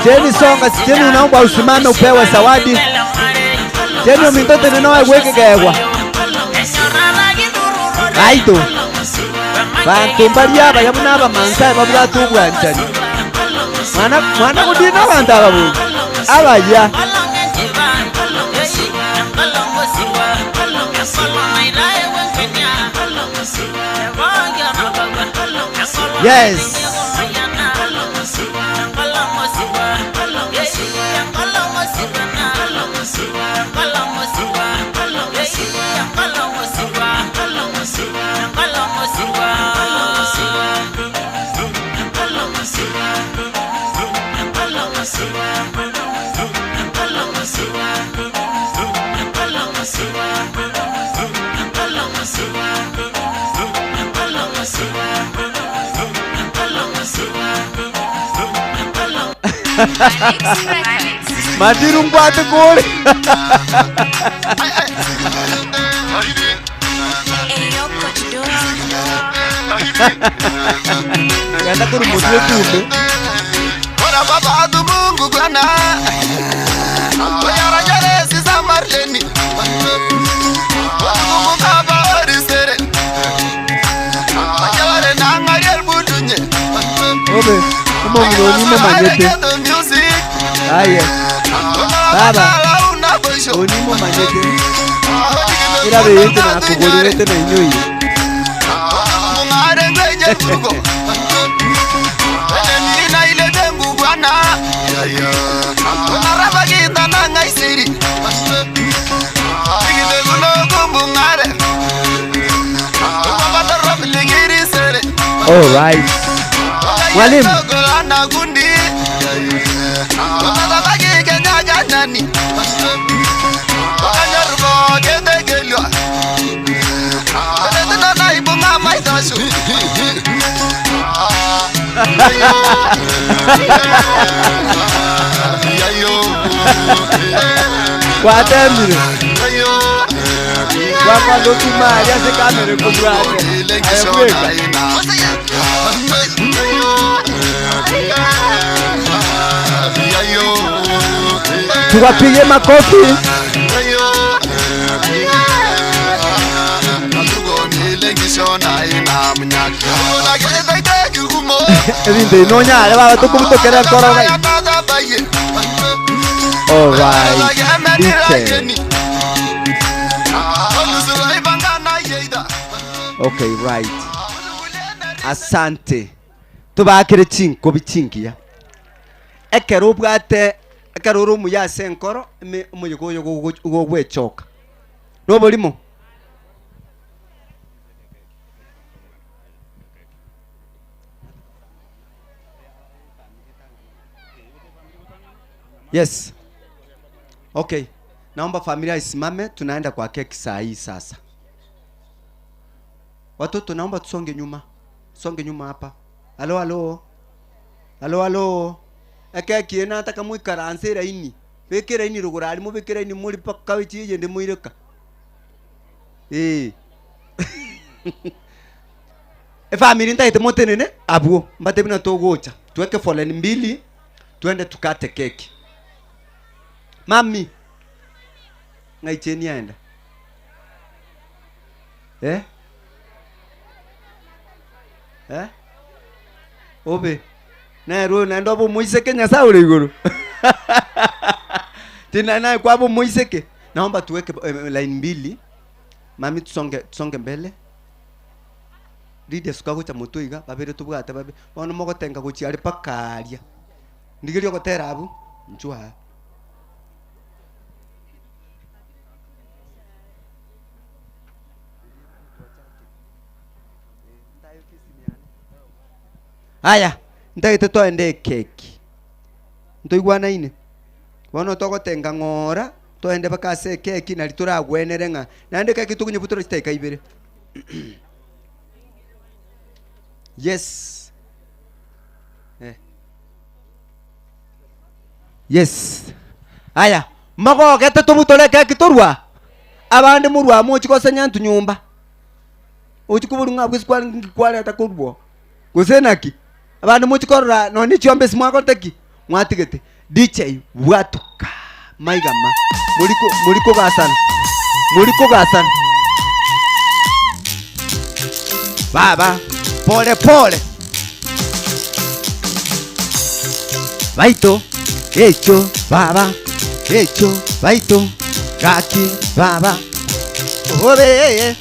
Jeni songa, Jeni unaomba usimame upewe zawadi. Jeni ominto teneno egweke kegwa. Aito. Bantu mbaria abaya buna abamansae babwate obwanchani. Mwana mwana godina abanto aba bobe. Abaya. Yes. Madiru ngwate kore. Genda kuri mutwe tumbe. Obe, omong'ina onimo manyete. Aye. Baba. Onimo manyete. Irabe yete nakugorerete na inyuyi. All right. Mwalimu. Kwatemire. Gwakwa mali ase kamere kobwate. Aye bweka. Tuwapige makofi. Ebinto ebi nonyare baba tokobutokera nkoro gai. Alright, DJ. Okay, right. Asante. Tobakere chinkobi chingiya. Ekero obwate ekero ore omuya ase enkoro ime omoyega oyo gogo- gogwechoka. Noborimo? Yes. Okay. Naomba familia isimame, tunaenda kwa keki saa hii sasa. Watoto naomba tusonge nyuma. Songe nyuma hapa. Halo halo. Halo halo. Ekeki eye nataka moikaranse eraini. Beka eraini rogoro aria mobeke eraini more mpaka echi eyende moireka. Eh. Efamiri ntagete motenene abwo mbatebie buna togocha. Tuweke foleni mbili twende tukate keki. Mami, ng'ai cheni aenda? Eh? Eh? Obe. Nere oyo naende obe omoiseke Nyasaye ore igoro. Tina naye kwaba omoiseke. Naomba tuweke eh, line mbili. Mami tusonge tusonge mbele. Lydia suka gocha motwe iga babere tobwate babe. Bono mogotenga gochia are paka aria. Ndigerie ogotera abwo, inchuo aa. Aya, ntagete toende ekeki. Ntoigwanaine? Bono togotenga ng'ora, toende mpaka ase ekeki nari toragwenere ng'a naende ekeki tokonyebutora chidakika ibere. Yes. Eh. Yes. Aya, mogogete tobutore ekeki torwa? Abande morwa mochi gosenya ntwe nyomba. Ochi koborwa ng'a abwo ase kware nki kwareta korwa oo. Gose naki? Abande mochi korora nonye ne chiombe ase mwakorete ki? Mwatigete. DJ bwatuka maiga ma. Mori ko mori kogasana. Mori kogasana. Baba, pole pole. Baito, echo, baba, echo, baito, gaki, baba. Obe,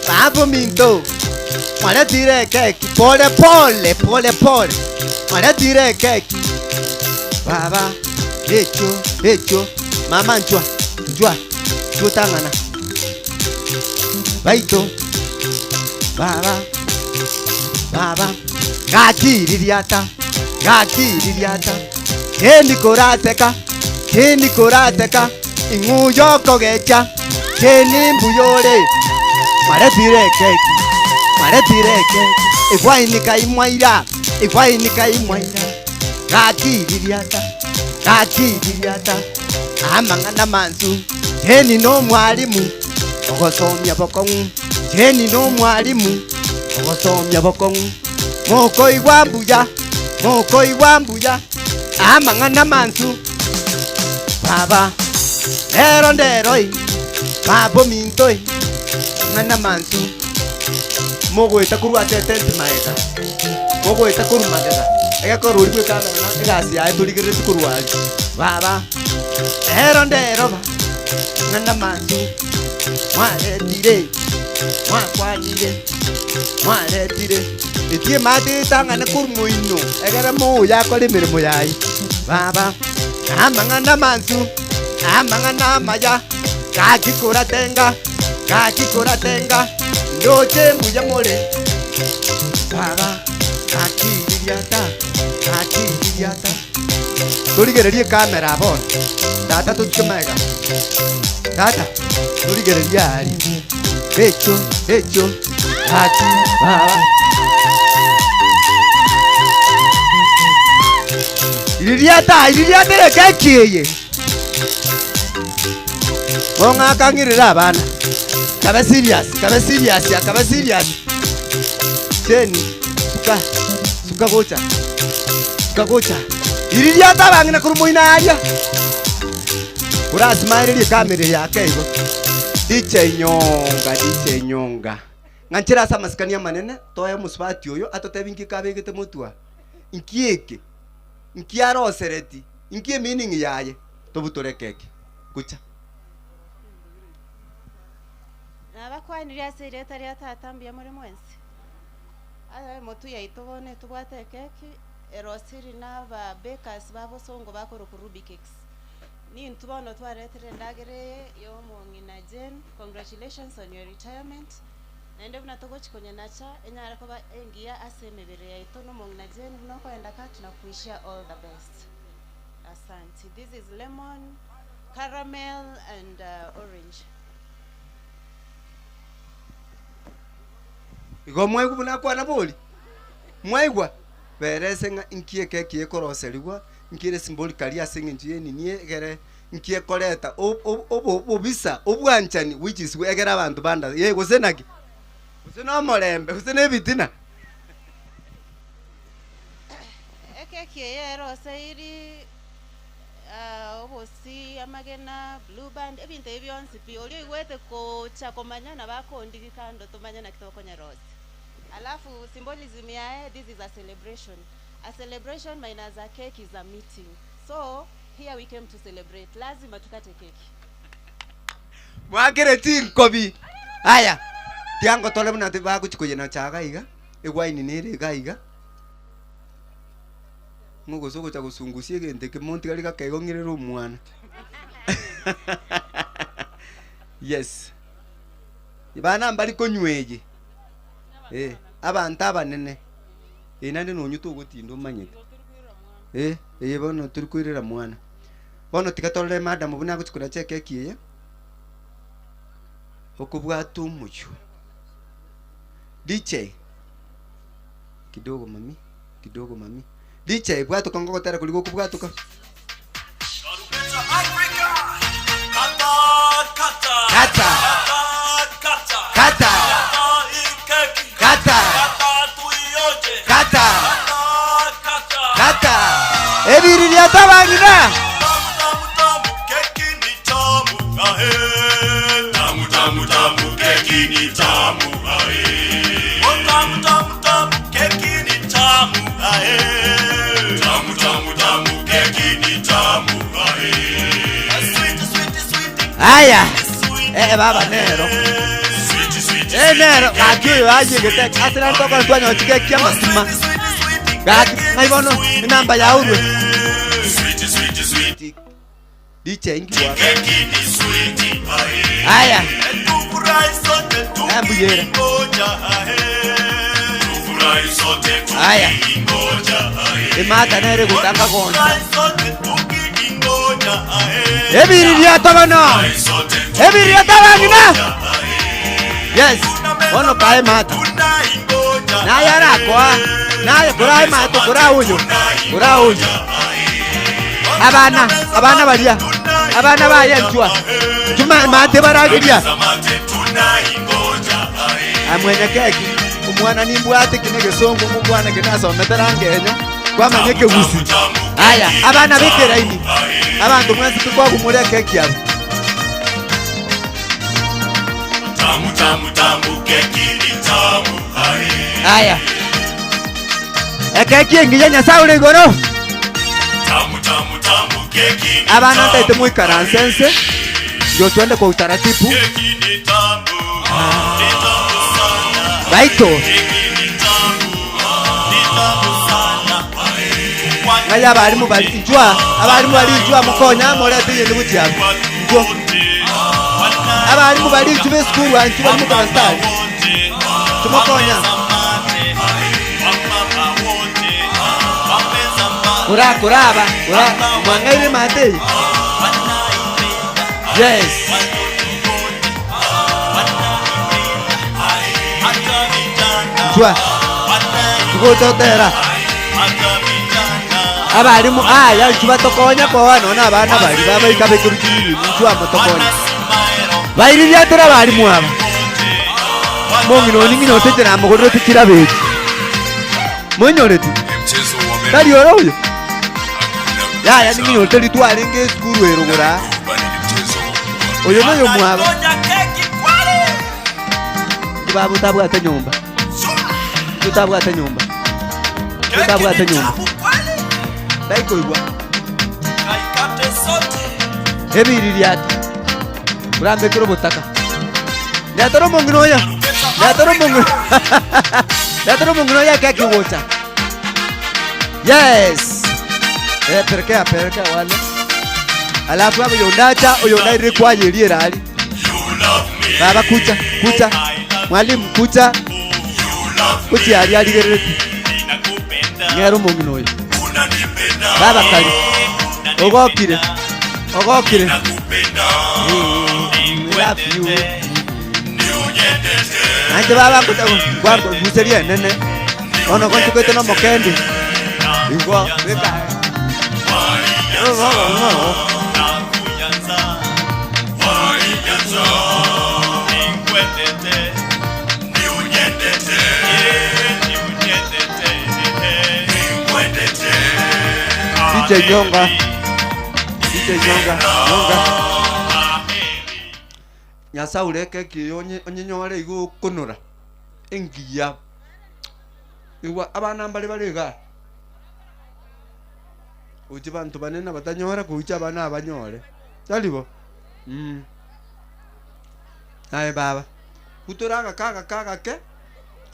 baba ominto, mwaretire ekeki, pole pole, pole pole, mwaretire ekeki. Baba, echo, echo, mama nchwa, nchwa, nchwa otang'ana. Baito, baba, baba, gaki ririata, gaki ririata, kendi korateka, kendi korateka, ing'u yokogecha, kendi mbuyore, mwaretire ekeki, mwaretire ekeki, egwainika imwaira, egwainika imwaira, gaki ririata, gaki ririata, amang'ana mansu, Jane nomwalimu, ogosomia bokong'u, Jane nomwalimu, ogosomia bokong'u, mokoigwa mbuya, mokoigwa mbuya, amang'ana amansu, baba, rero nderoi, baba ominto oi, amang'ana amansu, mogoeta korwa ase etenti magega, mogoeta korwa magega, egekora oria bw'ekamera na egasi yaye torigerereti korwa aria, baba, rero nderoba. Ng'ana mansu, mwaretire, mwakwanire, mwaretire, etie emate etang'ane korwa moino, egere moyo akore emeremo yaye. Baba, amang'ana amansu, amang'ana amaya, gaki koratenga, gaki koratenga, ndoche mbuya more. Baba, gaki ririata, gaki ririata. Torigererie ekamera bono. Tata totuke magega. Tata, torigererie aria. Echo, echo, gaki, baba. Ririata, ririata ekeki eye. Ong'akang'irire abana. Kabe serious, kabe serious, kabe serious. Jane, suka, suka gocha. Kagocha. Iri riata abang'ina korwa moino aria. Orasimaererie ekamera eye ake igo. Dicha enyonga, dicha enyonga. Ng'a nchere ase amasikani amanene, toe omosubati oyo atotebie inki kabegete motwe aa. Inki eke? Inki arosereti? Inki emeaning yaye? Tobutore ekeki. Gocha. Nabakwanirie ase erieta ria Tata mbuya more mwensi. Ase emotwe yaito bono etobwate ekeki erosiri na aba bakers ba bosongo bakorokwa Ruby Cakes. Nintwe bono twaretire endagera eye ya omong'ina Jane, congratulations on your retirement, naende buna togochi konyenacha enyare koba engiya ase emebere yaito na omong'ina Jane buna okoenda ka tunakuwishia all the best. Asante. This is lemon, caramel and orange. Igo mwaigwa buna akwana bori? Mwaigwa? Berese ng'a inki ekeki ekoroserigwa, inki ere symbolically ase eng'encho y'enini egere inki ekoreta obobisa, obwanchani which is egere abanto banda eh gose naki? Gose na omorembe, gose na ebitina. Ekeki eye eroseiri obosi, amagena, blue band, ebinto ebi bionsi pi, oria oigwete gocha komanya nabo akondigi kando tomanye naki tokonyerosia. Alafu symbolism yaye this is a celebration, a celebration minus a cake is a meeting, so here we came to celebrate, lazima tukate keki. Mwakere chinkobi. Aya, tiga ngotore buna bagochi koyenacha iga iga, ewaini nere iga iga. Ng'a gose ogocha gosungusia egento eke montigari gake igo ng'irere omwana. Yes. Bana mbari konywa eye, eh, abanto abanene, eye naende nonywa togotinda omanyete. Eh, eye bono tori koirera mwana. Bono tiga torore madam buna agochi konacha ekeki eye, okobwata omoyio. DJ, kidogo mami. Kidogo mami. DJ, bwatoka ngogotera koria gokobwatoka. Kata. Kata. Kata. Kata. Kata. Ebiri riata abang'ina. Aya, eh baba nero. Eh nero, gaki oyo ayegete ase nari tokora twanyora chikeki amasima. Gaki, ng'ai bono enamba yaurwe. Riche inki bwaka. Aya. Embuyere. Aya. Emata nere gotanga goncha. Ebiri riatogono. Ebiri riatabang'ina. Yes. Bono kae mata. Naye arakoa. Naye korae mato kora oyo. Kora oyo. Abana, abana baria, abana baye nchwa. Chuma mate barageria. Amwenye keki. Omwana nimbwate kine gesongo mokwana kine asomete rangenyo. Kwamanya ekegusi. Aya, abana bekeraini. Abanto mwensi tikwagumura ekeki abo. Aya. Ekeki engiya Nyasaye ore igoro. Abana ntaete moikaranse ense, ndio twende kwa utaratibu. Baito. Ng'ai abarimu bari inchwa, abarimu bari inchwa mokonya morete eyende gochia abwo. Inchwo. Abarimu bari inchwa b'esukuru aa inchwa bari mokabastari. Inchwo mokonya. Kora kora aba, kora mwang'aire emate eye. Yes. Inchwa. Tigocha otera. Abarimu aya inchwe batokonya koa nonya abana baria babaika bekeru chirimi inchwe amo tokonye. Baiririatera abarimu aba. Mong'ina onye ng'ina oseche namogorerete chirabe echi. Monyoreti? Tari ore oyo? Yaya ning'inyorete ritwarenge esukuru erogora. Oyo noyo mwabo. Inki baba otabwate nyomba? Inki otabwate nyomba? Inki otabwate nyomba? Ndaikoigwa. Ebiririato. Orambekere obotaka. Ndetera omong'ina oyo. Ndetera omong'ina. Ndetera omong'ina oyo ekeki gocha. Yes. Eh, pelekea pelekea wale. Alafu hapo yondacha oyondaire kwaye erie erari. Baba kucha kucha. Mwalimu kucha. Kuchi ari arigerereti. Ng'ero omong'ina oyo. Baba kari. Ogokire. Ogokire. Eh, love you. Nainche baba ngwaguseria enene. Bono gonchokete na omokendi. Igo beka. DJ Nyonga. DJ Nyonga. Nyonga. Nyasaye oreke ekiyo onyenyore igo okonora engiya. Igwa abana mbare bare igaa. Gochia banto banene batanyora goicha abana abanyore. Tari bo? Mm. Aye baba. Butora agake agake agake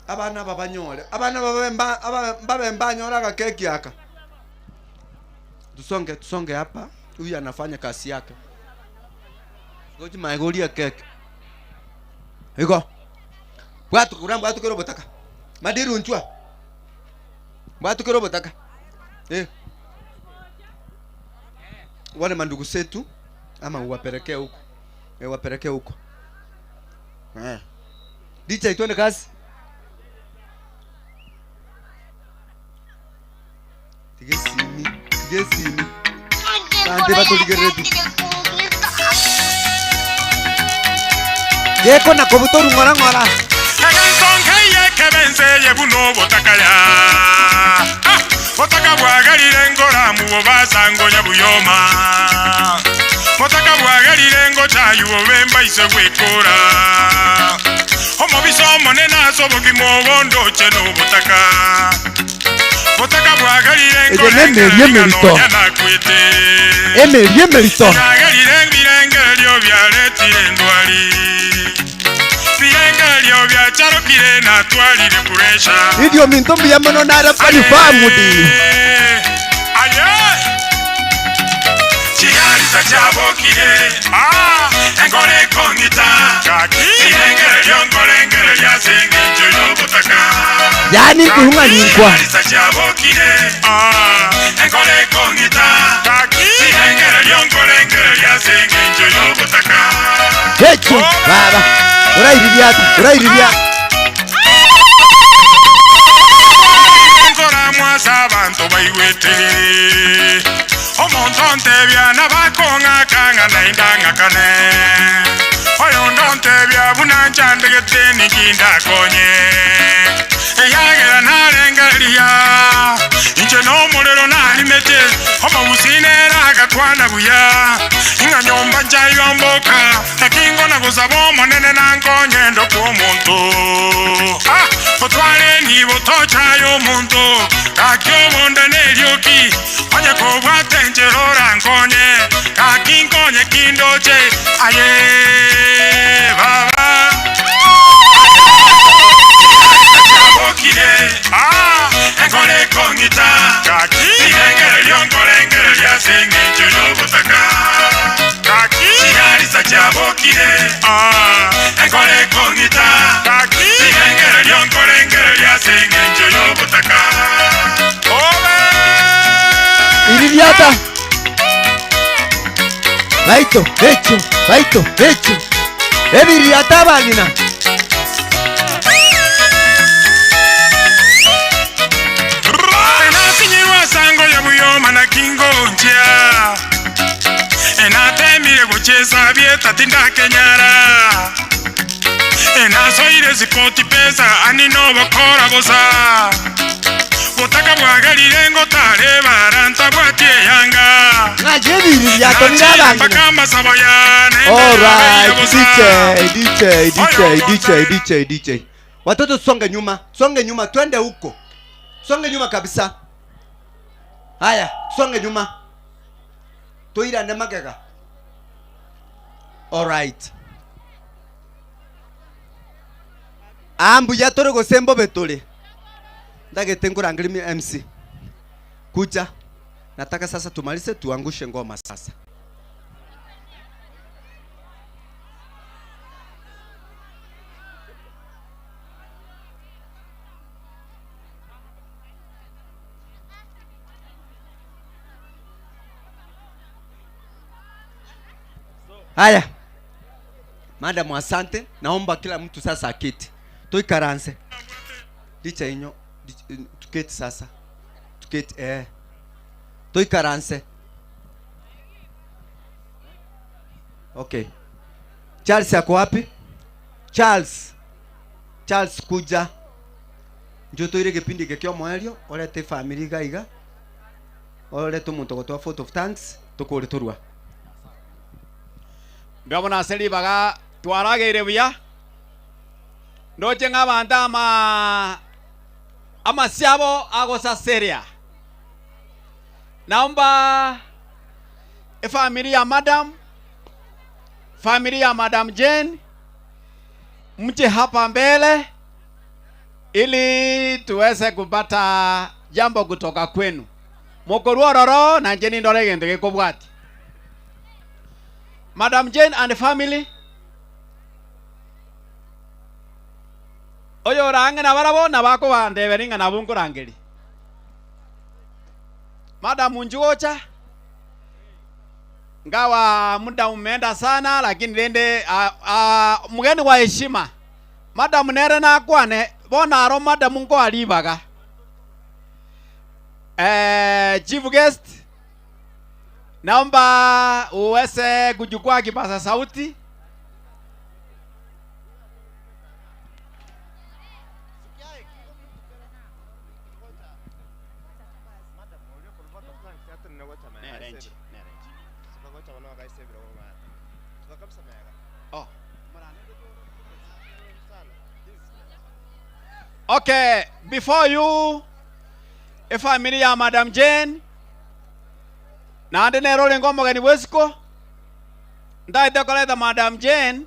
abana aba banyore. Abana babe mba aba mbabe mbanyore agakeki aka. Tusonge tusonge hapa. Huyu anafanya kazi yake. Gochi mae goria keke. Igo. Bwatukura bwatukera obotaka. Madiru nchwa. Bwatukera obotaka. Eh. Wale mandugu zetu ama uwapelekee huko. Eh, wapelekee huko. Eh. DJ twende kazi. Tigesimi, tigesimi. Bande batoligereti. Geko na kobutoru ng'ora ng'ora. Egentonkeiye buno botakaya Ah, botaka bwagalire ngoramu obasangonya buyoma botaka bwagalire ngochayu obemba ise bwekora omobiso omonene ase obogima obondoche n'obotaka botaka bwagalire Eyo n'emeri emerito. nakwete Emeri emerito. byagalire ebirengereryo byaletire endwali birengereryo byacharukire natwalire puresha Idio minto mbuya mono nara confirmed. Aye! Chigarisa chabokire Ah, engore kongita Kaki Irengereryo nkorengererya singincho yobutaka Yani nkuhung'anyinkwa. Chigarisa chabokire Ah, engore kongita Kaki Irengereryo nkorengererya singincho yobutaka Hecho baba. Orairiria orairiria. Nkora mwasa abantu baigwete omonto ntebia nabakong'akang'a naindang'akane oyo ndontebia buna nchandegete nikindakonye eyagera narengereria inche nomorero narimete omogusi neragakwana buya ing'a nyomba nchayomboka nakingona gosaba omonene nankonye ndokwa omonto Ah, otware nibo tochayo omonto gaki obonde nerioki onye kobwate enchera orankonye gaki nkonye kindoche aye baba Chabokire, ah, enkore kong'ita gaki irengererio nkorengereria ase eng'encho y'obotaka gaki chigarisa chiabokire ah, enkore kong'ita gaki irengererio nkorengereria ase eng'encho y'obotaka Iririata. Baito, hecho, baito, hecho. Ebiriata bang'ina. Enasinyirwa sango ya buyoma na kingonjia enatemire guchesa bieta tindakenyara enasoire sipoti pesa anino bokora bosa botaka bwagarire ngotare baranta bwatie yanga Aye biri byatomire abang'ina. Alright, DJ, DJ, DJ, DJ, DJ, DJ. Watoto songe nyuma, songe nyuma, twende huko. Songe nyuma kabisa. Haya, songe nyuma. Toirane magega. Alright. Ambuya tore gose mbobe tore. Ndagete nkurangiri mi MC. Kuja. Nataka sasa tumalize tuangushe ngoma sasa. Haya. Madam asante, naomba kila mtu sasa aketi. Toikaranse. Licha inyo tuketi sasa. Tuketi eh. Toikaranse. Okay. Charles ako wapi? Charles. Charles kuja. Njo toire kipindi gekio mwerio orete family gaiga. Orete omonto gotwa vote of thanks tukore torwa. Ndabona ase ribaga twarageire buya ndoche ng'abanto ama amasiabo agosaseria naomba efamily ya madam family ya madam Jane mje hapa mbele ili tuweze kupata jambo kutoka kwenu mokorwo na nje nindore gento gikobwati Madam Jane and family oyo orange na barabo na bakobandeberi ng'a nabo nkorangeri Madam Njuocha ngawa muda umeenda sana lakini rende mgeni wa heshima Madam nere nakwane bona aro madam nkoaribaga chief guest naomba uweze kuchukua kipaza sauti. Okay, before you, efamily ya Madam Jane, naende nero orenga omogeni bwa esiko ntaete koreta Madam Jane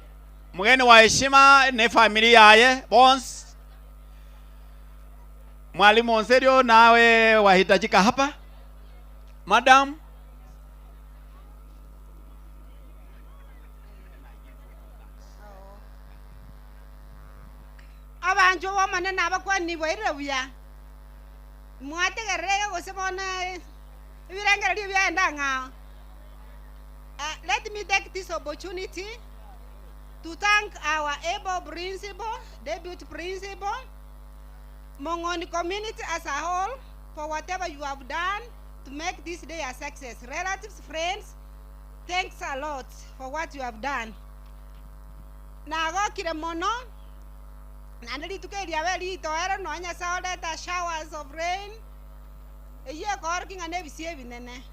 mugeni wa heshima ne family yaye bonse Mwalimu Onserio nawe wahitajika hapa Madam abanju bomanene abakwani bwairire buya mwategerere gose bona ibirengererio byaenda ng'ao. Let me take this opportunity to thank our able principal, deputy principal, Mongoni community as a whole for whatever you have done to make this day a success. Relatives, friends, thanks a lot for what you have done. Nagokire mono, naende rituko eriabe ritoero nonya nyasaye oreta showers of rain, eyio ekorokia ng'a na ebisio ebinene.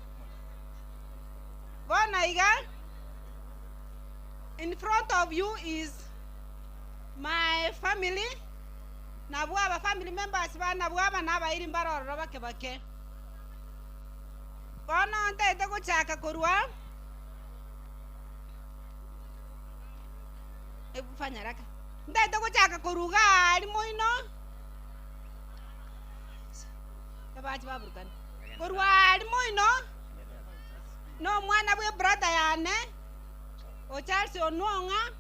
Bono iga, in front of you is my family, nabwo aba family members ba nabwo aba na abairi mbarororo bake bake. Bono ntaete gochaka korwa ebu fanya haraka. Ntaete gochaka koruga ari moino abachi baburukani korwa ari moino no omwana bwa brother yane o Charles Onwong'a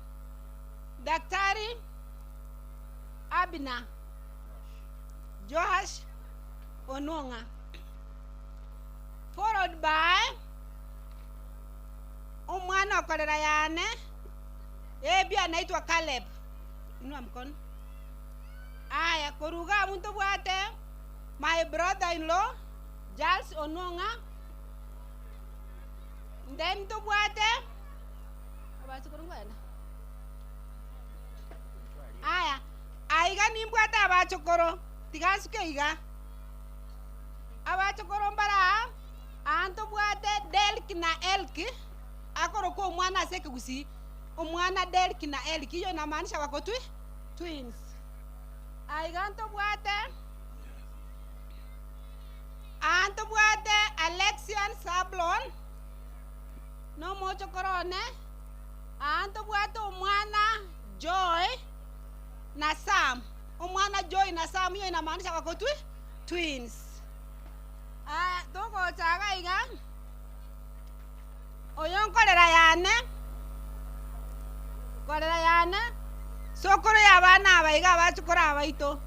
Daktari Abina Joash Onwong'a followed by omwana okorera yane yeye pia anaitwa Caleb. Inua mkono. Aya, koruga muntu bwate my brother in law Charles Onwong'a then tubwate abachukuru ngwena. Aya, aiga nimbwate abachukuru tigasuke iga abachukuru mbara antu bwate Derek Derek na Elk akorokwa omwana ase ekegusii omwana Derek na Elk hiyo inamaanisha wako twi twins. Aiga ntobwate aa ntobwate Alexian Sablon na omochokoro one aa ntobwate omwana Joy na Sam omwana Joy na Sam hiyo inamaanisha wako twi twins. Aa togocha iga iga oyo nkorera yane nkorera yane sokoro ya abana aba iga abachokoro abaito.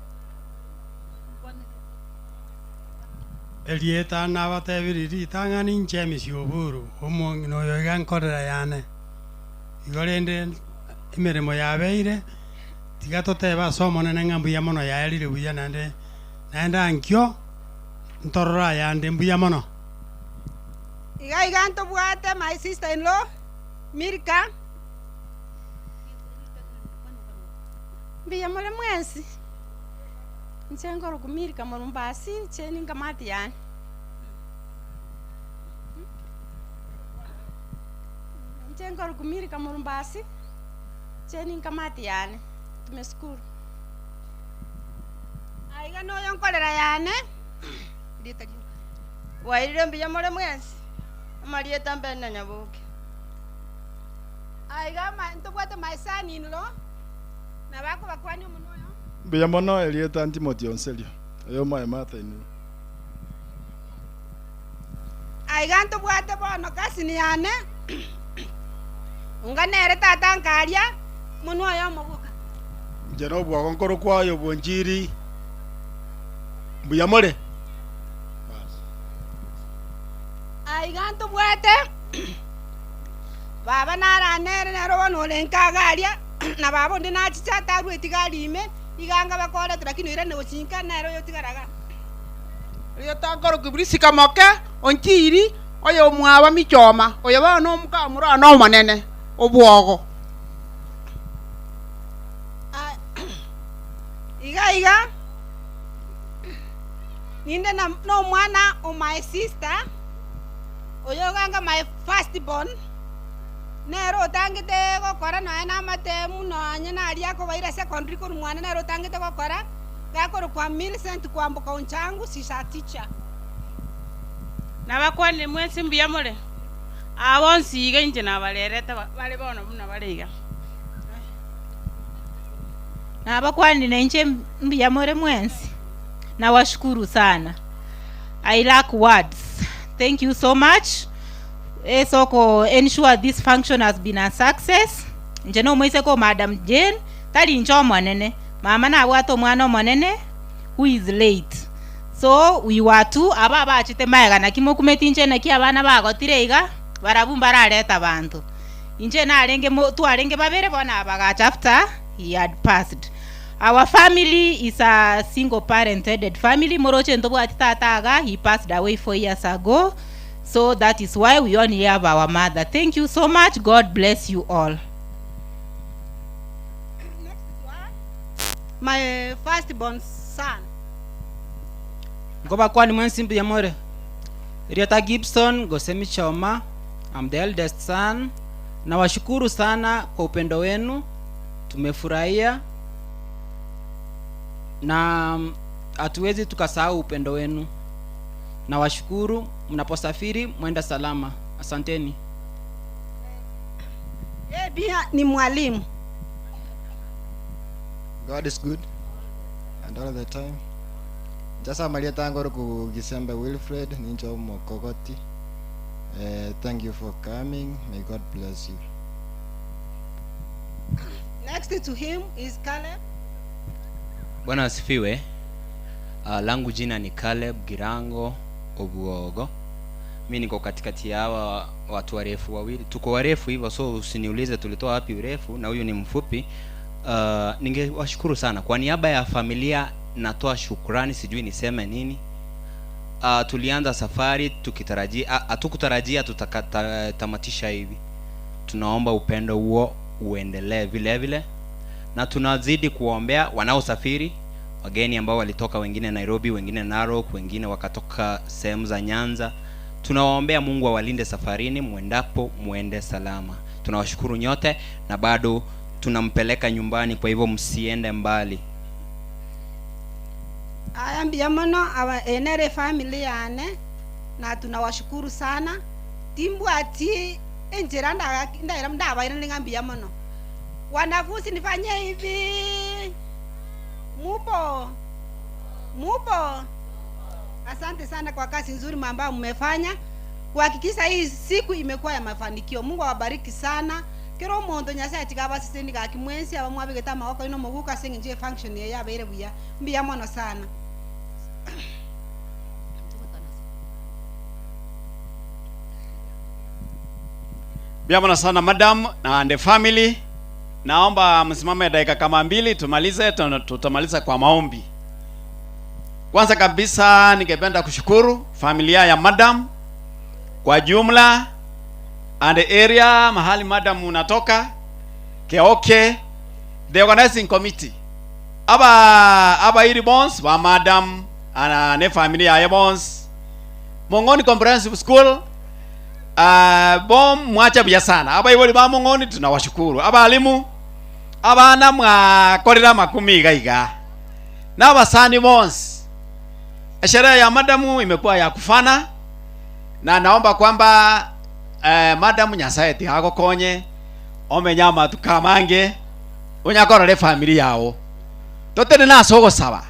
Erieta nabatebiri ritang'ani inche emisi Oburu, omong'ina oyo iga nkorera yane. Igo rende emeremo yabeire, tiga totebe ase omonene ng'a mbuya mono yaerire buya naende naende ankio ntorore ayande mbuya mono. Iga iga ntobwate my sister in law Milka. Mbuya more mwensi, inche nkorokwa Milka Morumbasi, inche ninkamati yane. Inche nkorokwa Milka Morumbasi, inche ninkamati yane, tumeshukuru. Aiga noyo nkorera yane, rieta rioka. Bwairire mbuya more mwensi, amarieta mbe na Nyaboke. Aiga ma ntobwate my son in law, nabo akobakwania omonwa oyo. Mbuya mono erieta Timothy Onserio, oyo omoe Martha inwe. Aiga ntobwate bono cousin yane, onga nere tata nkaria, monwa oyo omoboka. Inche nobwogo nkorokwa oyo bw'enchiri, mbuya more? Aiga ntobwate baba naranere nere bono ore nka iga aria, na baba onde nachicha tarweti gari ime, iga anga bakorete lakini oirane gochia nka nere oyotigara igaa. Rieta nkorokwa Prisca moke Onchiri, oyo omwabo Michoma, oyo bono omokamura one omonene, obwogo. Iga iga ninde na nomwana o my sister, oyoganga my first born, nere otangete gokora nonya na amatemu nonya naria akobaira secondary korwa mwane nere otangete gokora, gakorokwa Millicent Kwamboka Onchangu, she's a teacher. Nabakwanire mwensi mbuya more? Aba bonsi iga inche nabarerete bare bono buna bare iga. Nabakwanire inche mbuya more mwensi? Nawashukuru sana. I lack words. Thank you so much. Ase oko ensure this function has been a success. Inche nomoiseke o Madam Jane, tari inche omonene. Mama nabwate omwana omonene who is late. So we were two, aba abachete magega naki mokumeti inche naki abana bagotire iga, barabwo mbararete abanto. Inche narenge mo twarenge babere bono aba bagacha after he had passed. Our family is a single parent headed family, moroche ntobwati tata iga, he passed away 4 years ago, so that is why we only have our mother. Thank you so much, God bless you all. My first born son. Ngobakwani mwensi mbuya more? Rieta Gibson Gosemi Choma, I'm the eldest son. Nawashukuru sana kwa upendo wenu, tumefurahia na hatuwezi tukasahau upendo wenu. Nawashukuru, mnaposafiri mwenda salama. Asanteni. Yeye pia ni mwalimu. God is good and all the time. Jasamaria tangoro ku Gisembe Wilfred ninjo Mokogoti. Thank you for coming. May God bless you. Next to him is Caleb. Bwana asifiwe. Langu jina ni Caleb Girango Obuogo. Mi niko katikati ya hawa watu warefu wawili. Tuko warefu hivyo, so usiniulize tulitoa wapi urefu, na huyu ni mfupi. Ningewashukuru sana kwa niaba ya familia, natoa shukrani, sijui niseme nini. Tulianza safari tukitarajia, hatukutarajia tutakatamatisha hivi. Tunaomba upendo huo uendelee vile vile, na tunazidi kuombea wanaosafiri, wageni ambao walitoka wengine Nairobi, wengine Narok, wengine wakatoka sehemu za Nyanza. Tunawaombea Mungu awalinde safarini, mwendapo muende salama. Tunawashukuru nyote na bado tunampeleka nyumbani, kwa hivyo msiende mbali. Aya mbuya mono aba enere family yane na tunawashukuru sana timbwati enjera ndaira ndabaira ng'a mbuya mono wanafunzi nifanye hivi mupo mupo asante sana kwa kazi nzuri ambayo mmefanya kuhakikisha hii siku imekuwa ya mafanikio mungu awabariki sana kero omonto nyasaye tikabaseseni gaki mwensi abamwabegete amagoko ino moguka ase eng'encho function eye yabeire buya mbuya mono sana. Mbuya sana madam na the family. Naomba msimame dakika kama mbili tumalize, tutamaliza kwa maombi. Kwanza kabisa ningependa kushukuru familia ya madam kwa jumla and the area mahali madam unatoka Keoke, the organizing committee aba aba iri bonds ba madam ana ne familia ya bonds Mongoni Comprehensive School. Bom mwacha buya sana aba ibori ba Mongoni tunawashukuru abalimu abana mwakorera makumi iga na basani bonds. Sherehe ya madamu imekuwa ya kufana na naomba kwamba madamu nyasaye tiagokonye omenya matuka mange unyakorore family yao totene nasogosaba.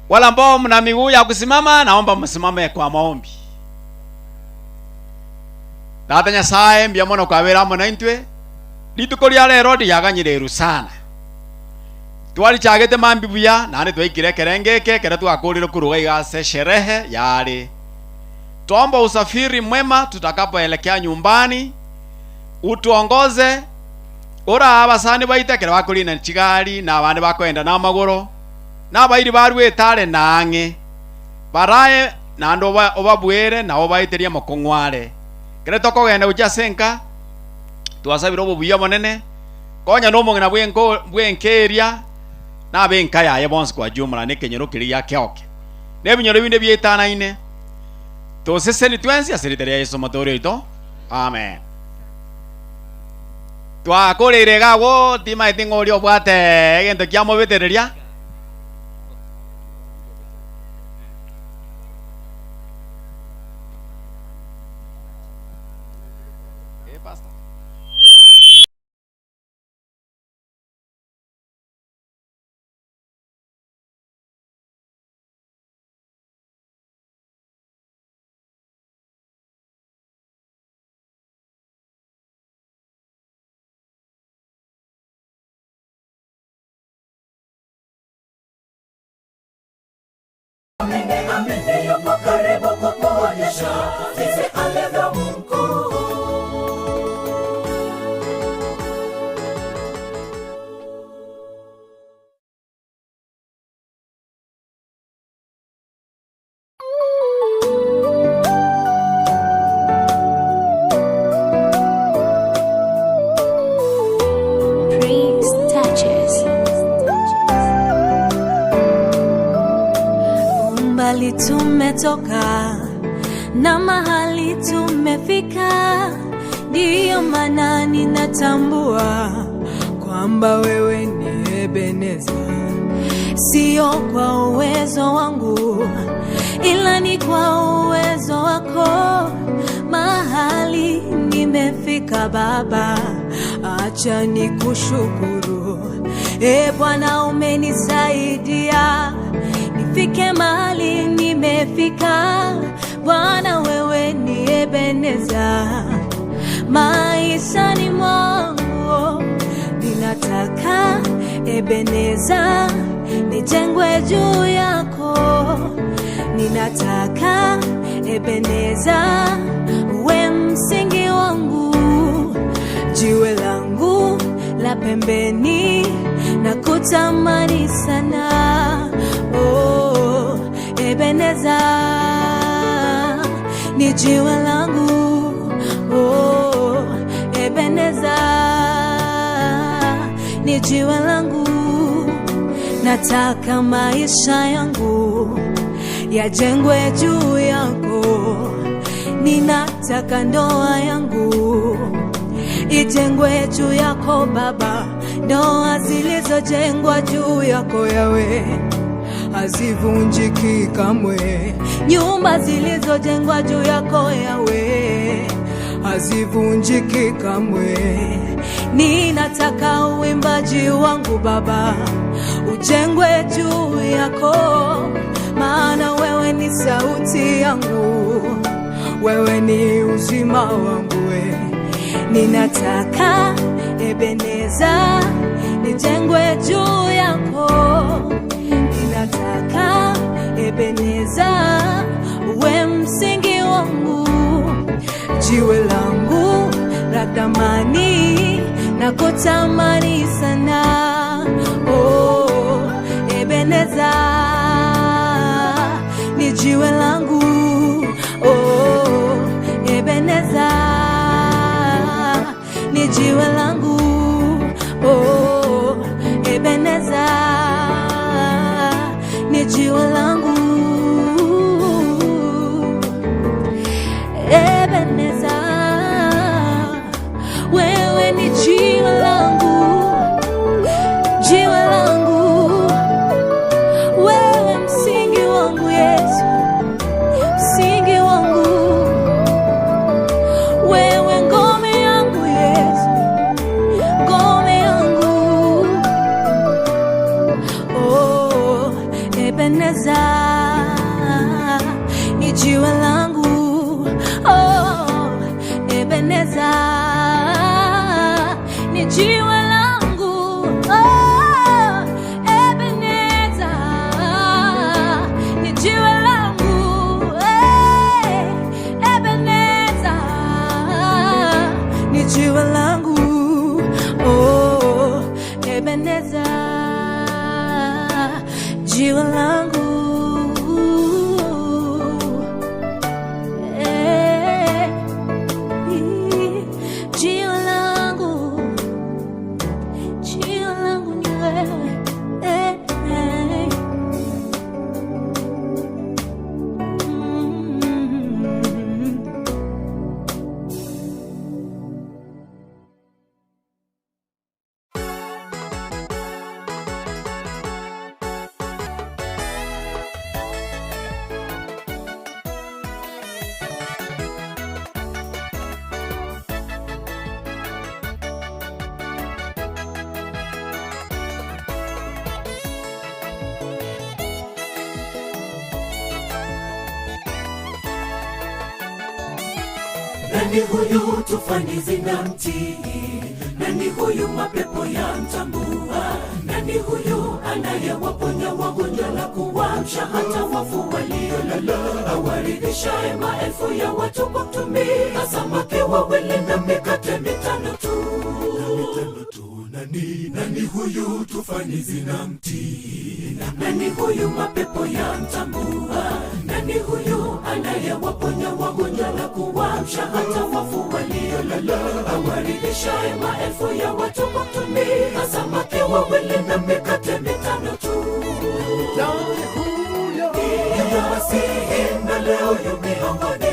Wala ambao mna miguu ya kusimama naomba msimame kwa maombi. Tata nyasaye mbia mono kwabera amo naintwe rituko ria rero riaganyire sana twarichagete mambi buya nane twaikire kerengeke kere twakurire kuruga igase sherehe yari. Tuomba usafiri mwema tutakapoelekea nyumbani, utuongoze ura abasani baitekere bakurina chigari na abandi bakwenda na magoro na abairi barwetare nang'e baraye nande obabwere nabo baiterie mokong'ware kere tokogenda gochia ase enka twasabire obobuya bonene konya na omong'ina bwenkeria na abe enka yaye bonsi kwa jumla na ekenyoro keria gia keoke na ebinyoro binde bietanaine toseseni twensi ase rita ria Yesu motoria oito amen. Twakoreire iga abwo timaeti ng'a oria obwate egento kiamobetereria. Amini, amini, yupo karibu kukuonyesha jinsi alivyo mkuu. Praise touches. Umbali tumetoka na mahali tumefika, ndiyo maana ninatambua kwamba wewe ni Ebeneza, sio kwa uwezo wangu, ila ni kwa uwezo wako. Mahali nimefika Baba, acha nikushukuru. E Bwana, umenisaidia nifike mahali nimefika. Bwana, wewe ni Ebeneza maishani mwangu, ninataka Ebeneza nijengwe juu yako, ninataka Ebeneza uwe msingi wangu, jiwe langu la pembeni na kutamani sana. Oh, Ebeneza ni jiwe langu. Oh, Ebeneza ni jiwe langu. Nataka maisha yangu yajengwe juu yako. Ninataka ndoa yangu ijengwe juu yako Baba, ndoa zilizojengwa juu yako Yawe hazivunjiki kamwe, nyumba zilizojengwa juu yako Yawe hazivunjiki kamwe. Ninataka uimbaji wangu Baba ujengwe juu yako, maana wewe ni sauti yangu, wewe ni uzima wangu we. Ninataka Ebeneza nijengwe juu yako, ninataka Ebeneza uwe msingi wangu, jiwe langu la thamani na kutamani sana. Oh, Ebeneza ni jiwe langu. Oh, Ebeneza ni jiwe langu. Oh, Ebeneza ni jiwe langu. Ebeneza, wewe ni jiwe langu, jiwe langu, wewe msingi wangu Yesu, msingi wangu, wewe ngome yangu Yesu, ngome yangu. Oh, Ebeneza ni jiwe langu. Oh, Ebeneza ni jiwe langu. Oh, Ebeneza ni jiwe langu. Eh, Ebeneza ni jiwe langu. Oh, Ebeneza jiwe langu. Eh, jiwe langu, jiwe langu ni wewe. Eh, eh. Mm. Nani huyu tufani zinamtii? Nani huyu mapepo yamtambua? Nani huyu anayewaponya wagonjwa na kuwaamsha hata wafu waliolala? Awaridhishaye maelfu ya watu kwa kutumia samaki wawili na mikate mitano tu. Nani, nani huyu tufani zinamtii? Nani huyu mapepo yamtambua? Nani huyu anayewaponya wagonjwa na kuwaamsha hata wafu waliolala? Awaridhishaye maelfu ya watu kwa kutumia samaki wawili na mikate mitano tu. Nani huyo? Ndiye Masihi na leo yu miongoni